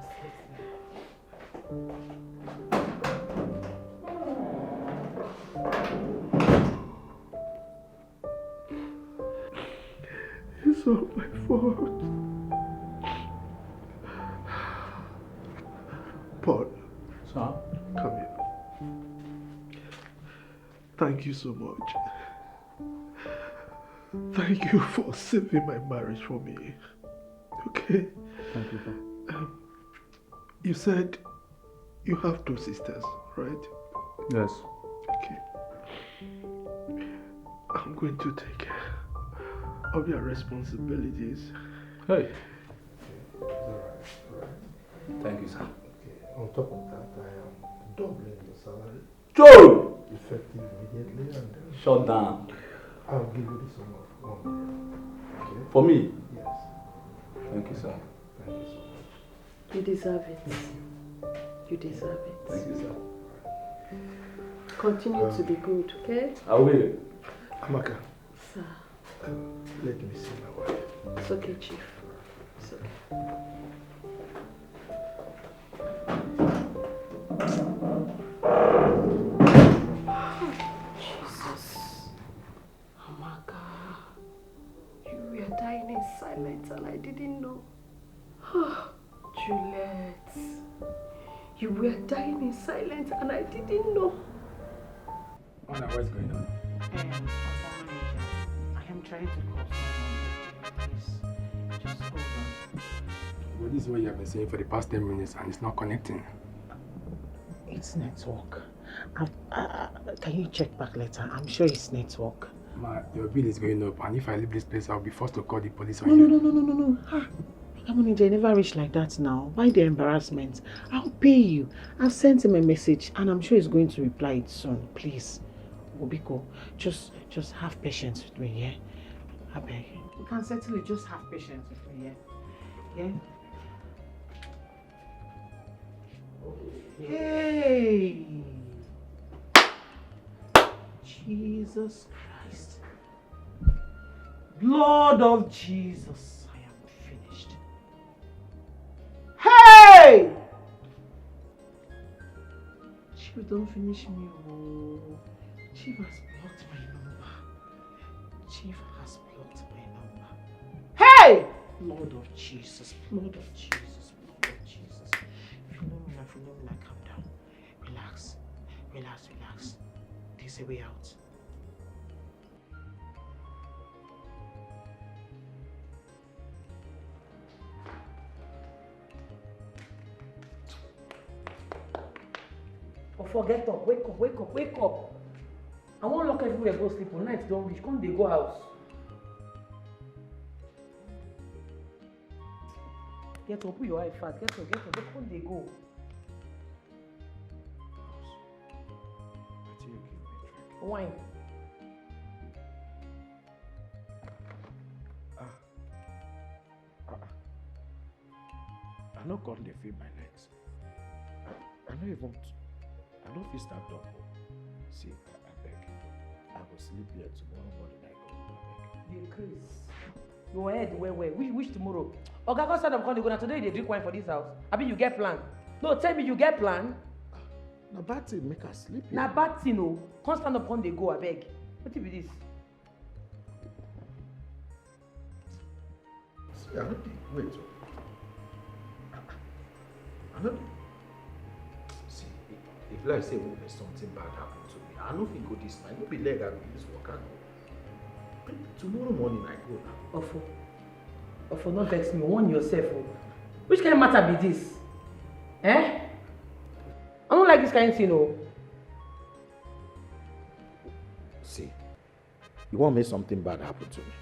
It's all my fault. Paul. Sir? Come here. Thank you so much. Thank you for saving my marriage for me. Okay? Thank you, sir. Um, you said you have two sisters, right? Yes. Okay. I'm going to take care of their responsibilities. Hey. It's all right, it's all right. Thank you, sir. Okay. On top of that, I am doubling your salary. Joe! Effective immediately and then shut down. I'll give you the sum of one million. Okay? For me? Yes. Thank you, sir. Thank you so much. You deserve it. You deserve it. Thank you, sir. Continue to be good, okay? I will. Amaka. Sir. Let me see my wife. It's okay, Chief. It's okay. Jesus. Amaka, you were dying in silence and I didn't know. Juliet, you were dying in silence and I didn't know. Mona, what's going on? Um, Oga Manager, I am trying to call someone. Please, just hold on. Well, this is what you have been saying for the past ten minutes and it's not connecting. It's network. I, I, I, can you check back later? I'm sure it's network. Ma, your bill is going up, and if I leave this place, I'll be forced to call the police on you. No, no, no, no, no, no, no. Ah, Oga Manager, I never reach like that now. Why the embarrassment? I'll pay you. I've sent him a message, and I'm sure he's going to reply it soon. Please, Obiko, just, just have patience with me, yeah? Abeg. You can settle it. Just have patience with me, yeah? Yeah? Hey! Jesus Christ. Blood of Jesus, I am finished. Hey! Chief don finish me o. Chief has blocked my number. Chief has blocked my number. Hey! Blood of Jesus, blood of Jesus, blood of Jesus. Philomena, Philomena, calm down. Relax, relax, relax. There's a way out. Ofo, get up, wake up, wake up, wake up. I wan lock everywhere go sleep o, night don reach, come dey go house. Get up, put your eye fast, get up, get up, come dey go. Wine. Ah. Ah, ah. I no come dey feel my legs. I, I no even, I no fit stand up o. See, abeg, I go sleep here, tomorrow morning I go, abeg. You craze. Your head well well. Which, which tomorrow? Oga, come stand up, come dey go. Na today you dey drink wine for this house? Abi you get plan? No, tell me, you get plan? Na bad thing make I sleep here. Na bad thing o. Come stand up, come dey go, abeg. Wetin be this? See, I no dey wait o. I no dey. See, if, if Like say, oh, there's something bad happened to me. I no fit go this night. No be leg I go use work. I go. Tomorrow morning I go now. Ofo, Ofo, no vex me. Warn yourself, oh. Which kind of matter be this? Eh? I don't like this kind of thing, oh. See, you want make something bad happen to me?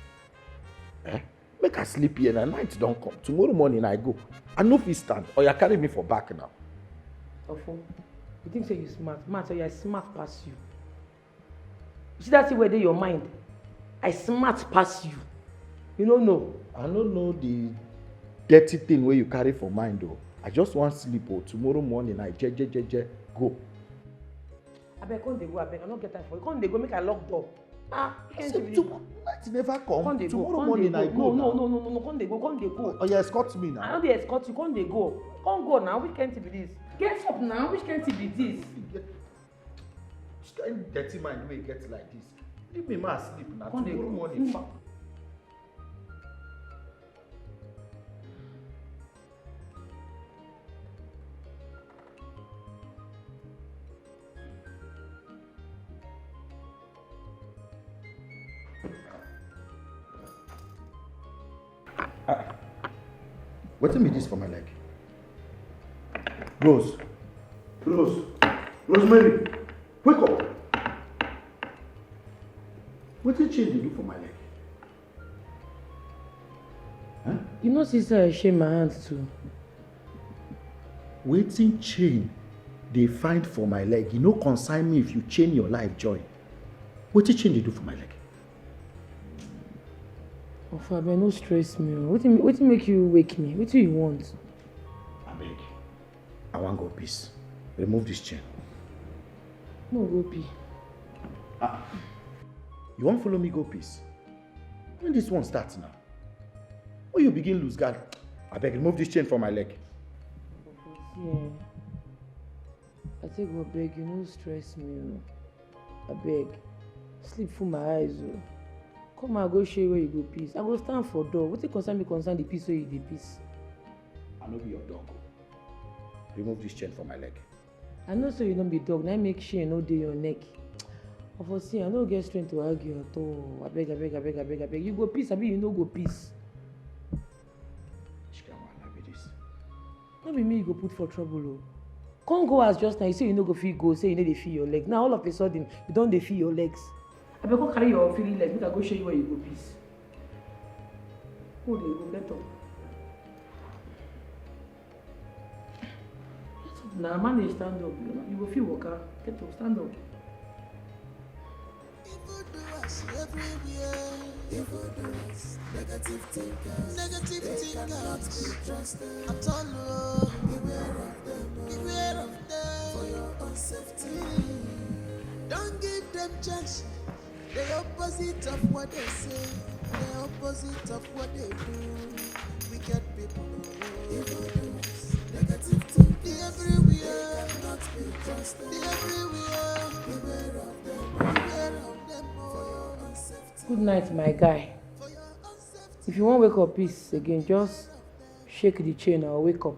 Eh? Make I sleep here na, night don come. Tomorrow morning I go. I no fit stand. Oya, carry me for back now. Ofo, you think say you smart? Man, so I smart pass you. You see that thing wey dey your mind? I smart pass you. You no know. I no know the dirty thing wey you carry for mind o. I just wan sleep o. Tomorrow morning I je je je je go. Abeg, come dey go, abeg. I no get time for you. Come dey go, make I lock door. Ah, you can't say even. Night never come. Come dey go. Tomorrow morning I go. No, no, no, no, no, no. Come dey go. Come dey go. Oh, you escort me now. I no dey escort you. Come dey go. Come go now. Which kind thing be this? Get up now. Which kind thing be this? Which kind dirty mind wey you get like this? Leave me, ma sleep now. Come dey go. Tomorrow morning. Wetin be this for my leg? Rose. Rose. Rosemary, wake up. Wetin change dey do for my leg? Huh? You know, sister, I shame my hands too. Wetin chain dey find for my leg? E no concern me if you chain your life join. Wetin chain dey do for my leg? Ofo, abeg, no stress me o. Wetin, wetin make you wake me? Wetin you want? Abeg, I wan go piss. Remove this chain. No go pee. Ah, you wan follow me go piss? When this one start now? When you begin lose guard, abeg remove this chain for my leg. Yeah. I take go beg you, no stress me o. Abeg, sleep full my eyes o. Come, I go show you where you go piss. I go stand for door. Wetin concern me concern the piss wey you dey piss? I no be your dog o. Remove this chain for my leg. I know say you no be dog, na im make chain no dey your neck. Ofo, see, I no get strength to argue at all. Abeg, abeg, abeg, abeg, abeg. You go piss, abi you no go piss? Which kind wahala be this? No be me you go put for trouble o. Come go as just now, you say you no go fit go, say you no dey feel your leg. Now all of a sudden, you don dey feel your legs. Abeg, come carry your feeling leg, make I go show you where you go piss. Who dey go get up? Get up na, manage stand up. You go fit waka. Get up, stand up. Evil doers everywhere. Evil doers, negative thinkers. Negative thinkers. They cannot be trusted at all. Oh. Beware of them. Oh. Beware of them. For your own safety. Don't give them chance. The opposite of what they say, the opposite of what they do. Wicked people, oh. Evil doers, negative thinking, everywhere. They cannot be trusted. They everywhere. Beware of them, beware of them, oh. For your own safety. Good night, my guy. If you wan wake up piss again, just shake the chain or wake up.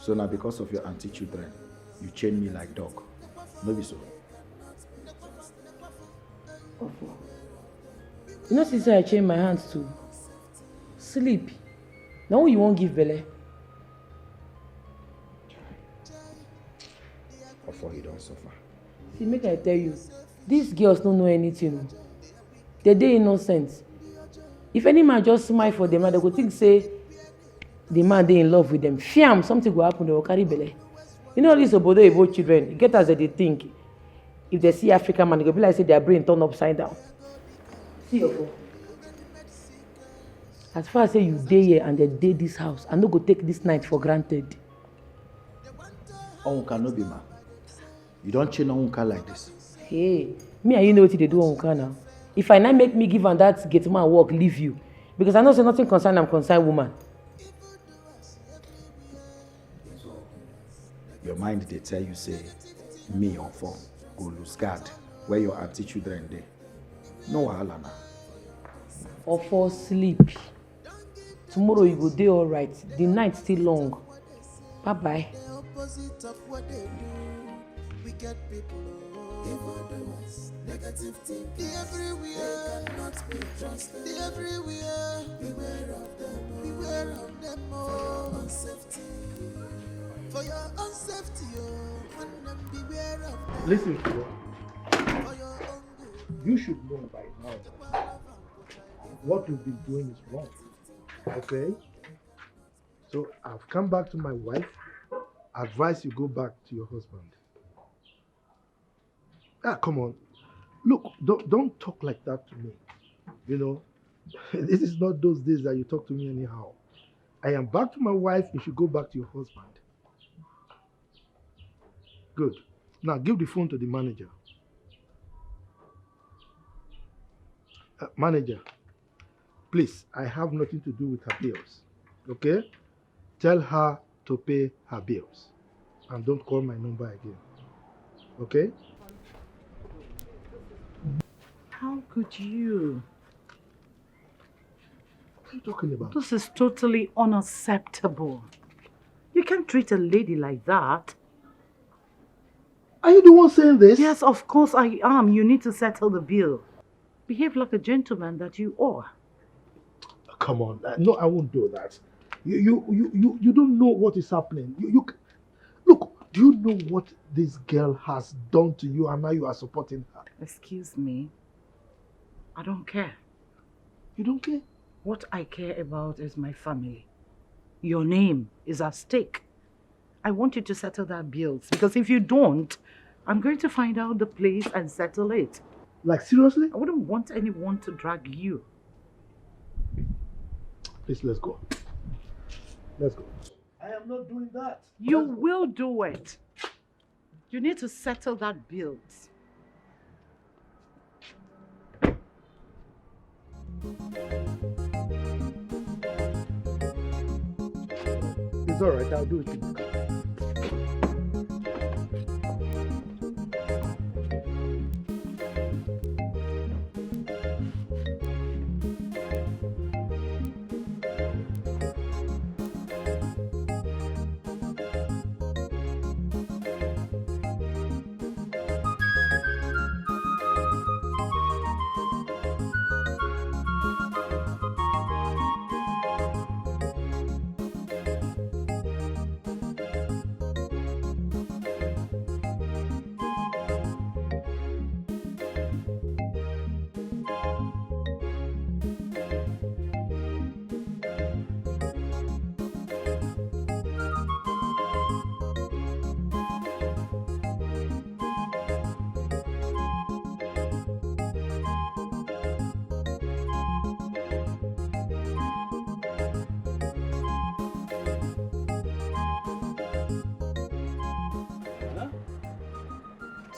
So na because of your aunty children, you chain me like dog. No be so? Ofo. You know, since I chain my hands to sleep, now who you won't give belle? Ofo, you don't suffer. See, make I tell you, these girls don't know anything. They dey innocent. If any man just smile for them, now they go think say the man dey in love with them. Fiam, something go happen, they go carry belle. You know, these obodo Igbo children, e get as they dey think. If they see African man, e go be like say their brain turn upside down. See your phone. As far as say you dey here and they dey this house, I no go take this night for granted. Onwuka no be man. You don chain Onwuka like this. Hey, me and you know wetin dey do Onwuka now. If I na make me give am that gate man work, leave you. Because I know say nothing concern am concern woman. Your mind dey tell you say me Ofo go lose guard where your aunty children dey. No wahala na. Ofo sleep. Tomorrow you go dey alright. The night still long. Bye bye. The opposite of what they do. Wicked people, oh. Evil doers, negative thinking. They everywhere. They cannot be trusted. They everywhere. Beware of them, oh. Beware of them, oh. For your own safety. For your own safety, oh. And then beware of them. Listen to me. For your own good. You should know by now that what you've been doing is wrong. Okay? So I've come back to my wife. Advise you go back to your husband. Ah, come on. Look, don't, don't talk like that to me. You know, this is not those days that you talk to me anyhow. I am back to my wife. You should go back to your husband. Good. Now give the phone to the manager. Uh, manager, please, I have nothing to do with her bills. Okay? Tell her to pay her bills. And don't call my number again. Okay? How could you? What are you talking about? This is totally unacceptable. You can't treat a lady like that. Are you the one saying this? Yes, of course I am. You need to settle the bill. Behave like a gentleman that you are. Come on. Uh, no, I won't do that. You, you, you, you, you don't know what is happening. You, you, c- look, do you know what this girl has done to you and now you are supporting her? Excuse me. I don't care. You don't care? What I care about is my family. Your name is at stake. I want you to settle that bills because if you don't, I'm going to find out the place and settle it. Like, seriously? I wouldn't want anyone to drag you. Please, let's go. Let's go. I am not doing that. You will do it. You need to settle that bills. It's all right. I'll do it in the car.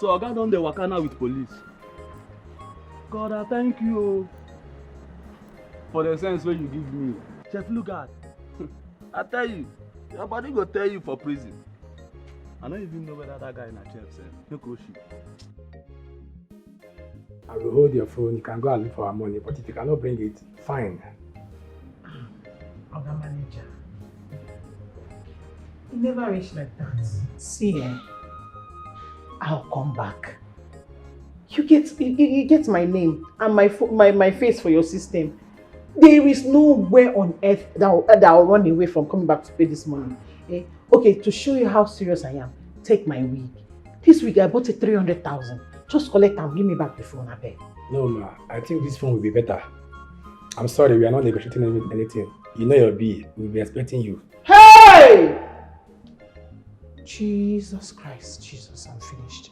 So oga don dey waka now with police. God, I thank you o, for the sense wey you give me. Chef Lugard. I tell you, your body go tell you for prison. I no even know whether that guy na chef sef. No go shit. I will hold your phone. You can go and look for our money, but if you cannot bring it, fine. Oga manager, e never reach like that. See, eh, I'll come back. You get you, you you get my name and my, fo- my my face for your system. There is nowhere on earth that I'll, that I'll run away from coming back to pay this money. Eh? Okay, to show you how serious I am, take my wig. This wig I bought it three hundred thousand. Just collect and give me back the phone, abeg. No, ma. I think this phone will be better. I'm sorry, we are not negotiating any- anything. You know your bill. We'll be expecting you. Hey! Jesus Christ, Jesus, I'm finished.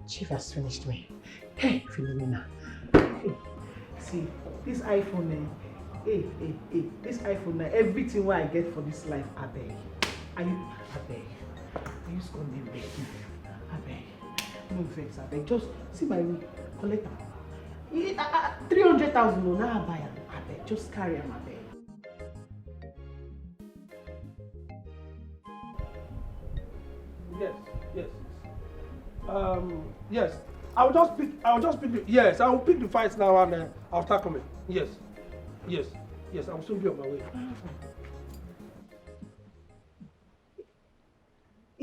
Chief has finised me. Hey, Philomena. Hey, see, this iPhone, eh? Hey, hey, hey, this iPhone, na everything wey I get for this life, abeg. Are you, abeg? Are you scolding me? Abeg. No vex, abeg. Just see my way, collect am. Eh, ah, ah, three hundred thousand, no, now I buy am. Abeg, just carry am, abeg. Yes, yes. Um, yes. I'll just pick. I'll just pick. The, yes, I will pick the files now and uh, I'll start coming. Yes, yes, yes. I will soon be on my way.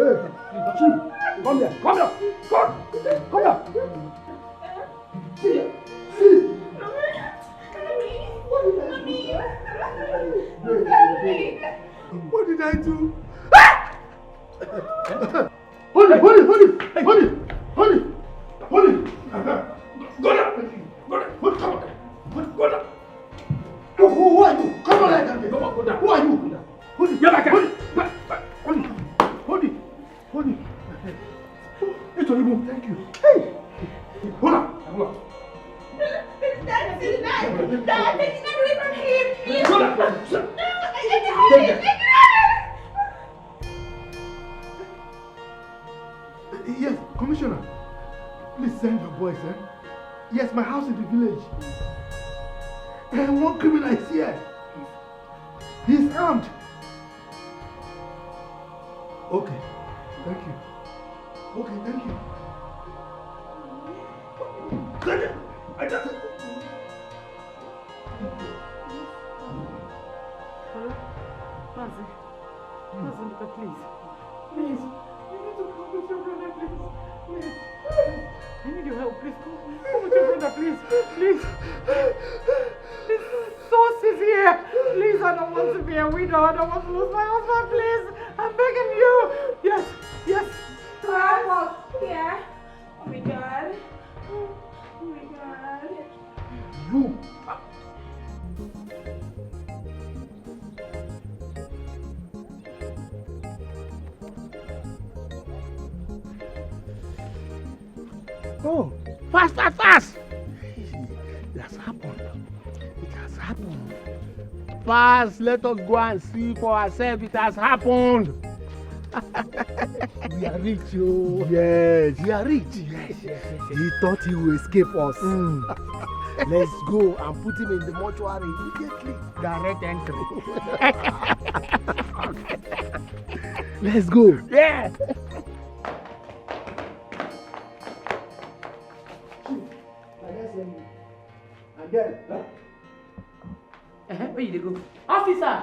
Hey, Chief, come here, come here, come, come here. See, see. What did I do? What did I do? Hold it, hold it, hold it, hold it, hold it, hold it. Go down, go down, hold, come on, hold, go down. Who, who, who are you? Come on, like that. Come on, go down. Who are you? Hold it, yeah, like that. Hold it, hold it, hold it, hold it. It's horrible. Thank you. Hey, hold on, hold on. Dad, take it away from him. Please. Go down. No, I can't take it. Take it. Yes, Commissioner. Please send your boys, eh? Yes, my house in the village. And one criminal is here. He's armed. Okay, thank you. Okay, thank you. Thank you. I just... Hello? Mazi. Mazi, look at, please. Please. You need to come with your brother, please. Please. Please. I need your help, please. Come, come with your brother, please. Please. Please. Source is here. Please, I don't want to be a widow. I don't want to lose my husband, please. I'm begging you. Yes, yes. Help us. Yeah. Oh my God. Oh my God. You. Oh, fast, fast, fast! It has happened. It has happened. Fast, let us go and see for ourselves. It has happened. We are rich, oh. Yes, we are rich. Yes, yes, yes, yes. He thought he will escape us. Mm. Let's go and put him in the mortuary immediately. Direct entry. Let's go. Yeah. Chief, I hear say you. And then, huh? Uh-huh. Where you dey go? Officer!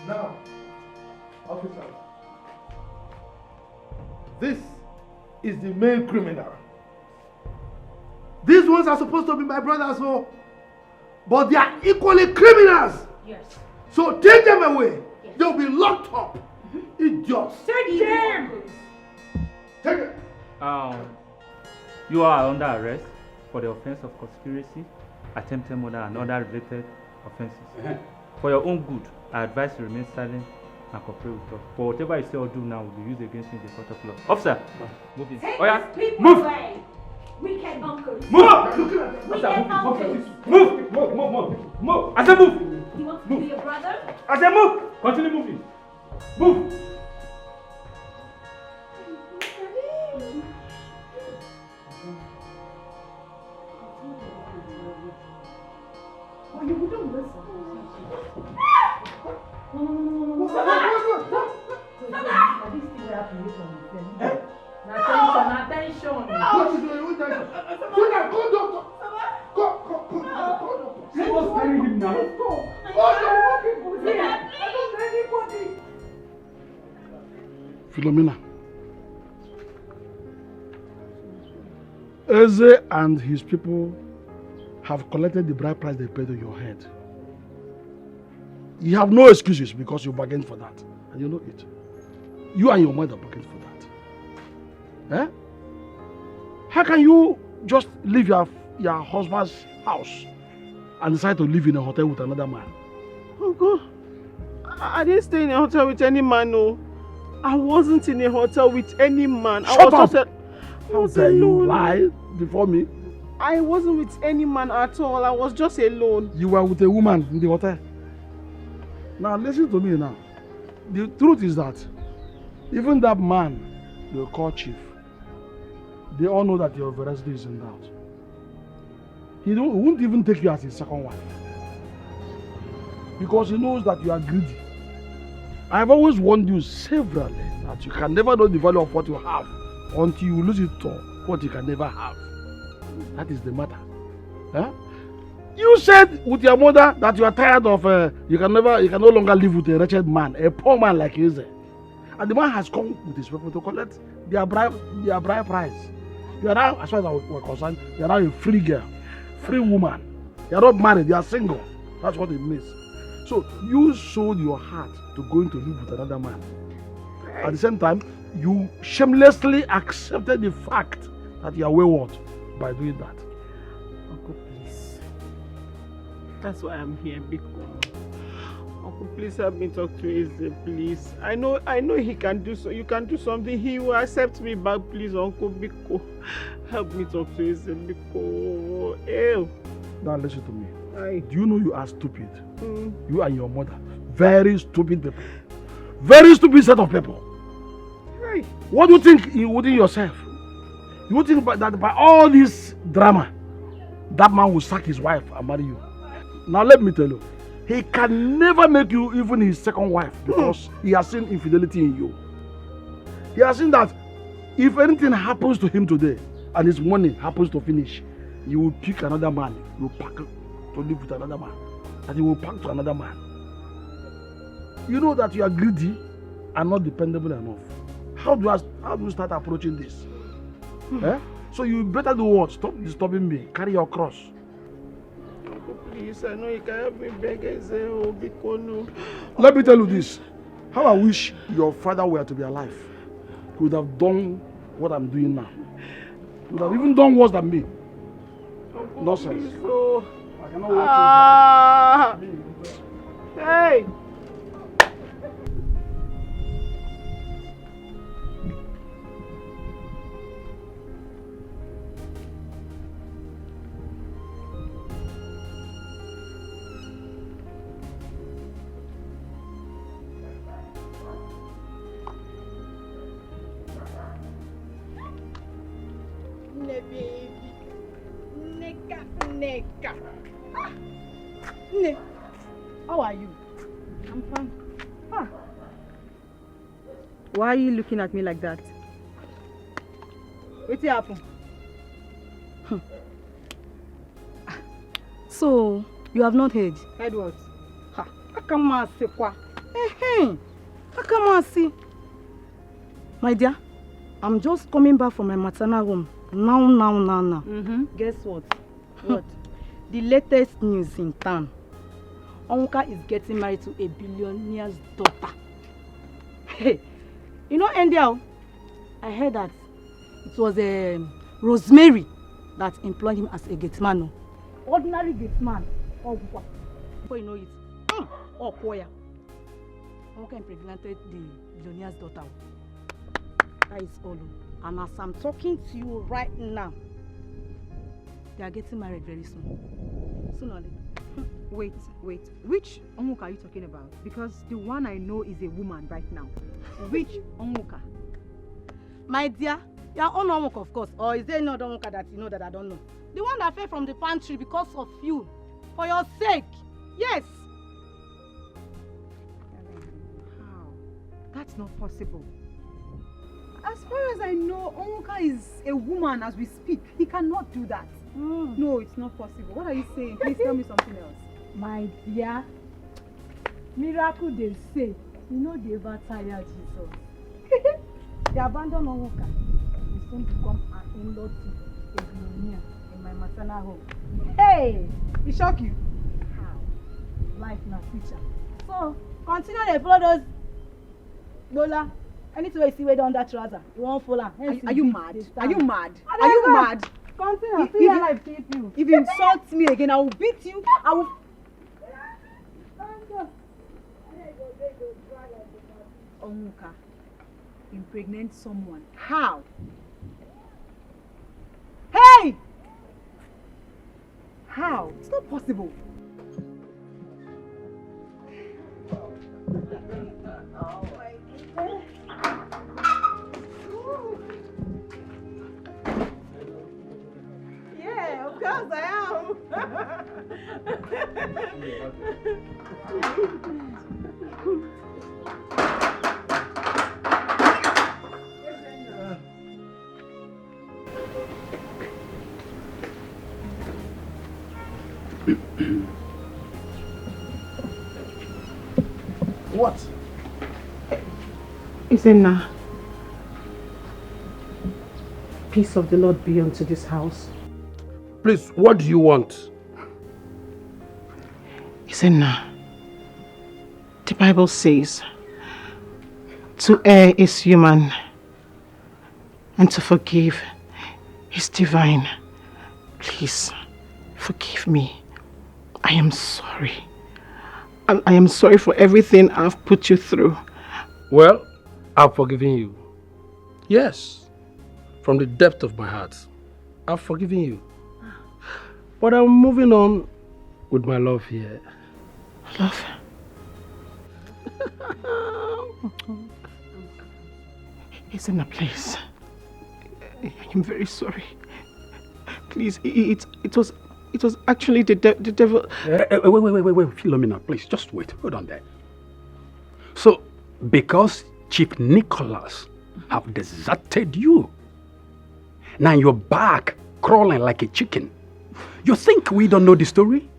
Now, officer, this is the main criminal. These ones are supposed to be my brothers, so, but they are equally criminals. Yes. So take them away. Yes. They'll be locked up. Mm-hmm. Idiots. Take them. Take them. Um, you are under arrest for the offense of conspiracy, attempted murder, and other related offenses. Uh-huh. For your own good, I advise you remain silent and cooperate with us. For whatever you say or do now will be used against you in the court of law. Officer, move in. Take these people away. Oya, move. Wicked uncles. Move. Wicked uncles. Move. Move. Move. Move. Move. I say move. You want to be a brother? I say move. Continue moving. Move. Na tension, na tension. What is going on? What is going on? Call doctor. Call, call, call, call doctor. Let us bury him now. Call your people here. I don't know anybody. Philomena. Eze and his people have collected the bride price they paid on your head. You have no excuses because you bargained for that. And you know it. You and your mother bargained for that. Eh? How can you just leave your, your husband's house and decide to live in a hotel with another man? Uncle, I, I didn't stay in a hotel with any man, no. I wasn't in a hotel with any man. I Shut was up! Just a, I How was dare you alone. Lie before me? I wasn't with any man at all. I was just alone. You were with a woman in the hotel. Now listen to me now. The truth is that even that man they call chief, they all know that your veracity is in doubt. He, don't, he won't even take you as his second wife because he knows that you are greedy. I've always warned you severally that you can never know the value of what you have until you lose it to what you can never have. That is the matter. Huh? You said with your mother that you are tired of, uh, you can never, you can no longer live with a wretched man, a poor man like Eze. And the man has come with his people to collect their bride, their bride price. You are now, as far as I was concerned, you are now a free girl, free woman. You are not married, you are single. That's what it means. So you sold your heart to going to live with another man. At the same time, you shamelessly accepted the fact that you are wayward by doing that. Uncle, please. That's why I'm here, Biko. Uncle, please help me talk to Eze, please. I know, I know he can do so. You can do something. He will accept me back, please, Uncle Biko. Help me talk to Eze, Biko. Ew. Now listen to me. Aye. Do you know you are stupid? Mm. You and your mother. Very stupid people. Very stupid set of people. Hey. What do you think you within yourself? You think by, that by all this drama, that man will sack his wife and marry you? Now let me tell you, he can never make you even his second wife because he has seen infidelity in you. He has seen that if anything happens to him today and his money happens to finish, you will pick another man, you will pack to live with another man, and you will pack to another man. You know that you are greedy and not dependable enough. How do I, how do you start approaching this? Eh? So you better do what? Stop disturbing me. Carry your cross. Uncle, please, I know you can help me beg Eze, oh, Biko, no. Let me tell you this. How I wish your father were to be alive. He would have done what I'm doing now. He would have even done worse than me. Uncle, Nonsense. Please, oh. I cannot watch you. Ah. Hey! Nne, baby. Nneka, Nneka. Ah! Nne, how are you? I'm fine. Ah! Why are you looking at me like that? Wetin happen? Hmm. So, you have not heard? Heard what? Ha, Akamasi kwa. Ehem. Akamasi. My dear, I'm just coming back from my maternal home. Now, now, now, now. Mm-hmm. Guess what? What? The latest news in town. Onwuka is getting married to a billionaire's daughter. Hey, you know, Endia, I heard that it was, um, Rosemary that employed him as a gate man. Oh. Ordinary gate man. Onwuka. Before you know it, mm, Okoya. Onwuka impregnated the billionaire's daughter. That is all. And as I'm talking to you right now, they are getting married very soon. Soon or later. Wait, wait. Which Onwuka are you talking about? Because the one I know is a woman right now. Which Onwuka? My dear, your own Onwuka, of course. Or is there any other Onwuka that you know that I don't know? The one that fell from the pantry because of you. For your sake. Yes. How? That's not possible. As far as I know, Onwuka is a woman as we speak. He cannot do that. No, it's not possible. What are you saying? Please tell me something else. My dear, miracle dey say, you know dey ever tire Jesus. They abandon Onwuka. He soon become an in-law to a billionaire in my maternal home. Hey! E shock you? How? Life na teacher. So, continue dey follow those gbola. Anything wey you see wey don under trouser, you wan follow am. Are you, are you mad? Are you mad? Are you mad? Continue. If, if, if you insult me again, I will beat you. I will. Onwuka impregnate someone. How? Hey! How? It's not possible. Yeah, of course I am. What? Izenna, peace of the Lord be unto this house. Please, what do you want? Izenna, the Bible says to err is human, and to forgive is divine. Please, forgive me. I am sorry. And I am sorry for everything I've put you through. Well, I've forgiven you. Yes, from the depth of my heart, I've forgiven you. But I'm moving on with my love here. Love? Isn't a place. I am very sorry. Please, it, it was, it was actually the, de- the devil. Eh, eh, wait, wait, wait, wait, wait, Philomena, please, just wait. Hold on there. So, because Chief Nicholas have deserted you, now you're back crawling like a chicken. You think we don't know the story?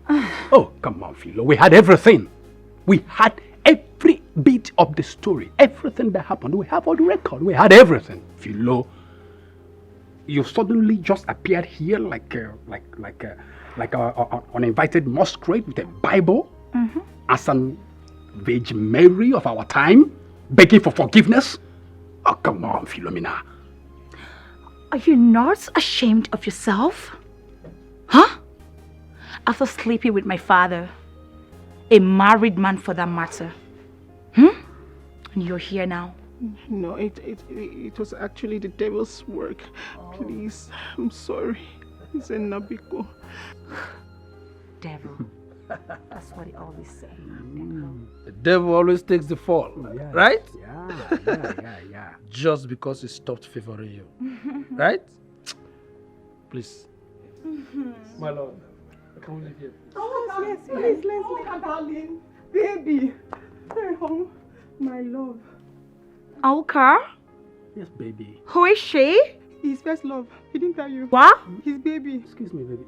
Oh, come on, Philo. We had everything. We had every bit of the story. Everything that happened. We have all the record. We had everything, Philo. You suddenly just appeared here like a, like, like a, like a, a, an uninvited masquerade with a Bible as an Virgin Mary of our time, begging for forgiveness. Oh, come on, Philomena. Are you not ashamed of yourself? Huh? After sleeping with my father, a married man for that matter. Hmm? And you're here now. No, it, it, it was actually the devil's work. Please, I'm sorry. Izenna, biko. Devil. That's what he always says. The devil always takes the fall, right? Yeah, yeah, yeah, yeah. Just because he stopped favoring you, right? Please. My love, can we leave here, please? Oh, yes, yes, please, let's leave. Darling, baby. Hey, home, my love. Awuka? Yes, baby. Who is she? His first love. He didn't tell you. What? His baby. Excuse me, baby.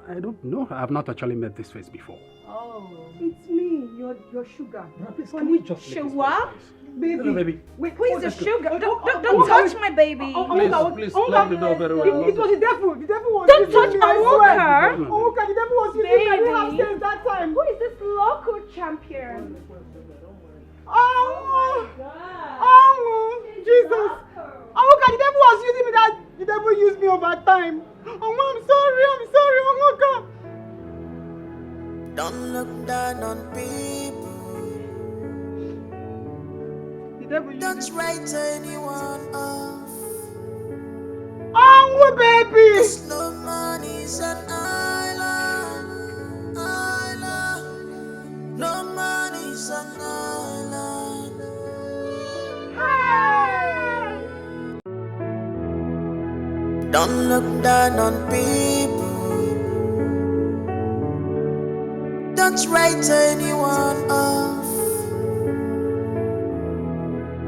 I don't know. I've not actually met this face before. Oh. It's me, your, your sugar. No, please, can we just leave this place, please? Baby. Hello, baby. Wait, who is the sugar? Don't, don't, don't touch my baby. Please, please, lock the door very well. It, it was the devil. The devil was using me, I swear. Don't touch Awuka. Awuka, the devil was using me. I didn't have sense that time. Who is this local champion? Oh, oh, Jesus. Awuka, the devil was using me that, the devil used me over time. Oh, I'm sorry, I'm sorry, Awuka. Don't look down on people. The devil used me. Don't write anyone off. Onwu, baby. 'Cause no man is an island, island. No man is an island. Hey! Don't look down on people. Don't write anyone off.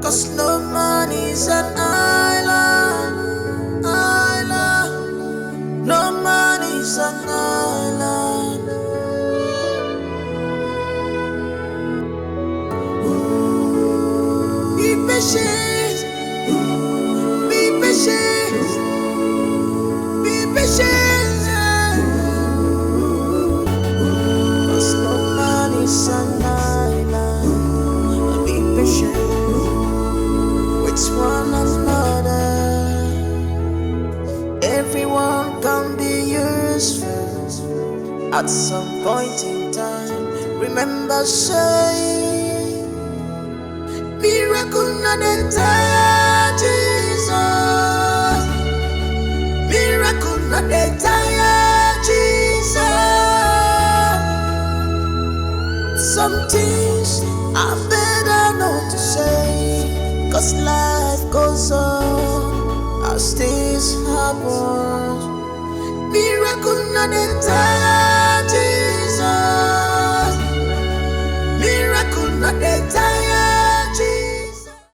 'Cause no man is an island, island. No man is an island. Be patient, be patient, be patient. 'Cause no man is an island. Be patient with one another. Everyone can be useful at some point in time. Remember, say, miracle not the tire Jesus. Miracle not the tire Jesus. Some things are better not to say, 'cause life goes on as things happen. Miracle not the tire